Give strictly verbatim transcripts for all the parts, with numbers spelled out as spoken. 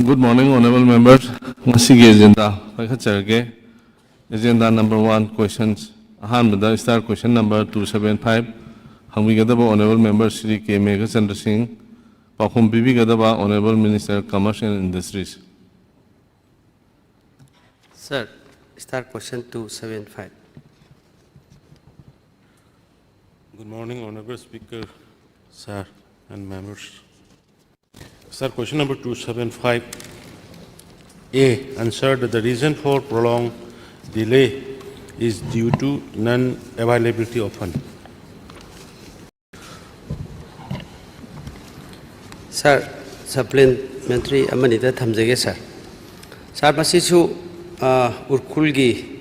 Good morning, honorable members. ꯉꯁꯤꯒꯤ agenda ꯄꯥꯏꯈꯠꯆꯔꯒꯦ꯫ Agenda number one, questions. ꯑꯍꯥꯟꯕꯗ star question number two seven five ꯍꯪꯕꯤꯒꯗꯕ honorable member Shri K Meghachandra Singh, ꯄꯥꯎꯈꯨꯝ ꯄꯤꯕꯤꯒꯗꯕ honorable minister commerce and industries. Sir, star question two seven five. Good morning, Honorable Speaker, sir, and members. Sir, question number two seven five A, answer that the reason for prolonged delay is due to non-availability of fund. Sir, supplementary ꯑꯃꯅꯤꯗ ꯊꯝꯖꯒꯦ, sir. Sir, ꯃꯁꯤꯁꯨ, ꯑ, ꯎꯔꯈꯨꯜꯒꯤ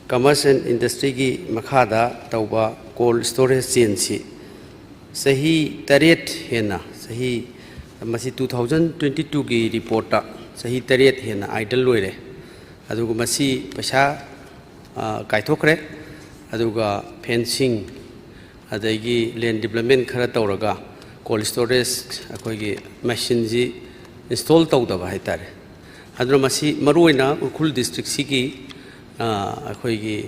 commerce and industryꯒꯤ ꯃꯈꯥꯗ ꯇꯧꯕ cold storage chainꯁꯤ ꯆꯍꯤ ꯇꯔꯦꯠ ꯍꯦꯟꯅ, ꯆꯍꯤ, ꯃꯁꯤ two thousand twenty twoꯒꯤ reportꯇ ꯆꯍꯤ ꯇꯔꯦꯠ ꯍꯦꯟꯅ idle ꯑꯣꯏꯔꯦ꯫ ꯑꯗꯨꯒ ꯃꯁꯤ ꯄꯩꯁꯥ, ꯑ, ꯀꯥꯏꯊꯣꯛꯈ꯭ꯔꯦ꯫ ꯑꯗꯨꯒ fencing, ꯑꯗꯒꯤ land development ꯈꯔ ꯇꯧꯔꯒ cold storage ꯑꯩꯈꯣꯏꯒꯤ machineꯁꯤ install ꯇꯧꯗꯕ ꯍꯥꯏꯇꯥꯔꯦ꯫ ꯑꯗꯨꯅ ꯃꯁꯤ ꯃꯔꯨꯑꯣꯏꯅ ꯎꯈ꯭ꯔꯨꯜ districtꯁꯤꯒꯤ, ꯑ, ꯑꯩꯈꯣꯏꯒꯤ,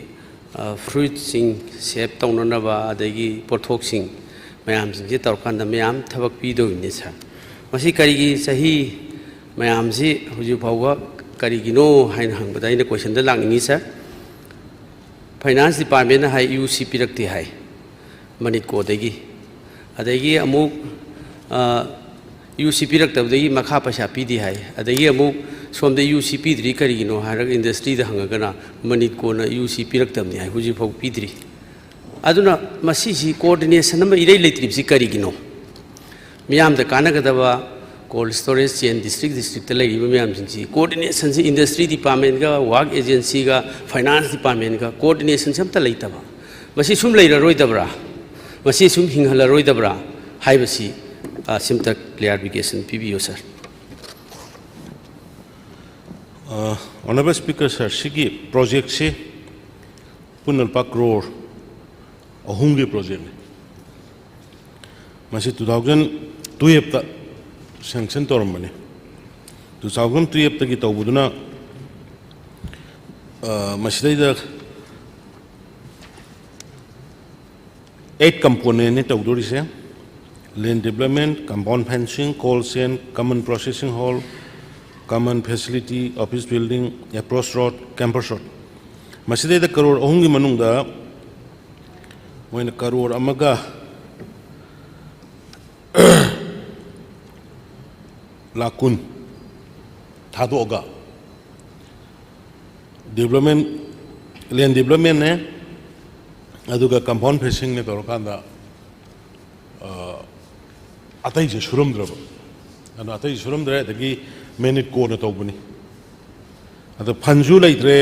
ꯑ, fruitꯁꯤꯡ save ꯇꯧꯅꯅꯕ, ꯑꯗꯒꯤ ꯄꯣꯠꯊꯣꯛꯁꯤꯡ ꯃꯌꯥꯝꯁꯤꯡꯁꯦ ꯇꯧꯔꯀꯥꯟꯗ ꯃꯌꯥꯝ ꯊꯕꯛ ꯄꯤꯗꯧꯔꯤꯅꯤ, sir꯫ ꯃꯁꯤ ꯀꯔꯤꯒꯤ ꯆꯍꯤ ꯃꯌꯥꯝꯁꯤ ꯍꯧꯖꯤꯛ ꯐꯥꯎꯕ ꯀꯔꯤꯒꯤꯅꯣ ꯍꯥꯏꯅ ꯍꯪꯕꯗ ꯑꯩꯅ questionꯗ ꯂꯥꯛꯅꯤꯡꯉꯤ, sir꯫ Finance departmentꯅ ꯍꯥꯏ UC ꯄꯤꯔꯛꯇꯦ ꯍꯥꯏ ꯃꯅꯤꯠꯀꯣꯗꯒꯤ꯫ ꯑꯗꯒꯤ ꯑꯃꯨꯛ, ꯑ, UC ꯄꯤꯔꯛꯇꯕꯗꯒꯤ ꯃꯈꯥ ꯄꯩꯁꯥ ꯄꯤꯗꯦ ꯍꯥꯏ꯫ ꯑꯗꯒꯤ ꯑꯃꯨꯛ ꯁꯣꯝꯗ UC ꯄꯤꯗ꯭ꯔꯤ ꯀꯔꯤꯒꯤꯅꯣ ꯍꯥꯏꯔꯒ industryꯗ ꯍꯪꯉꯒꯅ ꯃꯅꯤꯠꯀꯣꯅ UC ꯄꯤꯔꯛꯇꯕꯅꯤ ꯍꯥꯏ, ꯍꯧꯖꯤꯛꯐꯥꯎ ꯄꯤꯗ꯭ꯔꯤ꯫ ꯑꯗꯨꯅ ꯃꯁꯤꯁꯤ coordination ꯑꯃ ꯏꯔꯩ ꯂꯩꯇ꯭ꯔꯤꯕꯁꯤ ꯀꯔꯤꯒꯤꯅꯣ? ꯃꯤꯌꯥꯝꯗ ꯀꯥꯟꯅꯒꯗꯕ cold storage chain district districtꯇ ꯂꯩꯔꯤꯕ ꯃꯌꯥꯝꯁꯤꯡꯁꯤ coordinationꯁꯤ industry departmentꯒ, work agencyꯒ, finance departmentꯒ coordinationꯁꯤ ꯑꯝꯇ ꯂꯩꯇꯕ꯫ ꯃꯁꯤ ꯁꯨꯝ ꯂꯩꯔꯔꯣꯏꯗꯕ꯭ꯔꯥ? ꯃꯁꯤ ꯁꯨꯝ ꯍꯤꯡꯍꯜꯂꯔꯣꯏꯗꯕ꯭ꯔꯥ ꯍꯥꯏꯕꯁꯤ, ꯑ, ꯁꯤꯝꯇ clarification ꯄꯤꯕꯤꯌꯨ, sir꯫ ꯑ, Honorable Speaker, sir, ꯁꯤꯒꯤ projectꯁꯤ ꯄꯨꯟꯅ ꯂꯨꯄꯥ crore ꯑꯍꯨꯝꯒꯤ projectꯅꯤ꯫ ꯃꯁꯤ two thousand twelveꯇ sanction ꯇꯧꯔꯝꯕꯅꯤ꯫ ꯇꯨ ꯊꯥꯎꯖꯟ ꯇꯨꯌꯦꯜꯞꯇꯒꯤ ꯇꯧꯕꯗꯨꯅ, uh, ꯃꯁꯤꯗꯩꯗ eight componentꯅꯤ ꯇꯧꯗꯣꯔꯤꯁꯦ: land development, compound fencing, cold chain, common processing hall, common facility, office building, approach road, campus road꯫ ꯃꯁꯤꯗꯩꯗ crore ꯑꯍꯨꯝꯒꯤ ꯃꯅꯨꯡꯗ ꯃꯣꯏꯅ ꯀꯔꯣꯔ ꯑꯃꯒ ꯂꯥꯛ ꯀꯨꯟ ꯊꯥꯗꯣꯛꯑꯒ, development, land developmentꯅꯦ, ꯑꯗꯨꯒ compound fencingꯅꯦ ꯇꯧꯔꯀꯥꯟꯗ, ꯑ, ꯑꯇꯩꯁꯦ ꯁꯨꯔꯝꯗ꯭ꯔꯕ꯫ ꯑꯗꯣ ꯑꯇꯩꯁꯦ ꯁꯨꯔꯝꯗ꯭ꯔꯦ, ꯑꯗꯒꯤ ꯃꯦꯅꯤꯠꯀꯣꯅ ꯇꯧꯕꯅꯤ꯫ ꯑꯗꯣ ꯐꯟꯁꯨ ꯂꯩꯇ꯭ꯔꯦ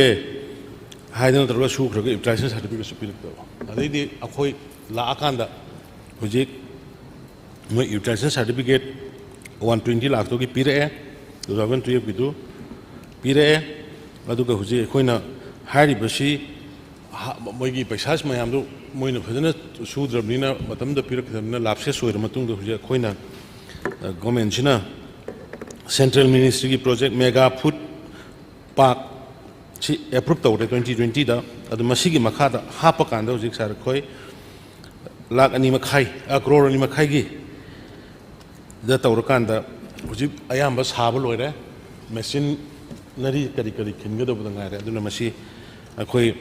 ꯍꯥꯏꯗꯅ ꯇꯧꯔꯒ ꯁꯨꯈ꯭ꯔꯒ utilization certificateꯁꯨ ꯄꯤꯔꯛꯇꯕ꯫ ꯑꯗꯩꯗꯤ ꯑꯩꯈꯣꯏ ꯂꯥꯛꯑꯀꯥꯟꯗ ꯍꯧꯖꯤꯛ ꯃꯣꯏ utilization certificate one twenty ꯂꯥꯛꯇꯨꯒꯤ ꯄꯤꯔꯛꯑꯦ, ꯇꯨ ꯊꯥꯎꯖꯟ ꯇꯨꯌꯦꯜꯞꯀꯤꯗꯨ ꯄꯤꯔꯛꯑꯦ꯫ ꯑꯗꯨꯒ ꯍꯧꯖꯤꯛ ꯑꯩꯈꯣꯏꯅ ꯍꯥꯏꯔꯤꯕꯁꯤ, ꯍꯥ-, ꯃꯣꯏꯒꯤ ꯄꯩꯁꯥ ꯃꯌꯥꯝꯗꯨ ꯃꯣꯏꯅ ꯐꯖꯅ ꯁꯨꯗ꯭ꯔꯕꯅꯤꯅ, ꯃꯇꯝꯗ ꯄꯤꯔꯛꯈꯤꯗꯕꯅꯤꯅ, lapses ꯑꯣꯏꯔ ꯃꯇꯨꯡꯗ ꯍꯧꯖꯤꯛ ꯑꯩꯈꯣꯏꯅ, ꯑ, governmentꯁꯤꯅ central ministryꯒꯤ project mega food park ꯁꯤ approve ꯇꯧꯔꯦ twenty twentyꯗ꯫ ꯑꯗꯨ ꯃꯁꯤꯒꯤ ꯃꯈꯥꯗ ꯍꯥꯞꯄꯀꯥꯟꯗ ꯍꯧꯖꯤꯛ ꯁꯥꯔ ꯑꯩꯈꯣꯏ ꯂꯥꯛ ꯑꯅꯤ ꯃꯈꯥꯏ, ꯑ, ꯀ꯭ꯔꯣꯔ ꯑꯅꯤ ꯃꯈꯥꯏꯒꯤ ꯗ ꯇꯧꯔꯀꯥꯟꯗ ꯍꯧꯖꯤꯛ ꯑꯌꯥꯝꯕ ꯁꯥꯕ ꯂꯣꯏꯔꯦ꯫ Machinery ꯀꯔꯤ ꯀꯔꯤ ꯈꯤꯟꯒꯗꯧꯕꯗ ꯉꯥꯏꯔꯦ꯫ ꯑꯗꯨꯅ ꯃꯁꯤ ꯑꯩꯈꯣꯏ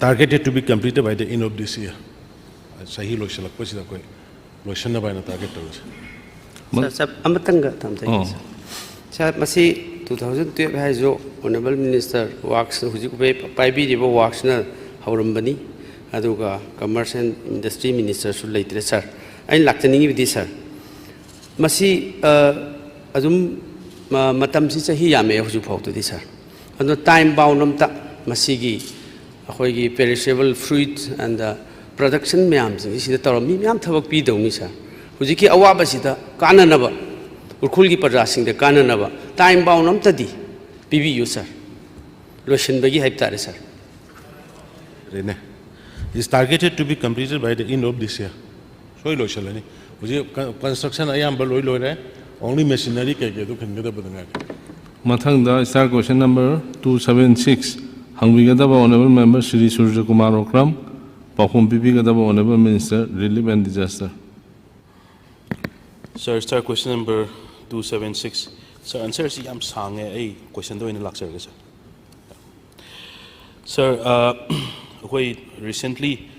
targeted to be completed by the end of this year꯫ ꯆꯍꯤ ꯂꯣꯏꯁꯤꯜꯂꯛꯄꯁꯤꯗ ꯑꯩꯈꯣꯏ ꯂꯣꯏꯁꯤꯟꯅꯕ ꯍꯥꯏꯅ target ꯇꯧꯔꯤꯁꯦ꯫ ꯃ- ꯁꯥꯔ, ꯁꯥꯔ, ꯑꯃꯇꯪꯒ ꯊꯝꯖꯒꯦ, ꯑꯣ꯫ ꯁꯥꯔ꯫ ꯁꯥꯔ, ꯃꯁꯤ two thousand twelve ꯍꯥꯏꯁꯨ honourable minister works ꯍꯧꯖꯤꯛ ꯄꯥꯏꯕꯤꯔꯤꯕ worksꯅ ꯍꯧꯔꯝꯕꯅꯤ, ꯑꯗꯨꯒ commerce and industry ministerꯁꯨ ꯂꯩꯇ꯭ꯔꯦ, ꯁꯥꯔ꯫ ꯑꯩꯅ ꯂꯥꯛꯆꯅꯤꯡꯉꯤꯕꯗꯤ, ꯁꯥꯔ, ꯃꯁꯤ, ꯑ, ꯑꯗꯨꯝ, ꯃ-, ꯃꯇꯝꯁꯤ ꯆꯍꯤ ꯌꯥꯝꯃꯛꯑꯦ ꯍꯧꯖꯤꯛ ꯐꯥꯎꯗꯗꯤ, ꯁꯥꯔ꯫ ꯑꯗꯣ time bound ꯑꯝꯇ ꯃꯁꯤꯒꯤ ꯑꯩꯈꯣꯏꯒꯤ perishable fruit and production ꯃꯌꯥꯝꯁꯤꯡꯁꯤꯗ ꯇꯧꯔ ꯃꯤ ꯃꯌꯥꯝ ꯊꯕꯛ ꯄꯤꯗꯧꯅꯤ, ꯁꯥꯔ꯫ ꯍꯧꯖꯤꯛꯀꯤ ꯑꯋꯥꯕꯁꯤꯗ ꯀꯥꯟꯅꯅꯕ, ꯎꯈ꯭ꯔꯨꯜꯒꯤ ꯄ꯭ꯔꯖꯥꯁꯤꯡꯗ ꯀꯥꯟꯅꯅꯕ time bound ꯑꯝꯇꯗꯤ ꯄꯤꯕꯤꯌꯨ, ꯁꯥꯔ꯫ ꯂꯣꯏꯁꯤꯟꯕꯒꯤ ꯍꯥꯏꯕ ꯇꯥꯔꯦ, ꯁꯥꯔ꯫ ꯔꯦꯅꯦ, is targeted to be completed by the end of this year꯫ ꯁꯣꯏ ꯂꯣꯏꯁꯤꯜꯂꯅꯤ꯫ ꯍꯧꯖꯤꯛ ꯀ-, construction ꯑꯌꯥꯝꯕ ꯂꯣꯏ ꯂꯣꯏꯔꯦ꯫ Only machinery ꯀꯩꯀꯩ ꯑꯗꯨ ꯈꯟꯒꯗꯕꯗ ꯉꯥꯏꯔꯦ꯫ ꯃꯊꯪꯗ star question number two seven six ꯍꯪꯕꯤꯒꯗꯕ Honourable Member Shri ꯁꯨꯔꯖ ꯀꯨꯃꯥꯔ ꯑꯣꯀ꯭ꯔꯝ, ꯄꯥꯎꯈꯨꯝ ꯄꯤꯕꯤꯒꯗꯕ Honourable Minister Relief and Disaster꯫ Sir, star question number two seven six. Sir, answer ꯁꯤ ꯌꯥꯝ ꯁꯥꯡꯉꯦ, ꯑꯩ questionꯗ ꯑꯣꯏꯅ ꯂꯥꯛꯆꯔꯒꯦ, sir. Sir, ꯑ, ꯑꯩꯈꯣꯏ recently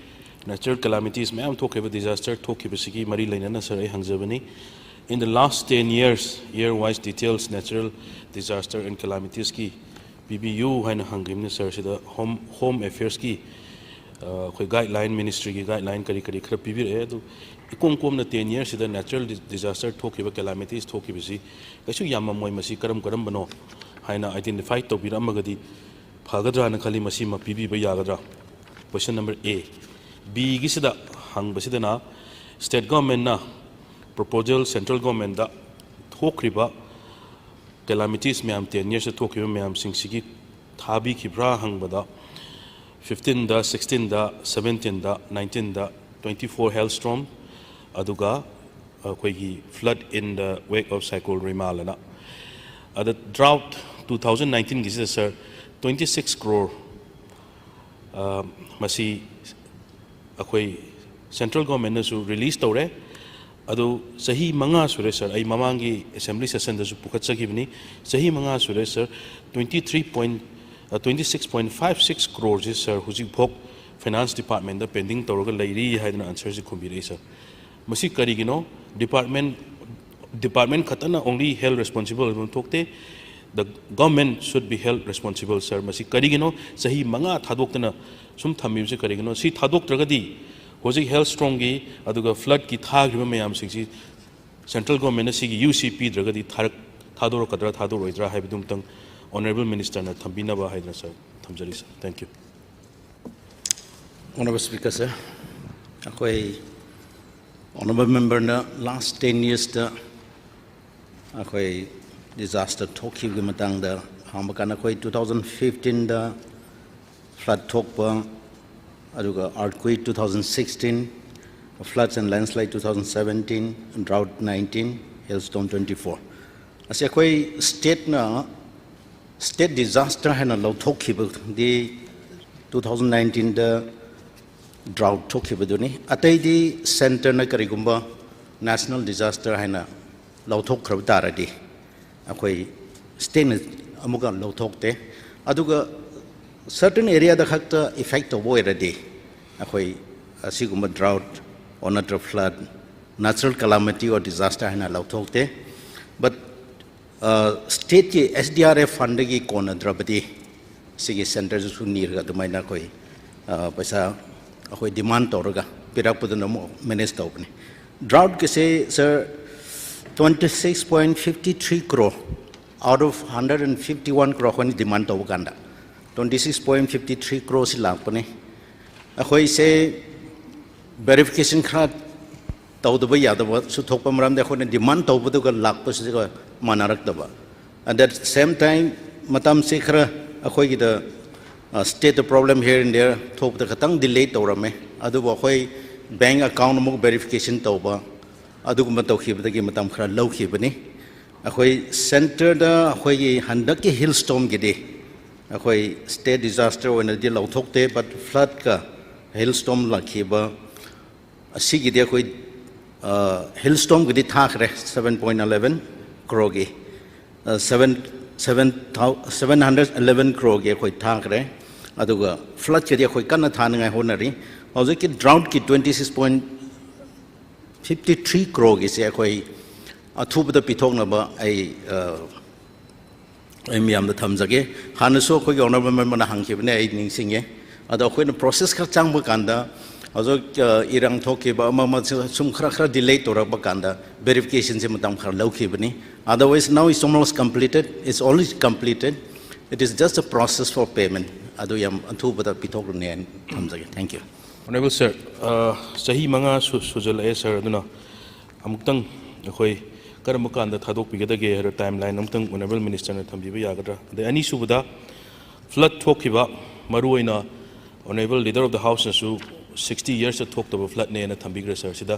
natural calamities ꯃꯌꯥꯝ ꯊꯣꯛꯈꯤꯕ, disaster ꯊꯣꯛꯈꯤꯕꯁꯤꯒꯤ ꯃꯔꯤ ꯂꯩꯅꯅ, sir, ꯑꯩ ꯍꯪꯖꯕꯅꯤ꯫ In the last ten years, year wise details natural disaster and calamitiesꯀꯤ ꯄꯤꯕꯤꯌꯨ ꯍꯥꯏꯅ ꯍꯪꯈꯤꯕꯅꯤ, sir꯫ ꯁꯤꯗ Home, Home Affairsꯀꯤ, ꯑ, ꯑꯩꯈꯣꯏ guideline, ministryꯒꯤ guideline ꯀꯔꯤ ꯀꯔꯤ ꯈꯔ ꯄꯤꯕꯤꯔꯛꯑꯦ꯫ ꯑꯗꯨ ꯏꯀꯣꯝ ꯀꯣꯝꯅ ten yearsꯁꯤꯗ natural di-, disaster ꯊꯣꯛꯈꯤꯕ, calamities ꯊꯣꯛꯈꯤꯕꯁꯤ ꯀꯩꯁꯨ ꯌꯥꯝꯃꯝꯃꯣꯏ꯫ ꯃꯁꯤ ꯀꯔꯝ ꯀꯔꯝꯕꯅꯣ ꯍꯥꯏꯅ identify ꯇꯧꯕꯤꯔꯛꯑꯝꯃꯒꯗꯤ ꯐꯒꯗ꯭ꯔꯥꯅ ꯈꯜꯂꯤ꯫ ꯃꯁꯤꯃ ꯄꯤꯕꯤꯕ ꯌꯥꯒꯗ꯭ꯔꯥ? Question number A꯫ Bꯒꯤꯁꯤꯗ ꯍꯪꯕꯁꯤꯗꯅ, state governmentꯅ proposal central governmentꯗ ꯊꯣꯛꯈ꯭ꯔꯤꯕ calamities ꯃꯌꯥꯝ, ten yearsꯇ ꯊꯣꯛꯈꯤꯕ ꯃꯌꯥꯝꯁꯤꯡꯁꯤꯒꯤ ꯊꯥꯕꯤꯈꯤꯕ꯭ꯔꯥ ꯍꯪꯕꯗ, fifteenꯗ, sixteenꯗ, seventeenꯗ, nineteenꯗ, twenty-four hailstorm, ꯑꯗꯨꯒ ꯑꯩꯈꯣꯏꯒꯤ flood in the wake of Cyclone Remal ꯑꯅ꯫ ꯑꯗ drought two thousand nineteenꯒꯤꯁꯤꯗ, sir, twenty six crore, ꯑ, ꯃꯁꯤ ꯑꯩꯈꯣꯏ central governmentꯅꯁꯨ release ꯇꯧꯔꯦ꯫ ꯑꯗꯨ ꯆꯍꯤ ꯃꯉꯥ ꯁꯨꯔꯦ, sir꯫ ꯑꯩ ꯃꯃꯥꯡꯒꯤ assembly sessionꯗꯁꯨ ꯄꯨꯈꯠꯆꯈꯤꯕꯅꯤ꯫ ꯆꯍꯤ ꯃꯉꯥ ꯁꯨꯔꯦ, sir꯫ Twenty three point, twenty six point five six croreꯁꯤ, sir, ꯍꯧꯖꯤꯛꯐꯥꯎ finance departmentꯇ pending ꯇꯧꯔꯒ ꯂꯩꯔꯤ ꯍꯥꯏꯗꯅ answerꯁꯤ ꯈꯨꯝꯕꯤꯔꯛꯏ, sir꯫ ꯃꯁꯤ ꯀꯔꯤꯒꯤꯅꯣ? Department, department ꯈꯛꯇꯅ only held responsible ꯑꯗꯨꯝ ꯊꯣꯛꯇꯦ꯫ The government should be held responsible, sir꯫ ꯃꯁꯤ ꯀꯔꯤꯒꯤꯅꯣ? ꯆꯍꯤ ꯃꯉꯥ ꯊꯥꯗꯣꯛꯇꯅ ꯁꯨꯝ ꯊꯝꯃꯤꯕꯁꯤ ꯀꯔꯤꯒꯤꯅꯣ? ꯁꯤ ꯊꯥꯗꯣꯛꯇ꯭ꯔꯒꯗꯤ ꯍꯧꯖꯤꯛ hailstormꯒꯤ ꯑꯗꯨꯒ floodꯀꯤ ꯊꯥꯈ꯭ꯔꯤꯕ ꯃꯌꯥꯝꯁꯤꯡꯁꯤ central governmentꯅ ꯁꯤꯒꯤ UC ꯄꯤꯗ꯭ꯔꯒꯗꯤ ꯊꯥꯔꯛ-, ꯊꯥꯗꯣꯔꯛꯀꯗ꯭ꯔꯥ ꯊꯥꯗꯣꯔꯛꯑꯣꯏꯗ꯭ꯔꯥ ꯍꯥꯏꯕꯗꯨ ꯑꯃꯇꯪ honourable ministerꯅ ꯊꯝꯕꯤꯅꯕ ꯍꯥꯏꯗꯅ, sir, ꯊꯝꯖꯔꯤ, sir꯫ Thank you꯫ Honourable Speaker, sir, ꯑꯩꯈꯣꯏ honourable memberꯅ last ten yearsꯇ ꯑꯩꯈꯣꯏ disaster ꯊꯣꯛꯈꯤꯕꯒꯤ ꯃꯇꯥꯡꯗ ꯍꯪꯕ ꯀꯥꯟꯗ, ꯑꯩꯈꯣꯏ two thousand fifteenꯗ flood ꯊꯣꯛꯄ, ꯑꯗꯨꯒ earthquake two thousand sixteen, floods and landslide two thousand seventeen, drought nineteen, Hailstorm twenty four ꯑꯁꯤ ꯑꯩꯈꯣꯏ ꯁ꯭ꯇꯦꯠꯅ ꯁ꯭ꯇꯦꯠ ꯗꯤꯖꯥꯁꯇꯔ ꯍꯥꯏꯅ ꯂꯧꯊꯣꯛꯈꯤꯕꯗꯤ ꯇꯨ ꯊꯥꯎꯖꯟ ꯅꯥꯏꯟꯇꯤꯟꯗ ꯗ꯭ꯔꯥꯎꯠ ꯊꯣꯛꯈꯤꯕꯗꯨꯅꯤ꯫ ꯑꯇꯩꯗꯤ ꯁꯦꯟꯇꯔꯅ ꯀꯔꯤꯒꯨꯝꯕ ꯅꯦꯁꯅꯦꯜ ꯗꯤꯖꯥꯁꯇꯔ ꯍꯥꯏꯅ ꯂꯧꯊꯣꯛꯈ꯭ꯔꯕ ꯇꯥꯔꯗꯤ ꯑꯩꯈꯣꯏ ꯁ꯭ꯇꯦꯠꯅ ꯑꯃꯨꯛꯀ ꯂꯧꯊꯣꯛꯇꯦ꯫ ꯑꯗꯨꯒ ꯁꯔꯇꯟ ꯑꯦꯔꯤꯌꯥꯗ ꯈꯛꯇ ꯏꯐꯦꯛ ꯇꯧꯕ ꯑꯣꯏꯔꯗꯤ ꯑꯩꯈꯣꯏ ꯑꯁꯤꯒꯨꯝꯕ ꯗ꯭ꯔꯥꯎꯠ ꯑꯣꯔ ꯅꯠꯇ꯭ꯔ flood, natural calamity or disaster ꯍꯥꯏꯅ ꯂꯧꯊꯣꯛꯇꯦ꯫ But ꯁ꯭ꯇꯦꯠꯀꯤ S D R F fundꯗꯒꯤ ꯀꯣꯟꯅꯗ꯭ꯔꯕꯗꯤ ꯁꯤꯒꯤ ꯁꯦꯟꯇꯔꯗꯁꯨ ꯅꯤꯔꯒ ꯑꯗꯨꯃꯥꯏꯅ ꯑꯩꯈꯣꯏ ꯄꯩꯁꯥ ꯑꯩꯈꯣꯏ ꯗꯤꯃꯥꯟ ꯇꯧꯔꯒ ꯄꯤꯔꯛꯄꯗꯨꯅ ꯑꯃꯨꯛ ꯃꯦꯅꯦꯖ ꯇꯧꯕꯅꯤ꯫ ꯗ꯭ꯔꯥꯎꯠꯀꯤꯁꯦ ꯁꯥꯔ, twenty six point fifty three crore out of hundred and fifty one crore ꯑꯩꯈꯣꯏꯅ ꯗꯤꯃꯥꯟ ꯇꯧꯕ ꯀꯥꯟꯗ twenty six point fifty three crore ꯁꯤ ꯂꯥꯛꯄꯅꯤ꯫ ꯑꯩꯈꯣꯏꯁꯦ ꯚꯦꯔꯤꯐꯤꯀꯦꯁꯟ ꯈꯔ ꯇꯧꯗꯕ ꯌꯥꯗꯕꯁꯨ ꯊꯣꯛꯄ ꯃꯔꯝꯗꯤ ꯑꯩꯈꯣꯏꯅ ꯗꯤꯃꯥꯟ ꯇꯧꯕꯗꯨꯒ ꯂꯥꯛꯄꯁꯤꯒ ꯃꯥꯟꯅꯔꯛꯇꯕ꯫ At that same time ꯃꯇꯝꯁꯤ ꯈꯔ ꯑꯩꯈꯣꯏꯒꯤꯗ ꯁ꯭ꯇꯦꯠꯇ problem here and there ꯊꯣꯛꯄꯗ ꯈꯤꯇꯪ ꯗꯤꯂꯦ ꯇꯧꯔꯝꯃꯦ꯫ ꯑꯗꯨꯕꯨ ꯑꯩꯈꯣꯏ ꯕꯦꯡ ꯑꯦꯀꯥꯎꯟ ꯑꯃꯨꯛ ꯚꯦꯔꯤꯐꯤꯀꯦꯁꯟ ꯇꯧꯕ, ꯑꯗꯨꯒꯨꯝꯕ ꯇꯧꯈꯤꯕꯗꯒꯤ ꯃꯇꯝ ꯈꯔ ꯂꯧꯈꯤꯕꯅꯤ꯫ ꯑꯩꯈꯣꯏ ꯁꯦꯟꯇꯔꯗ ꯑꯩꯈꯣꯏꯒꯤ ꯍꯟꯗꯛꯀꯤ ꯍꯦꯜ ꯁ꯭ꯇꯣꯝꯒꯤꯗꯤ ꯑꯩꯈꯣꯏ ꯁ꯭ꯇꯦꯠ ꯗꯤꯖꯥꯁꯇꯔ ꯑꯣꯏꯅꯗꯤ ꯂꯧꯊꯣꯛꯇꯦ, ꯕꯠ ꯐ꯭ꯂꯠꯀ ꯍꯦꯜ ꯁ꯭ꯇꯣꯝ ꯂꯥꯛꯈꯤꯕ ꯑꯁꯤꯒꯤꯗꯤ ꯑꯩꯈꯣꯏ ꯍꯦꯜ ꯁ꯭ꯇꯣꯝꯒꯤꯗꯤ ꯊꯥꯈ꯭ꯔꯦ seven point eleven crore ꯒꯤ, seven seven thousand seven hundred eleven crore ꯒꯤ ꯑꯩꯈꯣꯏ ꯊꯥꯈ꯭ꯔꯦ꯫ ꯑꯗꯨꯒ ꯐ꯭ꯂꯠꯀꯤꯗꯤ ꯑꯩꯈꯣꯏ ꯀꯟꯅ ꯊꯥꯅꯉꯥꯏ ꯍꯣꯠꯅꯔꯤ꯫ ꯍꯧꯖꯤꯛꯀꯤ ꯗ꯭ꯔꯥꯎꯠꯀꯤ twenty six point fifty three crore ꯒꯤꯁꯦ ꯑꯩꯈꯣꯏ ꯑꯊꯨꯕꯗ ꯄꯤꯊꯣꯛꯅꯕ ꯑꯩ ꯑꯩ ꯃꯤꯌꯥꯝꯗ ꯊꯝꯖꯒꯦ꯫ ꯍꯥꯟꯅꯁꯨ ꯑꯩꯈꯣꯏꯒꯤ ꯑꯣꯅꯔꯦꯕꯜ ꯃꯦꯝꯕꯔꯅ ꯍꯪꯈꯤꯕꯅꯦ, ꯑꯩ ꯅꯤꯡꯁꯤꯡꯉꯦ꯫ ꯑꯗꯣ ꯑꯩꯈꯣꯏꯅ ꯄ꯭ꯔꯣꯁꯦꯁ ꯈꯔ ꯆꯪꯕ ꯀꯥꯟꯗ, ꯍꯧꯖꯤꯛ ꯏꯔꯥꯡ ꯊꯣꯛꯈꯤꯕ ꯑꯃ ꯑꯃ ꯁꯨꯝ ꯈꯔ ꯈꯔ ꯗꯤꯂꯦ ꯇꯧꯔꯛꯄ ꯀꯥꯟꯗ ꯚꯦꯔꯤꯐꯤꯀꯦꯁꯟꯁꯦ ꯃꯇꯝ ꯈꯔ ꯂꯧꯈꯤꯕꯅꯤ꯫ Otherwise now it's almost completed, it's already completed, it is just a process for payment. ꯑꯗꯨ ꯌꯥꯝ ꯑꯊꯨꯕꯗ ꯄꯤꯊꯣꯛꯂꯅꯤ ꯍꯥꯏꯅ ꯊꯝꯖꯒꯦ꯫ Thank you. Honorable Sir, ꯆꯍꯤ ꯃꯉꯥ ꯁꯨꯖꯜꯂꯛꯑꯦ ꯁꯥꯔ꯫ ꯑꯗꯨꯅ ꯑꯃꯨꯛꯇꯪ ꯑꯩꯈꯣꯏ ꯀꯔꯝꯕ ꯀꯥꯟꯗ ꯊꯥꯗꯣꯛꯄꯤꯒꯗꯒꯦ ꯍꯥꯏꯕ ꯇꯥꯏꯝ ꯂꯥꯏꯟ ꯑꯃꯨꯛꯇꯪ ꯑꯣꯅꯔꯦꯕꯜ ꯃꯤꯅꯤꯁꯇꯔꯅ ꯊꯝꯕꯤꯕ ꯌꯥꯒꯗ꯭ꯔꯥ? ꯑꯗꯩ ꯑꯅꯤꯁꯨꯕꯗ, ꯐ꯭ꯂꯠ ꯊꯣꯛꯈꯤꯕ, ꯃꯔꯨꯑꯣꯏꯅ ꯑꯣꯅꯔꯦꯕꯜ ꯂꯤꯗꯔ ꯑꯣꯐ ꯗ ꯍꯥꯎꯁꯅꯁꯨ sixty yearsꯇ ꯊꯣꯛꯇꯕ ꯐ꯭ꯂꯠꯅꯦꯅ ꯊꯝꯕꯤꯈ꯭ꯔꯦ ꯁꯥꯔ꯫ ꯁꯤꯗ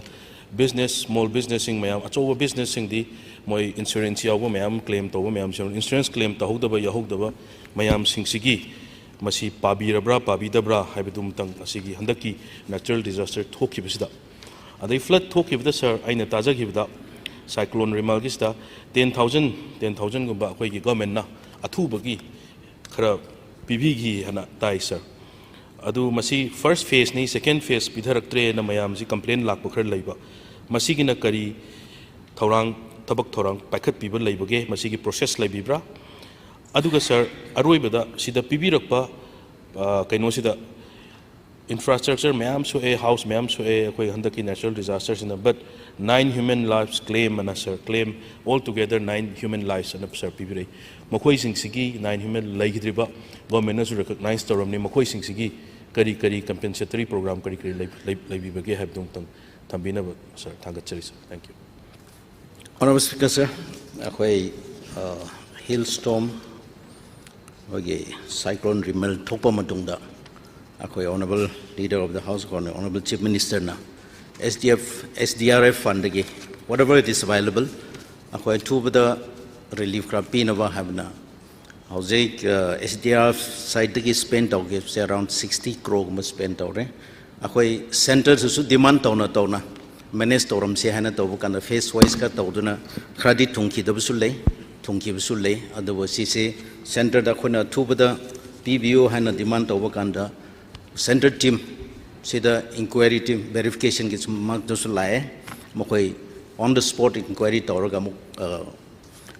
Business, small businessꯁꯤꯡ ꯃꯌꯥꯝ, ꯑꯆꯧꯕ businessꯁꯤꯡꯗꯤ ꯃꯣꯏ insurance ꯌꯥꯎꯕ ꯃꯌꯥꯝ claim ꯇꯧꯕ ꯃꯌꯥꯝꯁꯤꯡ, insurance claim ꯇꯧꯍꯧꯗꯕ ꯌꯥꯎꯍꯧꯗꯕ ꯃꯌꯥꯝꯁꯤꯡꯁꯤꯒꯤ ꯃꯁꯤ ꯄꯥꯕꯤꯔꯕ꯭ꯔꯥ ꯄꯥꯕꯤꯗꯕ꯭ꯔꯥ ꯍꯥꯏꯕꯗꯨꯃꯇꯪ, ꯑꯁꯤꯒꯤ ꯍꯟꯗꯛꯀꯤ natural disaster ꯊꯣꯛꯈꯤꯕꯁꯤꯗ꯫ ꯑꯗꯩ flood ꯊꯣꯛꯈꯤꯕꯗ, sir, ꯑꯩꯅ ꯇꯥꯖꯈꯤꯕꯗ cyclone ꯔꯤꯃꯥꯜꯒꯤꯁꯤꯗ ten thousand, ten thousandꯒꯨꯝꯕ ꯑꯩꯈꯣꯏꯒꯤ governmentꯅ ꯑꯊꯨꯕꯒꯤ ꯈꯔ ꯄꯤꯕꯤꯈꯤ ꯍꯥꯏꯅ ꯇꯥꯏ, sir꯫ ꯑꯗꯨ ꯃꯁꯤ first phaseꯅꯤ, second phase ꯄꯤꯊꯔꯛꯇ꯭ꯔꯦꯅ ꯃꯌꯥꯝꯁꯤ complain ꯂꯥꯛꯄ ꯈꯔ ꯂꯩꯕ, ꯃꯁꯤꯒꯤꯅ ꯀꯔꯤ ꯊꯧꯔꯥꯡ, ꯊꯕꯛ ꯊꯧꯔꯥꯡ ꯄꯥꯏꯈꯠꯄꯤꯕ ꯂꯩꯕꯒꯦ? ꯃꯁꯤꯒꯤ process ꯂꯩꯕꯤꯕ꯭ꯔꯥ? ꯑꯗꯨꯒ, sir, ꯑꯔꯣꯏꯕꯗ ꯁꯤꯗ ꯄꯤꯕꯤꯔꯛꯄ, ꯑ, ꯀꯩꯅꯣꯁꯤꯗ infrastructure ꯃꯌꯥꯝ ꯁꯣꯛꯑꯦ, house ꯃꯌꯥꯝ ꯁꯣꯛꯑꯦ ꯑꯩꯈꯣꯏ ꯍꯟꯗꯛꯀꯤ natural disasterꯁꯤꯅ, but nine human lives claim ꯑꯅ, sir, claim, all together nine human lives ꯑꯅ, sir, ꯄꯤꯕꯤꯔꯛꯏ꯫ ꯃꯈꯣꯏꯁꯤꯡꯁꯤꯒꯤ, nine human ꯂꯩꯈꯤꯗ꯭ꯔꯤꯕ, governmentꯅꯁꯨ recognize ꯇꯧꯔꯝꯅꯤ, ꯃꯈꯣꯏꯁꯤꯡꯁꯤꯒꯤ ꯀꯔꯤ ꯀꯔꯤ compensatory program ꯀꯔꯤ ꯀꯔꯤ ꯂꯩ-, ꯂꯩ-, ꯂꯩꯕꯤꯕꯒꯦ ꯍꯥꯏꯕꯗꯨ ꯑꯃꯨꯛꯇꯪ ꯊꯝꯕꯤꯅꯕ, sir, ꯊꯥꯒꯠꯆꯔꯤ, sir꯫ Thank you꯫ Honorable Speaker, sir, ꯑꯩꯈꯣꯏ, ꯑ, hail storm, ꯑꯩꯈꯣꯏꯒꯤ cyclone ꯔꯤꯃꯦꯜ ꯊꯣꯛꯄ ꯃꯇꯨꯡꯗ ꯑꯩꯈꯣꯏ Honorable Leader of the House, Honorable Chief Ministerꯅ S D F, S D R F fundꯗꯒꯤ whatever it is available, ꯑꯩꯈꯣꯏ ꯑꯊꯨꯕꯗ relief ꯈꯔ ꯄꯤꯅꯕ ꯍꯥꯏꯕꯅ ꯍꯧꯖꯤꯛ, ꯑ, S D R F sideꯇꯒꯤ spend ꯇꯧꯈꯤꯕꯁꯦ around sixty croreꯒꯨꯝꯕ spend ꯇꯧꯔꯦ꯫ ꯑꯩꯈꯣꯏ centreꯗꯁꯨ demand ꯇꯧꯅ ꯇꯧꯅ, manage ꯇꯧꯔꯝꯁꯦ ꯍꯥꯏꯅ ꯇꯧꯕ ꯀꯥꯟꯗ phase wiseꯀ ꯇꯧꯗꯨꯅ ꯈꯔꯗꯤ ꯊꯨꯡꯈꯤꯗꯕꯁꯨ ꯂꯩ, ꯊꯨꯡꯈꯤꯕꯁꯨ ꯂꯩ꯫ ꯑꯗꯨꯕꯨ ꯁꯤꯁꯦ centreꯗ ꯑꯩꯈꯣꯏꯅ ꯑꯊꯨꯕꯗ ꯄꯤꯕꯤꯌꯨ ꯍꯥꯏꯅ demand ꯇꯧꯕ ꯀꯥꯟꯗ centre team ꯁꯤꯗ inquiry team verificationꯒꯤ ꯃꯛꯇꯁꯨ ꯂꯥꯛꯑꯦ꯫ ꯃꯈꯣꯏ on the spot inquiry ꯇꯧꯔꯒ ꯑꯃꯨꯛ, ꯑ,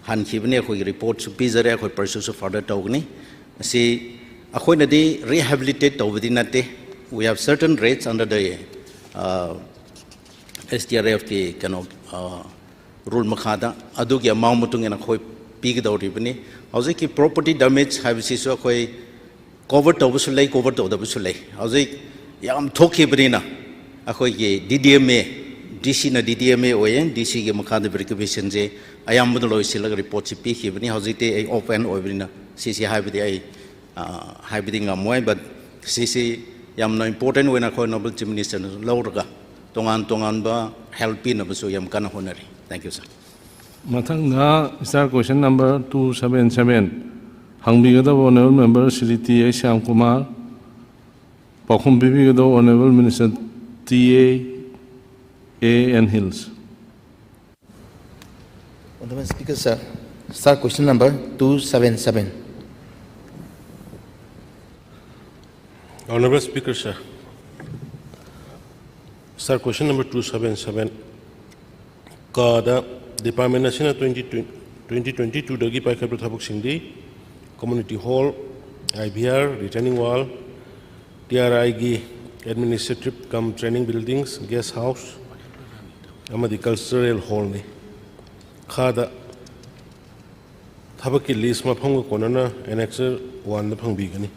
ꯍꯟꯈꯤꯕꯅꯤ꯫ ꯑꯩꯈꯣꯏꯒꯤ reportꯁꯨ ꯄꯤꯖꯔꯦ, ꯑꯩꯈꯣꯏ pursueꯁꯨ further ꯇꯧꯒꯅꯤ꯫ ꯑꯁꯤ ꯑꯩꯈꯣꯏꯅꯗꯤ rehabilitate ꯇꯧꯕꯗꯤ ꯅꯠꯇꯦ, we have certain rates under the, uh, S D R Fꯀꯤ ꯀꯩꯅꯣ, uh, rule ꯃꯈꯥꯗ ꯑꯗꯨꯒꯤ amount ꯃꯇꯨꯡ ꯏꯟꯅ ꯑꯩꯈꯣꯏ ꯄꯤꯒꯗꯧꯔꯤꯕꯅꯤ꯫ ꯍꯧꯖꯤꯛꯀꯤ property damage ꯍꯥꯏꯕꯁꯤꯁꯨ ꯑꯩꯈꯣꯏ cover ꯇꯧꯕꯁꯨ ꯂꯩ, cover ꯇꯧꯗꯕꯁꯨ ꯂꯩ꯫ ꯍꯧꯖꯤꯛ ꯌꯥꯝ ꯊꯣꯛꯈꯤꯕꯅꯤꯅ ꯑꯩꯈꯣꯏꯒꯤ D D M A, DCꯅ D D M A ꯑꯣꯏꯌꯦ, DCꯒꯤ ꯃꯈꯥꯗ verificationꯁꯦ ꯑꯌꯥꯝꯕꯅ ꯂꯣꯏꯁꯤꯜꯂꯒ reportꯁꯤ ꯄꯤꯈꯤꯕꯅꯤ꯫ ꯍꯧꯖꯤꯛꯇꯤ ꯑꯩ open ꯑꯣꯏꯕꯅꯤꯅ ꯁꯤꯁꯤ ꯍꯥꯏꯕꯗꯤ ꯑꯩ, ꯑ, ꯍꯥꯏꯕꯗꯤ ꯉꯝꯃꯣꯏ, but ꯁꯤꯁꯤ ꯌꯥꯝꯅ important ꯑꯣꯏꯅ ꯑꯩꯈꯣꯏ Honorable Chief Ministerꯅꯁꯨ ꯂꯧꯔꯒ ꯇꯣꯉꯥꯟ ꯇꯣꯉꯥꯟꯕ help ꯄꯤꯅꯕꯁꯨ ꯌꯥꯝ ꯀꯟꯅ ꯍꯣꯠꯅꯔꯤ꯫ Thank you, sir. ꯃꯊꯪꯗ star question number two seven seven ꯍꯪꯕꯤꯒꯗꯕ honourable member Shri T H Shyamkumar, ꯄꯥꯎꯈꯨꯝ ꯄꯤꯕꯤꯒꯗꯕ honourable minister T A A N Hills. Honorable Speaker, sir, star question number two seven seven. Honorable Speaker, sir. Sir, question number two seven seven. ꯀꯥꯗ department ꯑꯁꯤꯅ twenty twenty-two ꯗꯒꯤ ꯄꯥꯏꯈꯠꯄ ꯊꯕꯛꯁꯤꯡꯗꯤ community hall, I V R, retaining wall, T R I ꯒꯤ administrative cum training buildings, guest house ꯑꯃꯗꯤ cultural hall ꯅꯤ꯫ ꯈꯥꯗ ꯊꯕꯛꯀꯤ list ꯃꯐꯝꯒ ꯀꯣꯟꯅꯅ annexure one ꯗ ꯐꯪꯕꯤꯒꯅꯤ꯫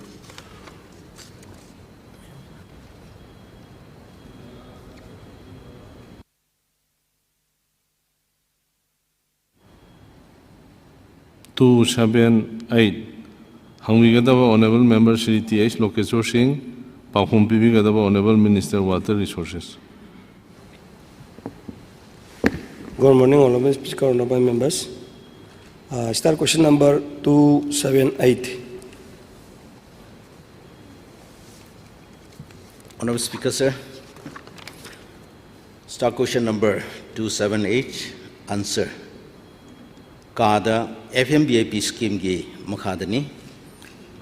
Two seven eight ꯍꯪꯕꯤꯒꯗꯕ honourable member Shri T H Lokeshwar Singh, ꯄꯥꯎꯈꯨꯝ ꯄꯤꯕꯤꯒꯗꯕ honourable minister water resources꯫ Good morning, Honorable Speaker, Honorable members. Uh, star question number two seven eight. Honorable Speaker, sir. Star question number two seven eight, answer. ꯀꯥꯗ F M B A P scheme ꯒꯤ ꯃꯈꯥꯗꯅꯤ꯫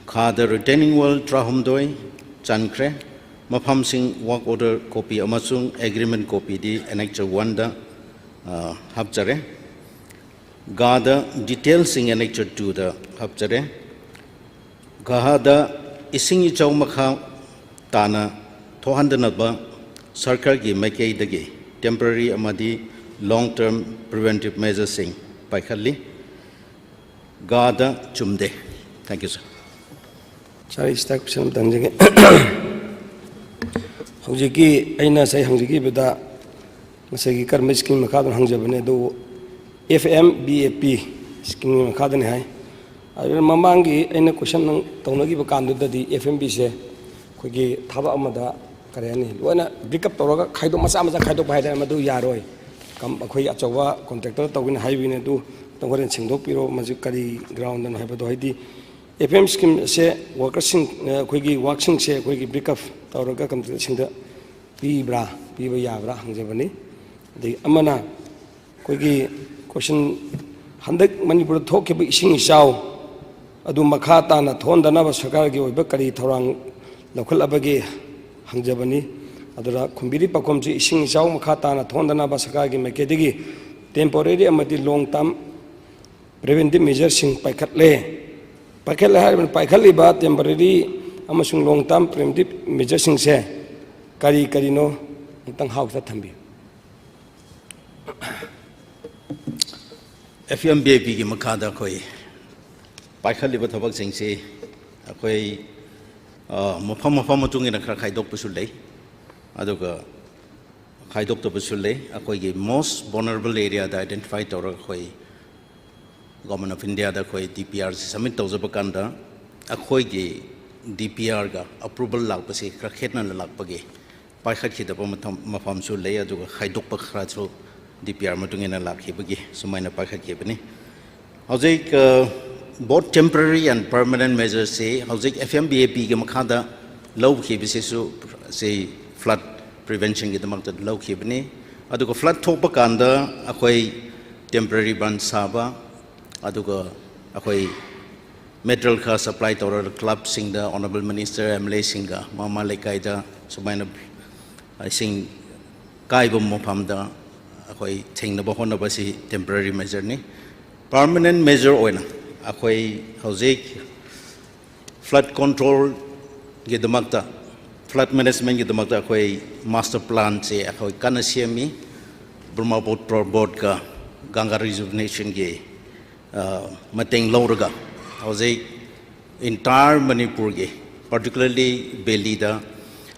ꯈꯥꯗ retaining wall ꯇꯔꯥꯍꯨꯝꯗꯣꯏ ꯆꯟꯈ꯭ꯔꯦ꯫ ꯃꯐꯝꯁꯤꯡ work order copy ꯑꯃꯁꯨꯡ agreement copy ꯗꯤ annexure one ꯗ, ꯑ, ꯍꯥꯞꯆꯔꯦ꯫ God detailꯁꯤꯡ annexure two ꯗ ꯍꯥꯞꯆꯔꯦ꯫ God ꯏꯁꯤꯡ ꯏꯆꯥꯎ ꯃꯈꯥ ꯇꯥꯅ ꯊꯣꯛꯍꯟꯗꯅꯕ ꯁꯔꯀꯥꯔꯒꯤ ꯃꯥꯏꯀꯩꯗꯒꯤ temporary ꯑꯃꯗꯤ long term preventive measureꯁꯤꯡ ꯄꯥꯏꯈꯠꯂꯤ꯫ ꯒꯥꯗ ꯆꯨꯝꯗꯦ꯫ Thank you, sir. Sir, ꯑꯩ star question ꯑꯃꯇ ꯍꯪꯖꯒꯦ꯫ ꯍꯧꯖꯤꯛꯀꯤ ꯑꯩꯅ ꯉꯁꯥꯏ ꯍꯪꯖꯈꯤꯕꯗ ꯉꯁꯥꯏꯒꯤ ꯀꯔꯝꯕ scheme ꯃꯈꯥꯗꯅꯣ ꯍꯪꯖꯕꯅꯦ, ꯑꯗꯨꯕꯨ F M B A P scheme ꯒꯤ ꯃꯈꯥꯗꯅꯤ ꯍꯥꯏ꯫ ꯑꯗꯨꯅ ꯃꯃꯥꯡꯒꯤ ꯑꯩꯅ question ꯇꯧꯅꯈꯤꯕ ꯀꯥꯟꯗꯨꯗꯗꯤ F M B ꯁꯦ ꯑꯩꯈꯣꯏꯒꯤ ꯊꯕꯛ ꯑꯃꯗ ꯀꯔꯤ ꯍꯥꯏꯅꯤ, ꯂꯣꯏꯅ break up ꯇꯧꯔꯒ ꯈꯥꯏꯗꯣꯛ, ꯃꯆꯥ ꯃꯆꯥ ꯈꯥꯏꯗꯣꯛꯄ ꯍꯥꯏꯇꯥꯔꯦ, ꯃꯗꯨ ꯌꯥꯔꯣꯏ꯫ ꯀꯝ-, ꯑꯩꯈꯣꯏ ꯑꯆꯧꯕ contractor ꯇꯧꯒꯅꯤ ꯍꯥꯏꯕꯒꯤꯅꯦ, ꯑꯗꯨ ꯑꯝꯇꯪ ꯍꯣꯔꯦꯟ ꯁꯦꯡꯗꯣꯛꯄꯤꯔꯣ, ꯃꯁꯤ ꯀꯔꯤ groundꯅꯣ ꯍꯥꯏꯕꯗꯣ꯫ ꯍꯥꯏꯗꯤ, F M scheme ꯑꯁꯦ workerꯁꯤꯡ, ꯑ, ꯑꯩꯈꯣꯏꯒꯤ workꯁꯤꯡꯁꯦ ꯑꯩꯈꯣꯏꯒꯤ break up ꯇꯧꯔꯒ contractorꯁꯤꯡꯗ ꯄꯤꯕ꯭ꯔꯥ, ꯄꯤꯕ ꯌꯥꯕ꯭ꯔꯥ ꯍꯪꯖꯕꯅꯤ꯫ ꯑꯗꯒꯤ ꯑꯃꯅ, ꯑꯩꯈꯣꯏꯒꯤ question, ꯍꯟꯗꯛ ꯃꯅꯤꯄꯨꯔꯗ ꯊꯣꯛꯈꯤꯕ ꯏꯁꯤꯡ ꯏꯆꯥꯎ ꯑꯗꯨ ꯃꯈꯥ ꯇꯥꯅ ꯊꯣꯛꯍꯟꯗꯅꯕ ꯁꯔꯀꯥꯔꯒꯤ ꯑꯣꯏꯕ ꯀꯔꯤ ꯊꯧꯔꯥꯡ ꯂꯧꯈꯠꯂꯕꯒꯦ ꯍꯪꯖꯕꯅꯤ꯫ ꯑꯗꯨꯅ ꯈꯨꯝꯕꯤꯔꯤ ꯄꯥꯎꯈꯨꯝꯁꯤ, ꯏꯁꯤꯡ ꯏꯆꯥꯎ ꯃꯈꯥ ꯇꯥꯅ ꯊꯣꯛꯍꯟꯗꯅꯕ ꯁꯔꯀꯥꯔꯒꯤ ꯃꯥꯏꯀꯩꯗꯒꯤ temporary ꯑꯃꯗꯤ long term preventive measureꯁꯤꯡ ꯄꯥꯏꯈꯠꯂꯦ꯫ ꯄꯥꯏꯈꯠꯂꯦ ꯍꯥꯏꯔꯤꯕ, ꯄꯥꯏꯈꯠꯂꯤꯕ temporary ꯑꯃꯁꯨꯡ long term preventive measureꯁꯤꯡꯁꯦ ꯀꯔꯤ ꯀꯔꯤꯅꯣ, ꯑꯃꯨꯛꯇꯪ ꯍꯥꯎꯁꯇ ꯊꯝꯕꯤꯌꯨ꯫ F M B A Pꯒꯤ ꯃꯈꯥꯗ ꯑꯩꯈꯣꯏ ꯄꯥꯏꯈꯠꯂꯤꯕ ꯊꯕꯛꯁꯤꯡꯁꯤ ꯑꯩꯈꯣꯏ, ꯑ, ꯃꯐꯝ ꯃꯐꯝ ꯃꯇꯨꯡ ꯏꯟꯅ ꯈꯔ ꯈꯥꯏꯗꯣꯛꯄꯁꯨ ꯂꯩ, ꯑꯗꯨꯒ ꯈꯥꯏꯗꯣꯛꯇꯕꯁꯨ ꯂꯩ꯫ ꯑꯩꯈꯣꯏꯒꯤ most vulnerable areaꯗ identify ꯇꯧꯔꯒ ꯑꯩꯈꯣꯏ Government of Indiaꯗ ꯑꯩꯈꯣꯏ D P Rꯁꯤ submit ꯇꯧꯖꯕ ꯀꯥꯟꯗ ꯑꯩꯈꯣꯏꯒꯤ D P Rꯒ approval ꯂꯥꯛꯄꯁꯤ ꯈꯔ ꯈꯦꯠꯅꯅ ꯂꯥꯛꯄꯒꯤ ꯄꯥꯏꯈꯠꯈꯤꯗꯕ ꯃꯇꯝ, ꯃꯐꯝꯁꯨ ꯂꯩ, ꯑꯗꯨꯒ ꯈꯥꯏꯗꯣꯛꯄ ꯈꯔꯁꯨ D P R ꯃꯇꯨꯡ ꯏꯟꯅ ꯂꯥꯛꯈꯤꯕꯒꯤ ꯁꯨꯃꯥꯏꯅ ꯄꯥꯏꯈꯠꯈꯤꯕꯅꯤ꯫ ꯍꯧꯖꯤꯛ, ꯑ, both temporary and permanent measureꯁꯤ ꯍꯧꯖꯤꯛ F M B A Pꯒꯤ ꯃꯈꯥꯗ ꯂꯧꯈꯤꯕꯁꯤꯁꯨ ꯁꯤ flood preventionꯒꯤꯗꯃꯛꯇ ꯂꯧꯈꯤꯕꯅꯤ꯫ ꯑꯗꯨꯒ flood ꯊꯣꯛꯄ ꯀꯥꯟꯗ ꯑꯩꯈꯣꯏ temporary ꯕꯟ ꯁꯥꯕ, ꯑꯗꯨꯒ ꯑꯩꯈꯣꯏ material ꯈꯔ supply ꯇꯧꯔꯒ clubꯁꯤꯡꯗ honourable minister, M L Aꯁꯤꯡꯒ ꯃꯃꯥ ꯂꯩꯀꯥꯏꯗ ꯁꯨꯃꯥꯏꯅ ꯏꯁꯤꯡ ꯀꯥꯏꯕ ꯃꯐꯝꯗ ꯑꯩꯈꯣꯏ ꯊꯦꯡꯅꯕ ꯍꯣꯠꯅꯕꯁꯤ temporary measureꯅꯤ꯫ Permanent measure ꯑꯣꯏꯅ ꯑꯩꯈꯣꯏ ꯍꯧꯖꯤꯛ flood controlꯒꯤꯗꯃꯛꯇ, flood managementꯒꯤꯗꯃꯛꯇ ꯑꯩꯈꯣꯏ master planꯁꯦ ꯑꯩꯈꯣꯏ ꯀꯟꯅ ꯁꯦꯝꯃꯤ꯫ Brahmaputra boardꯀ Ganga rejuvenationꯒꯤ, ꯑ, ꯃꯇꯦꯡ ꯂꯧꯔꯒ ꯍꯧꯖꯤꯛ entire ꯃꯅꯤꯄꯨꯔꯒꯤ, particularly valleyꯗ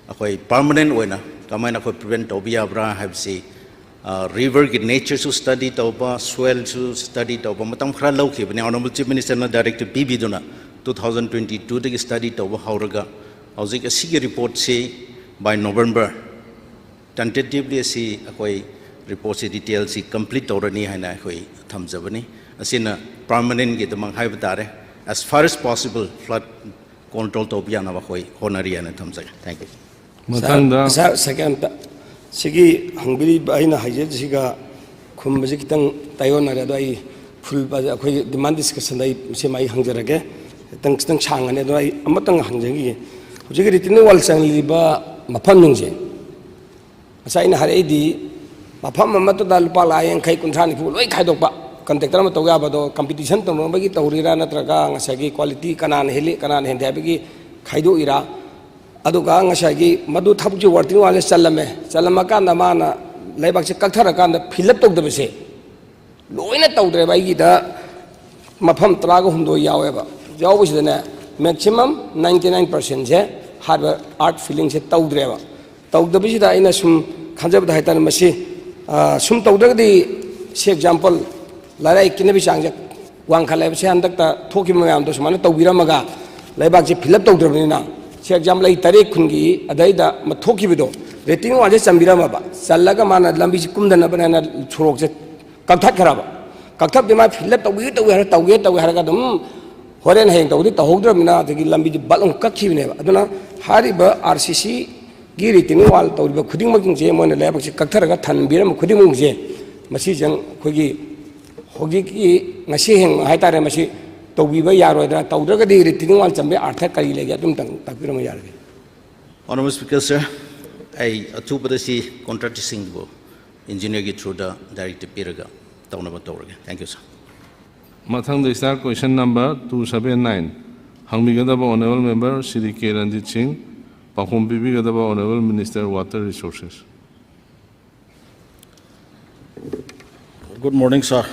ꯑꯩꯈꯣꯏ permanent ꯑꯣꯏꯅ ꯀꯃꯥꯏꯅ ꯑꯩꯈꯣꯏ prevent ꯇꯧꯕ ꯌꯥꯕ꯭ꯔꯥ ꯍꯥꯏꯕꯁꯤ, ꯑ, riverꯒꯤ natureꯁꯨ study ꯇꯧꯕ, soilꯁꯨ study ꯇꯧꯕ ꯃꯇꯝ ꯈꯔ ꯂꯧꯈꯤꯕꯅꯤ꯫ Honourable Chief Ministerꯅ directive ꯄꯤꯕꯤꯗꯨꯅ two thousand twenty twoꯗꯒꯤ study ꯇꯧꯕ ꯍꯧꯔꯒ ꯍꯧꯖꯤꯛ ꯑꯁꯤꯒꯤ reportꯁꯤ By November, tentatively ꯑꯁꯤ ꯑꯩꯈꯣꯏ ꯔꯤꯄꯣꯔꯠꯁꯤ, ꯗꯤꯇꯦꯜꯁꯤ ꯀꯝꯄ꯭ꯂꯤꯠ ꯇꯧꯔꯅꯤ ꯍꯥꯏꯅ ꯑꯩꯈꯣꯏ ꯊꯝꯖꯕꯅꯤ꯫ ꯑꯁꯤꯅ ꯄꯔꯃꯅꯦꯟꯒꯤꯗꯃꯛ ꯍꯥꯏꯕ ꯇꯥꯔꯦ, as far as possible flood control ꯇꯧꯕ ꯌꯥꯅꯕ ꯑꯩꯈꯣꯏ ꯍꯣꯠꯅꯔꯤ ꯍꯥꯏꯅ ꯊꯝꯖꯒꯦ꯫ Thank you. ꯃꯊꯪꯗ ꯁꯥꯔ, ꯁꯥꯔ, ꯁꯦꯀꯦꯟ ꯑꯝꯇ꯫ ꯁꯤꯒꯤ ꯍꯪꯕꯤꯔꯤꯕ ꯑꯩꯅ ꯍꯥꯏꯖꯔꯤꯁꯤꯒ ꯈꯨꯝꯕꯁꯤ ꯈꯤꯇꯪ ꯇꯥꯏꯑꯣꯟꯅꯔꯦ꯫ ꯑꯗꯣ ꯑꯩ ꯐꯨꯜ, ꯑꯩꯈꯣꯏꯒꯤ ꯗꯤꯃꯥꯟ ꯗꯤꯁꯀꯁꯟꯗ ꯑꯩ ꯁꯤꯃ ꯑꯩ ꯍꯪꯖꯔꯒꯦ꯫ ꯈꯤꯇꯪ, ꯈꯤꯇꯪ ꯁꯥꯡꯉꯅꯤ꯫ ꯑꯗꯣ ꯑꯩ ꯑꯃꯇꯪ ꯍꯪꯖꯈꯤꯒꯦ꯫ ꯍꯧꯖꯤꯛꯀꯤ ꯔꯤꯇꯦꯅꯤꯡ ꯋꯥꯜ ꯆꯜꯂꯤꯕ ꯃꯐꯝꯁꯤꯡꯁꯦ, ꯉꯁꯥꯏ ꯑꯩꯅ ꯍꯥꯏꯔꯛꯏꯗꯤ, ꯃꯐꯝ ꯑꯃꯠꯇꯗ ꯂꯨꯄꯥ ꯂꯥꯈ ꯌꯥꯡꯈꯩ, ꯀꯨꯟꯊ꯭ꯔꯥ, ꯅꯤꯐꯨ ꯂꯣꯏ ꯈꯥꯏꯗꯣꯛꯄ, ꯀꯟꯇ꯭ꯔꯦꯛꯇꯔ ꯑꯃ ꯇꯧ ꯌꯥꯕꯗꯣ, ꯀꯝꯄꯤꯇꯤꯁꯟ ꯇꯧꯅꯕꯒꯤ ꯇꯧꯔꯤꯔꯥ, ꯅꯠꯇ꯭ꯔꯒ ꯉꯁꯥꯏꯒꯤ ꯀ꯭ꯋꯥꯂꯤꯇꯤ ꯀꯅꯥꯅ ꯍꯦꯜꯂꯤ, ꯀꯅꯥꯅ ꯍꯦꯟꯗꯦ ꯍꯥꯏꯕꯒꯤ ꯈꯥꯏꯗꯣꯛꯏꯔꯥ? ꯑꯗꯨꯒ ꯉꯁꯥꯏꯒꯤ ꯃꯗꯨ ꯊꯕꯛꯁꯤ ꯋꯥꯔꯇꯤꯡ ꯋꯥꯜꯁꯦ ꯆꯜꯂꯝꯃꯦ, ꯆꯜꯂꯝꯃꯀꯥꯟꯗ ꯃꯥꯅ ꯂꯩꯕꯥꯛꯁꯦ ꯀꯛꯊꯔꯀꯥꯟꯗ ꯐꯤꯜ ꯑꯞ ꯇꯧꯗꯕꯁꯦ, ꯂꯣꯏꯅ ꯇꯧꯗ꯭ꯔꯦꯕ꯫ ꯑꯩꯒꯤꯗ ꯃꯐꯝ ꯇꯔꯥꯒ ꯍꯨꯝꯗꯣꯏ ꯌꯥꯎꯋꯦꯕ꯫ ꯌꯥꯎꯕꯁꯤꯗꯅꯦ, ꯃꯦꯛꯁꯤꯃꯝ ꯅꯥꯏꯟꯇꯤ ꯅꯥꯏꯟ ꯄꯥꯔꯁꯦꯟꯁꯦ ꯍꯥꯏꯔꯤꯕ ꯑꯥꯔꯠ ꯐꯤꯂꯤꯡꯁꯦ ꯇꯧꯗ꯭ꯔꯦꯕ꯫ ꯇꯧꯗꯕꯁꯤꯗ ꯑꯩꯅ ꯁꯨꯝ ꯈꯟꯖꯕꯗ ꯍꯥꯏꯇꯥꯔꯦ, ꯃꯁꯤ, ꯑ, ꯁꯨꯝ ꯇꯧꯗ꯭ꯔꯒꯗꯤ, ꯁꯤ ꯑꯦꯛꯖꯥꯝꯄꯜ, ꯂꯥꯏꯔꯥꯏ ꯀꯤꯟꯅꯕꯒꯤ ꯆꯥꯡꯁꯦ ꯋꯥꯡꯈꯠꯂꯦꯕ꯫ ꯁꯤ ꯍꯟꯗꯛꯇ ꯊꯣꯛꯈꯤꯕ ꯃꯌꯥꯝꯗꯣ ꯁꯨꯃꯥꯏꯅ ꯇꯧꯕꯤꯔꯝꯃꯒ, ꯂꯩꯕꯥꯛꯁꯦ ꯐꯤꯜ ꯑꯞ ꯇꯧꯗ꯭ꯔꯕꯅꯤꯅ, ꯁꯤ ꯑꯦꯛꯖꯥꯝ ꯂꯩ ꯇꯔꯦꯠ ꯈꯨꯟꯒꯤ ꯑꯗꯩꯗ ꯑꯃ ꯊꯣꯛꯈꯤꯕꯗꯣ, ꯔꯤꯇꯦꯅꯤꯡ ꯋꯥꯜꯁꯦ ꯆꯟꯕꯤꯔꯝꯃꯕ, ꯆꯜꯂꯒ ꯃꯥꯅ ꯂꯝꯕꯤꯁꯤ ꯀꯨꯝꯗꯅꯕꯅꯦꯅ ꯁꯣꯔꯣꯛꯁꯦ ꯀꯛꯊꯠꯈ꯭ꯔꯕ꯫ ꯀꯛꯊꯠꯄꯗꯤ ꯃꯥ ꯐꯤꯜ ꯑꯞ ꯇꯧꯒꯦ ꯇꯧꯒꯦ ꯍꯥꯏꯔ, ꯇꯧꯒꯦ ꯇꯧꯒꯦ ꯍꯥꯏꯔꯒ ꯑꯗꯨꯝ ꯍꯣꯔꯦꯟ ꯍꯌꯦꯡ ꯇꯧꯕꯗꯤ ꯇꯧꯍꯧꯗ꯭ꯔꯕꯅꯤꯅ, ꯑꯗꯒꯤ ꯂꯝꯕꯤꯗꯤ ꯕꯠ ꯑꯃꯨꯛ ꯀꯛꯈꯤꯕꯅꯦꯕ꯫ ꯑꯗꯨꯅ ꯍꯥꯏꯔꯤꯕ ꯑꯥꯔ ꯁꯤ ꯁꯤꯒꯤ ꯔꯤꯇꯦꯅꯤꯡ ꯋꯥꯜ ꯇꯧꯔꯤꯕ ꯈꯨꯗꯤꯡꯃꯛꯁꯤꯡꯁꯦ, ꯃꯣꯏꯅ ꯂꯩꯕꯥꯛꯁꯦ ꯀꯛꯊꯔꯒ ꯊꯝꯕꯤꯔꯝꯕ ꯈꯨꯗꯤꯡꯃꯛꯁꯦ, ꯃꯁꯤꯁꯦ ꯑꯩꯈꯣꯏꯒꯤ ꯍꯧꯖꯤꯛꯀꯤ ꯉꯁꯤ ꯍꯌꯦꯡ ꯍꯥꯏꯇꯥꯔꯦ, ꯃꯁꯤ ꯇꯧꯕꯤꯕ ꯌꯥꯔꯣꯏꯗ꯭ꯔꯥ? ꯇꯧꯗ꯭ꯔꯒꯗꯤ ꯔꯤꯇꯦꯅꯤꯡ ꯋꯥꯜ ꯆꯟꯕꯒꯤ ꯑꯥꯔꯊ ꯀꯔꯤ ꯂꯩꯒꯦ? ꯑꯗꯨꯝꯇꯪ ꯇꯥꯛꯄꯤꯔꯝꯕ ꯌꯥꯔꯒꯦ꯫ Honorable Speaker, sir, ꯑꯩ ꯑꯊꯨꯕꯗ ꯁꯤ ꯀꯣꯟꯇ꯭ꯔꯦꯛꯇꯔꯁꯤꯡꯕꯨ ꯏꯟꯖꯤꯅꯤꯌꯔꯒꯤ ꯊ꯭ꯔꯨꯗ ꯗꯥꯏꯔꯦꯛꯇꯤꯚ ꯄꯤꯔꯒ ꯇꯧꯅꯕ ꯇꯧꯔꯒꯦ꯫ Thank you, sir. ꯃꯊꯪꯗ star question number two seven nine ꯍꯪꯕꯤꯒꯗꯕ honourable member Shri ꯀꯦ ꯔꯟꯖꯤꯠ ꯁꯤꯡ, ꯄꯥꯎꯈꯨꯝ ꯄꯤꯕꯤꯒꯗꯕ honourable minister water resources꯫ Good morning, sir.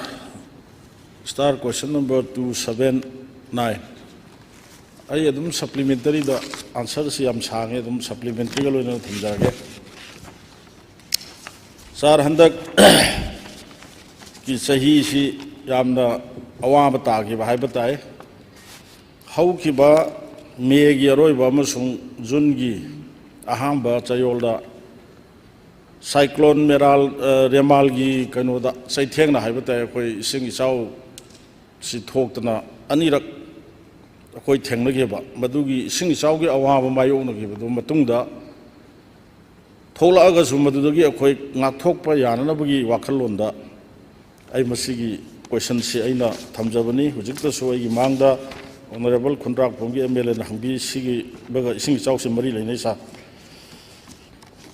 Star question number two seven nine꯫ ꯑꯩ ꯑꯗꯨꯝ ꯁꯄ꯭ꯂꯤꯃꯦꯟꯇꯔꯤꯗ ꯑꯟꯁꯔꯁꯤ ꯌꯥꯝ ꯁꯥꯡꯉꯦ, ꯑꯗꯨꯝ ꯁꯄ꯭ꯂꯤꯃꯦꯟꯇꯔꯤꯒ ꯂꯣꯏꯅꯅ ꯊꯝꯖꯔꯒꯦ꯫ ꯁꯥꯔ, ꯍꯟꯗꯛ ꯀꯤ ꯆꯍꯤꯁꯤ ꯌꯥꯝꯅ ꯑꯋꯥꯕ ꯇꯥꯈꯤꯕ ꯍꯥꯏꯕ ꯇꯥꯏ꯫ ꯍꯧꯈꯤꯕ ꯃꯦꯒꯤ ꯑꯔꯣꯏꯕ ꯑꯃꯁꯨꯡ ꯖꯨꯟꯒꯤ ꯑꯍꯥꯟꯕ ꯆꯌꯣꯜꯗ ꯁꯥꯏꯀ꯭ꯂꯣꯟ ꯃꯦꯔꯥꯜ, ꯑ, ꯔꯦꯃꯥꯜꯒꯤ ꯀꯩꯅꯣꯗ, ꯆꯩꯊꯦꯡꯅ ꯍꯥꯏꯕ ꯇꯥꯏ, ꯑꯩꯈꯣꯏ ꯏꯁꯤꯡ ꯏꯆꯥꯎꯁꯤ ꯊꯣꯛꯇꯅ ꯑꯅꯤꯔꯛ ꯑꯩꯈꯣꯏ ꯊꯦꯡꯅꯈꯤꯕ, ꯃꯗꯨꯒꯤ ꯏꯁꯤꯡ ꯏꯆꯥꯎꯒꯤ ꯑꯋꯥꯕ ꯃꯥꯌꯣꯛꯅꯈꯤꯕꯗꯨ ꯃꯇꯨꯡꯗ ꯊꯣꯛꯂꯛꯑꯒꯁꯨ ꯃꯗꯨꯗꯒꯤ ꯑꯩꯈꯣꯏ ꯉꯥꯛꯊꯣꯛꯄ ꯌꯥꯅꯅꯕꯒꯤ ꯋꯥꯈꯜꯂꯣꯟꯗ ꯑꯩ ꯃꯁꯤꯒꯤ ꯀꯣꯏꯁꯟꯁꯤ ꯑꯩꯅ ꯊꯝꯖꯕꯅꯤ꯫ ꯍꯧꯖꯤꯛꯇꯁꯨ ꯑꯩꯒꯤ ꯃꯥꯡꯗ ꯑꯣꯅꯔꯦꯕꯜ ꯈꯨꯟꯗ꯭ꯔꯥꯛꯄꯝꯒꯤ ꯑꯦꯝ ꯑꯦꯜ ꯑꯦꯅ ꯍꯪꯕꯤ, ꯁꯤꯒꯤ ꯕꯒ ꯏꯁꯤꯡ ꯏꯆꯥꯎꯁꯤ ꯃꯔꯤ ꯂꯩꯅꯩ ꯁꯥꯔ꯫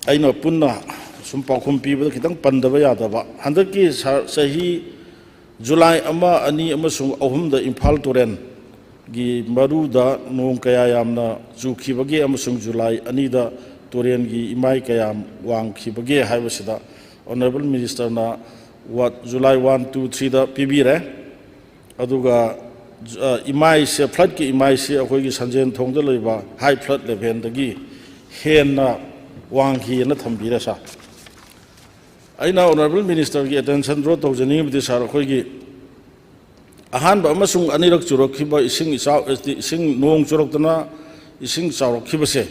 ꯑꯩꯅ ꯄꯨꯟꯅ ꯁꯨꯝ ꯄꯥꯎꯈꯨꯝ ꯄꯤꯕꯗ ꯈꯤꯇꯪ ꯄꯟꯗꯕ ꯌꯥꯗꯕ, ꯍꯟꯗꯛꯀꯤ ꯁꯥꯔ, ꯆꯍꯤ ꯖꯨꯂꯥꯏ ꯑꯃ, ꯑꯅꯤ ꯑꯃꯁꯨꯡ ꯑꯍꯨꯝꯗ ꯏꯝꯐꯥꯜ ꯇꯨꯔꯦꯜꯒꯤ ꯃꯔꯨꯗ ꯅꯣꯡ ꯀꯌꯥ ꯌꯥꯝꯅ ꯆꯨꯈꯤꯕꯒꯦ ꯑꯃꯁꯨꯡ ꯖꯨꯂꯥꯏ ꯑꯅꯤꯗ ꯇꯨꯔꯦꯜꯒꯤ ꯏꯃꯥꯏ ꯀꯌꯥꯝ ꯋꯥꯡꯈꯤꯕꯒꯦ ꯍꯥꯏꯕꯁꯤꯗ ꯑꯣꯅꯔꯦꯕꯜ ꯃꯤꯅꯤꯁꯇꯔꯅ ꯋꯥ-, ꯖꯨꯂꯥꯏ ꯋꯥꯟ, ꯇꯨ, ꯊ꯭ꯔꯤꯗ ꯄꯤꯕꯤꯔꯦ꯫ ꯑꯗꯨꯒ, ꯑ, ꯏꯃꯥꯏꯁꯦ, ꯐ꯭ꯂꯠꯀꯤ ꯏꯃꯥꯏꯁꯦ ꯑꯩꯈꯣꯏꯒꯤ ꯁꯟꯖꯦꯟ ꯊꯣꯡꯗ ꯂꯩꯕ ꯍꯥꯏ ꯐ꯭ꯂꯠ ꯂꯦꯚꯦꯜꯗꯒꯤ ꯍꯦꯟꯅ ꯋꯥꯡꯈꯤꯑꯅ ꯊꯝꯕꯤꯔꯦ ꯁꯥꯔ꯫ ꯑꯩꯅ ꯑꯣꯅꯔꯦꯕꯜ ꯃꯤꯅꯤꯁꯇꯔꯒꯤ ꯑꯦꯇꯦꯟꯁꯟ ꯗ꯭ꯔꯣ ꯇꯧꯖꯅꯤꯡꯉꯤꯕꯗꯤ ꯁꯥꯔ, ꯑꯩꯈꯣꯏꯒꯤ ꯑꯍꯥꯟꯕ ꯑꯃꯁꯨꯡ ꯑꯅꯤꯔꯛ ꯆꯨꯔꯛꯈꯤꯕ ꯏꯁꯤꯡ ꯏꯆꯥꯎ, ꯏꯁꯤꯡ ꯅꯣꯡ ꯆꯨꯔꯛꯇꯅ ꯏꯁꯤꯡ ꯆꯥꯎꯔꯛꯈꯤꯕꯁꯦ,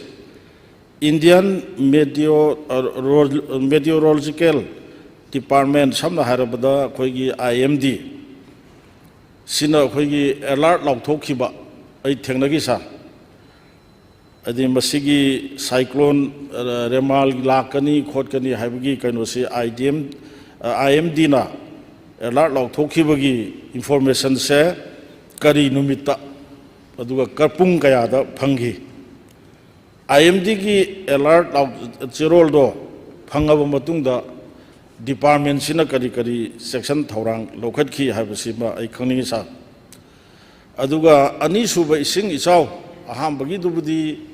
ꯏꯟꯗꯤꯌꯟ ꯃꯦꯇꯤꯑꯣ-, ꯔꯣ-, ꯃꯦꯇꯤꯑꯣꯔꯣꯂꯣꯖꯤꯀꯦꯜ ꯗꯤꯄꯥꯔꯠꯃꯦꯟ, ꯁꯝꯅ ꯍꯥꯏꯔꯕꯗ ꯑꯩꯈꯣꯏꯒꯤ ꯑꯥꯏ ꯑꯦꯝ ꯗꯤ, ꯁꯤꯅ ꯑꯩꯈꯣꯏꯒꯤ ꯑꯦꯂꯥꯔꯠ ꯂꯥꯎꯊꯣꯛꯈꯤꯕ ꯑꯩ ꯊꯦꯡꯅꯈꯤ ꯁꯥꯔ꯫ ꯍꯥꯏꯗꯤ ꯃꯁꯤꯒꯤ ꯁꯥꯏꯀ꯭ꯂꯣꯟ, ꯑ, ꯔꯦꯃꯥꯜ ꯂꯥꯛꯀꯅꯤ ꯈꯣꯠꯀꯅꯤ ꯍꯥꯏꯕꯒꯤ ꯀꯩꯅꯣꯁꯤ ꯑꯥꯏ ꯗꯤ ꯑꯦꯝ, ꯑ, ꯑꯥꯏ ꯑꯦꯝ ꯗꯤꯅ ꯑꯦꯂꯥꯔꯠ ꯂꯥꯎꯊꯣꯛꯈꯤꯕꯒꯤ ꯏꯟꯐꯣꯔꯃꯦꯁꯟꯁꯦ ꯀꯔꯤ ꯅꯨꯃꯤꯠꯇ, ꯑꯗꯨꯒ ꯀ-, ꯄꯨꯡ ꯀꯌꯥꯗ ꯐꯪꯈꯤ? ꯑꯥꯏ ꯑꯦꯝ ꯗꯤꯒꯤ ꯑꯦꯂꯥꯔꯠ ꯂꯥꯎ-, ꯆꯦꯔꯣꯜꯗꯣ ꯐꯪꯉꯕ ꯃꯇꯨꯡꯗ ꯗꯤꯄꯥꯔꯠꯃꯦꯟꯁꯤꯅ ꯀꯔꯤ ꯀꯔꯤ ꯆꯦꯛꯁꯤꯟ ꯊꯧꯔꯥꯡ ꯂꯧꯈꯠꯈꯤ ꯍꯥꯏꯕꯁꯤꯃ ꯑꯩ ꯈꯪꯅꯤꯡꯉꯤ ꯁꯥꯔ꯫ ꯑꯗꯨꯒ ꯑꯅꯤꯁꯨꯕ ꯏꯁꯤꯡ ꯏꯆꯥꯎ, ꯑꯍꯥꯟꯕꯒꯤꯗꯨꯕꯨꯗꯤ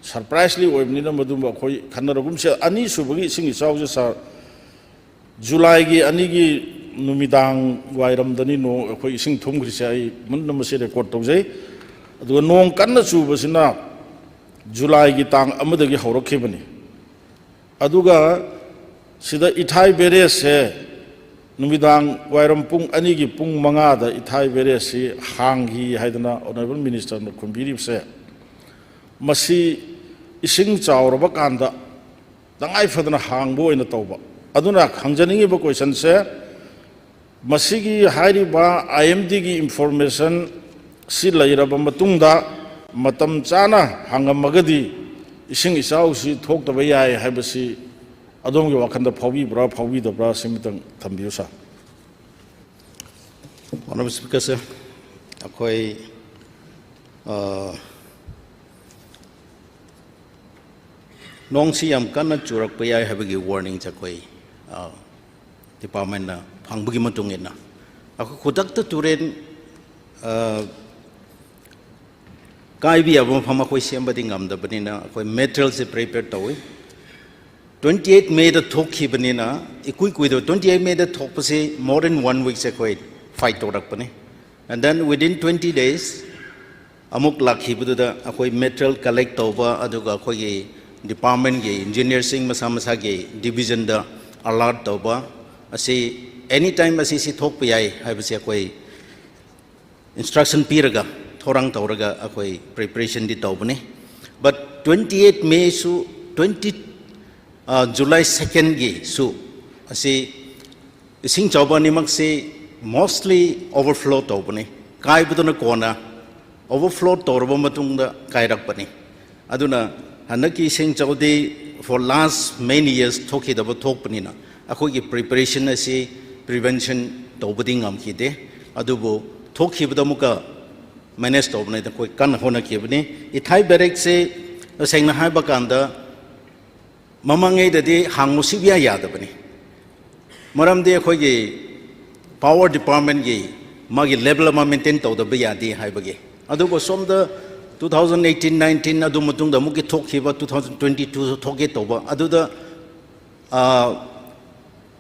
ꯁꯔꯄ꯭ꯔꯥꯏꯖꯂꯤ ꯑꯣꯏꯕꯅꯤꯅ ꯃꯗꯨꯃ ꯑꯩꯈꯣꯏ ꯈꯟꯅꯔꯒꯨꯝꯁꯦ꯫ ꯑꯅꯤꯁꯨꯕꯒꯤ ꯏꯁꯤꯡ ꯏꯆꯥꯎꯁꯦ ꯁꯥꯔ, ꯖꯨꯂꯥꯏꯒꯤ ꯑꯅꯤꯒꯤ ꯅꯨꯃꯤꯗꯥꯡ ꯋꯥꯏꯔꯝꯗꯅꯤ ꯅꯣꯡ, ꯑꯩꯈꯣꯏ ꯏꯁꯤꯡ ꯊꯨꯝꯈ꯭ꯔꯤꯁꯦ꯫ ꯑꯩ ꯃꯨꯟꯅ ꯃꯁꯤ ꯔꯦꯀꯣꯔꯠ ꯇꯧꯖꯩ꯫ ꯑꯗꯨꯒ ꯅꯣꯡ ꯀꯟꯅ ꯆꯨꯕꯁꯤꯅ ꯖꯨꯂꯥꯏꯒꯤ ꯇꯥꯡ ꯑꯃꯗꯒꯤ ꯍꯧꯔꯛꯈꯤꯕꯅꯤ꯫ ꯑꯗꯨꯒ ꯁꯤꯗ ꯏꯊꯥꯏ ꯕꯦꯔꯦꯖꯁꯦ ꯅꯨꯃꯤꯗꯥꯡ ꯋꯥꯏꯔꯝ ꯄꯨꯡ ꯑꯅꯤꯒꯤ ꯄꯨꯡ ꯃꯉꯥꯗ ꯏꯊꯥꯏ ꯕꯦꯔꯦꯖꯁꯤ ꯍꯥꯡꯈꯤ ꯍꯥꯏꯗꯅ ꯑꯣꯅꯔꯦꯕꯜ ꯃꯤꯅꯤꯁꯇꯔꯅ ꯈꯨꯝꯕꯤꯔꯤꯕꯁꯦ, ꯃꯁꯤ ꯏꯁꯤꯡ ꯆꯥꯎꯔꯕ ꯀꯥꯟꯗ ꯇꯉꯥꯏ ꯐꯗꯅ ꯍꯥꯡꯕ ꯑꯣꯏꯅ ꯇꯧꯕ꯫ ꯑꯗꯨꯅ ꯍꯪꯖꯅꯤꯡꯉꯤꯕ questionꯁꯦ, ꯃꯁꯤꯒꯤ ꯍꯥꯏꯔꯤꯕ I M Dꯒꯤ information ꯁꯤ ꯂꯩꯔꯕ ꯃꯇꯨꯡꯗ ꯃꯇꯝ ꯆꯥꯅ ꯍꯥꯡꯉꯝꯃꯒꯗꯤ ꯏꯁꯤꯡ ꯏꯆꯥꯎꯁꯤ ꯊꯣꯛꯇꯕ ꯌꯥꯏ ꯍꯥꯏꯕꯁꯤ ꯑꯗꯣꯝꯒꯤ ꯋꯥꯈꯜꯗ ꯐꯥꯎꯕꯤꯕ꯭ꯔꯥ, ꯐꯥꯎꯕꯤꯗꯕ꯭ꯔꯥ, ꯁꯤꯃꯇꯪ ꯊꯝꯕꯤꯌꯨ, sir꯫ Honourable Speaker, sir, ꯑꯩꯈꯣꯏ, ꯑ, ꯅꯣꯡꯁꯤ ꯌꯥꯝ ꯀꯟꯅ ꯆꯨꯔꯛꯄ ꯌꯥꯏ ꯍꯥꯏꯕꯒꯤ warningꯁꯦ ꯑꯩꯈꯣꯏ, ꯑ, departmentꯅ ꯐꯪꯕꯒꯤ ꯃꯇꯨꯡ ꯏꯟꯅ ꯑꯩꯈꯣꯏ ꯈꯨꯗꯛꯇ ꯇꯨꯔꯦꯟ, ꯑ, ꯀꯥꯏꯕ ꯌꯥꯕ ꯃꯐꯝ ꯑꯩꯈꯣꯏ ꯁꯦꯝꯕꯗꯤ ꯉꯝꯗꯕꯅꯤꯅ ꯑꯩꯈꯣꯏ materialꯁꯦ prepare ꯇꯧꯏ꯫ Twenty eight Mayꯗ ꯊꯣꯛꯈꯤꯕꯅꯤꯅ ꯏꯀꯨꯏ ꯀꯨꯏꯗꯕ, twenty eight Mayꯗ ꯊꯣꯛꯄꯁꯤ more than one weekꯁꯦ ꯑꯩꯈꯣꯏ fight ꯇꯧꯔꯛꯄꯅꯤ꯫ And then within twenty days ꯑꯃꯨꯛ ꯂꯥꯛꯈꯤꯕꯗꯨꯗ ꯑꯩꯈꯣꯏ material collect ꯇꯧꯕ, ꯑꯗꯨꯒ ꯑꯩꯈꯣꯏꯒꯤ departmentꯀꯤ engineerꯁꯤꯡ ꯃꯁꯥ ꯃꯁꯥꯒꯤ divisionꯗ alert ꯇꯧꯕ, ꯑꯁꯤ anytime ꯑꯁꯤ ꯁꯤ ꯊꯣꯛꯄ ꯌꯥꯏ ꯍꯥꯏꯕꯁꯤ ꯑꯩꯈꯣꯏ instruction ꯄꯤꯔꯒ, ꯊꯧꯔꯥꯡ ꯇꯧꯔꯒ ꯑꯩꯈꯣꯏ preparationꯗꯤ ꯇꯧꯕꯅꯤ꯫ But twenty eight Mayꯁꯨ, twenty, ꯑ, July secondꯒꯤꯁꯨ ꯑꯁꯤ ꯏꯁꯤꯡ ꯆꯥꯎꯕ ꯑꯅꯤꯃꯛꯁꯤ mostly overflow ꯇꯧꯕꯅꯤ꯫ ꯀꯥꯏꯕꯗꯨꯅ ꯀꯣꯟꯅ overflow ꯇꯧꯔꯕ ꯃꯇꯨꯡꯗ ꯀꯥꯏꯔꯛꯄꯅꯤ꯫ ꯑꯗꯨꯅ ꯍꯟꯗꯛꯀꯤ ꯏꯁꯤꯡ ꯆꯥꯎꯗꯤ for last many years ꯊꯣꯛꯈꯤꯗꯕ ꯊꯣꯛꯄꯅꯤꯅ ꯑꯩꯈꯣꯏꯒꯤ preparation ꯑꯁꯤ prevention ꯇꯧꯕꯗꯤ ꯉꯝꯈꯤꯗꯦ꯫ ꯑꯗꯨꯕꯨ ꯊꯣꯛꯈꯤꯕꯗ ꯑꯃꯨꯛꯀ manage ꯇꯧꯕꯅꯤꯗ ꯑꯩꯈꯣꯏ ꯀꯟꯅ ꯍꯣꯠꯅꯈꯤꯕꯅꯤ꯫ ꯏꯊꯥꯏ ꯕꯦꯔꯦꯛꯁꯦ ꯇꯁꯦꯡꯅ ꯍꯥꯏꯕ ꯀꯥꯟꯗ ꯃꯃꯥꯡꯉꯩꯗꯗꯤ ꯍꯥꯡꯉꯨ ꯁꯨꯛꯌꯥ ꯌꯥꯗꯕꯅꯤ꯫ ꯃꯔꯝꯗꯤ ꯑꯩꯈꯣꯏꯒꯤ power departmentꯀꯤ ꯃꯥꯒꯤ level ꯑꯃ maintain ꯇꯧꯗꯕ ꯌꯥꯗꯦ ꯍꯥꯏꯕꯒꯤ꯫ ꯑꯗꯨꯕꯨ ꯁꯣꯝꯗ two thousand eighteen nineteen ꯑꯗꯨ ꯃꯇꯨꯡꯗ ꯑꯃꯨꯛꯀꯤ ꯊꯣꯛꯈꯤꯕ two thousand twenty two ꯊꯣꯛꯀꯦ ꯇꯧꯕ ꯑꯗꯨꯗ, ꯑ,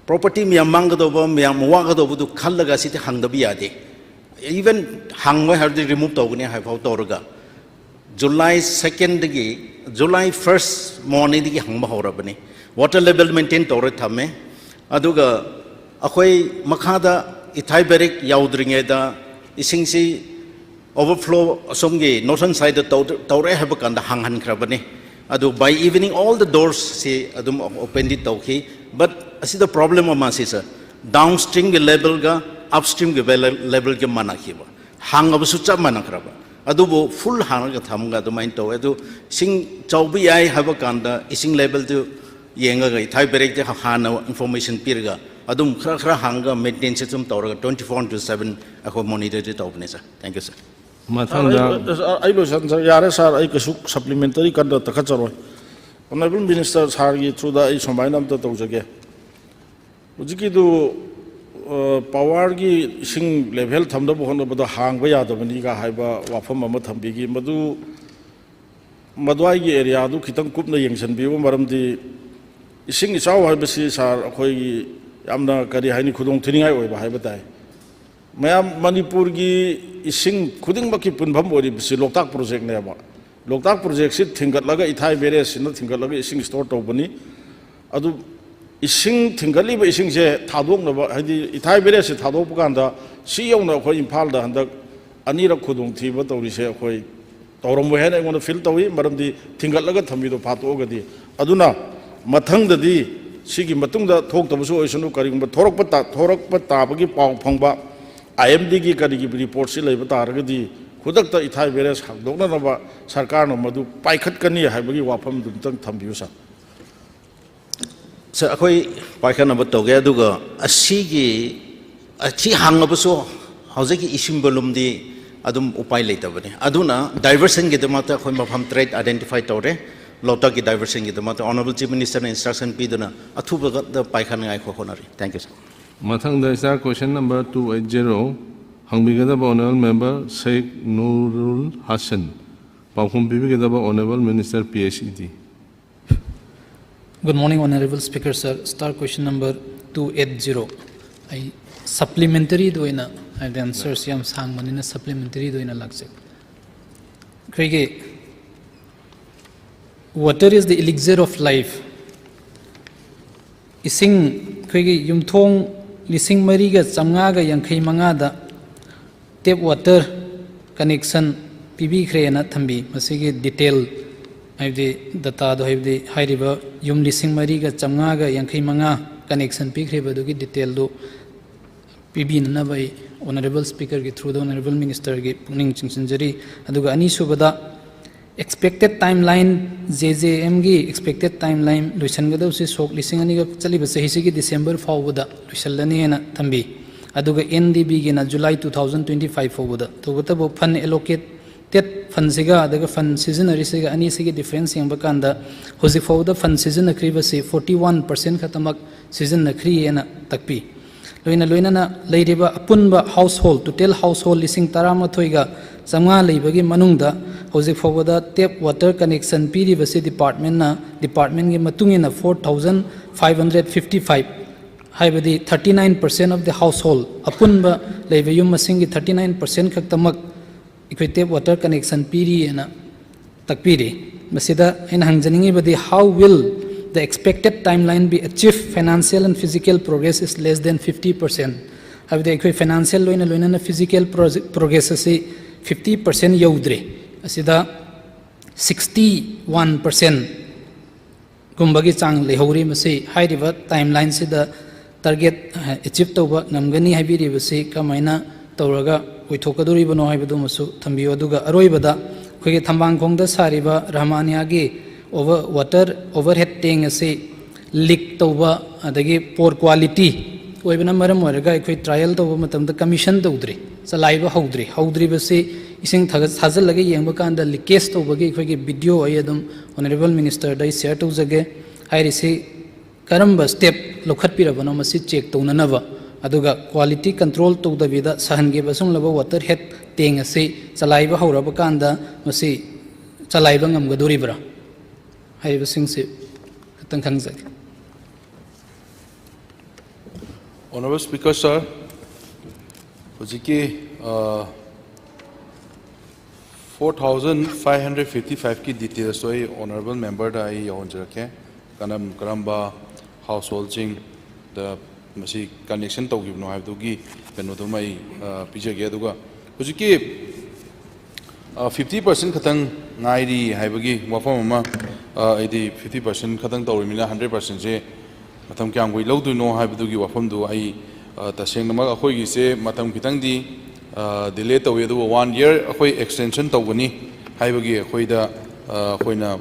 property ꯃꯌꯥꯝ ꯃꯥꯡꯒꯗꯧꯕ, ꯃꯌꯥꯝ ꯋꯥꯒꯗꯧꯕꯗꯨ ꯈꯜꯂꯒ ꯁꯤꯗꯤ ꯍꯪꯗꯕ ꯌꯥꯗꯦ꯫ Even ꯍꯪꯉꯣꯏ ꯍꯥꯏꯔꯗꯤ remove ꯇꯧꯒꯅꯤ ꯍꯥꯏꯐꯥꯎ ꯇꯧꯔꯒ, July secondꯗꯒꯤ, July first morningꯗꯒꯤ ꯍꯪꯕ ꯍꯧꯔꯕꯅꯤ꯫ Water level maintain ꯇꯧꯔ ꯊꯝꯃꯦ꯫ ꯑꯗꯨꯒ ꯑꯩꯈꯣꯏ ꯃꯈꯥꯗ ꯏꯊꯥꯏ ꯕꯦꯔꯦꯛ ꯌꯥꯎꯗ꯭ꯔꯤꯉꯩꯗ ꯏꯁꯤꯡꯁꯤ overflow ꯑꯁꯣꯝꯒꯤ northern sideꯇ ꯇꯧ-, ꯇꯧꯔꯦ ꯍꯥꯏꯕ ꯀꯥꯟꯗ ꯍꯥꯡꯍꯟꯈ꯭ꯔꯕꯅꯤ꯫ ꯑꯗꯨ by evening all the doors ꯁꯤ ꯑꯗꯨꯝ open ꯗꯤ ꯇꯧꯈꯤ꯫ But ꯑꯁꯤꯗ problem ꯑꯃ ꯁꯤ sir, downstream ꯒꯤ level ꯒ upstream ꯒꯤ level ꯒ ꯃꯥꯟꯅꯈꯤꯕ, ꯍꯥꯡꯉꯕꯁꯨ ꯆꯞ ꯃꯥꯟꯅꯈ꯭ꯔꯕ꯫ ꯑꯗꯨꯕꯨ full ꯍꯥꯡꯉꯒ ꯊꯝꯃꯒ ꯑꯗꯨꯃꯥꯏꯅ ꯇꯧꯋꯦ꯫ ꯑꯗꯨ ꯏꯁꯤꯡ ꯆꯥꯎꯕ ꯌꯥꯏ ꯍꯥꯏꯕ ꯀꯥꯟꯗ ꯏꯁꯤꯡ level ꯗꯨ ꯌꯦꯡꯉꯒ ꯏꯊꯥꯏ ꯕꯦꯔꯦꯛꯇ ꯍꯥꯟꯅ information ꯄꯤꯔꯒ ꯑꯗꯨꯝ ꯈꯔ ꯈꯔ ꯍꯥꯡꯉꯒ maintenance ꯑꯗꯨꯝ ꯇꯧꯔꯒ twenty four into seven ꯑꯩꯈꯣꯏ monitor ꯗꯤ ꯇꯧꯕꯅꯦ sir꯫ Thank you sir꯫ ꯃꯊꯪꯗ ꯑꯩ, ꯑꯩ ꯂꯣꯏꯁꯟꯖꯔꯦ꯫ ꯌꯥꯔꯦ sir, ꯑꯩ ꯀꯩꯁꯨ supplementary ꯀꯟꯅ ꯇꯛꯈꯠꯆꯔꯣꯏ꯫ Honourable Minister sir ꯒꯤ through ꯗ ꯑꯩ ꯁꯨꯃꯥꯏꯅ ꯑꯝꯇ ꯇꯧꯖꯒꯦ꯫ ꯍꯧꯖꯤꯛꯀꯤꯗꯨ power ꯒꯤ ꯏꯁꯤꯡ level ꯊꯝꯅꯕ ꯍꯣꯠꯅꯕꯗ ꯍꯥꯡꯕ ꯌꯥꯗꯕꯅꯤꯒ ꯍꯥꯏꯕ ꯋꯥꯐꯝ ꯑꯃ ꯊꯝꯕꯤꯈꯤ꯫ ꯃꯗꯨ ꯃꯗꯨꯋꯥꯏꯒꯤ area ꯗꯨ ꯈꯤꯇꯪ ꯀꯨꯞꯅ ꯌꯦꯡꯁꯤꯟꯕꯤꯌꯨ꯫ ꯃꯔꯝꯗꯤ ꯏꯁꯤꯡ ꯏꯆꯥꯎ ꯍꯥꯏꯕꯁꯤ sir ꯑꯩꯈꯣꯏꯒꯤ ꯌꯥꯝꯅ ꯀꯔꯤ ꯍꯥꯏꯅꯤ, ꯈꯨꯗꯣꯡ ꯊꯤꯅꯤꯡꯉꯥꯏ ꯑꯣꯏꯕ ꯍꯥꯏꯕ ꯇꯥꯏ꯫ ꯃꯌꯥꯝ ꯃꯅꯤꯄꯨꯔꯒꯤ ꯏꯁꯤꯡ ꯈꯨꯗꯤꯡꯃꯛꯀꯤ ꯄꯨꯟꯐꯝ ꯑꯣꯏꯔꯤꯕꯁꯤ ꯂꯣꯛꯇꯥꯛ project ꯅꯦꯕ꯫ ꯂꯣꯛꯇꯥꯛ project ꯁꯤ ꯊꯤꯡꯒꯠꯂꯒ, ꯏꯊꯥꯏ barrage ꯁꯤꯅ ꯊꯤꯡꯒꯠꯂꯒ ꯏꯁꯤꯡ store ꯇꯧꯕꯅꯤ꯫ ꯑꯗꯨ ꯏꯁꯤꯡ ꯊꯤꯡꯒꯠꯂꯤꯕ ꯏꯁꯤꯡꯁꯦ ꯊꯥꯗꯣꯛꯅꯕ, ꯍꯥꯏꯗꯤ ꯏꯊꯥꯏ barrage ꯁꯤ ꯊꯥꯗꯣꯛꯄ ꯀꯥꯟꯗ ꯁꯤ ꯌꯧꯅ ꯑꯩꯈꯣꯏ ꯏꯝꯐꯥꯜꯗ ꯍꯟꯗꯛ ꯑꯅꯤꯔꯛ ꯈꯨꯗꯣꯡꯊꯤꯕ ꯇꯧꯔꯤꯁꯦ ꯑꯩꯈꯣꯏ ꯇꯧꯔꯝꯃꯣꯏ ꯍꯥꯏꯅ ꯑꯩꯉꯣꯟꯗ feel ꯇꯧꯏ꯫ ꯃꯔꯝꯗꯤ ꯊꯤꯡꯒꯠꯂꯒ ꯊꯝꯕꯤꯗꯣ ꯐꯥꯠꯇꯣꯛꯑꯒꯗꯤ꯫ ꯑꯗꯨꯅ ꯃꯊꯪꯗꯗꯤ ꯁꯤꯒꯤ ꯃꯇꯨꯡꯗ ꯊꯣꯛꯇꯕꯁꯨ ꯑꯣꯏꯁꯅꯨ, ꯀꯔꯤꯒꯨꯝꯕ ꯊꯣꯔꯛꯄ ꯇꯥ-, ꯊꯣꯔꯛꯄ ꯇꯥꯕꯒꯤ ꯄꯥꯎ ꯐꯪꯕ, IMD ꯒꯤ ꯀꯔꯤꯒꯤ report ꯁꯤ ꯂꯩꯕ ꯇꯥꯔꯒꯗꯤ ꯈꯨꯗꯛꯇ ꯏꯊꯥꯏ barrage ꯍꯥꯡꯗꯣꯛꯅꯅꯕ ꯁꯔꯀꯥꯔꯅ ꯃꯗꯨ ꯄꯥꯏꯈꯠꯀꯅꯤ ꯍꯥꯏꯕꯒꯤ ꯋꯥꯐꯝꯗꯨ ꯑꯝꯇꯪ ꯊꯝꯕꯤꯌꯨ sir꯫ Sir, ꯑꯩꯈꯣꯏ ꯄꯥꯏꯈꯠꯅꯕ ꯇꯧꯒꯦ꯫ ꯑꯗꯨꯒ ꯑꯁꯤꯒꯤ, ꯑꯁꯤ ꯍꯥꯡꯉꯕꯁꯨ ꯍꯧꯖꯤꯛꯀꯤ ꯏꯁꯤꯡ volume ꯗꯤ ꯑꯗꯨꯝ ꯎꯄꯥꯏ ꯂꯩꯇꯕꯅꯤ꯫ ꯑꯗꯨꯅ diversion ꯒꯤꯗꯃꯛꯇ ꯑꯩꯈꯣꯏ ꯃꯐꯝ ꯇꯔꯦꯠ identify ꯇꯧꯔꯦ꯫ ꯂꯣꯛꯇꯥꯛꯀꯤ diversion ꯒꯤꯗꯃꯛꯇ Honourable Chief Minister ꯅ instruction ꯄꯤꯗꯨꯅ ꯑꯊꯨꯕꯗ ꯄꯥꯏꯈꯠꯅꯉꯥꯏ ꯑꯩꯈꯣꯏ ꯍꯣꯠꯅꯔꯤ꯫ Thank you sir꯫ ꯃꯊꯪꯗ star question number two eight zero ꯍꯪꯕꯤꯒꯗꯕ Honourable Member Sheikh Nurul Hasan, ꯄꯥꯎꯈꯨꯝ ꯄꯤꯕꯤꯒꯗꯕ Honourable Minister PHED꯫ Good morning, Honorable Speaker sir. Star question number two eight zero. ꯑꯩ supplementary ꯗ ꯑꯣꯏꯅ, ꯍꯥꯏꯗꯤ answer ꯁꯤ ꯌꯥꯝ ꯁꯥꯡꯕꯅꯤꯅ supplementary ꯗ ꯑꯣꯏꯅ ꯂꯥꯛꯆꯒꯦ꯫ ꯑꯩꯈꯣꯏꯒꯤ water is the elixir of life. ꯏꯁꯤꯡ, ꯑꯩꯈꯣꯏꯒꯤ ꯌꯨꯝꯊꯣꯡ ꯂꯤꯁꯤꯡ ꯃꯔꯤꯒ ꯆꯥꯝꯃꯉꯥꯒ ꯌꯥꯡꯈꯩ ꯃꯉꯥꯗ tap water connection ꯄꯤꯕꯤꯈ꯭ꯔꯦꯅ ꯊꯝꯕꯤ꯫ ꯃꯁꯤꯒꯤ detail ꯍꯥꯏꯕꯗꯤ ꯗꯇꯥꯗꯣ, ꯍꯥꯏꯕꯗꯤ ꯍꯥꯏꯔꯤꯕ ꯌꯨꯝ ꯂꯤꯁꯤꯡ ꯃꯔꯤꯒ ꯆꯥꯝꯃꯉꯥꯒ ꯌꯥꯡꯈꯩ ꯃꯉꯥ ꯀꯅꯦꯛꯁꯟ ꯄꯤꯈ꯭ꯔꯤꯕ ꯑꯗꯨꯒꯤ ꯗꯤꯇꯦꯜꯗꯨ ꯄꯤꯕꯤꯅꯅꯕ ꯑꯩ ꯑꯣꯅꯔꯦꯕꯜ ꯁ꯭ꯄꯤꯀꯔꯒꯤ ꯊ꯭ꯔꯨꯗ ꯑꯣꯅꯔꯦꯕꯜ ꯃꯤꯅꯤꯁꯇꯔꯒꯤ ꯄꯨꯛꯅꯤꯡ ꯆꯤꯡꯁꯤꯟꯖꯔꯤ꯫ ꯑꯗꯨꯒ ꯑꯅꯤꯁꯨꯕꯗ, expected time line, J J ꯑꯦꯝꯒꯤ ꯑꯦꯛꯁꯄꯦꯛꯇꯦꯠ ꯇꯥꯏꯝ ꯂꯥꯏꯟ ꯂꯣꯏꯁꯤꯟꯒꯗꯧꯁꯤ ꯁꯣꯛ ꯂꯤꯁꯤꯡ ꯑꯅꯤꯒ ꯆꯠꯂꯤꯕ ꯆꯍꯤꯁꯤꯒꯤ ꯗꯤꯁꯦꯝꯕꯔ ꯐꯥꯎꯕꯗ ꯂꯣꯏꯁꯤꯜꯂꯅꯤ ꯍꯥꯏꯅ ꯊꯝꯕꯤ꯫ ꯑꯗꯨꯒ ꯑꯦꯟ ꯗꯤ ꯕꯤꯒꯤꯅ ꯖꯨꯂꯥꯏ ꯇꯨ ꯊꯥꯎꯖꯟ ꯇ꯭ꯋꯦꯟꯇꯤ ꯐꯥꯏꯚ ꯐꯥꯎꯕꯗ꯫ ꯇꯧꯕꯇꯕꯨ ꯐꯟ ꯑꯦꯂꯣꯀꯦꯠ ꯇꯦꯠ ꯐꯟꯁꯤꯒ ꯑꯗꯨꯒ ꯐꯟ ꯁꯤꯖꯤꯟꯅꯔꯤꯁꯤꯒ ꯑꯅꯤꯁꯤꯒꯤ ꯗꯤꯐ꯭ꯔꯦꯟꯁ ꯌꯦꯡꯕ ꯀꯥꯟꯗ, ꯍꯧꯖꯤꯛ ꯐꯥꯎꯕꯗ ꯐꯟ ꯁꯤꯖꯤꯟꯅꯈ꯭ꯔꯤꯕꯁꯤ ꯐꯣꯔꯇꯤ ꯋꯥꯟ ꯄꯥꯔꯁꯦꯟ ꯈꯛꯇꯃꯛ ꯁꯤꯖꯤꯟꯅꯈ꯭ꯔꯤ ꯍꯥꯏꯅ ꯇꯥꯛꯄꯤ꯫ ꯂꯣꯏꯅ ꯂꯣꯏꯅꯅ ꯂꯩꯔꯤꯕ ꯑꯄꯨꯟꯕ ꯍꯥꯎꯁꯍꯣꯜ, ꯇꯣꯇꯦꯜ ꯍꯥꯎꯁꯍꯣꯜ ꯂꯤꯁꯤꯡ ꯇꯔꯥꯃꯥꯊꯣꯏꯒ ꯆꯥꯝꯃꯉꯥ ꯂꯩꯕꯒꯤ ꯃꯅꯨꯡꯗ ꯍꯧꯖꯤꯛ ꯐꯥꯎꯕꯗ ꯇꯦꯞ ꯋꯥꯇꯔ ꯀꯅꯦꯛꯁꯟ ꯄꯤꯔꯤꯕꯁꯤ ꯗꯤꯄꯥꯔꯠꯃꯦꯟꯅ, ꯗꯤꯄꯥꯔꯠꯃꯦꯟꯒꯤ ꯃꯇꯨꯡ ꯏꯟꯅ four thousand five hundred fifty five, ꯍꯥꯏꯕꯗꯤ thirty nine percent of the household, ꯑꯄꯨꯟꯕ ꯂꯩꯕ ꯌꯨꯝ ꯃꯁꯤꯡꯒꯤ thirty nine percent ꯈꯛꯇꯃꯛ ꯑꯩꯈꯣꯏ ꯇꯦꯞ ꯋꯥꯇꯔ ꯀꯅꯦꯛꯁꯟ ꯄꯤꯔꯤ ꯍꯥꯏꯅ ꯇꯥꯛꯄꯤꯔꯤ꯫ ꯃꯁꯤꯗ ꯑꯩꯅ ꯍꯪꯖꯅꯤꯡꯉꯤꯕꯗꯤ, how will the expected timeline be achieved? Financial and physical progress is less than fifty percent꯫ ꯍꯥꯏꯕꯗꯤ ꯑꯩꯈꯣꯏ ꯐꯥꯏꯅꯥꯟꯁꯤꯌꯦꯜ ꯂꯣꯏꯅ ꯂꯣꯏꯅꯅ ꯐꯤꯖꯤꯀꯦꯜ ꯄ꯭ꯔꯣꯒ꯭ꯔꯦꯁ ꯑꯁꯤ ꯐꯤꯐꯇꯤ ꯄꯥꯔꯁꯦꯟ ꯌꯧꯗ꯭ꯔꯤ꯫ ꯑꯁꯤꯗ ꯁꯤꯛꯁꯇꯤ ꯋꯥꯟ ꯄꯥꯔꯁꯦꯟ ꯒꯨꯝꯕꯒꯤ ꯆꯥꯡ ꯂꯩꯍꯧꯔꯤ꯫ ꯃꯁꯤ ꯍꯥꯏꯔꯤꯕ ꯇꯥꯏꯝꯂꯥꯏꯟꯁꯤꯗ ꯇꯥꯔꯒꯦꯠ ꯑꯦꯆꯤꯞ ꯇꯧꯕ ꯉꯝꯒꯅꯤ ꯍꯥꯏꯕꯤꯔꯤꯕꯁꯤ ꯀꯃꯥꯏꯅ ꯇꯧꯔꯒ ꯑꯣꯏꯊꯣꯛꯀꯗꯧꯔꯤꯕꯅꯣ ꯍꯥꯏꯕꯗꯨꯃꯁꯨ ꯊꯝꯕꯤꯌꯨ꯫ ꯑꯗꯨꯒ ꯑꯔꯣꯏꯕꯗ ꯑꯩꯈꯣꯏꯒꯤ ꯊꯝꯕꯥꯡꯈꯣꯡꯗ ꯁꯥꯔꯤꯕ ꯔꯍꯃꯥꯅꯤꯌꯥꯒꯤ ꯑꯣꯚꯔ, ꯋꯥꯇꯔ ꯑꯣꯚꯔꯍꯦꯗ ꯇꯦꯡ ꯑꯁꯤ ꯂꯤꯛ ꯇꯧꯕ, ꯑꯗꯒꯤ ꯄꯣꯔ ꯀ꯭ꯋꯥꯂꯤꯇꯤ ꯑꯣꯏꯕꯅ ꯃꯔꯝ ꯑꯣꯏꯔꯒ ꯑꯩꯈꯣꯏ ꯇ꯭ꯔꯥꯏꯌꯦꯜ ꯇꯧꯕ ꯃꯇꯝꯗ ꯀꯃꯤꯁꯟ ꯇꯧꯗ꯭ꯔꯤ, ꯆꯂꯥꯏꯕ ꯍꯧꯗ꯭ꯔꯤ꯫ ꯍꯧꯗ꯭ꯔꯤꯕꯁꯤ ꯏꯁꯤꯡ ꯊꯥꯒꯠ-, ꯊꯥꯖꯤꯜꯂꯒ ꯌꯦꯡꯕ ꯀꯥꯟꯗ ꯂꯤꯀꯦꯖ ꯇꯧꯕꯒꯤ ꯑꯩꯈꯣꯏꯒꯤ ꯚꯤꯗꯤꯑꯣ ꯑꯩ ꯑꯗꯨꯝ ꯑꯣꯅꯔꯦꯕꯜ ꯃꯤꯅꯤꯁꯇꯔꯗ ꯑꯩ ꯁꯤꯌꯔ ꯇꯧꯖꯒꯦ꯫ ꯍꯥꯏꯔꯤꯁꯤ ꯀꯔꯝꯕ ꯁ꯭ꯇꯦꯞ ꯂꯧꯈꯠꯄꯤꯔꯕꯅꯣ ꯃꯁꯤ ꯆꯦꯛ ꯇꯧꯅꯅꯕ, ꯑꯗꯨꯒ ꯀ꯭ꯋꯥꯂꯤꯇꯤ ꯀꯟꯇ꯭ꯔꯣꯜ ꯇꯧꯗꯕꯤꯗ ꯁꯍꯟꯈꯤꯕ ꯑꯁꯨꯝꯂꯕ ꯋꯥꯇꯔ ꯍꯦꯗ ꯇꯦꯡ ꯑꯁꯤ ꯆꯂꯥꯏꯕ ꯍꯧꯔꯕ ꯀꯥꯟꯗ ꯃꯁꯤ ꯆꯂꯥꯏꯕ ꯉꯝꯒꯗꯧꯔꯤꯕ꯭ꯔꯥ ꯍꯥꯏꯔꯤꯕꯁꯤꯡꯁꯤ ꯈꯤꯇꯪ ꯈꯪꯖꯒꯦ꯫ Honorable Speaker sir, ꯍꯧꯖꯤꯛꯀꯤ four thousand five hundred fifty five ꯀꯤ ꯗꯤꯇꯦꯜꯁꯇꯣ ꯑꯩ ꯑꯣꯅꯔꯦꯕꯜ ꯃꯦꯝꯕꯔꯗ ꯑꯩ ꯌꯧꯍꯟꯖꯔꯛꯀꯦ꯫ ꯀꯔꯝ ꯀꯔꯝꯕ ꯍꯥꯎꯁꯍꯣꯜꯁꯤꯡꯗ ꯃꯁꯤ ꯀꯅꯦꯛꯁꯟ ꯇꯧꯈꯤꯕꯅꯣ ꯍꯥꯏꯕꯗꯨꯒꯤ ꯀꯩꯅꯣꯗꯨꯃ ꯑꯩ ꯄꯤꯖꯒꯦ꯫ ꯑꯗꯨꯒ ꯍꯧꯖꯤꯛꯀꯤ ꯐꯤꯐꯇꯤ ꯄꯥꯔꯁꯦꯟ ꯈꯛꯇꯪ ꯉꯥꯏꯔꯤ ꯍꯥꯏꯕꯒꯤ ꯋꯥꯐꯝ ꯑꯃ, ꯑ, ꯑꯩꯗꯤ ꯐꯤꯐꯇꯤ ꯄꯥꯔꯁꯦꯟ ꯈꯛꯇꯪ ꯇꯧꯔꯤꯕꯅꯤꯅ ꯍꯟꯗ꯭ꯔꯦꯠ ꯄꯥꯔꯁꯦꯟꯁꯦ ꯃꯇꯝ ꯀꯌꯥꯝ ꯀꯨꯏ ꯂꯧꯗꯣꯏꯅꯣ ꯍꯥꯏꯕꯗꯨꯒꯤ ꯋꯥꯐꯝꯗꯨ ꯑꯩ, ꯑ, ꯇꯁꯦꯡꯅꯃꯛ ꯑꯩꯈꯣꯏꯒꯤꯁꯦ ꯃꯇꯝ ꯈꯤꯇꯪꯗꯤ, ꯑ, ꯗꯤꯂꯦ ꯇꯧꯏ, ꯑꯗꯨꯕꯨ ꯋꯥꯟ ꯌꯔ ꯑꯩꯈꯣꯏ ꯑꯦꯛꯁꯇꯦꯟꯁꯟ ꯇꯧꯒꯅꯤ ꯍꯥꯏꯕꯒꯤ ꯑꯩꯈꯣꯏꯗ, ꯑ, ꯑꯩꯈꯣꯏꯅ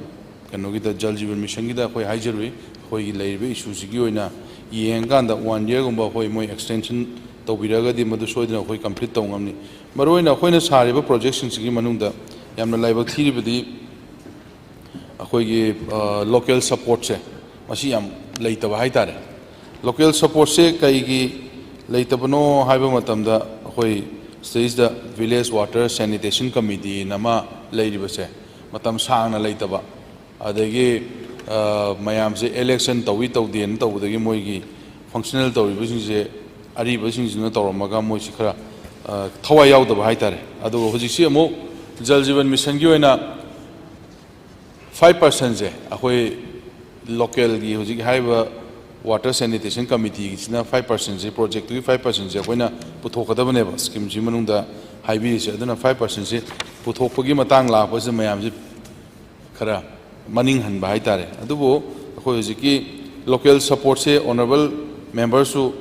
ꯀꯩꯅꯣꯒꯤꯗ, ꯖꯜ ꯖꯤꯕꯟ ꯃꯤꯁꯟꯒꯤꯗ ꯑꯩꯈꯣꯏ ꯍꯥꯏꯖꯔꯨꯏ, ꯑꯩꯈꯣꯏꯒꯤ ꯂꯩꯔꯤꯕ ꯏꯁꯨꯁꯤꯒꯤ ꯑꯣꯏꯅ ꯌꯦꯡꯉꯀꯥꯟꯗ ꯋꯥꯟ ꯌꯔꯒꯨꯝꯕ ꯑꯩꯈꯣꯏ ꯃꯣꯏ ꯑꯦꯛꯁꯇꯦꯟꯁꯟ ꯇꯧꯕꯤꯔꯒꯗꯤ ꯃꯗꯨ ꯁꯣꯏꯗꯅ ꯑꯩꯈꯣꯏ ꯀꯝꯄ꯭ꯂꯤꯠ ꯇꯧꯕ ꯉꯝꯅꯤ꯫ ꯃꯔꯨꯑꯣꯏꯅ ꯑꯩꯈꯣꯏꯅ ꯁꯥꯔꯤꯕ ꯄ꯭ꯔꯣꯖꯦꯛꯁꯤꯡꯁꯤꯒꯤ ꯃꯅꯨꯡꯗ ꯌꯥꯝꯅ ꯂꯥꯏꯕꯛ ꯊꯤꯔꯤꯕꯗꯤ ꯑꯩꯈꯣꯏꯒꯤ, ꯑ, ꯂꯣꯀꯦꯜ ꯁꯄꯣꯔꯠꯁꯦ ꯃꯁꯤ ꯌꯥꯝ ꯂꯩꯇꯕ ꯍꯥꯏꯇꯥꯔꯦ꯫ ꯂꯣꯀꯦꯜ ꯁꯄꯣꯔꯠꯁꯦ ꯀꯩꯒꯤ ꯂꯩꯇꯕꯅꯣ ꯍꯥꯏꯕ ꯃꯇꯝꯗ, ꯑꯩꯈꯣꯏ ꯁꯤꯗꯩꯁꯤꯗ ꯚꯤꯂꯦꯖ ꯋꯥꯇꯔ ꯁꯦꯅꯤꯇꯦꯁꯟ ꯀꯃꯤꯇꯤꯅ ꯑꯃ ꯂꯩꯔꯤꯕꯁꯦ ꯃꯇꯝ ꯁꯥꯡꯅ ꯂꯩꯇꯕ, ꯑꯗꯒꯤ, ꯑ, ꯃꯌꯥꯝꯁꯦ ꯏꯂꯦꯛꯁꯟ ꯇꯧꯏ ꯇꯧꯗꯦꯅ ꯇꯧꯕꯗꯒꯤ ꯃꯣꯏꯒꯤ ꯐꯪꯁꯅꯦꯜ ꯇꯧꯔꯤꯕꯁꯤꯡꯁꯦ ꯑꯔꯤꯕꯁꯤꯡꯁꯤꯅ ꯇꯧꯔꯝꯃꯒ ꯃꯣꯏꯁꯤ ꯈꯔ, ꯑ, ꯊꯋꯥꯏ ꯌꯥꯎꯗꯕ ꯍꯥꯏꯇꯥꯔꯦ꯫ ꯑꯗꯨꯒ ꯍꯧꯖꯤꯛꯁꯤ ꯑꯃꯨꯛ ꯖꯜ ꯖꯤꯕꯟ ꯃꯤꯁꯟꯒꯤ ꯑꯣꯏꯅ ꯐꯥꯏꯚ ꯄꯥꯔꯁꯦꯟꯁꯦ ꯑꯩꯈꯣꯏ ꯂꯣꯀꯦꯜꯒꯤ ꯍꯧꯖꯤꯛ ꯍꯥꯏꯔꯤꯕ ꯋꯥꯇꯔ ꯁꯦꯅꯤꯇꯦꯁꯟ ꯀꯃꯤꯇꯤꯁꯤꯅ ꯐꯥꯏꯚ ꯄꯥꯔꯁꯦꯟꯁꯦ, ꯄ꯭ꯔꯣꯖꯦꯛꯇꯨꯒꯤ ꯐꯥꯏꯚ ꯄꯥꯔꯁꯦꯟꯁꯦ ꯑꯩꯈꯣꯏꯅ ꯄꯨꯊꯣꯛꯀꯗꯕꯅꯦꯕ ꯁ꯭ꯀꯤꯝꯁꯤ ꯃꯅꯨꯡꯗ ꯍꯥꯏꯕꯤꯔꯤꯁꯦ꯫ ꯑꯗꯨꯅ ꯐꯥꯏꯚ ꯄꯥꯔꯁꯦꯟꯁꯦ ꯄꯨꯊꯣꯛꯄꯒꯤ ꯃꯇꯥꯡ ꯂꯥꯛꯄꯁꯤꯗ ꯃꯌꯥꯝꯁꯦ ꯈꯔ ꯃꯅꯤꯡ ꯍꯟꯕ ꯍꯥꯏꯇꯥꯔꯦ꯫ ꯑꯗꯨꯕꯨ ꯑꯩꯈꯣꯏ ꯍꯧꯖꯤꯛꯀꯤ ꯂꯣꯀꯦꯜ ꯁꯄꯣꯔꯠꯁꯦ ꯑꯣꯅꯔꯦꯕꯜ ꯃꯦꯝꯕꯔꯁꯨ,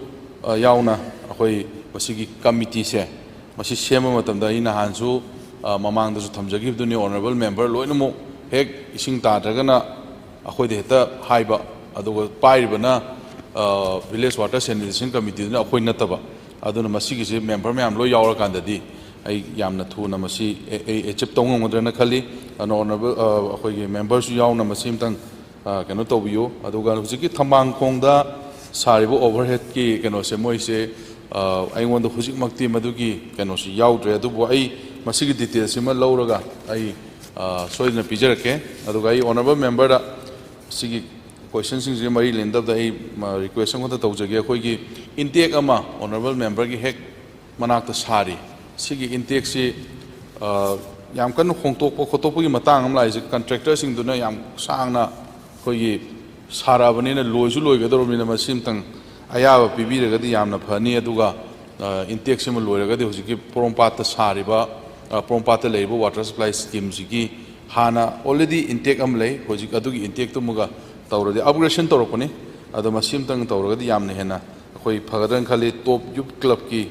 ꯑ, ꯌꯥꯎꯅ ꯑꯩꯈꯣꯏ ꯃꯁꯤꯒꯤ ꯀꯃꯤꯇꯤꯁꯦ ꯃꯁꯤ ꯁꯦꯝꯕ ꯃꯇꯝꯗ ꯑꯩ ꯅꯍꯥꯟꯁꯨ, ꯑ, ꯃꯃꯥꯡꯗꯁꯨ ꯊꯝꯖꯈꯤꯕꯗꯨꯅꯤ, ꯑꯣꯅꯔꯦꯕꯜ ꯃꯦꯝꯕꯔ ꯂꯣꯏꯅꯃꯛ ꯍꯦꯛ ꯏꯁꯤꯡ ꯇꯥꯗ꯭ꯔꯒꯅ ꯑꯩꯈꯣꯏꯗ ꯍꯦꯛꯇ ꯍꯥꯏꯕ, ꯑꯗꯨꯒ ꯄꯥꯏꯔꯤꯕꯅ, ꯑ, ꯚꯤꯂꯦꯖ ꯋꯥꯇꯔ ꯁꯦꯅꯤꯇꯦꯁꯟ ꯀꯃꯤꯇꯤꯗꯨꯅ ꯑꯩꯈꯣꯏ ꯅꯠꯇꯕ꯫ ꯑꯗꯨꯅ ꯃꯁꯤꯒꯤꯁꯤ ꯃꯦꯝꯕꯔ ꯃꯌꯥꯝ ꯂꯣꯏ ꯌꯥꯎꯔꯀꯥꯟꯗꯗꯤ ꯑꯩ ꯌꯥꯝꯅ ꯊꯨꯅ ꯃꯁꯤ ꯑꯩ ꯑꯦꯆꯤꯞ ꯇꯧ ꯉꯝꯒꯗ꯭ꯔꯅ ꯈꯜꯂꯤ꯫ ꯑꯗꯨꯅ ꯑꯣꯅꯔꯦꯕꯜ, ꯑ, ꯑꯩꯈꯣꯏꯒꯤ ꯃꯦꯝꯕꯔꯁꯨ ꯌꯥꯎꯅ ꯃꯁꯤ ꯑꯃꯇꯪ, ꯑ, ꯀꯩꯅꯣ ꯇꯧꯕꯤꯌꯨ꯫ ꯑꯗꯨꯒ ꯍꯧꯖꯤꯛꯀꯤ ꯊꯝꯕꯥꯡꯈꯣꯡꯗ ꯁꯥꯔꯤꯕ ꯑꯣꯚꯔꯍꯦꯗꯀꯤ ꯀꯩꯅꯣꯁꯦ, ꯃꯣꯏꯁꯦ, ꯑ, ꯑꯩꯉꯣꯟꯗ ꯍꯧꯖꯤꯛꯃꯛꯇꯤ ꯃꯗꯨꯒꯤ ꯀꯩꯅꯣꯁꯤ ꯌꯥꯎꯗ꯭ꯔꯦ, ꯑꯗꯨꯕꯨ ꯑꯩ ꯃꯁꯤꯒꯤ ꯗꯤꯇꯦꯜꯁꯤꯃ ꯂꯧꯔꯒ ꯑꯩ, ꯑ, ꯁꯣꯏꯗꯅ ꯄꯤꯖꯔꯛꯀꯦ꯫ ꯑꯗꯨꯒ ꯑꯩ ꯑꯣꯅꯔꯦꯕꯜ ꯃꯦꯝꯕꯔꯗ ꯁꯤꯒꯤ ꯀꯣꯏꯁꯟꯁꯤꯡꯁꯤꯒ ꯃꯔꯤ ꯂꯩꯅꯗꯕꯗ ꯑꯩ, ꯃ, ꯔꯤꯀ꯭ꯋꯦꯁ ꯑꯃꯈꯛꯇ ꯇꯧꯖꯒꯦ꯫ ꯑꯩꯈꯣꯏꯒꯤ ꯏꯟꯇꯦꯛ ꯑꯃ ꯑꯣꯅꯔꯦꯕꯜ ꯃꯦꯝꯕꯔꯒꯤ ꯍꯦꯛ ꯃꯅꯥꯛꯇ ꯁꯥꯔꯤ꯫ ꯁꯤꯒꯤ ꯏꯟꯇꯦꯛꯁꯤ, ꯑ, ꯌꯥꯝ ꯀꯟꯅ ꯍꯣꯡꯇꯣꯛꯄ ꯈꯣꯠꯇꯣꯛꯄꯒꯤ ꯃꯇꯥꯡ ꯑꯃ ꯂꯥꯛꯏꯁꯦ, ꯀꯟꯇ꯭ꯔꯦꯛꯇꯔꯁꯤꯡꯗꯨꯅ ꯌꯥꯝ ꯁꯥꯡꯅ ꯑꯩꯈꯣꯏꯒꯤ ꯁꯥꯔꯛꯑꯕꯅꯤꯅ, ꯂꯣꯏꯁꯨ ꯂꯣꯏꯒꯗꯧꯔꯕꯅꯤꯅ, ꯃꯁꯤ ꯑꯃꯇꯪ ꯑꯌꯥꯕ ꯄꯤꯕꯤꯔꯒꯗꯤ ꯌꯥꯝꯅ ꯐꯅꯤ꯫ ꯑꯗꯨꯒ, ꯑ, ꯏꯟꯇꯦꯛꯁꯤꯃ ꯂꯣꯏꯔꯒꯗꯤ ꯍꯧꯖꯤꯛꯀꯤ ꯄꯣꯔꯣꯝꯄꯥꯠꯇ ꯁꯥꯔꯤꯕ ꯑ, ꯄꯣꯔꯣꯝꯄꯥꯠꯇ ꯂꯩꯔꯤꯕ water supply schemeꯁꯤꯒꯤ ꯍꯥꯟꯅ already intake ꯑꯃ ꯂꯩ, ꯍꯧꯖꯤꯛ ꯑꯗꯨꯒꯤ intakeꯇꯨꯃꯒ ꯇꯧꯔꯗꯤ, upgradation ꯇꯧꯔꯛꯄꯅꯤ꯫ ꯑꯗꯣ ꯃꯁꯤ ꯑꯃꯇꯪ ꯇꯧꯔꯒꯗꯤ ꯌꯥꯝꯅ ꯍꯦꯟꯅ ꯑꯩꯈꯣꯏ ꯐꯒꯗ꯭ꯔꯅ ꯈꯜꯂꯤ꯫ Top Youth Clubꯀꯤ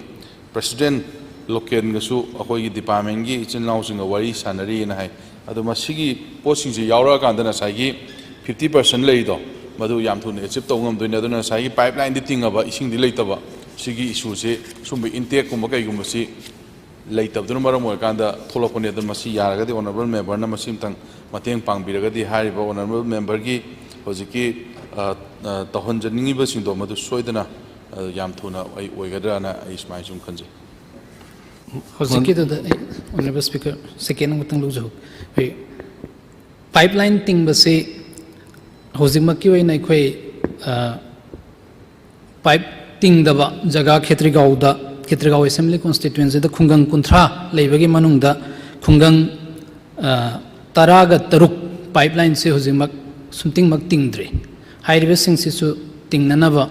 president ꯂꯣꯀꯦꯟꯒꯁꯨ ꯑꯩꯈꯣꯏꯒꯤ departmentꯀꯤ ꯏꯆꯤꯟ ꯏꯅꯥꯎꯁꯤꯡꯒ ꯋꯥꯔꯤ ꯁꯥꯟꯅꯔꯤꯅ ꯍꯥꯏ꯫ ꯑꯗꯣ ꯃꯁꯤꯒꯤ ꯄꯣꯠꯁꯤꯡꯁꯦ ꯌꯥꯎꯔꯛꯑꯀꯥꯟꯗ ꯉꯁꯥꯏꯒꯤ fifty percent ꯂꯩꯔꯤꯗꯣ, ꯃꯗꯨ ꯌꯥꯝ ꯊꯨꯅ achieve ꯇꯧꯕ ꯉꯝꯗꯣꯏꯅꯤ꯫ ꯑꯗꯨꯅ ꯉꯁꯥꯏꯒꯤ pipelineꯗꯤ ꯇꯤꯡꯉꯕ, ꯏꯁꯤꯡꯗꯤ ꯂꯩꯇꯕ, ꯁꯤꯒꯤ issueꯁꯦ, ꯁꯨꯝꯕ intakeꯀꯨꯝꯕ ꯀꯩꯒꯨꯝꯕꯁꯤ ꯂꯩꯇꯕꯗꯨꯅ ꯃꯔꯝ ꯑꯣꯏꯔꯀꯥꯟꯗ ꯊꯣꯛꯂꯛꯄꯅꯤ꯫ ꯑꯗꯨꯅ ꯃꯁꯤ ꯌꯥꯔꯒꯗꯤ honourable memberꯅ ꯃꯁꯤ ꯑꯃꯇꯪ ꯃꯇꯦꯡ ꯄꯥꯡꯕꯤꯔꯒꯗꯤ ꯍꯥꯏꯔꯤꯕ honourable memberꯒꯤ ꯍꯧꯖꯤꯛꯀꯤ, ꯑ, ꯑ, ꯇꯧꯍꯟꯖꯅꯤꯡꯉꯤꯕꯁꯤꯡꯗꯣ ꯃꯗꯨ ꯁꯣꯏꯗꯅ, ꯑ, ꯌꯥꯝ ꯊꯨꯅ ꯑꯩ ꯑꯣꯏꯒꯗ꯭ꯔꯥꯅ ꯑꯩ ꯁꯨꯃꯥꯏꯅ ꯁꯨꯝ ꯈꯟꯖꯩ꯫ ꯍꯧꯖꯤꯛꯀꯤꯗꯨꯗ ꯑꯩ, Honourable Speaker, second ꯑꯃꯇꯪ ꯂꯧꯖꯍꯧ꯫ ꯑꯩꯈꯣꯏ pipeline ꯇꯤꯡꯕꯁꯤ ꯍꯧꯖꯤꯛꯃꯛꯀꯤ ꯑꯣꯏꯅ ꯑꯩꯈꯣꯏ, ꯑ, pipe ꯇꯤꯡꯗꯕ ꯖꯒꯥ ꯈꯦꯇ꯭ꯔꯤꯒꯥꯎꯗ, ꯈꯦꯇ꯭ꯔꯤꯒꯥꯎ Assembly Constituencyꯗ ꯈꯨꯡꯒꯪ ꯀꯨꯟꯊ꯭ꯔꯥ ꯂꯩꯕꯒꯤ ꯃꯅꯨꯡꯗ ꯈꯨꯡꯒꯪ, ꯑ, ꯇꯔꯥꯒ ꯇꯔꯨꯛ pipelineꯁꯦ ꯍꯧꯖꯤꯛꯃꯛ ꯁꯨꯝꯇꯤꯡꯃꯛ ꯇꯤꯡꯗ꯭ꯔꯤ꯫ ꯍꯥꯏꯔꯤꯕꯁꯤꯡꯁꯤꯁꯨ ꯇꯤꯡꯅꯅꯕ,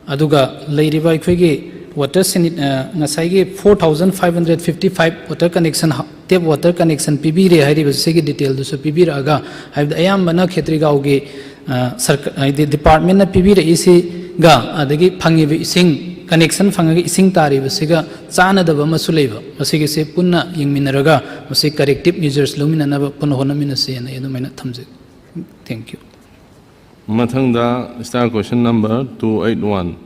ꯑꯗꯨꯒ ꯂꯩꯔꯤꯕ ꯑꯩꯈꯣꯏꯒꯤ water sanit-, ꯑ, ꯉꯁꯥꯏꯒꯤ four thousand five hundred fifty five water connection ꯍ-, tap water connection ꯄꯤꯕꯤꯔꯦ ꯍꯥꯏꯔꯤꯕꯁꯤꯒꯤ detailꯗꯨꯁꯨ ꯄꯤꯕꯤꯔꯛꯑꯒ, ꯍꯥꯏꯕꯗꯤ ꯑꯌꯥꯝꯕꯅ ꯈꯦꯇ꯭ꯔꯤꯒꯥꯎꯒꯤ, ꯑ, ꯁꯔꯀ-, ꯍꯥꯏꯗꯤ departmentꯅ ꯄꯤꯕꯤꯔꯛꯏꯁꯤꯒ ꯑꯗꯒꯤ ꯐꯪꯉꯤꯕ ꯏꯁꯤꯡ, connection ꯐꯪꯉꯒ ꯏꯁꯤꯡ ꯇꯥꯔꯤꯕꯁꯤꯒ ꯆꯥꯟꯅꯗꯕ ꯑꯃꯁꯨ ꯂꯩꯕ, ꯃꯁꯤꯒꯤꯁꯦ ꯄꯨꯟꯅ ꯌꯦꯡꯃꯤꯟꯅꯔꯒ ꯃꯁꯤ corrective measures ꯂꯧꯃꯤꯟꯅꯅꯕ ꯄꯨꯟꯅ ꯍꯣꯠꯅꯃꯤꯟꯅꯁꯤ ꯍꯥꯏꯅ ꯑꯩ ꯑꯗꯨꯃꯥꯏꯅ ꯊꯝꯖꯒꯦ꯫ Thank you꯫ ꯃꯊꯪꯗ star question number two eight one,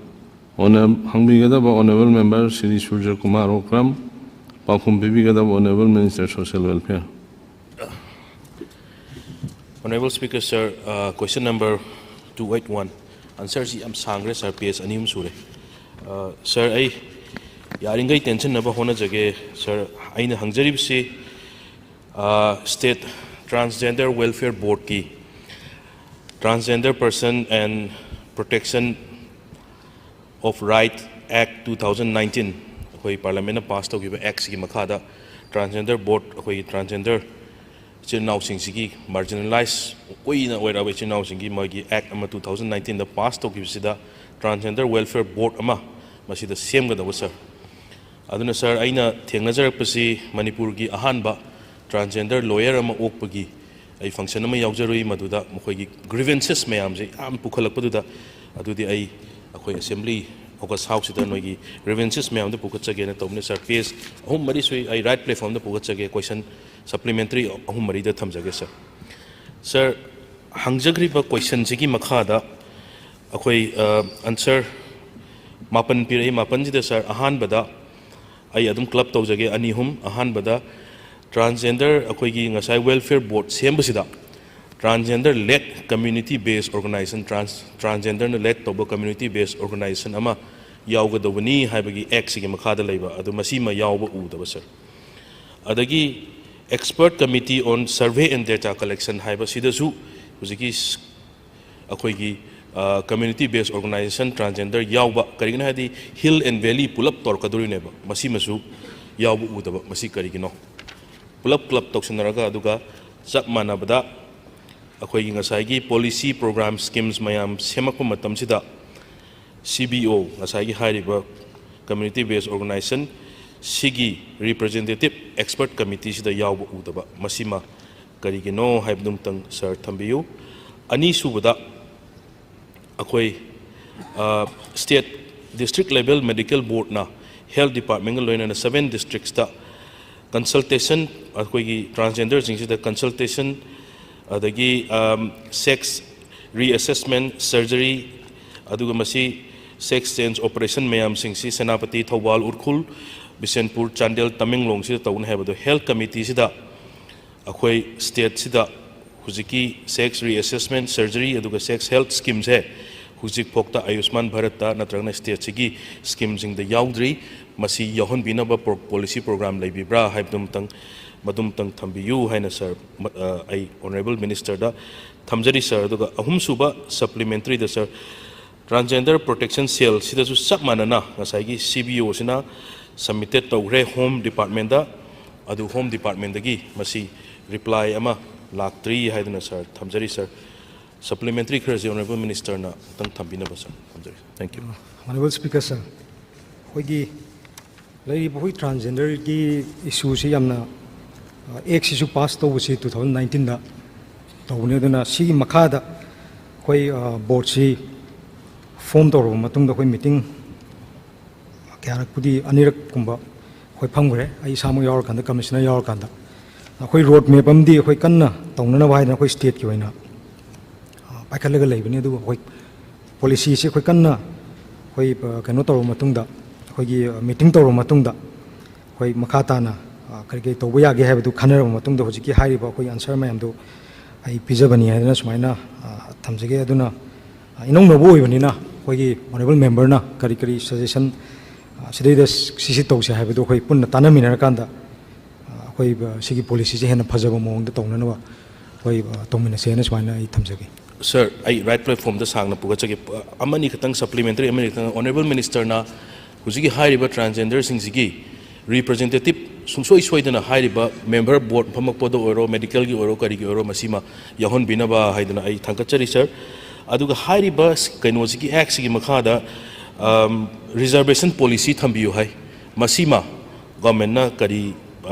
Honour-, ꯍꯪꯕꯤꯒꯗꯕ Honourable Member Shri ꯁꯨꯔꯖ ꯀꯨꯃꯥꯔ ꯑꯣꯀ꯭ꯔꯝ, ꯄꯥꯎꯈꯨꯝ ꯄꯤꯕꯤꯒꯗꯕ Honourable Minister Social Welfare꯫ Honourable Speaker, sir, uh, question number two eight one, answerꯁꯤ ꯌꯥꯝ ꯁꯥꯡꯈ꯭ꯔꯦ sir, page ꯑꯅꯤ ꯑꯍꯨꯝ ꯁꯨꯔꯦ꯫ Uh, sir, ꯑꯩ ꯌꯥꯔꯤꯈꯩ ꯇꯦꯟꯁꯤꯟꯅꯕ ꯍꯣꯠꯅꯖꯒꯦ sir꯫ ꯑꯩꯅ ꯍꯪꯖꯔꯤꯕꯁꯤ, uh, State Transgender Welfare Boardꯀꯤ Transgender Person and Protection of Right Act two thousand nineteen, ꯑꯩꯈꯣꯏ Parliamentꯅ pass ꯇꯧꯈꯤꯕ Actꯁꯤꯒꯤ ꯃꯈꯥꯗ transgender board, ꯑꯩꯈꯣꯏꯒꯤ transgender ꯏꯆꯤꯜ ꯏꯅꯥꯎꯁꯤꯡꯁꯤꯒꯤ, marginalized ꯀꯨꯏꯅ ꯑꯣꯏꯔꯛꯑꯕ ꯏꯆꯤꯜ ꯏꯅꯥꯎꯁꯤꯡꯒꯤ ꯃꯣꯏꯒꯤ Act ꯑꯃ two thousand nineteenꯗ pass ꯇꯧꯈꯤꯕꯁꯤꯗ transgender welfare board ꯑꯃ ꯃꯁꯤꯗ ꯁꯦꯝꯒꯗꯧꯕ sir꯫ ꯑꯗꯨꯅ ꯁꯥꯔ, ꯑꯩꯅ ꯊꯦꯡꯅꯖꯔꯛꯄꯁꯤ ꯃꯅꯤꯄꯨꯔꯒꯤ ꯑꯍꯥꯟꯕ transgender lawyer ꯑꯃ ꯑꯣꯛꯄꯒꯤ ꯑꯩ function ꯑꯃ ꯌꯥꯎꯖꯔꯨꯏ, ꯃꯗꯨꯗ ꯃꯈꯣꯏꯒꯤ grievances ꯃꯌꯥꯝꯁꯦ ꯌꯥꯝ ꯄꯨꯈꯠꯂꯛꯄꯗꯨꯗ, ꯑꯗꯨꯗꯤ ꯑꯩ ꯑꯩꯈꯣꯏ assembly August house ꯁꯤꯗ ꯅꯣꯏꯒꯤ grievances ꯃꯌꯥꯝꯗꯣ ꯄꯨꯈꯠꯆꯒꯦꯅ ꯇꯧꯕꯅꯤ ꯁꯥꯔ꯫ Page ꯑꯍꯨꯝ ꯃꯔꯤ ꯁꯨꯏ, ꯑꯩ right platform ꯗ ꯄꯨꯈꯠꯆꯒꯦ, question supplementary ꯑꯍꯨꯝ ꯃꯔꯤꯗ ꯊꯝꯖꯒꯦ ꯁꯥꯔ꯫ ꯁꯥꯔ, ꯍꯪꯖꯈ꯭ꯔꯤꯕ question ꯁꯤꯒꯤ ꯃꯈꯥꯗ ꯑꯩꯈꯣꯏ, ꯑ, answer ꯃꯥꯄꯟ ꯄꯤꯔꯛꯏ꯫ ꯃꯥꯄꯟꯁꯤꯗ ꯁꯥꯔ, ꯑꯍꯥꯟꯕꯗ ꯑꯩ ꯑꯗꯨꯝ club ꯇꯧꯖꯒꯦ, ꯑꯅꯤ ꯑꯍꯨꯝ꯫ ꯑꯍꯥꯟꯕꯗ, transgender ꯑꯩꯈꯣꯏꯒꯤ ꯉꯁꯥꯏ welfare board ꯁꯦꯝꯕꯁꯤꯗ transgender led community based organization, trans-, transgender ꯅ lead ꯇꯧꯕ community based organization ꯑꯃ ꯌꯥꯎꯒꯗꯧꯕꯅꯤ ꯍꯥꯏꯕꯒꯤ act ꯁꯤꯒꯤ ꯃꯈꯥꯗ ꯂꯩꯕ ꯑꯗꯨ, ꯃꯁꯤꯃ ꯌꯥꯎꯕ ꯎꯗꯕ ꯁꯥꯔ꯫ ꯑꯗꯒꯤ expert committee on survey and data collection ꯍꯥꯏꯕ ꯁꯤꯗꯁꯨ ꯍꯧꯖꯤꯛꯀꯤ ꯁ-, ꯑꯩꯈꯣꯏꯒꯤ, ꯑ, community based organization transgender ꯌꯥꯎꯕ, ꯀꯔꯤꯒꯤꯅꯣ ꯍꯥꯏꯗꯤ hill and valley ꯄꯨꯂꯞ ꯇꯧꯔꯛꯀꯗꯣꯔꯤꯅꯦꯕ, ꯃꯁꯤꯃꯁꯨ ꯌꯥꯎꯕ ꯎꯗꯕ, ꯃꯁꯤ ꯀꯔꯤꯒꯤꯅꯣ? ꯄꯨꯂꯞ club ꯇꯧꯁꯤꯟꯅꯔꯒ, ꯑꯗꯨꯒ ꯆꯞ ꯃꯥꯟꯅꯕꯗ ꯑꯩꯈꯣꯏꯒꯤ ꯉꯁꯥꯏꯒꯤ policy program schemes ꯃꯌꯥꯝ ꯁꯦꯝꯃꯛꯄ ꯃꯇꯝꯁꯤꯗ C B O, ꯉꯁꯥꯏꯒꯤ ꯍꯥꯏꯔꯤꯕ community based organization ꯁꯤꯒꯤ representative expert committee ꯁꯤꯗ ꯌꯥꯎꯕ ꯎꯗꯕ, ꯃꯁꯤꯃ ꯀꯔꯤꯒꯤꯅꯣ ꯍꯥꯏꯕꯗꯨꯃꯇꯪ ꯁꯥꯔ ꯊꯝꯕꯤꯌꯨ꯫ ꯑꯅꯤꯁꯨꯕꯗ, ꯑꯩꯈꯣꯏ, ꯑ, state district level medical board ꯅ health department ꯀ ꯂꯣꯏꯅꯅ seven districts ꯇ consultation, ꯑꯩꯈꯣꯏꯒꯤ transgender ꯁꯤꯡꯁꯤꯗ consultation, ꯑꯗꯒꯤ, ꯑꯝ, sex reassessment surgery, ꯑꯗꯨꯒ ꯃꯁꯤ sex change operation ꯃꯌꯥꯝꯁꯤꯡꯁꯤ ꯁꯦꯅꯥꯄꯇꯤ, ꯊꯧꯕꯥꯜ, ꯎꯈ꯭ꯔꯨꯜ, ꯕꯤꯁꯦꯟꯄꯨꯔ, ꯆꯥꯟꯗꯦꯜ, ꯇꯃꯦꯡꯂꯣꯡꯁꯤꯗ ꯇꯧꯒꯅꯤ ꯍꯥꯏꯕꯗꯣ health committee ꯁꯤꯗ ꯑꯩꯈꯣꯏ state ꯁꯤꯗ ꯍꯧꯖꯤꯛꯀꯤ sex reassessment surgery ꯑꯗꯨꯒ sex health scheme ꯁꯦ ꯍꯧꯖꯤꯛ ꯐꯥꯎꯗ ꯑꯌꯨꯁꯃꯥꯟ ꯚꯥꯔꯠꯇ ꯅꯠꯇ꯭ꯔꯒꯅ state ꯁꯤꯒꯤ scheme ꯁꯤꯡꯗ ꯌꯥꯎꯗ꯭ꯔꯤ꯫ ꯃꯁꯤ ꯌꯥꯎꯍꯟꯕꯤꯅꯕ pro-, policy program ꯂꯩꯕꯤꯕ꯭ꯔꯥ ꯍꯥꯏꯕꯗꯨꯃꯇꯪ, ꯃꯗꯨꯃꯇꯪ ꯊꯝꯕꯤꯌꯨ ꯍꯥꯏꯅ ꯁꯥꯔ, ꯃ-, ꯑ, ꯑꯩ honourable minister ꯗ ꯊꯝꯖꯔꯤ ꯁꯥꯔ꯫ ꯑꯗꯨꯒ ꯑꯍꯨꯝꯁꯨꯕ supplementary ꯗ ꯁꯥꯔ, transgender protection cell ꯁꯤꯗꯁꯨ ꯆꯞ ꯃꯥꯟꯅꯅ ꯉꯁꯥꯏꯒꯤ C B O ꯁꯤꯅ submitted ꯇꯧꯈ꯭ꯔꯦ home department ꯇ, ꯑꯗꯨ home department ꯇꯒꯤ ꯃꯁꯤ reply ꯑꯃ ꯂꯥꯛꯇ꯭ꯔꯤ ꯍꯥꯏꯗꯨꯅ ꯁꯥꯔ ꯊꯝꯖꯔꯤ ꯁꯥꯔ꯫ Supplementary ꯈꯔꯁꯤ honourable minister ꯅ ꯑꯃꯨꯛꯇꯪ ꯊꯝꯕꯤꯅꯕ ꯁꯥꯔ ꯊꯝꯖꯔꯤ꯫ Thank you꯫ Honourable Speaker sir, ꯑꯩꯈꯣꯏꯒꯤ ꯂꯩꯔꯤꯕ ꯑꯩꯈꯣꯏ ꯇ꯭ꯔꯥꯟꯁꯖꯦꯟꯗꯔꯒꯤ ꯏꯁꯨꯁꯤ ꯌꯥꯝꯅ, ꯑꯦꯛꯁꯤꯁꯨ ꯄꯥꯁ ꯇꯧꯕꯁꯤ ꯇꯨ ꯊꯥꯎꯖꯟ ꯅꯥꯏꯟꯇꯤꯟꯗ ꯇꯧꯕꯅꯤ꯫ ꯑꯗꯨꯅ ꯁꯤꯒꯤ ꯃꯈꯥꯗ ꯑꯩꯈꯣꯏ ꯕꯣꯔꯗꯁꯤ ꯐꯣꯝ ꯇꯧꯔꯕ ꯃꯇꯨꯡꯗ ꯑꯩꯈꯣꯏ ꯃꯤꯇꯤꯡ ꯀꯌꯥꯔꯛꯄꯨꯗꯤ, ꯑꯅꯤꯔꯛꯀꯨꯝꯕ ꯑꯩꯈꯣꯏ ꯐꯝꯈ꯭ꯔꯦ, ꯑꯩ ꯏꯁꯥꯃꯛ ꯌꯥꯎꯔꯀꯥꯟꯗ, ꯀꯃꯤꯁꯅꯔ ꯌꯥꯎꯔꯀꯥꯟꯗ꯫ ꯑꯩꯈꯣꯏ ꯔꯣꯗ ꯃꯦꯞ ꯑꯃꯗꯤ ꯑꯩꯈꯣꯏ ꯀꯟꯅ ꯇꯧꯅꯅꯕ ꯍꯥꯏꯗꯅ ꯑꯩꯈꯣꯏ ꯁ꯭ꯇꯦꯠꯀꯤ ꯑꯣꯏꯅ ꯄꯥꯏꯈꯠꯂꯒ ꯂꯩꯕꯅꯤ꯫ ꯑꯗꯨꯕꯨ ꯑꯩꯈꯣꯏ ꯄꯣꯂꯤꯁꯤꯁꯤ ꯑꯩꯈꯣꯏ ꯀꯟꯅ ꯑꯩꯈꯣꯏ ꯀꯩꯅꯣ ꯇꯧꯔꯕ ꯃꯇꯨꯡꯗ, ꯑꯩꯈꯣꯏꯒꯤ ꯃꯤꯇꯤꯡ ꯇꯧꯔꯕ ꯃꯇꯨꯡꯗ ꯑꯩꯈꯣꯏ ꯃꯈꯥ ꯇꯥꯅ ꯀꯔꯤ ꯀꯔꯤ ꯇꯧꯕ ꯌꯥꯒꯦ ꯍꯥꯏꯕꯗꯨ ꯈꯟꯅꯔꯕ ꯃꯇꯨꯡꯗ ꯍꯧꯖꯤꯛꯀꯤ ꯍꯥꯏꯔꯤꯕ ꯑꯩꯈꯣꯏꯒꯤ ꯑꯟꯁꯔ ꯃꯌꯥꯝꯗꯨ ꯑꯩ ꯄꯤꯖꯕꯅꯤ ꯍꯥꯏꯗꯅ ꯁꯨꯃꯥꯏꯅ ꯊꯝꯖꯒꯦ꯫ ꯑꯗꯨꯅ ꯏꯅꯧ ꯅꯧꯕ ꯑꯣꯏꯕꯅꯤꯅ ꯑꯩꯈꯣꯏꯒꯤ ꯑꯣꯅꯔꯦꯕꯜ ꯃꯦꯝꯕꯔꯅ ꯀꯔꯤ ꯀꯔꯤ ꯁꯖꯦꯁꯟ ꯁꯤꯗꯩꯗ ꯁꯤꯁꯤ ꯇꯧꯁꯦ ꯍꯥꯏꯕꯗꯨ ꯑꯩꯈꯣꯏ ꯄꯨꯟꯅ ꯇꯥꯟꯅꯃꯤꯟꯅꯔꯀꯥꯟꯗ ꯑꯩꯈꯣꯏ ꯁꯤꯒꯤ ꯄꯣꯂꯤꯁꯤꯁꯦ ꯍꯦꯟꯅ ꯐꯖꯕ ꯃꯑꯣꯡꯗ ꯇꯧꯅꯅꯕ ꯑꯩꯈꯣꯏ ꯇꯧꯃꯤꯟꯅꯁꯦꯅ ꯁꯨꯃꯥꯏꯅ ꯑꯩ ꯊꯝꯖꯒꯦ꯫ ꯁꯥꯔ, ꯑꯩ ꯔꯥꯏꯠ ꯄ꯭ꯂꯦꯠꯐꯣꯔꯝꯗ ꯁꯥꯡꯅ ꯄꯨꯈꯠꯆꯒꯦ꯫ ꯑꯃꯅꯤ ꯈꯛꯇꯪ ꯁꯄ꯭ꯂꯤꯃꯦꯟꯇꯔꯤ, ꯑꯃꯅꯤ ꯈꯛꯇꯪ꯫ ꯑꯣꯅꯔꯦꯕꯜ ꯃꯤꯅꯤꯁꯇꯔꯅ ꯍꯧꯖꯤꯛꯀꯤ ꯍꯥꯏꯔꯤꯕ ꯇ꯭ꯔꯥꯟꯁꯖꯦꯟꯗꯔꯁꯤꯡꯁꯤꯒꯤ ꯔꯤꯄ꯭ꯔꯖꯦꯟꯇꯦꯇꯤꯞ ꯁꯨꯡꯁꯣꯏ ꯁꯣꯏꯗꯅ ꯍꯥꯏꯔꯤꯕ ꯃꯦꯝꯕꯔ ꯕꯣꯔꯗ ꯐꯝꯃꯛꯄꯗ ꯑꯣꯏꯔꯣ, ꯃꯦꯗꯤꯀꯦꯜꯒꯤ ꯑꯣꯏꯔꯣ, ꯀꯔꯤꯒꯤ ꯑꯣꯏꯔꯣ, ꯃꯁꯤꯃ ꯌꯥꯎꯍꯟꯕꯤꯅꯕ ꯍꯥꯏꯗꯅ ꯑꯩ ꯊꯥꯡꯒꯠꯆꯔꯤ ꯁꯥꯔ꯫ ꯑꯗꯨꯒ ꯍꯥꯏꯔꯤꯕ ꯀꯩꯅꯣꯁꯤꯒꯤ ꯑꯦꯛꯁꯤꯒꯤ ꯃꯈꯥꯗ ꯔꯤꯖꯔꯕꯦꯁꯟ ꯄꯣꯂꯤꯁꯤ ꯊꯝꯕꯤꯌꯨ ꯍꯥꯏ, ꯃꯁꯤꯃ ꯒꯣꯔꯃꯦꯟꯅ ꯀꯔꯤ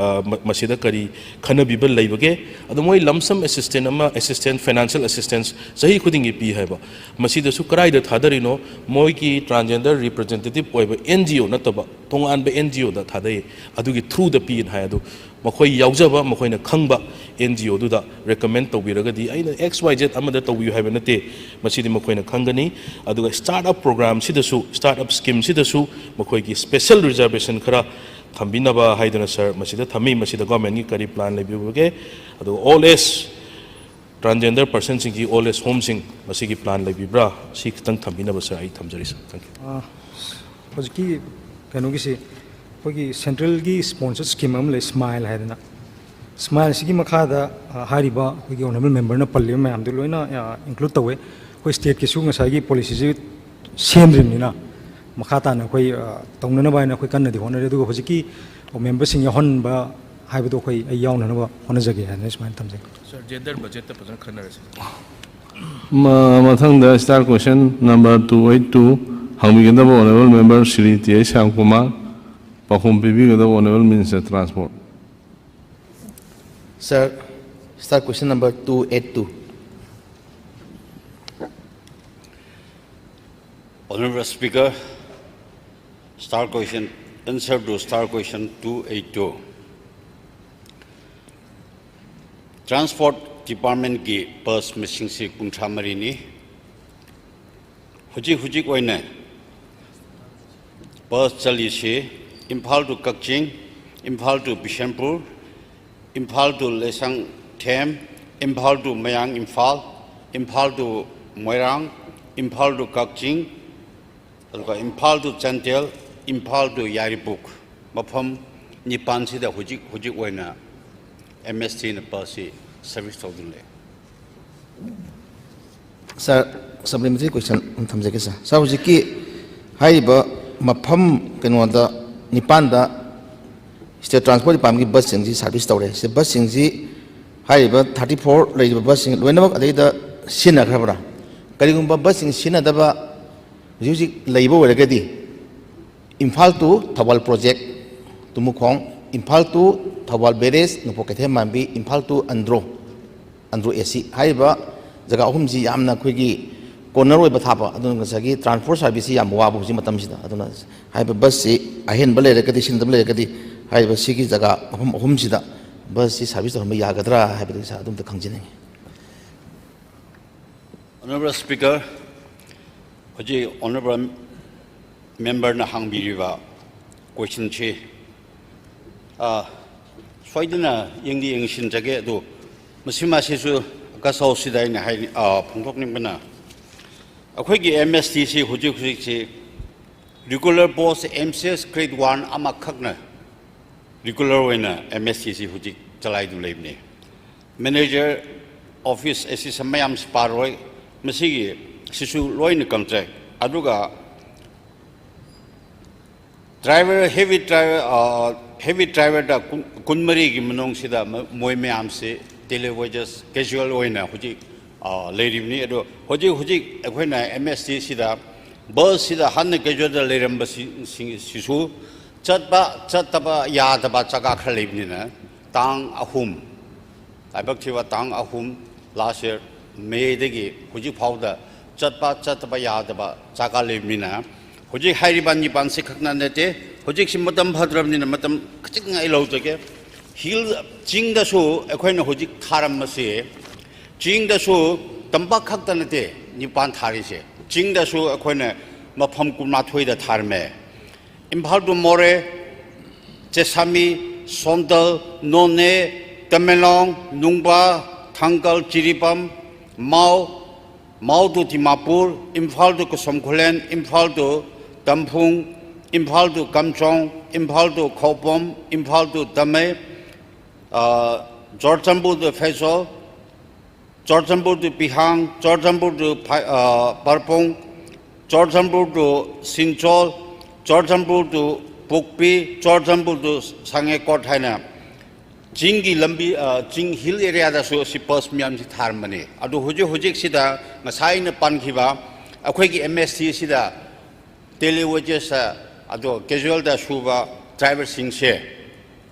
ꯃꯁꯤꯗ ꯀꯔꯤ ꯈꯟꯅꯕꯤꯕ ꯂꯩꯕꯒꯦ? ꯑꯗꯣ ꯃꯣꯏ ꯂꯝꯁꯝ ꯑꯦꯁꯤꯁꯇꯦꯟ ꯑꯃ, ꯑꯦꯁꯤꯁꯇꯦꯟ, ꯐꯥꯏꯅꯥꯟꯁꯤꯌꯦꯜ ꯑꯦꯁꯤꯁꯇꯦꯟꯁ ꯆꯍꯤ ꯈꯨꯗꯤꯡꯒꯤ ꯄꯤ ꯍꯥꯏꯕ, ꯃꯁꯤꯗꯁꯨ ꯀꯗꯥꯏꯗ ꯊꯥꯗꯔꯤꯅꯣ? ꯃꯣꯏꯒꯤ ꯇ꯭ꯔꯥꯟꯖꯦꯟꯗꯔ ꯔꯤꯄ꯭ꯔꯖꯦꯟꯇꯦꯇꯤꯞ ꯑꯣꯏꯕ ꯑꯦꯟ ꯖꯤ ꯑꯣ ꯅꯠꯇꯕ ꯇꯣꯉꯥꯟꯕ ꯑꯦꯟ ꯖꯤ ꯑꯣꯗ ꯊꯥꯗꯩ, ꯑꯗꯨꯒꯤ ꯊ꯭ꯔꯨꯗ ꯄꯤꯅ ꯍꯥꯏ꯫ ꯑꯗꯨ ꯃꯈꯣꯏ ꯌꯥꯎꯖꯕ, ꯃꯈꯣꯏꯅ ꯈꯪꯕ ꯑꯦꯟ ꯖꯤ ꯑꯣꯗꯨꯗ ꯔꯦꯀꯃꯦꯟ ꯇꯧꯕꯤꯔꯒꯗꯤ, ꯑꯩꯅ ꯑꯦꯛꯁ ꯋꯥꯏ ꯖꯦꯠ ꯑꯃꯗ ꯇꯧꯕꯤꯌꯨ ꯍꯥꯏꯕ ꯅꯠꯇꯦ, ꯃꯁꯤꯗꯤ ꯃꯈꯣꯏꯅ ꯈꯪꯒꯅꯤ꯫ ꯑꯗꯨꯒ ꯁ꯭ꯇꯥꯔꯠ ꯑꯞ ꯄ꯭ꯔꯣꯒ꯭ꯔꯥꯝꯁꯤꯗꯁꯨ, ꯁ꯭ꯇꯥꯔꯠ ꯑꯞ ꯁ꯭ꯀꯤꯝꯁꯤꯗꯁꯨ ꯃꯈꯣꯏꯒꯤ ꯁ꯭ꯄꯦꯁꯦꯜ ꯔꯤꯖꯔꯕꯦꯁꯟ ꯈꯔ ꯊꯝꯕꯤꯅꯕ ꯍꯥꯏꯗꯨꯅ ꯁꯥꯔ ꯃꯁꯤꯗ ꯊꯝꯃꯤ꯫ ꯃꯁꯤꯗ ꯒꯣꯔꯃꯦꯟꯒꯤ ꯀꯔꯤ ꯄ꯭ꯂꯥꯟ ꯂꯩꯕꯤꯕꯒꯦ? ꯑꯗꯨꯒ ꯑꯣꯜ ꯑꯦꯖ ꯇ꯭ꯔꯥꯟꯖꯦꯟꯗꯔ ꯄꯔꯁꯟꯁꯤꯡꯒꯤ ꯑꯣꯜ ꯑꯦꯖ ꯍꯣꯝꯁꯤꯡ ꯃꯁꯤꯒꯤ ꯄ꯭ꯂꯥꯟ ꯂꯩꯕꯤꯕ꯭ꯔꯥ? ꯁꯤ ꯈꯤꯇꯪ ꯊꯝꯕꯤꯅꯕ ꯁꯥꯔ ꯑꯩ ꯊꯝꯖꯔꯤ ꯁꯥꯔ꯫ Thank you꯫ ꯍꯧꯖꯤꯛꯀꯤ ꯀꯩꯅꯣꯒꯤꯁꯤ ꯑꯩꯈꯣꯏꯒꯤ ꯁꯦꯟꯇ꯭ꯔꯦꯜꯒꯤ ꯁ꯭ꯄꯣꯟꯁꯔ ꯁ꯭ꯀꯤꯝ ꯑꯃ ꯂꯩ, ꯁ꯭ꯃꯥꯏꯜ ꯍꯥꯏꯗꯅ꯫ ꯁ꯭ꯃꯥꯏꯜꯁꯤꯒꯤ ꯃꯈꯥꯗ ꯍꯥꯏꯔꯤꯕ ꯑꯩꯈꯣꯏꯒꯤ ꯑꯣꯅꯔꯦꯕꯜ ꯃꯦꯝꯕꯔꯅ ꯄꯜꯂꯤꯕ ꯃꯌꯥꯝꯗꯨ ꯂꯣꯏꯅ ꯏꯟꯀ꯭ꯂꯨꯗ ꯇꯧꯋꯦ꯫ ꯑꯩꯈꯣꯏ ꯁ꯭ꯇꯦꯠꯀꯤꯁꯨ ꯉꯁꯥꯏꯒꯤ ꯄꯣꯂꯤꯁꯤꯁꯤ ꯁꯦꯝꯗ꯭ꯔꯤꯕꯅꯤꯅ ꯃꯈꯥ ꯇꯥꯅ ꯑꯩꯈꯣꯏ ꯇꯧꯅꯅꯕ ꯍꯥꯏꯅ ꯑꯩꯈꯣꯏ ꯀꯟꯅꯗꯤ ꯍꯣꯠꯅꯔꯤ꯫ ꯑꯗꯨꯒ ꯍꯧꯖꯤꯛꯀꯤ ꯃꯦꯝꯕꯔꯁꯤꯡ ꯌꯥꯎꯍꯟꯕ ꯍꯥꯏꯕꯗꯣ ꯑꯩꯈꯣꯏ ꯑꯩ ꯌꯥꯎꯅꯅꯕ ꯍꯣꯠꯅꯖꯒꯦ ꯍꯥꯏꯅ ꯁꯨꯃꯥꯏꯅ ꯊꯝꯖꯒꯦ꯫ ꯁꯥꯔ, ꯖꯦꯟꯗꯔ ꯕꯖꯦꯠꯇ ꯐꯖꯅ ꯈꯟꯅꯔꯁꯤ꯫ ꯃ- ꯃꯊꯪꯗ star question number two eight two ꯍꯪꯕꯤꯒꯗꯕ honourable member Shri T H Shyamkumar. ꯄꯥꯎꯈꯨꯝ ꯄꯤꯕꯤꯒꯗꯕ Honourable Minister Transport꯫ Sir, star question number two eight two. Honorable Speaker, star question, answer to star question two eight two. Transport Department ꯒꯤ bus ꯃꯁꯤꯡꯁꯤ ꯀꯨꯟꯊ꯭ꯔꯥ ꯃꯔꯤꯅꯤ꯫ ꯍꯧꯖꯤꯛ ꯍꯧꯖꯤꯛ ꯑꯣꯏꯅ bus ꯆꯠꯂꯤꯁꯤ Imphal to Kakching, Imphal to Bishnupur, Imphal to Laisangthem, Imphal to Mayang Imphal, Imphal to Moirang, Imphal to Kakching, ꯑꯗꯨꯒ Imphal to Chandel, Imphal to Yairipuk, ꯃꯐꯝ ꯅꯤꯄꯥꯟꯁꯤꯗ ꯍꯧꯖꯤꯛ ꯍꯧꯖꯤꯛ ꯑꯣꯏꯅ M S T ꯅ bus ꯁꯤ service ꯇꯧꯗꯨꯅ ꯂꯩ꯫ Sir, supplementary question ꯑꯃ ꯊꯝꯖꯒꯦ sir. Sir, ꯍꯧꯖꯤꯛꯀꯤ ꯍꯥꯏꯔꯤꯕ ꯃꯐꯝ ꯀꯩꯅꯣꯗ ꯅꯤꯄꯥꯟꯗ State Transport Department ꯀꯤ bus ꯁꯤꯡꯁꯤ service ꯇꯧꯔꯦ꯫ ꯁꯤ bus ꯁꯤꯡꯁꯤ ꯍꯥꯏꯔꯤꯕ thirty four ꯂꯩꯔꯤꯕ bus ꯁꯤꯡ ꯂꯣꯏꯅꯃꯛ ꯑꯗꯩꯗ ꯁꯤꯖꯤꯟꯅꯈ꯭ꯔꯕ꯭ꯔꯥ? ꯀꯔꯤꯒꯨꯝꯕ bus ꯁꯤꯡ ꯁꯤꯖꯤꯟꯅꯗꯕ ꯍꯧꯖꯤꯛ ꯍꯧꯖꯤꯛ ꯂꯩꯕ ꯑꯣꯏꯔꯒꯗꯤ Imphal to Thoubal Project, ꯇꯨꯃꯨꯈꯣꯡ, Imphal to Thoubal Barrage, ꯅꯣꯡꯄꯣꯛ ꯀꯩꯊꯦꯜ ꯃꯥꯟꯕꯤ, Imphal to Andro, Andro A C ꯍꯥꯏꯔꯤꯕ ꯖꯒꯥ ꯑꯍꯨꯝꯁꯤ ꯌꯥꯝꯅ ꯑꯩꯈꯣꯏꯒꯤ corner ꯑꯣꯏꯕ ꯊꯥꯕ, ꯑꯗꯨꯅ ꯉꯁꯥꯏꯒꯤ transport service ꯁꯤ ꯌꯥꯝ ꯋꯥꯕ ꯍꯧꯖꯤꯛ ꯃꯇꯝꯁꯤꯗ꯫ ꯑꯗꯨꯅ ꯍꯥꯏꯔꯤꯕ bus ꯁꯤ ꯑꯍꯦꯟꯕ ꯂꯩꯔꯒꯗꯤ, ꯁꯤꯖꯤꯟꯅꯗꯕ ꯂꯩꯔꯒꯗꯤ, ꯍꯥꯏꯔꯤꯕ ꯁꯤꯒꯤ ꯖꯒꯥ ꯃꯐꯝ ꯑꯍꯨꯝꯁꯤꯗ bus ꯁꯤ service ꯇꯧꯍꯟꯕ ꯌꯥꯒꯗ꯭ꯔꯥ ꯍꯥꯏꯕꯗꯨ sir ꯑꯗꯨꯝꯇ ꯈꯪꯖꯅꯤꯡꯉꯤ꯫ Honorable Speaker, ꯍꯧꯖꯤꯛ Honorable Member ꯅ ꯍꯪꯕꯤꯔꯤꯕ question ꯁꯤ, ꯑ, ꯁꯣꯏꯗꯅ ꯌꯦꯡꯗꯤ ꯌꯦꯡꯁꯤꯟꯖꯒꯦ꯫ ꯑꯗꯨ ꯃꯁꯤꯃꯁꯤꯁꯨ ꯒꯁꯥꯎꯁꯤꯗ ꯑꯩꯅ ꯍꯥꯏ-, ꯑ, ꯐꯣꯡꯗꯣꯛꯅꯤꯡꯕꯅ, ꯑꯩꯈꯣꯏꯒꯤ M S T ꯁꯤ ꯍꯧꯖꯤꯛ ꯍꯧꯖꯤꯛꯁꯤ regular bus M C S grade one ꯑꯃꯈꯛꯅ regular ꯑꯣꯏꯅ M S T ꯁꯤ ꯍꯧꯖꯤꯛ ꯆꯂꯥꯏꯗꯨꯅ ꯂꯩꯕꯅꯤ꯫ Manager, office assistant ꯃꯌꯥꯝꯁꯤ ꯄꯥꯔꯣꯏ, ꯃꯁꯤꯒꯤ ꯁꯤꯁꯨ ꯂꯣꯏꯅ contract꯫ ꯑꯗꯨꯒ driver, heavy driver, ꯑ, heavy driver ꯗ ꯀꯨꯟ-, ꯀꯨꯟꯃꯔꯤꯒꯤ ꯃꯅꯨꯡꯁꯤꯗ ꯃ-, ꯃꯣꯏ ꯃꯌꯥꯝꯁꯤ daily wages casual ꯑꯣꯏꯅ ꯍꯧꯖꯤꯛ, ꯑ, ꯂꯩꯔꯤꯕꯅꯤ꯫ ꯑꯗꯣ ꯍꯧꯖꯤꯛ ꯍꯧꯖꯤꯛ ꯑꯩꯈꯣꯏꯅ M S T ꯁꯤꯗ bus ꯁꯤꯗ ꯍꯥꯟꯅ casual ꯗ ꯂꯩꯔꯝꯕꯁꯤꯡ ꯁꯤꯁꯨ ꯆꯠꯄ ꯆꯠꯇꯕ ꯌꯥꯗꯕ ꯖꯒꯥ ꯈꯔ ꯂꯩꯕꯅꯤꯅ, ꯇꯥꯡ ꯑꯍꯨꯝ, ꯂꯥꯏꯕꯛ ꯊꯤꯕ ꯇꯥꯡ ꯑꯍꯨꯝ, last year May ꯗꯒꯤ ꯍꯧꯖꯤꯛ ꯐꯥꯎꯗ ꯆꯠꯄ ꯆꯠꯇꯕ ꯌꯥꯗꯕ ꯖꯒꯥ ꯂꯩꯕꯅꯤꯅ, ꯍꯧꯖꯤꯛ ꯍꯥꯏꯔꯤꯕ ꯅꯤꯄꯥꯟꯁꯤ ꯈꯛꯅ ꯅꯠꯇꯦ, ꯍꯧꯖꯤꯛꯁꯤ ꯃꯇꯝ ꯐꯗ꯭ꯔꯕꯅꯤꯅ ꯃꯇꯝ ꯈꯖꯤꯛ ꯑꯩ ꯂꯧꯖꯒꯦ꯫ ꯍꯤꯜ, ꯆꯤꯡꯗꯁꯨ ꯑꯩꯈꯣꯏꯅ ꯍꯧꯖꯤꯛ ꯊꯥꯔꯝꯕꯁꯤ, ꯆꯤꯡꯗꯁꯨ ꯇꯝꯄꯥꯛ ꯈꯛꯇ ꯅꯠꯇꯦ ꯅꯤꯄꯥꯟ ꯊꯥꯔꯤꯁꯦ, ꯆꯤꯡꯗꯁꯨ ꯑꯩꯈꯣꯏꯅ ꯃꯐꯝ ꯀꯨꯟꯃꯥꯊꯣꯏꯗ ꯊꯥꯔꯝꯃꯦ꯫ ꯏꯝꯐꯥꯜ to ꯃꯣꯔꯦ, ꯆꯦꯁꯥꯃꯤ, ꯁꯣꯟꯗꯜ, ꯅꯣꯅꯦ, ꯇꯃꯦꯡꯂꯣꯡ, ꯅꯨꯡꯕꯥ, ꯊꯥꯡꯒꯜ, ꯖꯤꯔꯤꯕꯥꯝ, ꯃꯥꯎ, ꯃꯥꯎ to Dimapur, Imphal to ꯀꯁꯣꯝ Khulen, Imphal to ꯇꯝꯐꯨꯡ, Imphal to ꯀꯝꯆꯣꯡ, Imphal to ꯈꯧꯄꯨꯝ, Imphal to ꯇꯥꯃꯩ, ꯑ, Churachandpur to Pherzawl, Churachandpur to ꯄꯤꯍꯥꯡ, Churachandpur to ꯐꯥꯏ-, ꯑ, ꯄꯔꯄꯨꯡ, Churachandpur to ꯁꯤꯡꯆꯣꯜ, Churachandpur to ꯄꯣꯛꯄꯤ, Churachandpur to ꯁꯉꯥꯏꯀꯣꯠ ꯍꯥꯏꯅ ꯆꯤꯡꯒꯤ ꯂꯝꯕꯤ, ꯑ, ꯆꯤꯡ hill area ꯗꯁꯨ ꯑꯁꯤ ꯕꯁ ꯃꯌꯥꯝꯁꯤ ꯊꯥꯔꯝꯕꯅꯤ꯫ ꯑꯗꯨ ꯍꯧꯖꯤꯛ ꯍꯧꯖꯤꯛꯁꯤꯗ ꯉꯁꯥꯏ ꯑꯩꯅ ꯄꯟꯈꯤꯕ ꯑꯩꯈꯣꯏꯒꯤ M S T ꯁꯤꯗ daily wages, ꯑꯗꯣ casual ꯗ ꯁꯨꯕ driver ꯁꯤꯡꯁꯦ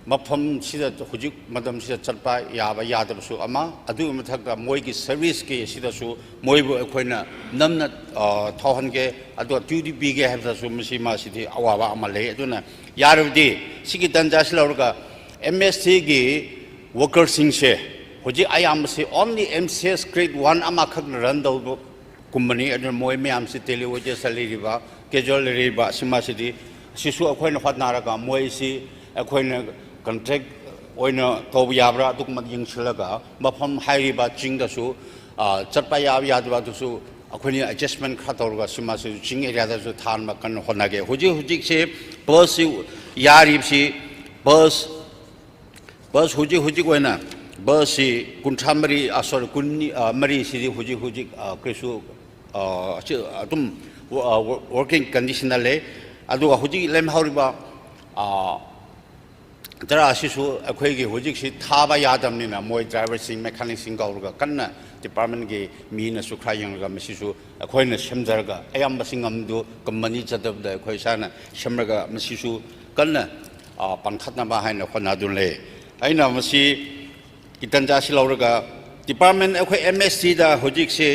ꯃꯐꯝꯁꯤꯗ ꯍꯧꯖꯤꯛ ꯃꯇꯝꯁꯤꯗ ꯆꯠꯄ ꯌꯥꯕ ꯌꯥꯗꯕꯁꯨ ꯑꯃ, ꯑꯗꯨꯒꯤ ꯃꯊꯛꯇ ꯃꯣꯏꯒꯤ service ꯀꯤ ꯁꯤꯗꯁꯨ ꯃꯣꯏꯕꯨ ꯑꯩꯈꯣꯏꯅ ꯅꯝꯅ, ꯑ, ꯊꯧꯍꯟꯒꯦ, ꯑꯗꯣ duty ꯄꯤꯒꯦ ꯍꯥꯏꯕꯗꯁꯨ ꯃꯁꯤ ꯃꯥꯁꯤꯗꯤ ꯑꯋꯥꯕ ꯑꯃ ꯂꯩ꯫ ꯑꯗꯨꯅ ꯌꯥꯔꯕꯗꯤ ꯁꯤꯒꯤ ꯇꯥꯟꯖꯥꯁꯤ ꯂꯧꯔꯒ M S T ꯒꯤ worker ꯁꯤꯡꯁꯦ ꯍꯧꯖꯤꯛ ꯑꯌꯥꯝꯕꯁꯤ only M C S grade one ꯑꯃꯈꯛꯅ run ꯇꯧꯕ ꯀꯨꯝꯕꯅꯤ꯫ ꯑꯗꯨꯅ ꯃꯣꯏ ꯃꯌꯥꯝꯁꯤ daily wages ꯇ ꯂꯩꯔꯤꯕ, casual ꯂꯩꯔꯤꯕ, ꯑꯁꯤꯃꯁꯤꯗꯤ, ꯑꯁꯤꯁꯨ ꯑꯩꯈꯣꯏꯅ ꯍꯣꯠꯅꯔꯒ ꯃꯣꯏꯁꯤ ꯑꯩꯈꯣꯏꯅ contract ꯑꯣꯏꯅ ꯇꯧꯕ ꯌꯥꯕ꯭ꯔꯥ, ꯑꯗꯨꯒꯨꯝꯕ ꯌꯦꯡꯁꯤꯜꯂꯒ ꯃꯐꯝ ꯍꯥꯏꯔꯤꯕ ꯆꯤꯡꯗꯁꯨ, ꯑ, ꯆꯠꯄ ꯌꯥꯕ ꯌꯥꯗꯕ ꯑꯗꯨꯁꯨ ꯑꯩꯈꯣꯏꯅ adjustment ꯈꯔ ꯇꯧꯔꯒ ꯁꯤꯃꯁꯨ ꯆꯤꯡ area ꯗꯁꯨ ꯊꯥꯍꯟꯕ ꯀꯟꯅ ꯍꯣꯠꯅꯒꯦ꯫ ꯍꯧꯖꯤꯛ ꯍꯧꯖꯤꯛꯁꯦ bus ꯁꯤ ꯌꯥꯔꯤꯕꯁꯤ, bus bus ꯍꯧꯖꯤꯛ ꯍꯧꯖꯤꯛ ꯑꯣꯏꯅ bus ꯁꯤ ꯀꯨꯟꯊ꯭ꯔꯥ ꯃꯔꯤ, ꯑ, sorry, ꯀꯨꯟ ꯃꯔꯤꯁꯤꯗꯤ ꯍꯧꯖꯤꯛ ꯍꯧꯖꯤꯛ, ꯑ, ꯀꯔꯤꯁꯨ, ꯑ, ꯑꯁꯤ ꯑꯗꯨꯝ, ꯑ, working condition ꯗ ꯂꯩ꯫ ꯑꯗꯨꯒ ꯍꯧꯖꯤꯛ ꯂꯦꯝꯍꯧꯔꯤꯕ, ꯑ, ꯇꯔꯥ ꯑꯁꯤꯁꯨ ꯑꯩꯈꯣꯏꯒꯤ ꯍꯧꯖꯤꯛꯁꯤ ꯊꯥꯕ ꯌꯥꯗꯕꯅꯤꯅ ꯃꯣꯏ driver ꯁꯤꯡ, mechanic ꯁꯤꯡ ꯀꯧꯔꯒ ꯀꯟꯅ department ꯀꯤ ꯃꯤꯅꯁꯨ ꯈꯔ ꯌꯦꯡꯂꯒ ꯃꯁꯤꯁꯨ ꯑꯩꯈꯣꯏꯅ ꯁꯦꯝꯖꯔꯒ ꯑꯌꯥꯝꯕꯁꯤꯡ ꯑꯃꯗꯨ company ꯆꯠꯇꯕꯗ ꯑꯩꯈꯣꯏ ꯏꯁꯥꯅ ꯁꯦꯝꯂꯒ ꯃꯁꯤꯁꯨ ꯀꯟꯅ, ꯑ, ꯄꯥꯟꯈꯠꯅꯕ ꯍꯥꯏꯅ ꯍꯣꯠꯅꯗꯨꯅ ꯂꯩ꯫ ꯑꯩꯅ ꯃꯁꯤ ꯒꯤ ꯇꯟꯖꯥꯁꯤ ꯂꯧꯔꯒ, ꯗꯤꯄꯥꯔꯠꯃꯦꯟ ꯑꯩꯈꯣꯏ ꯑꯦꯝ ꯑꯦꯁ ꯇꯤꯗ ꯍꯧꯖꯤꯛꯁꯤ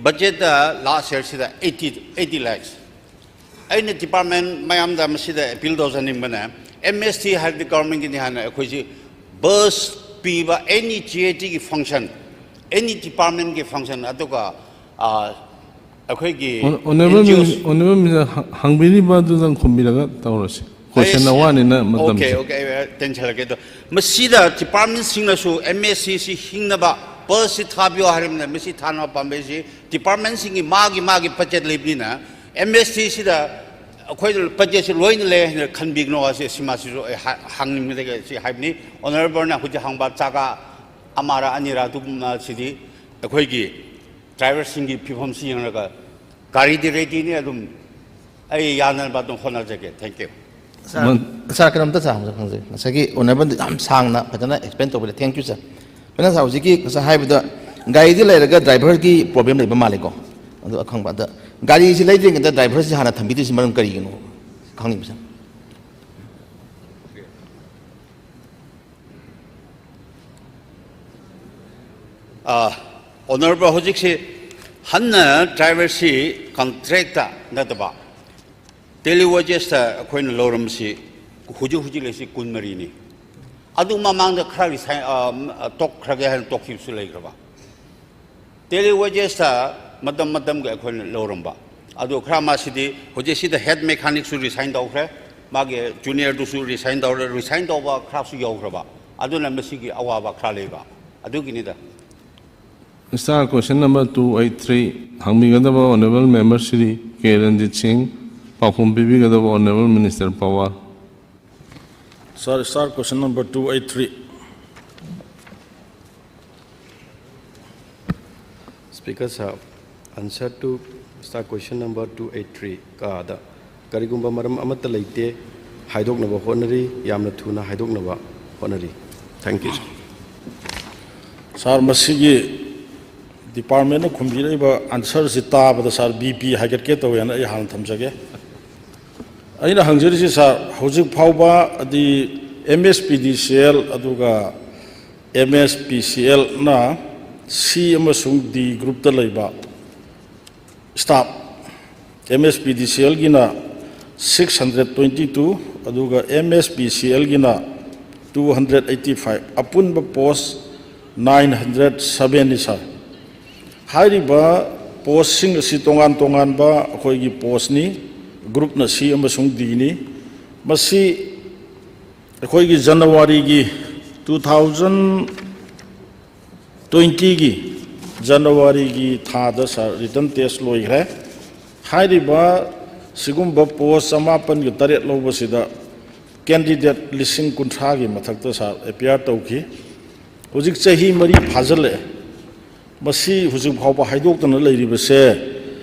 ꯕꯖꯦꯠꯇ ꯂꯥꯁ ꯌꯔꯁꯤꯗ eighty, eighty lakhs꯫ ꯑꯩꯅ ꯗꯤꯄꯥꯔꯠꯃꯦꯟ ꯃꯌꯥꯝꯗ ꯃꯁꯤꯗ ꯑꯦꯄꯤꯜ ꯇꯧꯖꯅꯤꯡꯕꯅ, ꯑꯦꯝ ꯑꯦꯁ ꯇꯤ ꯍꯥꯏꯔꯗꯤ ꯒꯚꯔꯟꯃꯦꯟꯒꯤꯅꯤ ꯍꯥꯏꯅ ꯑꯩꯈꯣꯏꯁꯤ ꯕꯁ ꯄꯤꯕ ꯑꯦꯅꯤ ꯖꯤ ꯑꯦ ꯇꯤꯒꯤ ꯐꯪꯁꯟ, ꯑꯦꯅꯤ ꯗꯤꯄꯥꯔꯠꯃꯦꯟꯒꯤ ꯐꯪꯁꯟ, ꯑꯗꯨꯒ, ꯑ, ꯑꯩꯈꯣꯏꯒꯤ ꯑꯣ-, honourable and G O mini-, honourable minister ꯍ-, ꯍꯪꯕꯤꯔꯤꯕ ꯑꯗꯨꯗꯪ ꯈꯨꯝꯕꯤꯔꯒ ꯇꯧꯔꯁꯤ꯫ ꯀꯣꯏꯁꯟ ꯑꯦꯁ-, ꯑꯋꯥꯔꯅꯤꯅ ꯃꯇꯝꯁꯦ꯫ ꯑꯣꯀꯦ, ꯑꯣꯀꯦ, ꯑꯩ ꯇꯦꯟꯁꯤꯜꯂꯒꯦ꯫ ꯑꯗꯣ ꯃꯁꯤꯗ ꯗꯤꯄꯥꯔꯠꯃꯦꯟꯁꯤꯡꯅꯁꯨ ꯑꯦꯝ ꯑꯦꯁ ꯇꯤꯁꯤ ꯍꯤꯡꯅꯕ ꯕꯁꯁꯤ ꯊꯥꯕꯤꯌꯣ ꯍꯥꯏꯔꯕꯅꯤꯅ, ꯃꯁꯤ ꯊꯥꯅꯕ ꯄꯥꯝꯕꯩꯁꯤ ꯗꯤꯄꯥꯔꯠꯃꯦꯟꯁꯤꯡꯒꯤ ꯃꯥꯒꯤ ꯃꯥꯒꯤ ꯕꯖꯦꯠ ꯂꯩꯕꯅꯤꯅ, ꯑꯦꯝ ꯑꯦꯁ ꯇꯤꯁꯤꯗ ꯑꯩꯈꯣꯏ ꯕꯖꯦꯠꯁꯤ ꯂꯣꯏꯅ ꯂꯩ ꯍꯥꯏꯅ ꯈꯟꯕꯤꯒꯅꯣ꯫ ꯑꯁꯤ, ꯁꯤꯃꯁꯤꯁꯨ ꯑꯩ ꯍꯥ-, ꯍꯥꯡꯅꯤꯡꯕꯗꯒꯤ ꯁꯤ ꯍꯥꯏꯕꯅꯤ꯫ ꯑꯣꯅꯔꯦꯕꯜꯅ ꯍꯧꯖꯤꯛ ꯍꯪꯕ ꯆꯥꯒꯥ ꯑꯃꯔ ꯑꯅꯤꯔ ꯑꯗꯨꯒꯨꯝꯕꯁꯤꯗꯤ ꯑꯩꯈꯣꯏꯒꯤ ꯗ꯭ꯔꯥꯏꯚꯔꯁꯤꯡꯒꯤ ꯐꯤꯕꯝꯁꯤ ꯌꯦꯡꯂꯒ ꯒꯥꯔꯤꯗꯤ ꯔꯦꯗꯤꯅꯤ, ꯑꯗꯨꯝ ꯑꯩ ꯌꯥꯅꯅꯕ ꯑꯗꯨꯝ ꯍꯣꯠꯅꯖꯒꯦ꯫ Thank you꯫ ꯁꯥꯔ, ꯃꯟ- ꯁꯥꯔ, ꯀꯩꯅꯣꯝꯇ ꯁꯥꯔ ꯍꯪꯖ-, ꯍꯪꯖꯒꯦ꯫ ꯉꯁꯥꯏꯒꯤ ꯑꯣꯅꯔꯦꯕꯜ ꯌꯥꯝ ꯁꯥꯡꯅ ꯐꯖꯅ ꯑꯦꯛꯁꯄ꯭ꯂꯦꯟ ꯇꯧꯕꯤꯔꯦ꯫ Thank you, ꯁꯥꯔ꯫ ꯐꯖꯅ ꯁꯥꯔ, ꯍꯧꯖꯤꯛꯀꯤ ꯉꯁꯥꯏ ꯍꯥꯏꯕꯗ ꯒꯥꯔꯤꯗꯤ ꯂꯩꯔꯒ ꯗ꯭ꯔꯥꯏꯚꯔꯒꯤ ꯄ꯭ꯔꯣꯕ꯭ꯂꯦꯝ ꯂꯩꯕ ꯃꯥꯜꯂꯦꯀꯣ? ꯑꯗꯨ ꯑꯈꯪꯕ꯫ ꯑꯗ ꯒꯥꯔꯤꯁꯤ ꯂꯩꯗ꯭ꯔꯤꯉꯩꯗ ꯗ꯭ꯔꯥꯏꯚꯔꯁꯤ ꯍꯥꯟꯅ ꯊꯝꯕꯤꯗꯣꯏꯁꯤ ꯃꯔꯝ ꯀꯔꯤꯒꯤꯅꯣ? ꯈꯪꯅꯤꯡꯕ, ꯁꯥꯔ꯫ ꯑꯥ, ꯑꯣꯅꯔꯦꯕꯜ, ꯍꯧꯖꯤꯛꯁꯤ ꯍꯟꯅ ꯗ꯭ꯔꯥꯏꯚꯔꯁꯤ ꯀꯟꯇ꯭ꯔꯦꯛꯇ ꯅꯠꯇꯕ ꯗꯦꯂꯤ ꯋꯦꯖꯦꯁꯇ ꯑꯩꯈꯣꯏꯅ ꯂꯧꯔꯝꯕꯁꯤ ꯍꯧꯖꯤꯛ ꯍꯧꯖꯤꯛ ꯂꯩꯁꯤ ꯀꯨꯟꯃꯔꯤꯅꯤ꯫ ꯑꯗꯨ ꯃꯃꯥꯡꯗ ꯈꯔ ꯔꯤꯁꯥꯏꯟ, ꯑꯥ, ꯇꯣꯛꯈ꯭ꯔꯒꯦ ꯍꯥꯏꯅ ꯇꯣꯛꯈꯤꯕꯁꯨ ꯂꯩꯈ꯭ꯔꯕ꯫ ꯗꯦꯂꯤ ꯋꯦꯖꯦꯁꯇ ꯃꯇꯝ ꯃꯇꯝꯒꯤ ꯑꯩꯈꯣꯏꯅ ꯂꯧꯔꯝꯕ꯫ ꯑꯗꯨ ꯈꯔ ꯃꯥꯁꯤꯗꯤ ꯍꯧꯖꯤꯛ ꯁꯤꯗ ꯍꯦꯗ ꯃꯦꯀꯥꯅꯤꯛꯁꯨ ꯔꯤꯁꯥꯏꯟ ꯇꯧꯈ꯭ꯔꯦ, ꯃꯥꯒꯤ ꯖꯨꯅꯤꯌꯔꯗꯨꯁꯨ ꯔꯤꯁꯥꯏꯟ ꯇꯧꯔꯦ, ꯔꯤꯁꯥꯏꯟ ꯇꯧꯕ ꯈꯔꯁꯨ ꯌꯧꯈ꯭ꯔꯕ꯫ ꯑꯗꯨꯅ ꯃꯁꯤꯒꯤ ꯑꯋꯥꯕ ꯈꯔ ꯂꯩꯕ꯫ ꯑꯗꯨꯒꯤꯅꯤꯗ꯫ Sir, question number two eight three, ꯍꯪꯕꯤꯒꯗꯕ Honourable Member Shri ꯀꯦ ꯔꯟꯖꯤꯠ ꯁꯤꯡ, ꯄꯥꯎꯈꯨꯝ ꯄꯤꯕꯤꯒꯗꯕ Honourable Minister power. Sir, sir, question number two eight three. Speaker sir, answer to sir question number two eight three ꯀꯥꯗ ꯀꯔꯤꯒꯨꯝꯕ ꯃꯔꯝ ꯑꯃꯠꯇ ꯂꯩꯇꯦ, ꯍꯥꯏꯗꯣꯛꯅꯕ ꯍꯣꯠꯅꯔꯤ, ꯌꯥꯝꯅ ꯊꯨꯅ ꯍꯥꯏꯗꯣꯛꯅꯕ ꯍꯣꯠꯅꯔꯤ꯫ Thank you, sir. Sir, ꯃꯁꯤꯒꯤ department ꯅ ꯈꯨꯝꯕꯤꯔꯛꯏꯕ answer ꯁꯤ ꯇꯥꯕꯗ, sir, BP ꯍꯥꯏꯒꯠꯀꯦ ꯇꯧꯋꯦꯅ ꯑꯩ ꯍꯥꯟꯅ ꯊꯝꯖꯒꯦ꯫ ꯑꯩꯅ ꯍꯪꯖꯔꯤꯁꯤ ꯁꯥꯔ, ꯍꯧꯖꯤꯛ ꯐꯥꯎꯕ ꯑꯗꯤ ꯑꯦꯝ ꯑꯦꯁ ꯄꯤ ꯗꯤ ꯁꯤ ꯑꯦꯜ ꯑꯗꯨꯒ ꯑꯦꯝ ꯑꯦꯁ ꯄꯤ ꯁꯤ ꯑꯦꯜꯅ ꯁꯤ ꯑꯃꯁꯨꯡ ꯗꯤ ꯒ꯭ꯔꯨꯞꯇ ꯂꯩꯕ ꯁ꯭ꯇꯥꯐ, ꯑꯦꯝ ꯑꯦꯁ ꯄꯤ ꯗꯤ ꯁꯤ ꯑꯦꯜꯒꯤꯅ ꯁꯤꯛꯁ ꯍꯟꯗ꯭ꯔꯦꯠ ꯇ꯭ꯋꯦꯟꯇꯤ ꯇꯨ, ꯑꯗꯨꯒ ꯑꯦꯝ ꯑꯦꯁ ꯄꯤ ꯁꯤ ꯑꯦꯜꯒꯤꯅ ꯇꯨ ꯍꯟꯗ꯭ꯔꯦꯠ ꯑꯩꯠꯇꯤ ꯐꯥꯏꯚ, ꯑꯄꯨꯟꯕ ꯄꯣꯁ ꯅꯥꯏꯟ ꯍꯟꯗ꯭ꯔꯦꯠ ꯁꯕꯦꯟꯅꯤ ꯁꯥꯔ꯫ ꯍꯥꯏꯔꯤꯕ ꯄꯣꯁꯁꯤꯡ ꯑꯁꯤ ꯇꯣꯉꯥꯟ ꯇꯣꯉꯥꯟꯕ ꯑꯩꯈꯣꯏꯒꯤ ꯄꯣꯁꯅꯤ, ꯒ꯭ꯔꯨꯞꯅ ꯁꯤ ꯑꯃꯁꯨꯡ ꯗꯤꯅꯤ꯫ ꯃꯁꯤ ꯑꯩꯈꯣꯏꯒꯤ ꯖꯅꯋꯥꯔꯤꯒꯤ ꯇꯨ ꯊꯥꯎꯖꯟ ꯇ꯭ꯋꯦꯟꯇꯤꯒꯤ ꯖꯅꯋꯥꯔꯤꯒꯤ ꯊꯥꯗ ꯁꯥꯔ ꯔꯤꯇꯟ ꯇꯦꯁ ꯂꯣꯏꯈ꯭ꯔꯦ꯫ ꯍꯥꯏꯔꯤꯕ ꯁꯤꯒꯨꯝꯕ ꯄꯣꯁ ꯆꯃꯥꯄꯟꯒ ꯇꯔꯦꯠ ꯂꯧꯕꯁꯤꯗ ꯀꯦꯟꯗꯤꯗꯦꯠ ꯂꯤꯁꯤꯡ ꯀꯨꯟꯊ꯭ꯔꯥꯒꯤ ꯃꯊꯛꯇ ꯁꯥꯔ ꯑꯦꯄꯤꯌꯥꯔ ꯇꯧꯈꯤ꯫ ꯍꯧꯖꯤꯛ ꯆꯍꯤ ꯃꯔꯤ ꯐꯥꯖꯤꯜꯂꯛꯑꯦ꯫ ꯃꯁꯤ ꯍꯧꯖꯤꯛ ꯐꯥꯎꯕ ꯍꯥꯏꯗꯣꯛꯇꯅ ꯂꯩꯔꯤꯕꯁꯦ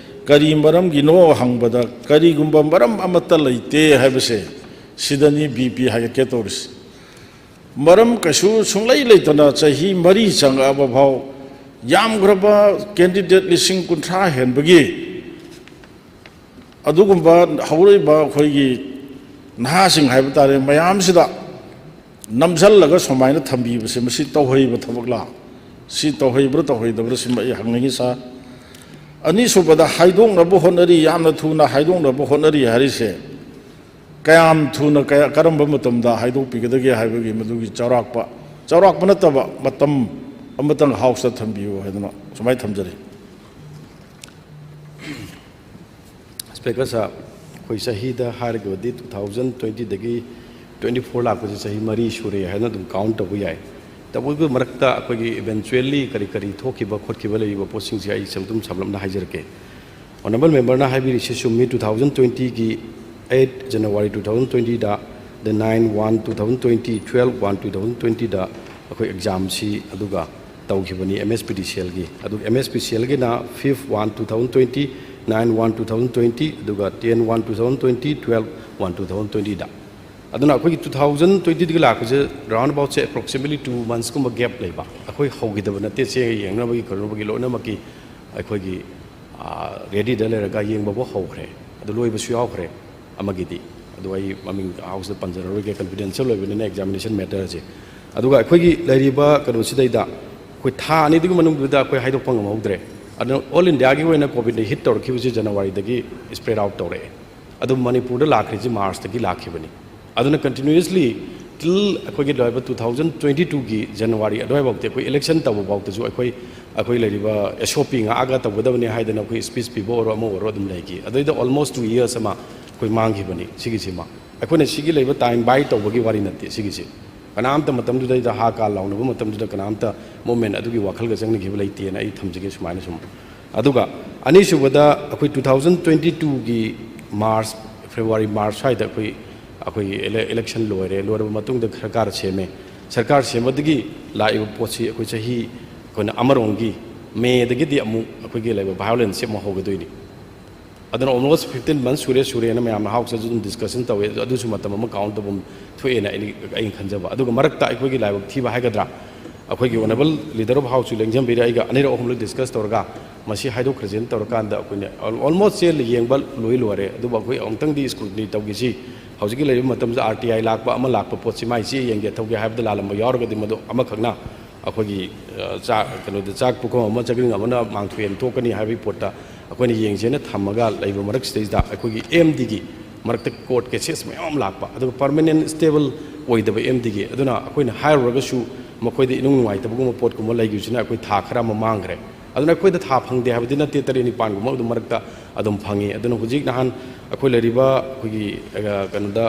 ꯀꯔꯤ ꯃꯔꯝꯒꯤꯅꯣ ꯍꯪꯕꯗ, ꯀꯔꯤꯒꯨꯝꯕ ꯃꯔꯝ ꯑꯃꯠꯇ ꯂꯩꯇꯦ ꯍꯥꯏꯕꯁꯦ, ꯁꯤꯗꯅꯤ ꯕꯤ ꯄꯤ ꯍꯥꯏꯒꯠꯀꯦ ꯇꯧꯔꯤꯁꯦ꯫ ꯃꯔꯝ ꯀꯩꯁꯨ ꯁꯨꯡꯂꯩ ꯂꯩꯇꯅ ꯆꯍꯤ ꯃꯔꯤ ꯆꯪꯉꯛꯑꯕ ꯐꯥꯎ, ꯌꯥꯝꯈ꯭ꯔꯕ ꯀꯦꯟꯗꯤꯗꯦꯠ ꯂꯤꯁꯤꯡ ꯀꯨꯟꯊ꯭ꯔꯥ ꯍꯦꯟꯕꯒꯤ ꯑꯗꯨꯒꯨꯝꯕ ꯍꯧꯔꯛꯏꯕ ꯑꯩꯈꯣꯏꯒꯤ ꯅꯍꯥꯁꯤꯡ ꯍꯥꯏꯕ ꯇꯥꯔꯦ, ꯃꯌꯥꯝꯁꯤꯗ ꯅꯝꯁꯤꯜꯂꯒ ꯁꯨꯃꯥꯏꯅ ꯊꯝꯕꯤꯕꯁꯦ, ꯃꯁꯤ ꯇꯧꯍꯩꯕ ꯊꯕꯛꯂꯥ? ꯁꯤ ꯇꯧꯍꯩꯕ꯭ꯔꯥ ꯇꯧꯍꯩꯗꯕ꯭ꯔꯥ, ꯁꯤꯃ ꯑꯩ ꯍꯪꯅꯤꯡꯉꯤ ꯁꯥꯔ꯫ ꯑꯅꯤꯁꯨꯕꯗ, ꯍꯥꯏꯗꯣꯛꯅꯕ ꯍꯣꯠꯅꯔꯤ, ꯌꯥꯝꯅ ꯊꯨꯅ ꯍꯥꯏꯗꯣꯛꯅꯕ ꯍꯣꯠꯅꯔꯤ ꯍꯥꯏꯔꯤꯁꯦ, ꯀꯌꯥꯝ ꯊꯨꯅ, ꯀꯌꯥ, ꯀꯔꯝꯕ ꯃꯇꯝꯗ ꯍꯥꯏꯗꯣꯛꯄꯤꯒꯗꯒꯦ ꯍꯥꯏꯕꯒꯤ ꯃꯗꯨꯒꯤ ꯆꯥꯎꯔꯥꯛꯄ, ꯆꯥꯎꯔꯥꯛꯄ ꯅꯠꯇꯕ, ꯃꯇꯝ ꯑꯃꯇꯪ ꯍꯥꯎꯁꯇ ꯊꯝꯕꯤꯌꯨ ꯍꯥꯏꯗꯅ ꯁꯨꯃꯥꯏꯅ ꯊꯝꯖꯔꯤ꯫ ꯁ꯭ꯄꯤꯀꯔ ꯁꯥꯔ, ꯑꯩꯈꯣꯏ ꯆꯍꯤꯗ ꯍꯥꯏꯔꯒꯗꯤ ꯇꯨ ꯊꯥꯎꯖꯟ ꯇ꯭ꯋꯦꯟꯇꯤꯗꯒꯤ ꯇ꯭ꯋꯦꯟꯇꯤ ꯐꯣꯔ ꯂꯥꯛꯄꯁꯦ ꯆꯍꯤ ꯃꯔꯤ ꯁꯨꯔꯦ ꯍꯥꯏꯅ ꯑꯗꯨꯝ ꯀꯥꯎꯟ ꯇꯧꯕ ꯌꯥꯏ꯫ ꯇꯧꯕꯒꯤ ꯃꯔꯛꯇ ꯑꯩꯈꯣꯏꯒꯤ ꯏꯚꯦꯟꯆꯨꯋꯦꯜꯂꯤ ꯀꯔꯤ ꯀꯔꯤ ꯊꯣꯛꯈꯤꯕ ꯈꯣꯠꯈꯤꯕ ꯂꯩꯔꯤꯕ ꯄꯣꯠꯁꯤꯡꯁꯦ ꯑꯩ ꯁꯝ-, ꯑꯗꯨꯝ ꯁꯝꯂꯞꯅ ꯍꯥꯏꯖꯔꯛꯀꯦ꯫ ꯑꯣꯅꯔꯦꯕꯜ ꯃꯦꯝꯕꯔꯅ ꯍꯥꯏꯕꯤꯔꯤꯁꯤ ꯆꯨꯝꯃꯤ, ꯇꯨ ꯊꯥꯎꯖꯟ ꯇ꯭ꯋꯦꯟꯇꯤꯒꯤ ꯑꯩꯠ ꯖꯅꯋꯥꯔꯤ ꯇꯨ ꯊꯥꯎꯖꯟ ꯇ꯭ꯋꯦꯟꯇꯤꯗ, the nine one two thousand twenty, twelve one two thousand twentyꯗ ꯑꯩꯈꯣꯏ ꯑꯦꯛꯖꯥꯝꯁꯤ ꯑꯗꯨꯒ ꯇꯧꯈꯤꯕꯅꯤ ꯑꯦꯝ ꯑꯦꯁ ꯄꯤ ꯗꯤ ꯁꯤ ꯑꯦꯜꯒꯤ꯫ ꯑꯗꯨꯒ ꯑꯦꯝ ꯑꯦꯁ ꯄꯤ ꯁꯤ ꯑꯦꯜꯒꯤꯅ fifth one two thousand twenty, nine one two thousand twenty, ꯑꯗꯨꯒ ten one two thousand twenty, twelve one two thousand twentyꯗ꯫ ꯑꯗꯨꯅ ꯑꯩꯈꯣꯏꯒꯤ two thousand ꯇ꯭ꯋꯦꯟꯇꯤꯗꯒꯤ ꯂꯥꯛꯄꯁꯦ round aboutꯁꯦ approximately two monthsꯀꯨꯝꯕ gap ꯂꯩꯕ꯫ ꯑꯩꯈꯣꯏ ꯍꯧꯈꯤꯗꯕ ꯅꯠꯇꯦ, ꯆꯦ ꯌꯦꯡꯅꯕꯒꯤ ꯀꯩꯅꯣꯒꯤ ꯂꯣꯏꯅꯃꯛꯀꯤ ꯑꯩꯈꯣꯏꯒꯤ, ꯑꯥ, readyꯗ ꯂꯩꯔꯒ ꯌꯦꯡꯕꯕꯨ ꯍꯧꯈ꯭ꯔꯦ, ꯑꯗꯨ ꯂꯣꯏꯕꯁꯨ ꯌꯥꯎꯈ꯭ꯔꯦ꯫ ꯑꯃꯒꯤꯗꯤ, ꯑꯗꯨ ꯑꯩ ꯃꯃꯤꯡ ꯍꯥꯎꯁꯇ ꯄꯟꯖꯔꯔꯣꯏꯒꯦ, ꯀꯟꯐꯤꯗꯦꯟꯁꯤꯌꯦꯜ ꯑꯣꯏꯕꯅꯤꯅ ꯑꯦꯛꯖꯥꯃꯤꯅꯦꯁꯟ ꯃꯦꯇꯔꯁꯦ꯫ ꯑꯗꯨꯒ ꯑꯩꯈꯣꯏꯒꯤ ꯂꯩꯔꯤꯕ ꯀꯩꯅꯣꯁꯤꯗꯩꯗ ꯑꯩꯈꯣꯏ ꯊꯥ ꯑꯅꯤꯗꯨꯒꯤ ꯃꯅꯨꯡꯗꯨꯗ ꯑꯩꯈꯣꯏ ꯍꯥꯏꯗꯣꯛꯄ ꯉꯝꯍꯧꯗ꯭ꯔꯦ꯫ ꯑꯗꯨꯅ ꯑꯣꯜ ꯏꯟꯗꯤꯌꯥꯒꯤ ꯑꯣꯏꯅ ꯀꯣꯚꯤꯗꯅ ꯍꯤꯠ ꯇꯧꯔꯛꯈꯤꯕꯁꯤ ꯖꯅꯋꯥꯔꯤꯗꯒꯤ ꯁ꯭ꯄ꯭ꯔꯦꯗ ꯑꯥꯎꯠ ꯇꯧꯔꯛꯑꯦ꯫ ꯑꯗꯨ ꯃꯅꯤꯄꯨꯔꯗ ꯂꯥꯛꯈ꯭ꯔꯤꯁꯤ ꯃꯥꯔꯆꯇꯒꯤ ꯂꯥꯛꯈꯤꯕꯅꯤ꯫ ꯑꯗꯨꯅ ꯀꯟꯇꯤꯅ꯭ꯌꯨꯁꯂꯤ ꯇꯤꯜ ꯑꯩꯈꯣꯏꯒꯤ ꯂꯣꯏꯕ ꯇꯨ ꯊꯥꯎꯖꯟ ꯇ꯭ꯋꯦꯟꯇꯤ ꯇꯨꯒꯤ ꯖꯅꯋꯥꯔꯤ ꯑꯗꯨꯋꯥꯏꯐꯥꯎꯗꯤ ꯑꯩꯈꯣꯏ ꯏꯂꯦꯛꯁꯟ ꯇꯧꯕ ꯐꯥꯎꯗꯁꯨ ꯑꯩꯈꯣꯏ ꯑꯩꯈꯣꯏ ꯂꯩꯔꯤꯕ ꯑꯦꯁ ꯑꯣ ꯄꯤ ꯉꯥꯛꯑꯒ ꯇꯧꯒꯗꯕꯅꯤ ꯍꯥꯏꯗꯅ ꯑꯩꯈꯣꯏ ꯁ꯭ꯄꯤꯆ ꯄꯤꯕ ꯑꯣꯏꯔꯣ ꯑꯃ ꯑꯣꯏꯔꯣ ꯑꯗꯨꯝ ꯂꯩꯈꯤ꯫ ꯑꯗꯩꯗ ꯑꯣꯜꯃꯣꯁ ꯇꯨ ꯌꯔꯁ ꯑꯃ ꯑꯩꯈꯣꯏ ꯃꯥꯡꯈꯤꯕꯅꯤ꯫ ꯁꯤꯒꯤꯁꯤꯃ ꯑꯩꯈꯣꯏꯅ ꯁꯤꯒꯤ ꯂꯩꯕ ꯇꯥꯏꯝ ꯕꯥꯏ ꯇꯧꯕꯒꯤ ꯋꯥꯔꯤ ꯅꯠꯇꯦ꯫ ꯁꯤꯒꯤꯁꯤ ꯀꯅꯥꯝꯇ ꯃꯇꯝꯗꯨꯗꯩꯗ ꯍꯥ ꯀꯥ ꯂꯥꯎꯅꯕ ꯃꯇꯝꯗꯨꯗ ꯀꯅꯥꯝꯇ ꯃꯨꯞꯃꯦꯟ ꯑꯗꯨꯒꯤ ꯋꯥꯈꯜꯒ ꯆꯪꯅꯈꯤꯕ ꯂꯩꯇꯦꯅ ꯑꯩ ꯊꯝꯖꯒꯦ ꯁꯨꯃꯥꯏꯅ ꯁꯨꯝ꯫ ꯑꯗꯨꯒ ꯑꯅꯤꯁꯨꯕꯗ ꯑꯩꯈꯣꯏ ꯇꯨ ꯊꯥꯎꯖꯟ ꯇ꯭ꯋꯦꯟꯇꯤ ꯇꯨꯒꯤ ꯃꯥꯔꯆ, ꯐꯦꯕ꯭ꯔꯨꯋꯥꯔꯤ, ꯃꯥꯔꯆ ꯁ꯭ꯋꯥꯏꯗ ꯑꯩꯈꯣꯏ ꯑꯩꯈꯣꯏꯒꯤ ꯏꯂꯦ-, ꯏꯂꯦꯛꯁꯟ ꯂꯣꯏꯔꯦ꯫ ꯂꯣꯏꯔꯕ ꯃꯇꯨꯡꯗ ꯁꯔꯀꯥꯔ ꯁꯦꯝꯃꯦ꯫ ꯁꯔꯀꯥꯔ ꯁꯦꯝꯕꯗꯒꯤ ꯂꯥꯛꯏꯕ ꯄꯣꯠꯁꯤ ꯑꯩꯈꯣꯏ ꯆꯍꯤ, ꯑꯩꯈꯣꯏꯅ ꯑꯃꯔꯣꯝꯒꯤ ꯃꯦꯗꯒꯤꯗꯤ ꯑꯃꯨꯛ ꯑꯩꯈꯣꯏꯒꯤ ꯂꯩꯕ ꯚꯥꯏꯑꯣꯂꯦꯟꯁꯁꯤ ꯑꯃꯨꯛ ꯍꯧꯒꯗꯣꯏꯅꯤ꯫ ꯑꯗꯨꯅ ꯑꯣꯜꯃꯣꯁ ꯐꯤꯐꯇꯤꯟ ꯃꯟꯊ ꯁꯨꯔꯦ, ꯁꯨꯔꯦꯅ ꯃꯌꯥꯝꯅ ꯍꯥꯎꯁꯇꯁꯨ ꯑꯗꯨꯝ ꯗꯤꯁꯀꯁꯟ ꯇꯧꯋꯦ꯫ ꯑꯗꯨꯁꯨ ꯃꯇꯝ ꯑꯃ ꯀꯥꯎꯟ ꯇꯧꯐꯝ ꯊꯣꯛꯑꯦꯅ ꯑꯩꯅ, ꯑꯩꯅ ꯈꯟꯖꯕ꯫ ꯑꯗꯨꯒ ꯃꯔꯛꯇ ꯑꯩꯈꯣꯏꯒꯤ ꯂꯥꯏꯕꯛ ꯊꯤꯕ ꯍꯥꯏꯒꯗ꯭ꯔꯥ, ꯑꯩꯈꯣꯏꯒꯤ ꯑꯣꯅꯔꯦꯕꯜ ꯂꯤꯗꯔ ꯑꯣꯐ ꯍꯥꯎꯁꯁꯨ ꯂꯦꯡꯖꯟꯕꯤꯔꯦ, ꯑꯩꯒ ꯑꯅꯤꯔꯛ ꯑꯍꯨꯝꯂꯛ ꯗꯤꯁꯀꯁ ꯇꯧꯔꯒ ꯃꯁꯤ ꯍꯥꯏꯗꯣꯛꯈ꯭ꯔꯁꯦꯅ ꯇꯧꯔꯀꯥꯟꯗ ꯑꯩꯈꯣꯏꯅ ꯑꯣꯜꯃꯣꯁ ꯆꯦ ꯌꯦꯡꯕ ꯂꯣꯏ ꯂꯣꯏꯔꯦ꯫ ꯑꯗꯨꯕꯨ ꯑꯩꯈꯣꯏ ꯑꯃꯨꯛꯇꯪꯗꯤ ꯁ꯭ꯀ꯭ꯔꯨꯇꯤꯅꯤ ꯇꯧꯈꯤꯁꯤ꯫ ꯍꯧꯖꯤꯛꯀꯤ ꯂꯩꯔꯤꯕ ꯃꯇꯝꯁꯤꯗ ꯑꯥꯔ ꯇꯤ ꯑꯥꯏ ꯂꯥꯛꯄ ꯑꯃ ꯂꯥꯛꯄ ꯄꯣꯠꯁꯤ ꯃꯥꯏ ꯆꯦ ꯌꯦꯡꯒꯦ ꯊꯧꯒꯦ ꯍꯥꯏꯕꯗ ꯂꯥꯜꯂꯝꯕ ꯌꯥꯎꯔꯒꯗꯤ ꯃꯗꯨ ꯑꯃꯈꯛꯅ ꯑꯩꯈꯣꯏꯒꯤ, ꯑ, ꯆꯥꯛ, ꯀꯩꯅꯣꯗ ꯆꯥꯛ ꯄꯨꯈꯝ ꯑꯃ ꯆꯥꯛꯂꯤꯡ ꯑꯃꯅ ꯃꯥꯡꯊꯣꯛꯑꯦꯅ ꯊꯣꯛꯀꯅꯤ ꯍꯥꯏꯕꯒꯤ ꯄꯣꯠꯇ ꯑꯩꯈꯣꯏꯅ ꯌꯦꯡꯁꯦꯅ ꯊꯝꯃꯒ ꯂꯩꯕ ꯃꯔꯛꯁꯤꯗꯩꯁꯤꯗ ꯑꯩꯈꯣꯏꯒꯤ ꯑꯦꯝ ꯗꯤꯒꯤ ꯃꯔꯛꯇ ꯀꯣꯔꯠ ꯀꯦꯁꯦꯁ ꯃꯌꯥꯝ ꯑꯃ ꯂꯥꯛꯄ, ꯑꯗꯨꯒ ꯄꯔꯃꯅꯦꯟ ꯁ꯭ꯇꯦꯕꯜ ꯑꯣꯏꯗꯕ ꯑꯦꯝ ꯗꯤꯒꯤ, ꯑꯗꯨꯅ ꯑꯩꯈꯣꯏꯅ ꯍꯥꯏꯔꯨꯔꯒꯁꯨ ꯃꯈꯣꯏꯗ ꯏꯅꯨꯡ ꯅꯨꯡꯉꯥꯏꯇꯕꯒꯨꯝꯕ ꯄꯣꯠꯀꯨꯝꯕ ꯂꯩꯈꯤꯕꯁꯤꯅ ꯑꯩꯈꯣꯏ ꯊꯥ ꯈꯔ ꯑꯃ ꯃꯥꯡꯈ꯭ꯔꯦ꯫ ꯑꯗꯨꯅ ꯑꯩꯈꯣꯏꯗ ꯊꯥ ꯐꯪꯗꯦ ꯍꯥꯏꯕꯗꯤ ꯅꯠꯇꯦ, ꯇꯔꯦꯠ ꯅꯤꯄꯥꯟꯒꯨꯝꯕ ꯑꯗꯨꯝ ꯃꯔꯛꯇ ꯑꯗꯨꯝ ꯐꯪꯉꯤ꯫ ꯑꯗꯨꯅ ꯍꯧꯖꯤꯛ ꯅꯍꯥꯟ ꯑꯩꯈꯣꯏ ꯂꯩꯔꯤꯕ ꯑꯩꯈꯣꯏꯒꯤ, ꯑ, ꯀꯩꯅꯣꯗ,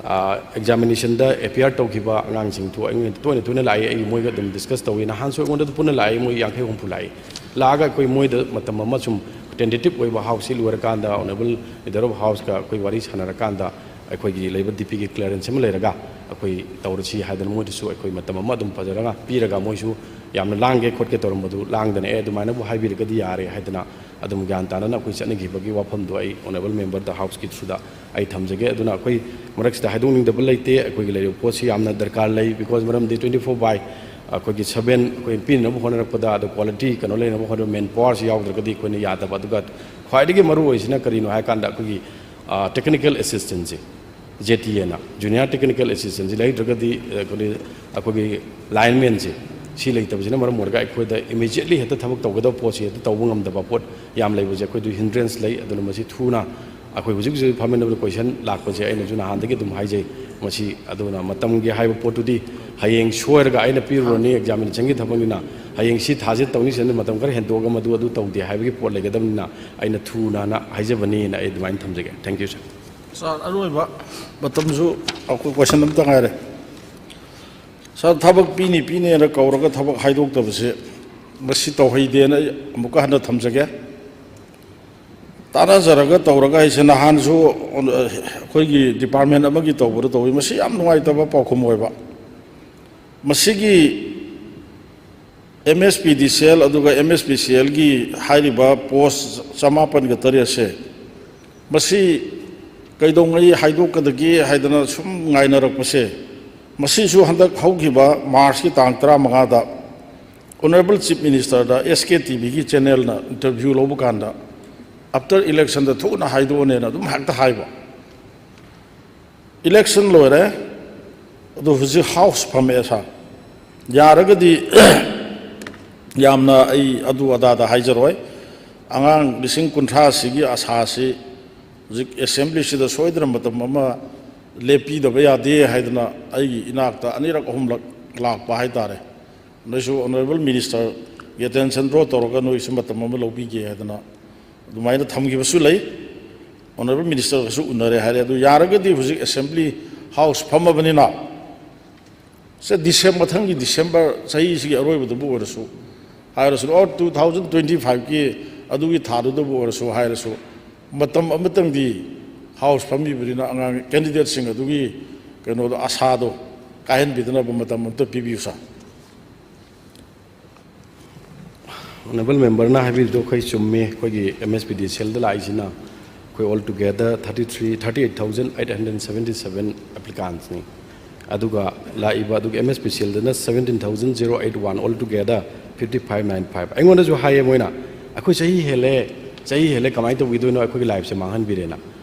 ꯑ, ꯑꯦꯛꯖꯥꯃꯤꯅꯦꯁꯟꯗ ꯑꯦꯄꯤꯌꯔ ꯇꯧꯈꯤꯕ ꯑꯉꯥꯡꯁꯤꯡ ꯊꯣꯛ-, ꯑꯩꯉꯣꯟꯗ ꯇꯣꯏꯅ ꯇꯣꯏꯅ ꯂꯥꯛꯏ, ꯑꯩ ꯃꯣꯏꯒ ꯑꯗꯨꯝ ꯗꯤꯁꯀꯁ ꯇꯧꯏ꯫ ꯅꯍꯥꯟꯁꯨ ꯑꯩꯉꯣꯟꯗ ꯄꯨꯟꯅ ꯂꯥꯛꯏ, ꯃꯣꯏ ꯌꯥꯡꯈꯩ ꯍꯨꯝꯐꯨ ꯂꯥꯛꯏ꯫ ꯂꯥꯛꯑꯒ ꯑꯩꯈꯣꯏ ꯃꯣꯏꯗ ꯃꯇꯝ ꯑꯃ ꯁꯨꯝ ꯇꯦꯟꯇꯦꯇꯤꯞ ꯑꯣꯏꯕ ꯍꯥꯎꯁꯁꯤ ꯂꯣꯏꯔꯀꯥꯟꯗ ꯑꯣꯅꯔꯦꯕꯜ ꯂꯤꯗꯔ ꯑꯣꯐ ꯍꯥꯎꯁꯀ ꯑꯩꯈꯣꯏ ꯋꯥꯔꯤ ꯁꯥꯟꯅꯔꯀꯥꯟꯗ ꯑꯩꯈꯣꯏꯒꯤ ꯂꯩꯕ ꯗꯤ ꯄꯤꯒꯤ ꯀ꯭ꯂꯤꯌꯥꯔꯦꯟꯁ ꯑꯃ ꯂꯩꯔꯒ ꯑꯩꯈꯣꯏ ꯇꯧꯔꯁꯤ ꯍꯥꯏꯗꯅ ꯃꯣꯏꯗꯁꯨ ꯑꯩꯈꯣꯏ ꯃꯇꯝ ꯑꯃ ꯑꯗꯨꯝ ꯐꯖꯔꯒ ꯄꯤꯔꯒ ꯃꯣꯏꯁꯨ ꯌꯥꯝꯅ ꯂꯥꯡꯒꯦ ꯈꯣꯠꯀꯦ ꯇꯧꯔꯝꯕꯗꯨ ꯂꯥꯡꯗꯅ ꯑꯦ ꯑꯗꯨꯃꯥꯏꯅꯕꯨ ꯍꯥꯏꯕꯤꯔꯒꯗꯤ ꯌꯥꯔꯦ ꯍꯥꯏꯗꯅ ꯑꯗꯨꯝ ꯒ꯭ꯌꯥꯟ ꯇꯥꯅꯅ ꯑꯩꯈꯣꯏ ꯆꯠꯅꯈꯤꯕꯒꯤ ꯋꯥꯐꯝꯗꯣ ꯑꯩ ꯑꯣꯅꯔꯦꯕꯜ ꯃꯦꯝꯕꯔꯗ ꯍꯥꯎꯁꯀꯤ ꯊ꯭ꯔꯨꯗ ꯑꯩ ꯊꯝꯖꯒꯦ꯫ ꯑꯗꯨꯅ ꯑꯩꯈꯣꯏ ꯃꯔꯛꯁꯤꯗ ꯍꯥꯏꯗꯣꯛꯅꯤꯡꯗꯕ ꯂꯩꯇꯦ꯫ ꯑꯩꯈꯣꯏꯒꯤ ꯂꯩꯔꯤꯕ ꯄꯣꯠꯁꯤ ꯌꯥꯝꯅ ꯗꯔꯀꯥꯔ ꯂꯩ, ꯕꯤꯀꯣꯁ ꯃꯔꯝꯗꯤ ꯇ꯭ꯋꯦꯟꯇꯤ ꯐꯣꯔ ꯕꯥꯏ ꯑꯩꯈꯣꯏꯒꯤ ꯁꯕꯦꯟ ꯑꯩꯈꯣꯏ ꯄꯤꯅꯅꯕ ꯍꯣꯠꯅꯔꯛꯄꯗ ꯑꯗ ꯀ꯭ꯋꯥꯂꯤꯇꯤ ꯀꯩꯅꯣ ꯂꯩꯅꯕ ꯍꯣꯠꯅꯕ ꯃꯦꯟ ꯄꯥꯋꯔꯁꯤ ꯌꯥꯎꯗ꯭ꯔꯒꯗꯤ ꯑꯩꯈꯣꯏꯅ ꯌꯥꯗꯕ꯫ ꯑꯗꯨꯒ ꯈ꯭ꯋꯥꯏꯗꯒꯤ ꯃꯔꯨ ꯑꯣꯏꯁꯤꯅ ꯀꯔꯤꯅꯣ ꯍꯥꯏ ꯀꯥꯟꯗ ꯑꯩꯈꯣꯏꯒꯤ ꯇꯦꯛꯅꯤꯀꯦꯜ ꯑꯦꯁꯤꯁꯇꯦꯟꯁꯦ, ꯖꯦ ꯇꯤ ꯑꯦꯅ ꯖꯨꯅꯤꯌꯔ ꯇꯦꯛꯅꯤꯀꯦꯜ ꯑꯦꯁꯤꯁꯇꯦꯟꯁꯤ ꯂꯩꯇ꯭ꯔꯒꯗꯤ ꯑꯩꯈꯣꯏ ꯑꯩꯈꯣꯏꯒꯤ ꯂꯥꯏꯟꯃꯦꯟꯁꯦ ꯁꯤ ꯂꯩꯇꯕꯁꯤꯅ ꯃꯔꯝ ꯑꯣꯏꯔꯒ ꯑꯩꯈꯣꯏꯗ ꯏꯃꯤꯗꯤꯌꯦꯠꯂꯤ ꯍꯦꯛꯇ ꯊꯕꯛ ꯇꯧꯒꯗꯕ ꯄꯣꯠꯁꯤ ꯍꯦꯛꯇ ꯇꯧꯕ ꯉꯝꯗꯕ ꯄꯣꯠ ꯌꯥꯝ ꯂꯩꯕꯁꯦ ꯑꯩꯈꯣꯏꯗ ꯍꯤꯟꯗ꯭ꯔꯦꯟꯁ ꯂꯩ꯫ ꯑꯗꯨꯅ ꯃꯁꯤ ꯊꯨꯅ ꯑꯩꯈꯣꯏ ꯍꯧꯖꯤꯛ ꯍꯧꯖꯤꯛ ꯐꯝꯃꯤꯟꯅꯕꯗ ꯀꯣꯏꯁꯟ ꯂꯥꯛꯄꯁꯦ ꯑꯩꯅꯁꯨ ꯅꯍꯥꯟꯗꯒꯤ ꯑꯗꯨꯝ ꯍꯥꯏꯖꯩ꯫ ꯃꯁꯤ ꯑꯗꯨꯅ ꯃꯇꯝꯒꯤ ꯍꯥꯏꯕ ꯄꯣꯠꯇꯨꯗꯤ ꯍꯌꯦꯡ ꯁꯣꯏꯔꯒ ꯑꯩꯅ ꯄꯤꯔꯨꯔꯅꯤ, ꯑꯦꯛꯖꯥꯃꯤꯅꯦꯁꯟꯒꯤ ꯊꯕꯛꯅꯤꯅ ꯍꯌꯦꯡ ꯁꯤ ꯊꯥꯁꯤ ꯇꯧꯅꯤ, ꯁꯤꯗ ꯃꯇꯝ ꯈꯔ ꯍꯦꯟꯗꯣꯛꯑꯒ ꯃꯗꯨ ꯑꯗꯨ ꯇꯧꯗꯦ ꯍꯥꯏꯕꯒꯤ ꯄꯣꯠ ꯂꯩꯒꯗꯕꯅꯤꯅ ꯑꯩꯅ ꯊꯨꯅꯅ ꯍꯥꯏꯖꯕꯅꯤꯅ ꯑꯩ ꯑꯗꯨꯃꯥꯏꯅ ꯊꯝꯖꯒꯦ꯫ Thank you, sir꯫ ꯁꯥꯔ, ꯑꯔꯣꯏꯕ ꯃꯇꯝꯁꯨ ꯑꯩꯈꯣꯏ ꯀꯣꯏꯁꯟ ꯑꯝꯇ ꯉꯥꯏꯔꯦ꯫ ꯁꯥꯔ, ꯊꯕꯛ ꯄꯤꯅꯤ ꯄꯤꯅꯦꯅ ꯀꯧꯔꯒ ꯊꯕꯛ ꯍꯥꯏꯗꯣꯛꯇꯕꯁꯦ ꯃꯁꯤ ꯇꯧꯍꯩꯗꯦꯅ ꯑꯩ ꯑꯃꯨꯛꯀ ꯍꯟꯅ ꯊꯝꯖꯒꯦ꯫ ꯇꯥꯟꯅꯖꯔꯒ ꯇꯧꯔꯒ ꯍꯥꯏꯁꯦ ꯅꯍꯥꯟꯁꯨ ꯑꯩꯈꯣꯏꯒꯤ ꯗꯤꯄꯥꯔꯠꯃꯦꯟ ꯑꯃꯒꯤ ꯇꯧꯕꯗ ꯇꯧꯋꯤ꯫ ꯃꯁꯤ ꯌꯥꯝ ꯅꯨꯡꯉꯥꯏꯇꯕ ꯄꯥꯎꯈꯨꯝ ꯑꯣꯏꯕ꯫ ꯃꯁꯤꯒꯤ ꯑꯦꯝ ꯑꯦꯁ ꯄꯤ ꯗꯤ ꯁꯤ ꯑꯦꯜ ꯑꯗꯨꯒ ꯑꯦꯝ ꯑꯦꯁ ꯄꯤ ꯁꯤ ꯑꯦꯜꯒꯤ ꯍꯥꯏꯔꯤꯕ ꯄꯣꯁ ꯆꯃꯥꯄꯟꯒ ꯇꯔꯦꯠꯁꯦ, ꯃꯁꯤ ꯀꯩꯗꯧꯉꯩ ꯍꯥꯏꯗꯣꯛꯀꯗꯒꯦ ꯍꯥꯏꯗꯅ ꯁꯨꯝ ꯉꯥꯏꯅꯔꯛꯄꯁꯦ, ꯃꯁꯤꯁꯨ ꯍꯟꯗꯛ ꯍꯧꯈꯤꯕ ꯃꯥꯔꯆꯀꯤ ꯇꯥꯡ ꯇꯔꯥꯃꯉꯥꯗ ꯑꯣꯅꯔꯦꯕꯜ ꯆꯤꯐ ꯃꯤꯅꯤꯁꯇꯔꯗ ꯑꯦꯁ ꯀꯦ ꯇꯤ ꯚꯤꯒꯤ ꯆꯦꯅꯦꯜꯅ ꯏꯟꯇꯔꯚ꯭ꯌꯨ ꯂꯧꯕ ꯀꯥꯟꯗ, "ꯑꯥꯐꯇꯔ ꯏꯂꯦꯛꯁꯟꯗ ꯊꯨꯅ ꯍꯥꯏꯗꯣꯛꯑꯅꯦꯅ" ꯑꯗꯨꯝ ꯍꯦꯛꯇ ꯍꯥꯏꯕ꯫ ꯏꯂꯦꯛꯁꯟ ꯂꯣꯏꯔꯦ, ꯑꯗꯨ ꯍꯧꯖꯤꯛ ꯍꯥꯎꯁ ꯐꯝꯃꯛꯑꯦ ꯁꯥꯔ꯫ ꯌꯥꯔꯒꯗꯤ ꯌꯥꯝꯅ ꯑꯩ ꯑꯗꯨ ꯑꯗꯥꯗ ꯍꯥꯏꯖꯔꯣꯏ꯫ ꯑꯉꯥꯡ ꯂꯤꯁꯤꯡ ꯀꯨꯟꯊ꯭ꯔꯥꯁꯤꯒꯤ ꯑꯁꯥꯁꯤ ꯍꯧꯖꯤꯛ ꯑꯦꯁꯦꯝꯕ꯭ꯂꯤꯁꯤꯗ ꯁꯣꯏꯗꯅ ꯃꯇꯝ ꯑꯃ ꯂꯦꯞꯄꯤꯗꯕ ꯌꯥꯗꯦ ꯍꯥꯏꯗꯅ ꯑꯩꯒꯤ ꯏꯅꯥꯛꯇ ꯑꯅꯤꯔꯛ ꯑꯍꯨꯝꯂꯛ ꯂꯥꯛꯄ ꯍꯥꯏꯇꯥꯔꯦ꯫ ꯅꯣꯏꯁꯨ ꯑꯣꯅꯔꯦꯕꯜ ꯃꯤꯅꯤꯁꯇꯔꯒꯤ ꯑꯦꯇꯦꯟꯁꯟ ꯗ꯭ꯔꯣ ꯇꯧꯔꯒ ꯅꯣꯏꯁꯨ ꯃꯇꯝ ꯑꯃ ꯂꯧꯕꯤꯒꯦ ꯍꯥꯏꯗꯅ ꯑꯗꯨꯃꯥꯏꯅ ꯊꯝꯈꯤꯕꯁꯨ ꯂꯩ꯫ ꯑꯣꯅꯔꯦꯕꯜ ꯃꯤꯅꯤꯁꯇꯔꯒꯁꯨ ꯎꯅꯔꯦ ꯍꯥꯏꯔꯦ꯫ ꯑꯗꯨ ꯌꯥꯔꯒꯗꯤ ꯍꯧꯖꯤꯛ ꯑꯦꯁꯦꯝꯕ꯭ꯂꯤ ꯍꯥꯎꯁ ꯐꯝꯃꯕꯅꯤꯅ, ꯁꯦ ꯗꯤꯁꯦꯝ-, ꯃꯊꯪꯒꯤ ꯗꯤꯁꯦꯝꯕꯔ ꯆꯍꯤꯁꯤꯒꯤ ꯑꯔꯣꯏꯕꯗꯕꯨ ꯑꯣꯏꯔꯁꯨ ꯍꯥꯏꯔꯁꯨ, ꯑꯣꯔ ꯇꯨ ꯊꯥꯎꯖꯟ ꯇ꯭ꯋꯦꯟꯇꯤ ꯐꯥꯏꯚꯀꯤ ꯑꯗꯨꯒꯤ ꯊꯥꯗꯨꯗꯕꯨ ꯑꯣꯏꯔꯁꯨ ꯍꯥꯏꯔꯁꯨ, ꯃꯇꯝ ꯑꯃꯇꯪꯗꯤ ꯍꯥꯎꯁ ꯐꯝꯃꯤꯕꯅꯤꯅ ꯑꯉꯥꯡ ꯀꯦꯟꯗꯤꯗꯦꯠꯁꯤꯡ ꯑꯗꯨꯒꯤ ꯀꯩꯅꯣꯗꯣ, ꯑꯁꯥꯗꯣ ꯀꯥꯏꯍꯟꯕꯤꯗꯅꯕ ꯃꯇꯝ ꯑꯃꯇ ꯄꯤꯕꯤꯌꯨ ꯁꯥꯔ꯫ ꯑꯣꯅꯔꯦꯕꯜ ꯃꯦꯝꯕꯔꯅ ꯍꯥꯏꯕꯤꯔꯤꯗꯣ ꯑꯩꯈꯣꯏ ꯆꯨꯝꯃꯤ꯫ ꯑꯩꯈꯣꯏꯒꯤ ꯑꯦꯝ ꯑꯦꯁ ꯄꯤ ꯗꯤ ꯁꯤ ꯑꯦꯜꯗ ꯂꯥꯛꯏꯁꯤꯅ ꯑꯩꯈꯣꯏ all together thirty three, thirty eight thousand eight hundred seventy seven applicants ꯅꯤ꯫ ꯑꯗꯨꯒ ꯂꯥꯛꯏꯕ ꯑꯗꯨꯒ ꯑꯦꯝ ꯑꯦꯁ ꯄꯤ ꯁꯤ ꯑꯦꯜꯗꯅ seventeen thousand zero eight one, all together fifty five nine five꯫ ꯑꯩꯉꯣꯟꯗꯁꯨ ꯍꯥꯏꯌꯦ ꯃꯣꯏꯅ, "ꯑꯩꯈꯣꯏ ꯆꯍꯤ ꯍꯦꯜꯂꯦ, ꯆꯍꯤ ꯍꯦꯜꯂꯦ, ꯀꯃꯥꯏꯅ ꯇꯧꯈꯤꯗꯣꯏꯅꯣ, ꯑꯩꯈꯣꯏꯒꯤ ꯂꯥꯏꯐꯁꯦ ꯃꯥꯡꯍꯟꯕꯤꯔꯦꯅ"꯫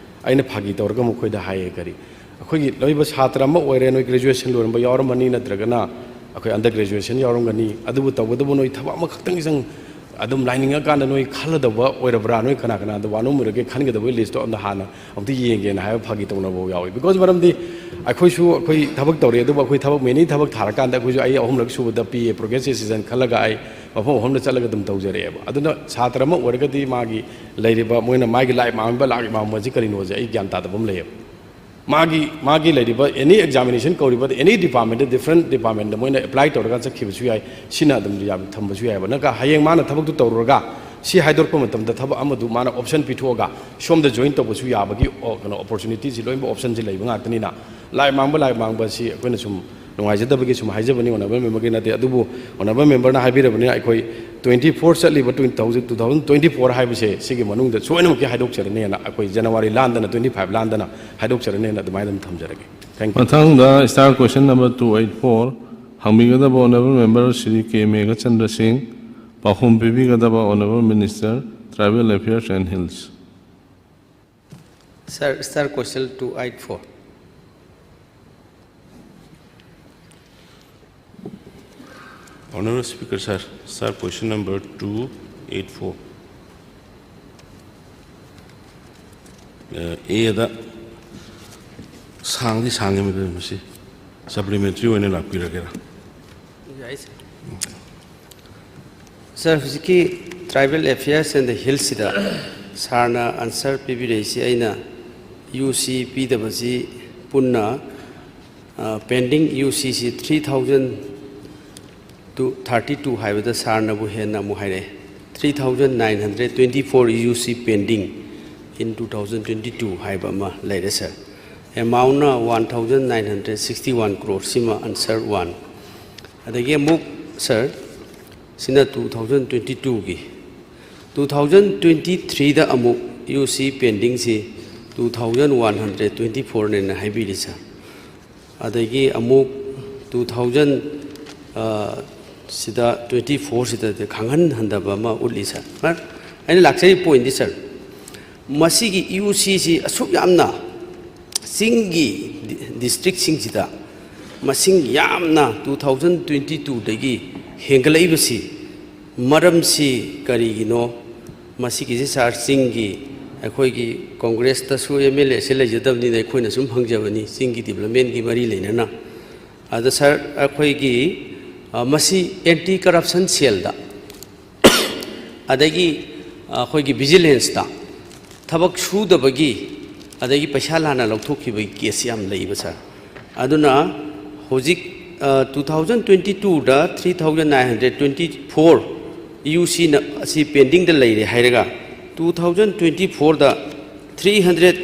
ꯑꯩꯅ ꯐꯥꯒꯤ ꯇꯧꯔꯒ ꯃꯈꯣꯏꯗ ꯍꯥꯏꯌꯦ, ꯀꯔꯤ, ꯑꯩꯈꯣꯏꯒꯤ ꯂꯣꯏꯕ ꯁꯥꯇ꯭ꯔ ꯑꯃ ꯑꯣꯏꯔꯦ, ꯅꯣꯏ graduation ꯂꯣꯏꯔꯝꯕ ꯌꯥꯎꯔꯝꯃꯅꯤ, ꯅꯠꯇ꯭ꯔꯒꯅ ꯑꯩꯈꯣꯏ under graduation ꯌꯥꯎꯔꯝꯒꯅꯤ, ꯑꯗꯨꯕꯨ ꯇꯧꯕꯇꯕꯨ ꯅꯣꯏ ꯊꯕꯛ ꯑꯃꯈꯛꯇꯪ ꯆꯪ ꯑꯗꯨꯝ ꯂꯥꯏꯅꯤꯡꯉꯀꯥꯟꯗ ꯅꯣꯏ ꯈꯜꯂꯗꯧꯕ ꯑꯣꯏꯔꯕ꯭ꯔꯥ, ꯅꯣꯏ ꯀꯅꯥ ꯀꯅꯥꯗ ꯋꯥꯅꯣꯝ ꯑꯣꯏꯔꯒꯦ ꯈꯟꯒꯗꯕꯒꯤ list ꯇꯣ ꯑꯝꯇ ꯍꯥꯟꯅ ꯑꯝꯇ ꯌꯦꯡꯒꯦꯅ ꯍꯥꯏꯕ ꯐꯥꯒꯤ ꯇꯧꯅꯕ ꯌꯥꯎꯏ꯫ Because ꯃꯔꯝꯗꯤ ꯑꯩꯈꯣꯏꯁꯨ ꯑꯩꯈꯣꯏ ꯊꯕꯛ ꯇꯧꯔꯤ, ꯑꯗꯨꯕꯨ ꯑꯩꯈꯣꯏ ꯊꯕꯛ, many ꯊꯕꯛ ꯊꯥꯔꯀꯥꯟꯗ ꯑꯩꯈꯣꯏꯁꯨ, ꯑꯩ ꯑꯍꯨꯝꯂꯛ ꯁꯨꯕꯗ ꯄꯤꯌꯦ, progress decision ꯈꯜꯂꯒ ꯑꯩ ꯃꯐꯝ ꯑꯍꯨꯝꯗ ꯆꯠꯂꯒ ꯑꯗꯨꯝ ꯇꯧꯖꯔꯛꯑꯦꯕ꯫ ꯑꯗꯨꯅ ꯁꯥꯇ꯭ꯔ ꯑꯃ ꯑꯣꯏꯔꯒꯗꯤ ꯃꯥꯒꯤ ꯂꯩꯔꯤꯕ, ꯃꯣꯏꯅ ꯃꯥꯒꯤ ꯂꯥꯏꯔꯤꯛ ꯃꯥꯡꯕ, ꯂꯥꯏꯔꯤꯛ ꯃꯥꯡꯕꯁꯤ ꯀꯔꯤꯅꯣꯁꯦ ꯑꯩ ꯒ꯭ꯌꯥꯟ ꯇꯥꯗꯕ ꯑꯃ ꯂꯩꯌꯦꯕ꯫ ꯃꯥꯒꯤ, ꯃꯥꯒꯤ ꯂꯩꯔꯤꯕ any examination ꯀꯧꯔꯤꯕ any department, different department ꯃꯣꯏꯅ apply ꯇꯧꯔꯒ ꯆꯠꯈꯤꯕꯁꯨ ꯌꯥꯏ, ꯁꯤꯅ ꯑꯗꯨꯝ ꯌꯥꯝ ꯊꯝꯕꯁꯨ ꯌꯥꯏꯑꯕ꯫ ꯅꯠꯇ꯭ꯔꯒ ꯍꯌꯦꯡ ꯃꯥꯅ ꯊꯕꯛꯇꯨ ꯇꯧꯔꯨꯔꯒ ꯁꯤ ꯍꯥꯏꯗꯣꯔꯛꯄ ꯃꯇꯝꯗ ꯊꯕꯛ ꯑꯃꯗꯨ ꯃꯥꯅ option ꯄꯤꯊꯣꯛꯑꯒ ꯁꯣꯝꯗ join ꯇꯧꯕꯁꯨ ꯌꯥꯕꯒꯤ, ꯑꯣ, ꯀꯩꯅꯣ, opportunity ꯁꯤ ꯂꯣꯏꯅꯃꯛ option ꯁꯤ ꯂꯩꯕ ꯉꯥꯛꯇꯅꯤꯅ, ꯂꯥꯏꯔꯤꯛ ꯃꯥꯡꯕ, ꯂꯥꯏꯔꯤꯛ ꯃꯥꯡꯕ ꯑꯁꯤ ꯑꯩꯈꯣꯏꯅ ꯁꯨꯝ ꯅꯨꯡꯉꯥꯏꯖꯗꯕꯒꯤ ꯁꯨꯝ ꯍꯥꯏꯖꯕꯅꯤ, honourable member ꯒꯤ ꯅꯠꯇꯦ꯫ ꯑꯗꯨꯕꯨ honourable member ꯅ ꯍꯥꯏꯕꯤꯔꯕꯅꯤꯅ ꯑꯩꯈꯣꯏ twenty four ꯆꯠꯂꯤꯕ twenty thousand, two thousand twenty four ꯍꯥꯏꯕꯁꯦ ꯁꯤꯒꯤ ꯃꯅꯨꯡꯗ ꯁꯣꯏꯗꯅꯃꯛꯀꯤ ꯍꯥꯏꯗꯣꯛꯆꯔꯅꯤꯅ, ꯑꯩꯈꯣꯏ January ꯂꯥꯟꯗꯅ, twenty five ꯂꯥꯟꯗꯅ ꯍꯥꯏꯗꯣꯛꯆꯔꯅꯤꯅ ꯑꯗꯨꯃꯥꯏꯅ ꯑꯗꯨꯝ ꯊꯝꯖꯔꯒꯦ꯫ Thank you꯫ ꯃꯊꯪꯗ star question number two eight four ꯍꯪꯕꯤꯒꯗꯕ honourable member Shri K Meghachandra Singh, ꯄꯥꯎꯈꯨꯝ ꯄꯤꯕꯤꯒꯗꯕ honourable minister, tribal affairs and hills꯫ Sir, star question two eight four. Honourable Speaker, sir, sir, question number two eight four, ꯑꯦ, ꯑꯦꯗ ꯁꯥꯡꯗꯤ ꯁꯥꯡꯉꯦ, ꯃꯗꯨ ꯃꯁꯤ supplementary ꯑꯣꯏꯅ ꯂꯥꯛꯄꯤꯔꯒꯦꯔꯥ? ꯌꯥꯏ, sir꯫ Sir, ꯍꯧꯖꯤꯛꯀꯤ tribal affairs and the hills ꯁꯤꯗ sir ꯅ answer ꯄꯤꯕꯤꯔꯛꯏꯁꯤ, ꯑꯩꯅ U C ꯄꯤꯗꯕꯁꯤ ꯄꯨꯟꯅ, ꯑ, pending U C ꯁꯤ three thousand to thirty two ꯍꯥꯏꯕꯗ sir ꯅꯕꯨ ꯍꯦꯟꯅ ꯑꯃꯨꯛ ꯍꯥꯏꯔꯛꯑꯦ꯫ Three thousand nine hundred twenty four U C pending in two thousand twenty two ꯍꯥꯏꯕ ꯑꯃ ꯂꯩꯔꯦ, sir꯫ Amount ꯅ one thousand nine hundred sixty one crore, ꯁꯤꯃ answer one꯫ ꯑꯗꯒꯤ ꯑꯃꯨꯛ, sir, ꯁꯤꯅ two thousand twenty two ꯒꯤ꯫ Two thousand twenty three ꯗ ꯑꯃꯨꯛ U C pending ꯁꯤ two thousand one hundred twenty four ꯅꯦꯅ ꯍꯥꯏꯕꯤꯔꯤ, sir꯫ ꯑꯗꯒꯤ ꯑꯃꯨꯛ two thousand, ꯑ, ꯁꯤꯗ twenty four ꯁꯤꯗꯗꯤ ꯈꯪꯍꯟ ꯍꯟꯗꯕ ꯑꯃ ꯎꯠꯂꯤ, sir꯫ But ꯑꯩꯅ ꯂꯥꯛꯆꯔꯤꯕ point ꯇꯤ, sir, ꯃꯁꯤꯒꯤ ꯌꯨ ꯁꯤꯁꯤ ꯑꯁꯨꯛ ꯌꯥꯝꯅ ꯆꯤꯡꯒꯤ ꯗꯤ-, ꯗꯤꯁꯇ꯭ꯔꯤꯛꯁꯤꯡꯁꯤꯗ ꯃꯁꯤꯡ ꯌꯥꯝꯅ two thousand twenty twoꯗꯒꯤ ꯍꯦꯟꯒꯠꯂꯛꯏꯕꯁꯤ ꯃꯔꯝꯁꯤ ꯀꯔꯤꯒꯤꯅꯣ? ꯃꯁꯤꯒꯤꯁꯤ ꯁꯥꯔ, ꯆꯤꯡꯒꯤ ꯑꯩꯈꯣꯏꯒꯤ ꯀꯣꯡꯒ꯭ꯔꯦꯁꯇꯁꯨ ꯑꯦꯝ ꯑꯦꯜ ꯑꯦꯁꯦ ꯂꯩꯖꯗꯕꯅꯤꯅ ꯑꯩꯈꯣꯏꯅ ꯁꯨꯝ ꯍꯪꯖꯕꯅꯤ, ꯆꯤꯡꯒꯤ ꯗꯤꯕ꯭ꯂꯞꯃꯦꯟꯒꯤ ꯃꯔꯤ ꯂꯩꯅꯅ꯫ ꯑꯗ ꯁꯥꯔ, ꯑꯩꯈꯣꯏꯒꯤ, ꯑ, ꯃꯁꯤ ꯑꯦꯟꯇꯤ ꯀꯔꯞꯁꯟ ꯁꯦꯜꯗ, ꯑꯗꯒꯤ ꯑꯩꯈꯣꯏꯒꯤ ꯚꯤꯖꯤꯂꯦꯟꯁꯇ ꯊꯕꯛ ꯁꯨꯗꯕꯒꯤ, ꯑꯗꯒꯤ ꯄꯩꯁꯥ ꯂꯥꯟꯅ ꯂꯧꯊꯣꯛꯈꯤꯕꯒꯤ ꯀꯦꯁ ꯌꯥꯝ ꯂꯩꯕ ꯁꯥꯔ꯫ ꯑꯗꯨꯅ ꯍꯧꯖꯤꯛ, ꯑ, two thousand twenty twoꯗ three thousand nine hundred twenty four U ꯁꯤꯅ ꯑꯁꯤ ꯄꯦꯟꯗꯤꯡꯗ ꯂꯩꯔꯦ ꯍꯥꯏꯔꯒ, two thousand twenty fourꯗ three hundred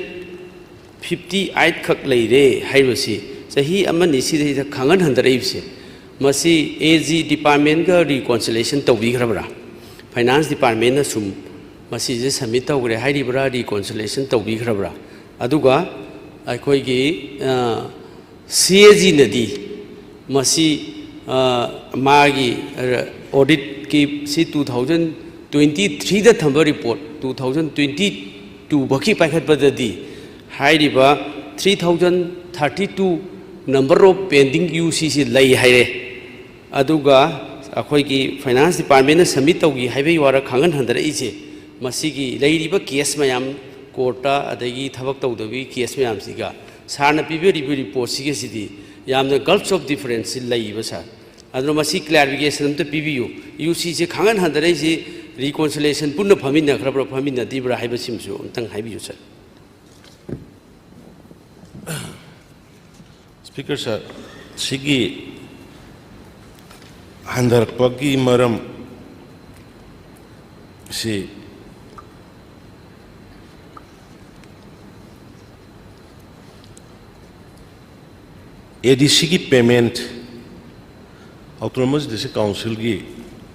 fifty eight ꯈꯛ ꯂꯩꯔꯦ ꯍꯥꯏꯕꯁꯤ ꯆꯍꯤ ꯑꯃꯅꯤ ꯁꯤꯗꯩꯗ ꯈꯪꯍꯟ ꯍꯟꯊꯔꯛꯏꯕꯁꯦ, ꯃꯁꯤ ꯑꯦ ꯖꯤ ꯗꯤꯄꯥꯔꯠꯃꯦꯟꯒ ꯔꯤꯀꯣꯟꯁꯤꯂꯦꯁꯟ ꯇꯧꯕꯤꯈ꯭ꯔꯕ꯭ꯔꯥ? ꯐꯥꯏꯅꯥꯟꯁ ꯗꯤꯄꯥꯔꯠꯃꯦꯟꯅ ꯁꯨꯝ ꯃꯁꯤꯁꯦ ꯁꯕꯃꯤꯠ ꯇꯧꯈ꯭ꯔꯦ ꯍꯥꯏꯔꯤꯕ꯭ꯔꯥ, ꯔꯤꯀꯣꯟꯁꯤꯂꯦꯁꯟ ꯇꯧꯕꯤꯈ꯭ꯔꯕ꯭ꯔꯥ? ꯑꯗꯨꯒ ꯑꯩꯈꯣꯏꯒꯤ, ꯑ, ꯁꯤ ꯑꯦ ꯖꯤꯅꯗꯤ ꯃꯁꯤ, ꯑ, ꯃꯥꯒꯤ, ꯑ, ꯑꯣꯗꯤꯠꯀꯤ ꯁꯤ two thousand twenty threeꯗ ꯊꯝꯕ report two thousand twenty two ꯐꯥꯎꯀꯤ ꯄꯥꯏꯈꯠꯄꯗꯗꯤ ꯍꯥꯏꯔꯤꯕ three thousand thirty two number of pending U ꯁꯤꯁꯤ ꯂꯩ ꯍꯥꯏꯔꯦ꯫ ꯑꯗꯨꯒ ꯑꯩꯈꯣꯏꯒꯤ ꯐꯥꯏꯅꯥꯟꯁ ꯗꯤꯄꯥꯔꯠꯃꯦꯟꯅ ꯁꯕꯃꯤꯠ ꯇꯧꯈꯤ ꯍꯥꯏꯕꯒꯤ ꯋꯥꯔ ꯈꯪꯍꯟ ꯍꯟꯊꯔꯛꯏꯁꯦ, ꯃꯁꯤꯒꯤ ꯂꯩꯔꯤꯕ ꯀꯦꯁ ꯃꯌꯥꯝ, ꯀꯣꯔꯠꯇ ꯑꯗꯒꯤ ꯊꯕꯛ ꯇꯧꯗꯕꯒꯤ ꯀꯦꯁ ꯃꯌꯥꯝꯁꯤꯒ ꯁꯥꯔꯅ ꯄꯤꯕꯤꯔꯤꯕ ꯔꯤꯄꯣꯔꯠꯁꯤꯒꯁꯤꯗꯤ ꯌꯥꯝꯅ gulf of difference ꯂꯩꯕ ꯁꯥꯔ꯫ ꯑꯗꯨꯅ ꯃꯁꯤ clarification ꯑꯝꯇ ꯄꯤꯕꯤꯌꯨ꯫ ꯌꯨ ꯁꯤꯁꯦ ꯈꯪꯍꯟ ꯍꯟꯊꯔꯛꯏꯁꯤ ꯔꯤꯀꯣꯟꯁꯤꯂꯦꯁꯟ ꯄꯨꯟꯅ ꯐꯝꯃꯤꯟꯅꯈ꯭ꯔꯕ꯭ꯔꯥ, ꯐꯝꯃꯤꯟꯅꯗ꯭ꯔꯤꯕ꯭ꯔꯥ ꯍꯥꯏꯕꯁꯤꯃꯁꯨ ꯑꯝꯇꯪ ꯍꯥꯏꯕꯤꯌꯨ ꯁꯥꯔ꯫ ꯁ꯭ꯄꯤꯀꯔ ꯁꯥꯔ, ꯁꯤꯒꯤ ꯍꯟꯊꯔꯛꯄꯒꯤ ꯃꯔꯝ ꯁꯤ ꯑꯦ ꯗꯤ ꯁꯤꯒꯤ ꯄꯦꯃꯦꯟꯠ, ꯑꯣꯇꯣꯅꯣꯃꯁ ꯗꯤꯁꯇ꯭ꯔꯤꯛ ꯀꯥꯎꯟꯁꯤꯜꯒꯤ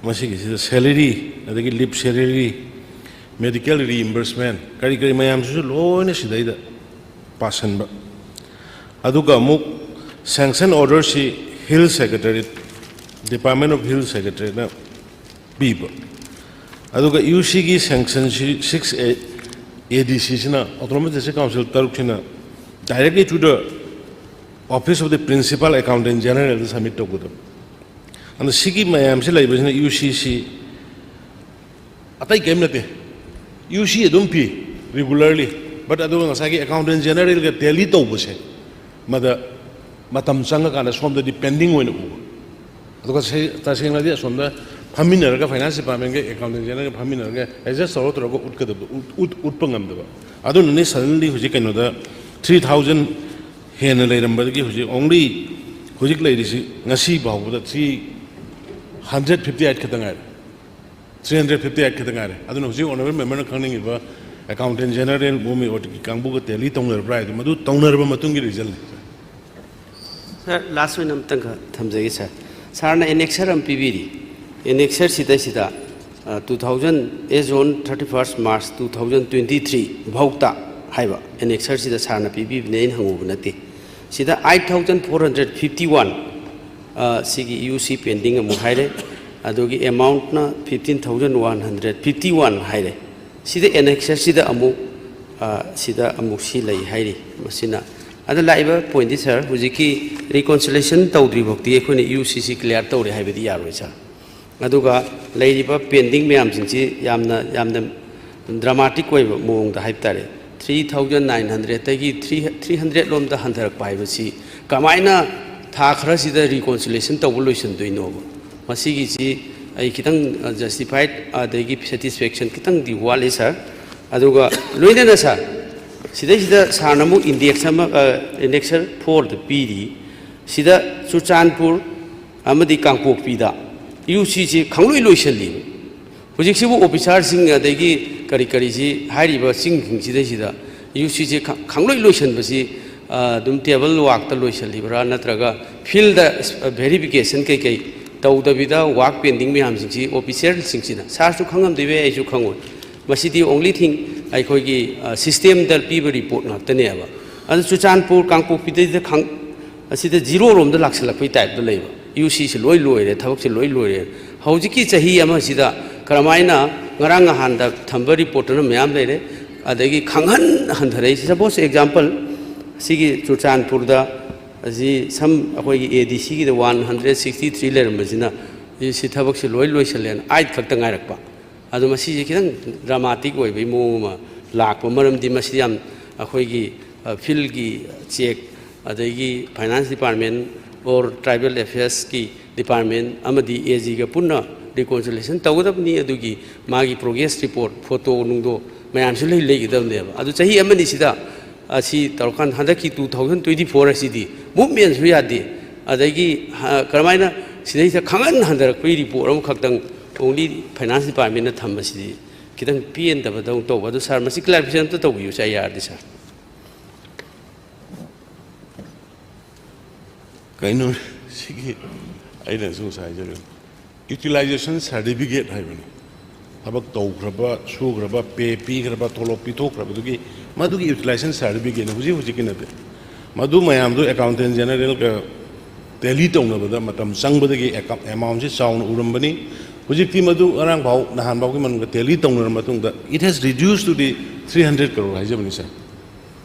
ꯃꯁꯤꯒꯤꯁꯤꯗ ꯁꯦꯂꯔꯤ, ꯑꯗꯒꯤ ꯂꯤꯞ ꯁꯦꯂꯔꯤ, ꯃꯦꯗꯤꯀꯦꯜ ꯔꯤꯏꯝꯕꯔꯁꯃꯦꯟ, ꯀꯔꯤ ꯀꯔꯤ ꯃꯌꯥꯝꯁꯤꯁꯨ ꯂꯣꯏꯅ ꯁꯤꯗꯩꯗ ꯄꯥꯁꯟꯕ꯫ ꯑꯗꯨꯒ ꯑꯃꯨꯛ ꯁꯦꯡꯁꯟ ꯑꯣꯔꯗꯔꯁꯤ hill secretary, Department of Hill Secretary ꯅ ꯄꯤꯕ꯫ ꯑꯗꯨꯒ ꯌꯨ ꯁꯤꯒꯤ ꯁꯦꯡꯁꯟꯁꯤ six eight, ꯑꯦ ꯗꯤ ꯁꯤꯁꯤꯅ, Autonomous District Council ꯇꯔꯨꯛꯁꯤꯅ directly to the Office of the Principal Accountant General the submit ꯇꯧꯒꯗꯕ꯫ ꯑꯗꯨꯅ ꯁꯤꯒꯤ ꯃꯌꯥꯝꯁꯤ ꯂꯩꯕꯁꯤꯅ ꯌꯨ ꯁꯤ ꯁꯤ ꯑꯇꯩ ꯀꯔꯤꯝ ꯅꯠꯇꯦ, ꯌꯨ ꯁꯤ ꯑꯗꯨꯝ ꯄꯤ regularly, but ꯑꯗꯨꯒ ꯉꯁꯥꯏꯒꯤ Accountant General ꯒ tally ꯇꯧꯕꯁꯦ, ꯃꯗ ꯃꯇꯝ ꯆꯪꯉꯀꯥꯟꯗ ꯁꯣꯝꯗꯗꯤ pending ꯑꯣꯏꯅ ꯎꯕ꯫ ꯑꯗꯨꯒ ꯁꯤ ꯇꯁꯦꯡꯅꯗꯤ ꯑꯁꯣꯝꯗ ꯐꯝꯃꯤꯟꯅꯔꯒ, Finance Department ꯀ Accountant General ꯒ ꯐꯝꯃꯤꯟꯅꯔꯒ adjust ꯇꯧꯔ ꯇꯧꯔꯒ ꯎꯠꯀꯗꯕꯗꯣ ꯎꯠ- ꯎꯠ- ꯎꯠꯄ ꯉꯝꯗꯕ꯫ ꯑꯗꯨꯅꯅꯤ suddenly ꯍꯧꯖꯤꯛ ꯀꯩꯅꯣꯗ three thousand ꯍꯦꯟꯅ ꯂꯩꯔꯝꯕꯗꯒꯤ ꯍꯧꯖꯤꯛ only, ꯍꯧꯖꯤꯛ ꯂꯩꯔꯤꯁꯤ ꯉꯁꯤ ꯐꯥꯎꯕꯗ three hundred fifty eight ꯈꯛꯇ ꯉꯥꯏꯔꯦ꯫ Three hundred fifty eight ꯈꯛꯇ ꯉꯥꯏꯔꯦ꯫ ꯑꯗꯨꯅ ꯍꯧꯖꯤꯛ Honourable Member ꯅ ꯈꯪꯅꯤꯡꯉꯤꯕ Accountant General ꯃꯣꯃꯤ ꯑꯣꯇꯤꯒꯤ ꯀꯥꯡꯕꯨꯒ tally ꯇꯧꯅꯔꯕ꯭ꯔꯥ ꯍꯥꯏꯗꯣ, ꯃꯗꯨ ꯇꯧꯅꯔꯕ ꯃꯇꯨꯡꯒꯤ result ꯅꯤ꯫ Sir, last ꯑꯣꯏꯅ ꯑꯝꯇꯪꯒ ꯊꯝꯖꯒꯦ sir꯫ Sir ꯅ annexure ꯑꯃ ꯄꯤꯕꯤꯔꯤ꯫ Annexure ꯁꯤꯗꯩꯁꯤꯗ, ꯑ, two thousand, as on thirty first March two thousand twenty three ꯐꯥꯎꯇ ꯍꯥꯏꯕ annexure ꯁꯤꯗ sir ꯅ ꯄꯤꯕꯤꯕꯅꯦ, ꯑꯩꯅ ꯍꯪꯉꯨꯕ ꯅꯠꯇꯦ꯫ ꯁꯤꯗ eight thousand four hundred fifty one, ꯑ, ꯁꯤꯒꯤ ꯌꯨ ꯁꯤ pending ꯑꯃꯨꯛ ꯍꯥꯏꯔꯦ, ꯑꯗꯨꯒꯤ amount ꯅ fifteen thousand one hundred fifty one ꯍꯥꯏꯔꯦ꯫ ꯁꯤꯗ annexure ꯁꯤꯗ ꯑꯃꯨꯛ, ꯑ, ꯁꯤꯗ ꯑꯃꯨꯛ ꯁꯤ ꯂꯩ ꯍꯥꯏꯔꯤ꯫ ꯃꯁꯤꯅ, ꯑꯗ ꯂꯥꯛꯏꯕ point ꯇꯤ sir, ꯍꯧꯖꯤꯛꯀꯤ reconciliation ꯇꯧꯗ꯭ꯔꯤ ꯐꯥꯎꯗꯤ ꯑꯩꯈꯣꯏꯅ ꯌꯨ ꯁꯤ ꯁꯤ clear ꯇꯧꯔꯦ ꯍꯥꯏꯕꯗꯤ ꯌꯥꯔꯣꯏ sir꯫ ꯑꯗꯨꯒ ꯂꯩꯔꯤꯕ pending ꯃꯌꯥꯝꯁꯤꯡꯁꯤ ꯌꯥꯝꯅ, ꯌꯥꯝꯅ dramatic ꯑꯣꯏꯕ ꯃꯑꯣꯡꯗ ꯍꯥꯏꯕ ꯇꯥꯔꯦ, three thousand nine hundred ꯇꯒꯤ three, three hundred ꯂꯣꯝꯗ ꯍꯟꯊꯔꯛꯄ ꯍꯥꯏꯕꯁꯤ ꯀꯃꯥꯏꯅ ꯊꯥ ꯈꯔꯁꯤꯗ reconciliation ꯇꯧꯕ ꯂꯣꯏꯁꯤꯟꯗꯣꯏꯅꯣꯕ? ꯃꯁꯤꯒꯤꯁꯤ ꯑꯩ ꯈꯤꯇꯪ, ꯑ, justified ꯑꯗꯒꯤ satisfaction ꯈꯤꯇꯪꯗꯤ ꯋꯥꯠꯂꯤ sir꯫ ꯑꯗꯨꯒ ꯂꯣꯏꯅꯅ sir, ꯁꯤꯗꯩꯁꯤꯗ sir ꯅ ꯑꯃꯨꯛ index ꯑꯃ, ꯑ, annexure four ꯗ ꯄꯤꯔꯤ꯫ ꯁꯤꯗ ꯆꯨꯔꯆꯥꯟꯄꯨꯔ ꯑꯃꯗꯤ ꯀꯥꯡꯄꯣꯛꯄꯤꯗ ꯌꯨ ꯁꯤ ꯁꯤ ꯈꯪꯂꯣꯏ ꯂꯣꯏꯁꯤꯜꯂꯤ꯫ ꯍꯧꯖꯤꯛꯁꯤꯕꯨ officer ꯁꯤꯡ ꯑꯗꯒꯤ ꯀꯔꯤ ꯀꯔꯤꯁꯤ ꯍꯥꯏꯔꯤꯕ ꯆꯤꯡꯁꯤꯡꯁꯤꯗꯩꯁꯤꯗ ꯌꯨ ꯁꯤ ꯁꯤ ꯈ- ꯈꯪꯂꯣꯏ ꯂꯣꯏꯁꯤꯟꯕꯁꯤ, ꯑ, ꯑꯗꯨꯝ table work ꯇ ꯂꯣꯏꯁꯤꯜꯂꯤꯕ꯭ꯔꯥ, ꯅꯠꯇ꯭ꯔꯒ field ꯗ verification ꯀꯩꯀꯩ ꯇꯧꯗꯕꯤꯗ work pending ꯃꯌꯥꯝꯁꯤꯡꯁꯤ officer ꯁꯤꯡꯁꯤꯅ, sir ꯁꯨ ꯈꯪꯉꯝꯗꯣꯏꯕ ꯌꯥꯏ, ꯑꯩꯁꯨ ꯈꯪꯉꯣꯏ꯫ ꯃꯁꯤꯗꯤ only thing ꯑꯩꯈꯣꯏꯒꯤ, ꯑ, system ꯗ ꯄꯤꯕ report ꯉꯥꯛꯇꯅꯦꯕ꯫ ꯑꯗꯨ ꯆꯨꯔꯆꯥꯟꯄꯨꯔ ꯀꯥꯡꯄꯣꯛꯄꯤꯗꯩꯗ ꯈꯪ- ꯑꯁꯤꯗ zero ꯔꯣꯝꯗ ꯂꯥꯛꯁꯤꯜꯂꯛꯄꯩ type ꯇ ꯂꯩꯕ꯫ ꯌꯨ ꯁꯤ ꯁꯤ ꯂꯣꯏ ꯂꯣꯏꯔꯦ, ꯊꯕꯛꯁꯤ ꯂꯣꯏ ꯂꯣꯏꯔꯦ꯫ ꯍꯧꯖꯤꯛꯀꯤ ꯆꯍꯤ ꯑꯃꯁꯤꯗ ꯀꯔꯝꯍꯥꯏꯅ, ꯉꯔꯥꯡ ꯅꯍꯥꯟꯗ ꯊꯝꯕ report ꯇꯨꯅ ꯃꯌꯥꯝ ꯂꯩꯔꯦ, ꯑꯗꯒꯤ ꯈꯪꯍꯟ ꯍꯟꯊꯔꯛꯏꯁꯤ꯫ Suppose example, ꯁꯤꯒꯤ ꯆꯨꯔꯆꯥꯟꯄꯨꯔꯗ ꯑꯁꯤ ꯁꯝ ꯑꯩꯈꯣꯏꯒꯤ A D C ꯒꯤꯗ one hundred sixty three ꯂꯩꯔꯝꯕꯁꯤꯅ, ꯁꯤ ꯊꯕꯛꯁꯤ ꯂꯣꯏ ꯂꯣꯏꯁꯜꯂꯦꯅ eight ꯈꯛꯇ ꯉꯥꯏꯔꯛꯄ꯫ ꯑꯗꯣ ꯃꯁꯤꯁꯦ ꯈꯤꯇꯪ dramatic ꯑꯣꯏꯕꯒꯤ ꯃꯑꯣꯡ ꯑꯃ ꯂꯥꯛꯄ ꯃꯔꯝꯗꯤ ꯃꯁꯤ ꯌꯥꯝ ꯑꯩꯈꯣꯏꯒꯤ, ꯑ, field ꯒꯤ check, ꯑꯗꯒꯤ finance department or tribal affairs ꯀꯤ department ꯑꯃꯗꯤ A G ꯒ ꯄꯨꯟꯅ reconciliation ꯇꯧꯒꯗꯕꯅꯤ꯫ ꯑꯗꯨꯒꯤ ꯃꯥꯒꯤ progress report, photo ꯅꯨꯡꯗꯣ ꯃꯌꯥꯝꯁꯨ ꯂꯣꯏ ꯂꯩꯒꯗꯕꯅꯦꯕ꯫ ꯑꯗꯨ ꯆꯍꯤ ꯑꯃꯅꯤꯁꯤꯗ ꯑꯁꯤ ꯇꯧꯔꯀꯥꯟꯗ ꯍꯟꯗꯛꯀꯤ two thousand twenty four ꯑꯁꯤꯗꯤ movement ꯁꯨ ꯌꯥꯗꯦ꯫ ꯑꯗꯒꯤ, ꯍ-, ꯀꯔꯝꯍꯥꯏꯅ ꯁꯤꯗꯩꯁꯤꯗ ꯈꯪꯍꯟ ꯍꯟꯊꯔꯛꯄꯒꯤ report ꯑꯃꯈꯛꯇꯪ only finance department ꯅ ꯊꯝꯕꯁꯤꯗꯤ ꯈꯤꯇꯪ ꯄꯦꯟꯗꯕꯗꯧꯅ ꯇꯧꯕ꯫ ꯑꯗꯨ sir, ꯃꯁꯤ clarification ꯑꯝꯇ ꯇꯧꯕꯤꯌꯨ, C I R D sir꯫ ꯀꯩꯅꯣ ꯁꯤꯒꯤ, ꯑꯩꯅꯁꯨ ꯉꯁꯥꯏ ꯍꯥꯏꯖꯔꯤꯕ utilization certificate ꯍꯥꯏꯕꯅꯤ꯫ ꯊꯕꯛ ꯇꯧꯈ꯭ꯔꯕ, ꯁꯨꯈ꯭ꯔꯕ, pay ꯄꯤꯈ꯭ꯔꯕ, ꯇꯣꯂꯣꯞ ꯄꯤꯊꯣꯛꯈ꯭ꯔꯕꯗꯨꯒꯤ, ꯃꯗꯨꯒꯤ utilization certificate ꯅꯤ, ꯍꯧꯖꯤꯛ ꯍꯧꯖꯤꯛꯀꯤ ꯅꯠꯇꯦ꯫ ꯃꯗꯨ ꯃꯌꯥꯝꯗꯨ Accountant General ꯒ tally ꯇꯧꯅꯕꯗ ꯃꯇꯝ ꯆꯪꯕꯗꯒꯤ ꯑꯦꯀꯥꯎꯟ-, amount ꯁꯤ ꯆꯥꯎꯅ ꯎꯔꯝꯕꯅꯤ꯫ ꯍꯧꯖꯤꯛꯇꯤ ꯃꯗꯨ ꯉꯔꯥꯡ ꯐꯥꯎ, ꯅꯍꯥꯟ ꯐꯥꯎꯒꯤ ꯃꯅꯨꯡꯗ tally ꯇꯧꯅꯔꯕ ꯃꯇꯨꯡꯗ, it has reduced to the three hundred crore ꯍꯥꯏꯖꯕꯅꯤ, sir꯫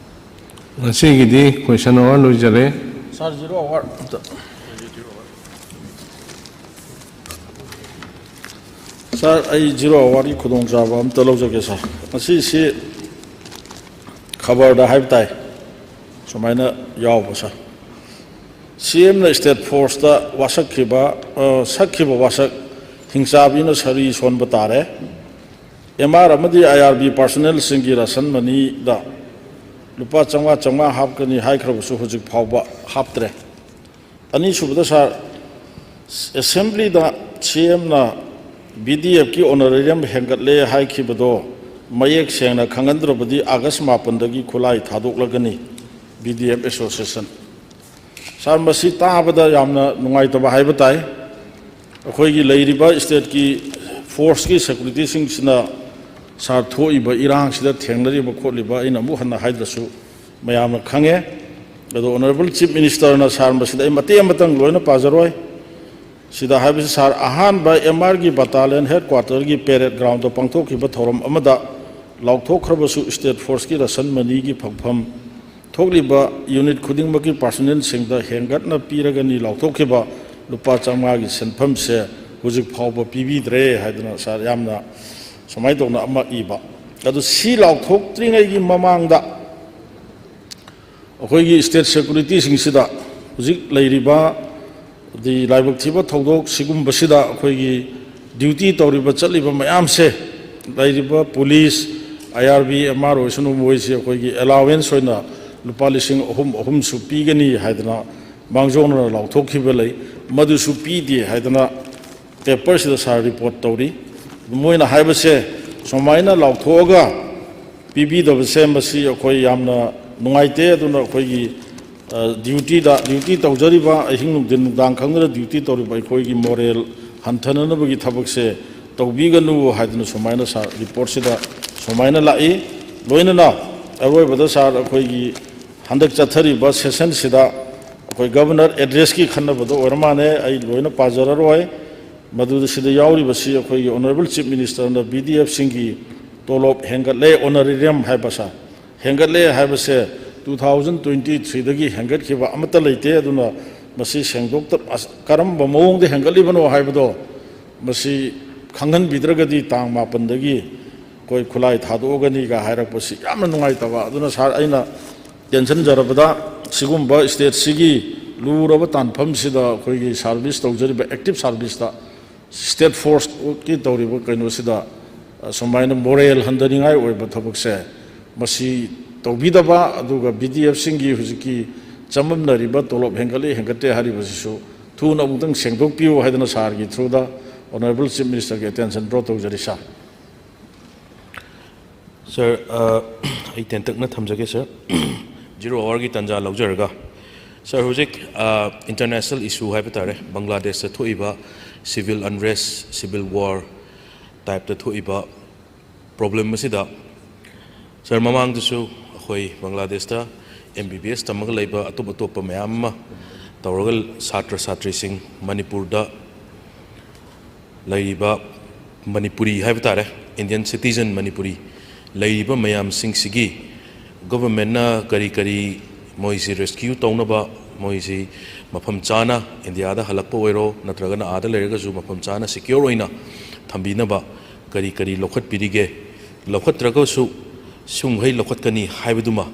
ꯉꯁꯤꯒꯤꯗꯤ question hour ꯂꯣꯏꯖꯔꯦ꯫ Sir, zero hour ꯑꯝꯇ꯫ Sir, ꯑꯩ zero hour ꯒꯤ ꯈꯨꯗꯣꯡꯆꯥꯕ ꯑꯝꯇ ꯂꯧꯖꯒꯦ, sir꯫ ꯉꯁꯤꯁꯤ ꯈꯕꯔꯗ ꯍꯥꯏꯕ ꯇꯥꯏ, ꯁꯨꯃꯥꯏꯅ ꯌꯥꯎꯕ, sir꯫ C M ꯅ state force ꯇ ꯋꯥꯁꯛꯈꯤꯕ, ꯑ, ꯁꯛꯈꯤꯕ ꯋꯥꯁꯛ ꯍꯤꯡꯆꯥꯕꯤꯅ ꯁꯔꯤ ꯁꯣꯟꯕ ꯇꯥꯔꯦ꯫ M R ꯑꯃꯗꯤ I R B personnel ꯁꯤꯡꯒꯤ ration money ꯗ ꯂꯨꯄꯥ ꯆꯥꯝꯃꯉꯥ, ꯆꯥꯝꯃꯉꯥ ꯍꯥꯞꯀꯅꯤ ꯍꯥꯏꯈ꯭ꯔꯕꯁꯨ ꯍꯧꯖꯤꯛ ꯐꯥꯎꯕ ꯍꯥꯞꯇ꯭ꯔꯦ꯫ ꯑꯅꯤꯁꯨꯕꯗ, sir, Assembly ꯗ C M ꯅ B D F ꯀꯤ honorarium ꯍꯦꯟꯒꯠꯂꯦ ꯍꯥꯏꯈꯤꯕꯗꯣ ꯃꯌꯦꯛ ꯁꯦꯡꯅ ꯈꯪꯍꯟꯗ꯭ꯔꯕꯗꯤ August ꯃꯥꯄꯟꯗꯒꯤ ꯈꯨꯠꯂꯥꯏ ꯊꯥꯗꯣꯛꯂꯒꯅꯤ B D F Association꯫ Sir, ꯃꯁꯤ ꯇꯥꯕꯗ ꯌꯥꯝꯅ ꯅꯨꯡꯉꯥꯏꯇꯕ ꯍꯥꯏꯕ ꯇꯥꯏ꯫ ꯑꯩꯈꯣꯏꯒꯤ ꯂꯩꯔꯤꯕ state ꯀꯤ force ꯀꯤ security ꯁꯤꯡꯁꯤꯅ, sir, ꯊꯣꯛꯏꯕ ꯏꯔꯥꯡꯁꯤꯗ ꯊꯦꯡꯅꯔꯤꯕ ꯈꯣꯠꯂꯤꯕ ꯑꯩꯅ ꯑꯃꯨꯛ ꯍꯟꯅ ꯍꯥꯏꯗ꯭ꯔꯁꯨ ꯃꯌꯥꯝꯅ ꯈꯪꯉꯦ꯫ ꯑꯗꯣ Honourable Chief Minister ꯅ, sir, ꯃꯁꯤꯗ ꯑꯩ ꯃꯇꯦꯛ ꯑꯃꯇꯪ ꯂꯣꯏꯅ ꯄꯥꯖꯔꯣꯏ꯫ ꯁꯤꯗ ꯍꯥꯏꯕꯁꯤ, sir, ꯑꯍꯥꯟꯕ M R ꯒꯤ battalion headquarter ꯒꯤ parade ground ꯗ ꯄꯥꯡꯊꯣꯛꯈꯤꯕ ꯊꯧꯔꯝ ꯑꯃꯗ ꯂꯥꯎꯊꯣꯛꯈ꯭ꯔꯕꯁꯨ state forceꯀꯤ ration moneyꯒꯤ ꯐꯪꯐꯝ ꯊꯣꯛꯂꯤꯕ unit ꯈꯨꯗꯤꯡꯃꯛꯀꯤ personnelꯁꯤꯡꯗ ꯍꯦꯟꯒꯠꯅ ꯄꯤꯔꯒꯅꯤ ꯂꯥꯎꯊꯣꯛꯈꯤꯕ ꯂꯨꯄꯥ ꯆꯥꯝꯃꯉꯥꯒꯤ ꯁꯦꯟꯐꯝꯁꯦ ꯍꯧꯖꯤꯛ ꯐꯥꯎꯕ ꯄꯤꯕꯤꯗ꯭ꯔꯦ ꯍꯥꯏꯗꯅ ꯁꯥꯔ ꯌꯥꯝꯅ ꯁꯨꯃꯥꯏꯅ ꯇꯧꯅ ꯑꯃ ꯏꯕ꯫ ꯑꯗꯨ ꯁꯤ ꯂꯥꯎꯊꯣꯛꯇ꯭ꯔꯤꯉꯩꯒꯤ ꯃꯃꯥꯡꯗ ꯑꯩꯈꯣꯏꯒꯤ state securityꯁꯤꯡꯁꯤꯗ ꯍꯧꯖꯤꯛ ꯂꯩꯔꯤꯕ ꯑꯗꯩ ꯂꯥꯏꯕꯛ ꯊꯤꯕ ꯊꯧꯗꯣꯛ ꯁꯤꯒꯨꯝꯕꯁꯤꯗ ꯑꯩꯈꯣꯏꯒꯤ duty ꯇꯧꯔꯤꯕ ꯆꯠꯂꯤꯕ ꯃꯌꯥꯝꯁꯦ, ꯂꯩꯔꯤꯕ police, IRB, MR ꯑꯣꯏꯁꯅꯨ, ꯃꯣꯏꯁꯤ ꯑꯩꯈꯣꯏꯒꯤ allowance ꯑꯣꯏꯅ ꯂꯨꯄꯥ ꯂꯤꯁꯤꯡ ꯑꯍꯨꯝ ꯑꯍꯨꯝꯁꯨ ꯄꯤꯒꯅꯤ ꯍꯥꯏꯗꯅ ꯃꯥꯡꯖꯧꯅꯅ ꯂꯥꯎꯊꯣꯛꯈꯤꯕ ꯂꯩ꯫ ꯃꯗꯨꯁꯨ ꯄꯤꯗꯦ ꯍꯥꯏꯗꯅ paperꯁꯤꯗ ꯁꯥꯔ report ꯇꯧꯔꯤ꯫ ꯃꯣꯏꯅ ꯍꯥꯏꯕꯁꯦ ꯁꯨꯃꯥꯏꯅ ꯂꯥꯎꯊꯣꯛꯑꯒ ꯄꯤꯕꯤꯗꯕꯁꯦ ꯃꯁꯤ ꯑꯩꯈꯣꯏ ꯌꯥꯝꯅ ꯅꯨꯡꯉꯥꯏꯇꯦ꯫ ꯑꯗꯨꯅ ꯑꯩꯈꯣꯏꯒꯤ dutyꯗ duty ꯇꯧꯖꯔꯤꯕ, ꯑꯍꯤꯡ ꯅꯨꯡꯊꯤꯟ ꯅꯨꯡꯗꯥꯡ ꯈꯪꯗꯅ duty ꯇꯧꯔꯤꯕ ꯑꯩꯈꯣꯏꯒꯤ moral ꯍꯟꯊꯅꯅꯕꯒꯤ ꯊꯕꯛꯁꯦ ꯇꯧꯕꯤꯒꯅꯨ ꯍꯥꯏꯗꯅ ꯁꯨꯃꯥꯏꯅ ꯁꯥꯔ reportꯁꯤꯗ ꯁꯨꯃꯥꯏꯅ ꯂꯥꯛꯏ꯫ ꯂꯣꯏꯅꯅ ꯑꯔꯣꯏꯕꯗ ꯁꯥꯔ ꯑꯩꯈꯣꯏꯒꯤ ꯍꯟꯗꯛ ꯆꯠꯊꯔꯤꯕ sessionꯁꯤꯗ ꯑꯩꯈꯣꯏ Governor addressꯀꯤ ꯈꯟꯅꯕꯗꯣ ꯑꯣꯏꯔ ꯃꯥꯜꯂꯦ, ꯑꯩ ꯂꯣꯏꯅ ꯄꯥꯖꯔꯔꯣꯏ꯫ ꯃꯗꯨꯗ ꯁꯤꯗ ꯌꯥꯎꯔꯤꯕꯁꯤ ꯑꯩꯈꯣꯏꯒꯤ Honourable Chief Ministerꯅ BDFꯁꯤꯡꯒꯤ ꯇꯣꯂꯣꯞ ꯍꯦꯟꯒꯠꯂꯦ, honorarium ꯍꯥꯏꯕ ꯁꯥꯔ, ꯍꯦꯟꯒꯠꯂꯦ ꯍꯥꯏꯕꯁꯦ two thousand twenty threeꯗꯒꯤ ꯍꯦꯟꯒꯠꯈꯤꯕ ꯑꯃꯠꯇ ꯂꯩꯇꯦ꯫ ꯑꯗꯨꯅ ꯃꯁꯤ ꯁꯦꯡꯗꯣꯛꯇ-, ꯑꯁ-, ꯀꯔꯝꯕ ꯃꯑꯣꯡꯗ ꯍꯦꯟꯒꯠꯂꯤꯕꯅꯣ ꯍꯥꯏꯕꯗꯣ ꯃꯁꯤ ꯈꯪꯍꯟꯕꯤꯗ꯭ꯔꯒꯗꯤ ꯇꯥꯡ ꯃꯥꯄꯟꯗꯒꯤ ꯑꯩꯈꯣꯏ ꯈꯨꯠꯂꯥꯏ ꯊꯥꯗꯣꯛꯑꯒꯅꯤꯒ ꯍꯥꯏꯔꯛꯄꯁꯤ ꯌꯥꯝꯅ ꯅꯨꯡꯉꯥꯏꯇꯕ꯫ ꯑꯗꯨꯅ ꯁꯥꯔ, ꯑꯩꯅ ꯇꯦꯟꯁꯤꯟꯖꯔꯕꯗ ꯁꯤꯒꯨꯝꯕ stateꯁꯤꯒꯤ ꯂꯨꯔꯕ ꯇꯥꯟꯐꯝꯁꯤꯗ ꯑꯩꯈꯣꯏꯒꯤ service ꯇꯧꯖꯔꯤꯕ active serviceꯇ state forceꯀꯤ ꯇꯧꯔꯤꯕ ꯀꯩꯅꯣꯁꯤꯗ, ꯑ, ꯁꯨꯃꯥꯏꯅ moral ꯍꯟꯊꯅꯤꯡꯉꯥꯏ ꯑꯣꯏꯕ ꯊꯕꯛꯁꯦ ꯃꯁꯤ ꯇꯧꯕꯤꯗꯕ, ꯑꯗꯨꯒ BDFꯁꯤꯡꯒꯤ ꯍꯧꯖꯤꯛꯀꯤ ꯆꯃꯝꯅꯔꯤꯕ ꯇꯣꯂꯣꯞ ꯍꯦꯟꯒꯠꯂꯤ ꯍꯦꯟꯒꯠꯇꯦ ꯍꯥꯏꯔꯤꯕꯁꯤꯁꯨ ꯊꯨꯅ ꯑꯃꯨꯛꯇꯪ ꯁꯦꯡꯗꯣꯛꯄꯤꯌꯨ ꯍꯥꯏꯗꯅ ꯁꯥꯔꯒꯤ throughꯗ Honourable Chief Ministerꯒꯤ attention draw ꯇꯧꯖꯔꯤ ꯁꯥꯔ꯫ ꯁꯥꯔ, ꯑ, ꯑꯩ ꯇꯦꯟꯇꯛꯅ ꯊꯝꯖꯒꯦ ꯁꯥꯔ꯫ Zero hourꯒꯤ ꯇꯥꯟꯖꯥ ꯂꯧꯖꯔꯒ, ꯁꯥꯔ, ꯍꯧꯖꯤꯛ, ꯑ, international issue ꯍꯥꯏꯕ ꯇꯥꯔꯦ, ꯕꯪꯒ꯭ꯂꯥꯗꯦꯁꯇ ꯊꯣꯛꯏꯕ civil unrest, civil war typeꯇ ꯊꯣꯛꯏꯕ problem ꯑꯁꯤꯗ, ꯁꯥꯔ, ꯃꯃꯥꯡꯗꯁꯨ ꯑꯩꯈꯣꯏ ꯕꯪꯒ꯭ꯂꯥꯗꯦꯁꯇ MBBS ꯇꯝꯃꯒ ꯂꯩꯕ ꯑꯇꯣꯞ ꯑꯇꯣꯞꯄ ꯃꯌꯥꯝ ꯑꯃ ꯇꯧꯔꯒ ꯁꯥꯇ꯭ꯔ ꯁꯥꯇ꯭ꯔꯤꯁꯤꯡ ꯃꯅꯤꯄꯨꯔꯗ ꯂꯩꯔꯤꯕ ꯃꯅꯤꯄꯨꯔꯤ ꯍꯥꯏꯕ ꯇꯥꯔꯦ, Indian citizen ꯃꯅꯤꯄꯨꯔꯤ ꯂꯩꯔꯤꯕ ꯃꯌꯥꯝꯁꯤꯡꯁꯤꯒꯤ ꯒꯣꯚꯔꯟꯃꯦꯟꯠꯅ ꯀꯔꯤ ꯀꯔꯤ ꯃꯣꯏꯁꯤ ꯔꯦꯁꯀ꯭ꯌꯨ ꯇꯧꯅꯕ, ꯃꯣꯏꯁꯤ ꯃꯐꯝ ꯆꯥꯅ ꯏꯟꯗꯤꯌꯥꯗ ꯍꯜꯂꯛꯄ ꯑꯣꯏꯔꯣ, ꯅꯠꯇ꯭ꯔꯒꯅ ꯑꯥꯗ ꯂꯩꯔꯒꯁꯨ ꯃꯐꯝ ꯆꯥꯅ ꯁꯦꯀ꯭ꯌꯣꯔ ꯑꯣꯏꯅ ꯊꯝꯕꯤꯅꯕ ꯀꯔꯤ ꯀꯔꯤ ꯂꯧꯈꯠꯄꯤꯔꯤꯒꯦ? ꯂꯧꯈꯠꯇ꯭ꯔꯒꯁꯨ ꯁꯨꯡꯈꯩ ꯂꯧꯈꯠꯀꯅꯤ ꯍꯥꯏꯕꯗꯨꯃ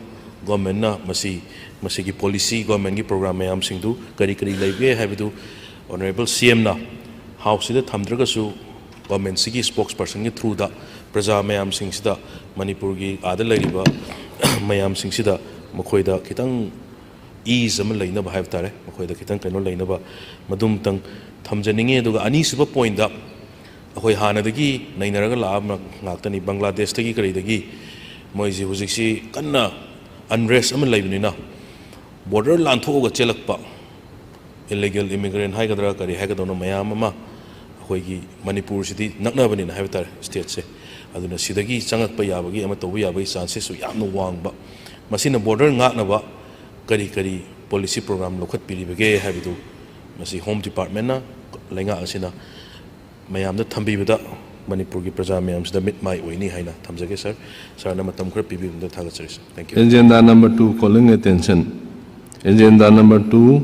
ꯒꯣꯚꯔꯟꯃꯦꯟꯠꯅ ꯃꯁꯤ, ꯃꯁꯤꯒꯤ ꯄꯣꯂꯤꯁꯤ, ꯒꯣꯚꯔꯟꯃꯦꯟꯠꯀꯤ ꯄ꯭ꯔꯣꯒ꯭ꯔꯥꯝ ꯃꯌꯥꯝꯁꯤꯡꯗꯨ ꯀꯔꯤ ꯀꯔꯤ ꯂꯩꯕꯒꯦ ꯍꯥꯏꯕꯗꯨ ꯑꯣꯅꯔꯦꯕꯜ ꯁꯤ ꯑꯦꯝꯅ ꯍꯥꯎꯁꯁꯤꯗ ꯊꯝꯗ꯭ꯔꯒꯁꯨ ꯒꯣꯚꯔꯟꯃꯦꯟꯠꯁꯤꯒꯤ ꯁ꯭ꯄꯣꯛꯁ ꯄꯔꯁꯟꯒꯤ ꯊ꯭ꯔꯨꯗ ꯄ꯭ꯔꯖꯥ ꯃꯌꯥꯝꯁꯤꯡꯁꯤꯗ, ꯃꯅꯤꯄꯨꯔꯒꯤ ꯑꯥꯗ ꯂꯩꯔꯤꯕ ꯃꯌꯥꯝꯁꯤꯡꯁꯤꯗ ꯃꯈꯣꯏꯗ ꯈꯤꯇꯪ ꯏꯖ ꯑꯃ ꯂꯩꯅꯕ ꯍꯥꯏꯕ ꯇꯥꯔꯦ, ꯃꯈꯣꯏꯗ ꯈꯤꯇꯪ ꯀꯩꯅꯣ ꯂꯩꯅꯕ ꯃꯗꯨꯝꯇꯪ ꯊꯝꯖꯅꯤꯡꯉꯤ꯫ ꯑꯗꯨꯒ ꯑꯅꯤꯁꯨꯕ ꯄꯣꯏꯟꯠꯇ, ꯑꯩꯈꯣꯏ ꯍꯥꯟꯅꯗꯒꯤ ꯅꯩꯅꯔꯒ ꯂꯥꯛꯑꯕ ꯉꯥꯛꯇꯅꯤ, ꯕꯪꯒ꯭ꯂꯥꯗꯦꯁꯇꯒꯤ ꯀꯔꯤꯗꯒꯤ ꯃꯣꯏꯁꯤ ꯍꯧꯖꯤꯛꯁꯤ ꯀꯟꯅ ꯑꯟꯔꯦꯁ ꯑꯃ ꯂꯩꯕꯅꯤꯅ, ꯕꯣꯔꯗꯔ ꯂꯥꯟꯊꯣꯛꯑꯒ ꯆꯦꯜꯂꯛꯄ ꯏꯂꯤꯒꯦꯜ ꯏꯃꯤꯒ꯭ꯔꯦꯟꯠ ꯍꯥꯏꯒꯗ꯭ꯔꯥ ꯀꯔꯤ ꯍꯥꯏꯒꯗꯧꯅꯣ, ꯃꯌꯥꯝ ꯑꯃ ꯑꯩꯈꯣꯏꯒꯤ ꯃꯅꯤꯄꯨꯔꯁꯤꯗꯤ ꯅꯛꯅꯕꯅꯤꯅ ꯍꯥꯏꯕ ꯇꯥꯔꯦ ꯁ꯭ꯇꯦꯠꯁꯦ, ꯑꯗꯨꯅ ꯁꯤꯗꯒꯤ ꯆꯪꯉꯛꯄ ꯌꯥꯕꯒꯤ, ꯑꯃ ꯇꯧꯕ ꯌꯥꯕꯒꯤ ꯆꯥꯟꯁꯦꯁꯁꯨ ꯌꯥꯝꯅ ꯋꯥꯡꯕ꯫ ꯃꯁꯤꯅ ꯕꯣꯔꯗꯔ ꯉꯥꯛꯅꯕ ꯀꯔꯤ ꯀꯔꯤ ꯄꯣꯂꯤꯁꯤ ꯄ꯭ꯔꯣꯒ꯭ꯔꯥꯝ ꯂꯧꯈꯠꯄꯤꯔꯤꯕꯒꯦ ꯍꯥꯏꯕꯗꯨ ꯃꯁꯤ ꯍꯣꯝ ꯗꯤꯄꯥꯔꯠꯃꯦꯟꯠꯅ, ꯂꯩꯉꯥꯛ ꯑꯁꯤꯅ ꯃꯌꯥꯝꯗ ꯊꯝꯕꯤꯕꯗ ꯃꯅꯤꯄꯨꯔꯒꯤ ꯄ꯭ꯔꯖꯥ ꯃꯌꯥꯝꯁꯤꯗ ꯃꯤꯠ ꯃꯥꯏ ꯑꯣꯏꯅꯤ ꯍꯥꯏꯅ ꯊꯝꯖꯒꯦ ꯁꯥꯔ꯫ ꯁꯥꯔꯅ ꯃꯇꯝ ꯈꯔ ꯄꯤꯕꯤꯕꯗ ꯊꯥꯒꯠꯆꯔꯤ ꯁꯥꯔ꯫ Thank you꯫ Agenda number two, calling attention. Agenda number two,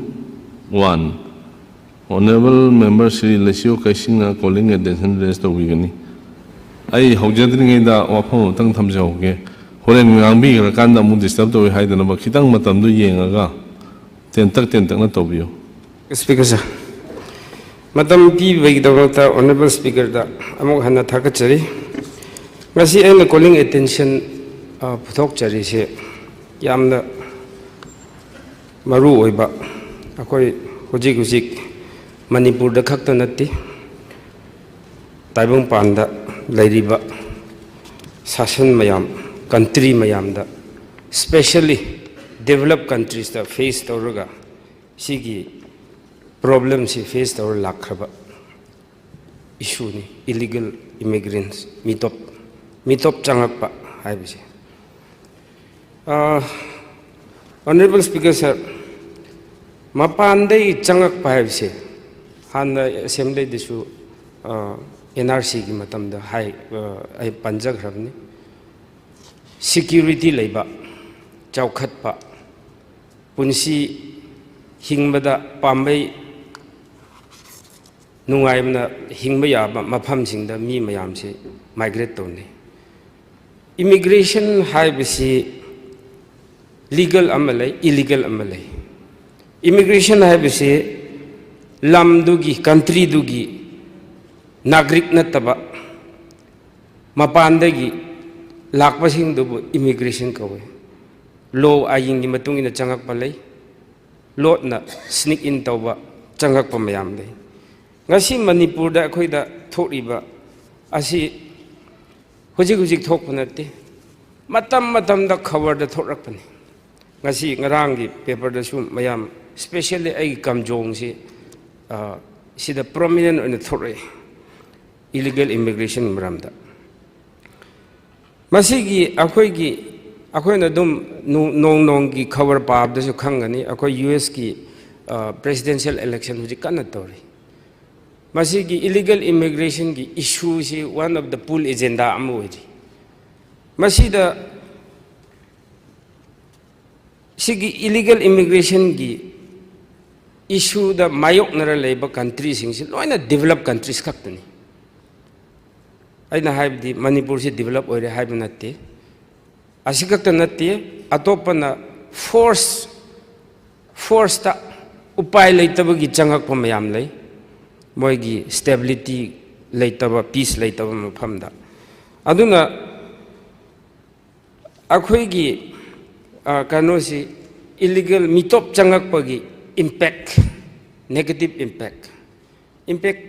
one. Honourable member Shri ꯂꯩꯁꯤꯌꯣ ꯀꯩꯁꯤꯡꯅ calling attention raise ꯇꯧꯕꯤꯒꯅꯤ꯫ ꯑꯩ ꯍꯧꯖꯗ꯭ꯔꯤꯉꯩꯗ ꯋꯥꯐꯝ ꯑꯃꯇꯪ ꯊꯝꯖꯍꯧꯒꯦ꯫ ꯍꯣꯔꯦꯟ ꯉꯥꯡꯕꯤꯈ꯭ꯔꯀꯥꯟꯗ ꯑꯃꯨꯛ ꯗꯤꯁꯇꯔꯕ ꯇꯧꯏ ꯍꯥꯏꯗꯅꯕ ꯈꯤꯇꯪ ꯃꯇꯝꯗꯨ ꯌꯦꯡꯉꯒ ꯇꯦꯟꯇꯛ ꯇꯦꯟꯇꯛꯅ ꯇꯧꯕꯤꯌꯨ꯫ ꯁ꯭ꯄꯤꯀꯔ ꯁꯥꯔ, ꯃꯇꯝ ꯄꯤꯕꯒꯤꯗꯃꯛꯇ ꯑꯣꯅꯔꯦꯕꯜ ꯁ꯭ꯄꯤꯀꯔꯗ ꯑꯃꯨꯛ ꯍꯟꯅ ꯊꯥꯒꯠꯆꯔꯤ꯫ ꯉꯁꯤ ꯑꯩꯅ calling attention, ꯑ, ꯄꯨꯊꯣꯛꯆꯔꯤꯁꯦ ꯌꯥꯝꯅ ꯃꯔꯨ ꯑꯣꯏꯕ, ꯑꯩꯈꯣꯏ ꯍꯧꯖꯤꯛ ꯍꯧꯖꯤꯛ ꯃꯅꯤꯄꯨꯔꯗ ꯈꯛꯇ ꯅꯠꯇꯦ, ꯇꯥꯏꯕꯪꯄꯥꯟꯗ ꯂꯩꯔꯤꯕ ꯁꯥꯁꯟ ꯃꯌꯥꯝ, ꯀꯟꯇ꯭ꯔꯤ ꯃꯌꯥꯝꯗ, specially developed countriesꯇ ꯐꯦꯁ ꯇꯧꯔꯒ ꯁꯤꯒꯤ ꯄ꯭ꯔꯣꯕ꯭ꯂꯦꯝꯁꯤ ꯐꯦꯁ ꯇꯧꯔ ꯂꯥꯛꯈ꯭ꯔꯕ ꯏꯁꯨꯅꯤ, ꯏꯂꯤꯒꯦꯜ ꯏꯃꯤꯒ꯭ꯔꯦꯟꯠꯁ, ꯃꯤꯇꯣꯞ, ꯃꯤꯇꯣꯞ ꯆꯪꯉꯛꯄ ꯍꯥꯏꯕꯁꯦ꯫ ꯑ, ꯑꯣꯅꯔꯦꯕꯜ ꯁ꯭ꯄꯤꯀꯔ ꯁꯥꯔ, ꯃꯄꯥꯟꯗꯒꯤ ꯆꯪꯉꯛꯄ ꯍꯥꯏꯕꯁꯦ ꯍꯥꯟꯅ ꯑꯦꯁꯦꯝꯕ꯭ꯂꯤꯗꯁꯨ, ꯑ, ꯑꯦꯟ ꯑꯥꯔ ꯁꯤꯒꯤ ꯃꯇꯝꯗ ꯍꯥꯏ, ꯑ, ꯑꯩ ꯄꯟꯖꯈ꯭ꯔꯕꯅꯤ꯫ ꯁꯤꯀ꯭ꯌꯨꯔꯤꯇꯤ ꯂꯩꯕ, ꯆꯥꯎꯈꯠꯄ, ꯄꯨꯟꯁꯤ ꯍꯤꯡꯕꯗ ꯄꯥꯝꯕꯩ ꯅꯨꯡꯉꯥꯏꯕꯅ ꯍꯤꯡꯕ ꯌꯥꯕ ꯃꯐꯝꯁꯤꯡꯗ ꯃꯤ ꯃꯌꯥꯝꯁꯤ ꯃꯥꯏꯒ꯭ꯔꯦꯠ ꯇꯧꯅꯩ꯫ ꯏꯃꯤꯒ꯭ꯔꯦꯁꯟ ꯍꯥꯏꯕꯁꯤ ꯂꯤꯒꯜ ꯑꯃ ꯂꯩ, ꯏꯂꯤꯒꯜ ꯑꯃ ꯂꯩ꯫ ꯏꯃꯤꯒ꯭ꯔꯦꯁꯟ ꯍꯥꯏꯕꯁꯤ ꯂꯝꯗꯨꯒꯤ, ꯀꯟꯇ꯭ꯔꯤꯗꯨꯒꯤ ꯅꯥꯒ꯭ꯔꯤꯛ ꯅꯠꯇꯕ ꯃꯄꯥꯟꯗꯒꯤ ꯂꯥꯛꯄꯁꯤꯡꯗꯨꯕꯨ ꯏꯃꯤꯒ꯭ꯔꯦꯁꯟ ꯀꯧꯏ꯫ ꯂꯣ ꯑꯥꯏꯟꯒꯤ ꯃꯇꯨꯡ ꯏꯟꯅ ꯆꯪꯉꯛꯄ ꯂꯩ, ꯂꯣꯠꯅ ꯁ꯭ꯅꯤꯛ ꯏꯟ ꯇꯧꯕ ꯆꯪꯉꯛꯄ ꯃꯌꯥꯝ ꯂꯩ꯫ ꯉꯁꯤ ꯃꯅꯤꯄꯨꯔꯗ ꯑꯩꯈꯣꯏꯗ ꯊꯣꯛꯂꯤꯕ ꯑꯁꯤ ꯍꯧꯖꯤꯛ ꯍꯧꯖꯤꯛ ꯊꯣꯛꯄ ꯅꯠꯇꯦ, ꯃꯇꯝ ꯃꯇꯝꯗ ꯈꯕꯔꯗ ꯊꯣꯛꯂꯛꯄꯅꯤ꯫ ꯉꯁꯤ ꯉꯔꯥꯡꯒꯤ ꯄꯦꯄꯔꯗꯁꯨ ꯃꯌꯥꯝ, ꯏꯁꯄꯦꯁꯦꯜꯂꯤ ꯑꯩꯒꯤ ꯀꯥꯝꯖꯣꯡꯁꯤ, ꯑ, ꯁꯤꯗ ꯄ꯭ꯔꯣꯃꯤꯅꯦꯟ ꯑꯣꯏꯅ ꯊꯣꯛꯂꯛꯑꯦ, ꯏꯂꯤꯒꯦꯜ ꯏꯃꯤꯒ꯭ꯔꯦꯁꯟꯒꯤ ꯃꯔꯝꯗ꯫ ꯃꯁꯤꯒꯤ ꯑꯩꯈꯣꯏꯒꯤ, ꯑꯩꯈꯣꯏꯅ ꯑꯗꯨꯝ ꯅꯣꯡ ꯅꯣꯡ ꯅꯣꯡꯒꯤ ꯈꯕꯔ ꯄꯥꯕꯗꯁꯨ ꯈꯪꯒꯅꯤ, ꯑꯩꯈꯣꯏ ꯌꯨ ꯑꯦꯁꯀꯤ ꯄ꯭ꯔꯦꯁꯤꯗꯦꯟꯁꯤꯌꯦꯜ ꯏꯂꯦꯛꯁꯟ ꯍꯧꯖꯤꯛ ꯀꯟꯅ ꯇꯧꯔꯤ꯫ ꯃꯁꯤꯒꯤ ꯏꯂꯤꯒꯦꯜ ꯏꯃꯤꯒ꯭ꯔꯦꯁꯟꯒꯤ ꯏꯁꯨꯁꯤ one of the pool agenda ꯑꯃ ꯑꯣꯏꯔꯤ꯫ ꯃꯁꯤꯗ ꯁꯤꯒꯤ ꯏꯂꯤꯒꯦꯜ ꯏꯃꯤꯒ꯭ꯔꯦꯁꯟꯒꯤ ꯏꯁꯨꯗ ꯃꯥꯌꯣꯛꯅꯔ ꯂꯩꯕ ꯀꯟꯇ꯭ꯔꯤꯁꯤꯡꯁꯤ ꯂꯣꯏꯅ ꯗꯤꯕꯂꯞ ꯀꯟꯇ꯭ꯔꯤꯁ ꯈꯛꯇꯅꯤ꯫ ꯑꯩꯅ ꯍꯥꯏꯕꯗꯤ ꯃꯅꯤꯄꯨꯔꯁꯤ ꯗꯤꯕꯂꯞ ꯑꯣꯏꯔꯦ ꯍꯥꯏꯕ ꯅꯠꯇꯦ꯫ ꯑꯁꯤꯈꯛꯇ ꯅꯠꯇꯦ, ꯑꯇꯣꯞꯄꯅ ꯐꯣꯔꯁ, ꯐꯣꯔꯁꯇ ꯎꯄꯥꯏ ꯂꯩꯇꯕꯒꯤ ꯆꯪꯉꯛꯄ ꯃꯌꯥꯝ ꯂꯩ, ꯃꯣꯏꯒꯤ ꯁ꯭ꯇꯦꯕꯤꯂꯤꯇꯤ ꯂꯩꯇꯕ, ꯄꯤꯁ ꯂꯩꯇꯕ ꯃꯐꯝꯗ꯫ ꯑꯗꯨꯅ ꯑꯩꯈꯣꯏꯒꯤ, ꯑ, ꯀꯩꯅꯣꯁꯤ, ꯏꯂꯤꯒꯦꯜ ꯃꯤꯇꯣꯞ ꯆꯪꯉꯛꯄꯒꯤ ꯏꯝꯄꯦꯛ, ꯅꯦꯒꯦꯇꯤꯞ ꯏꯝꯄꯦꯛ, ꯏꯝꯄꯦꯛ,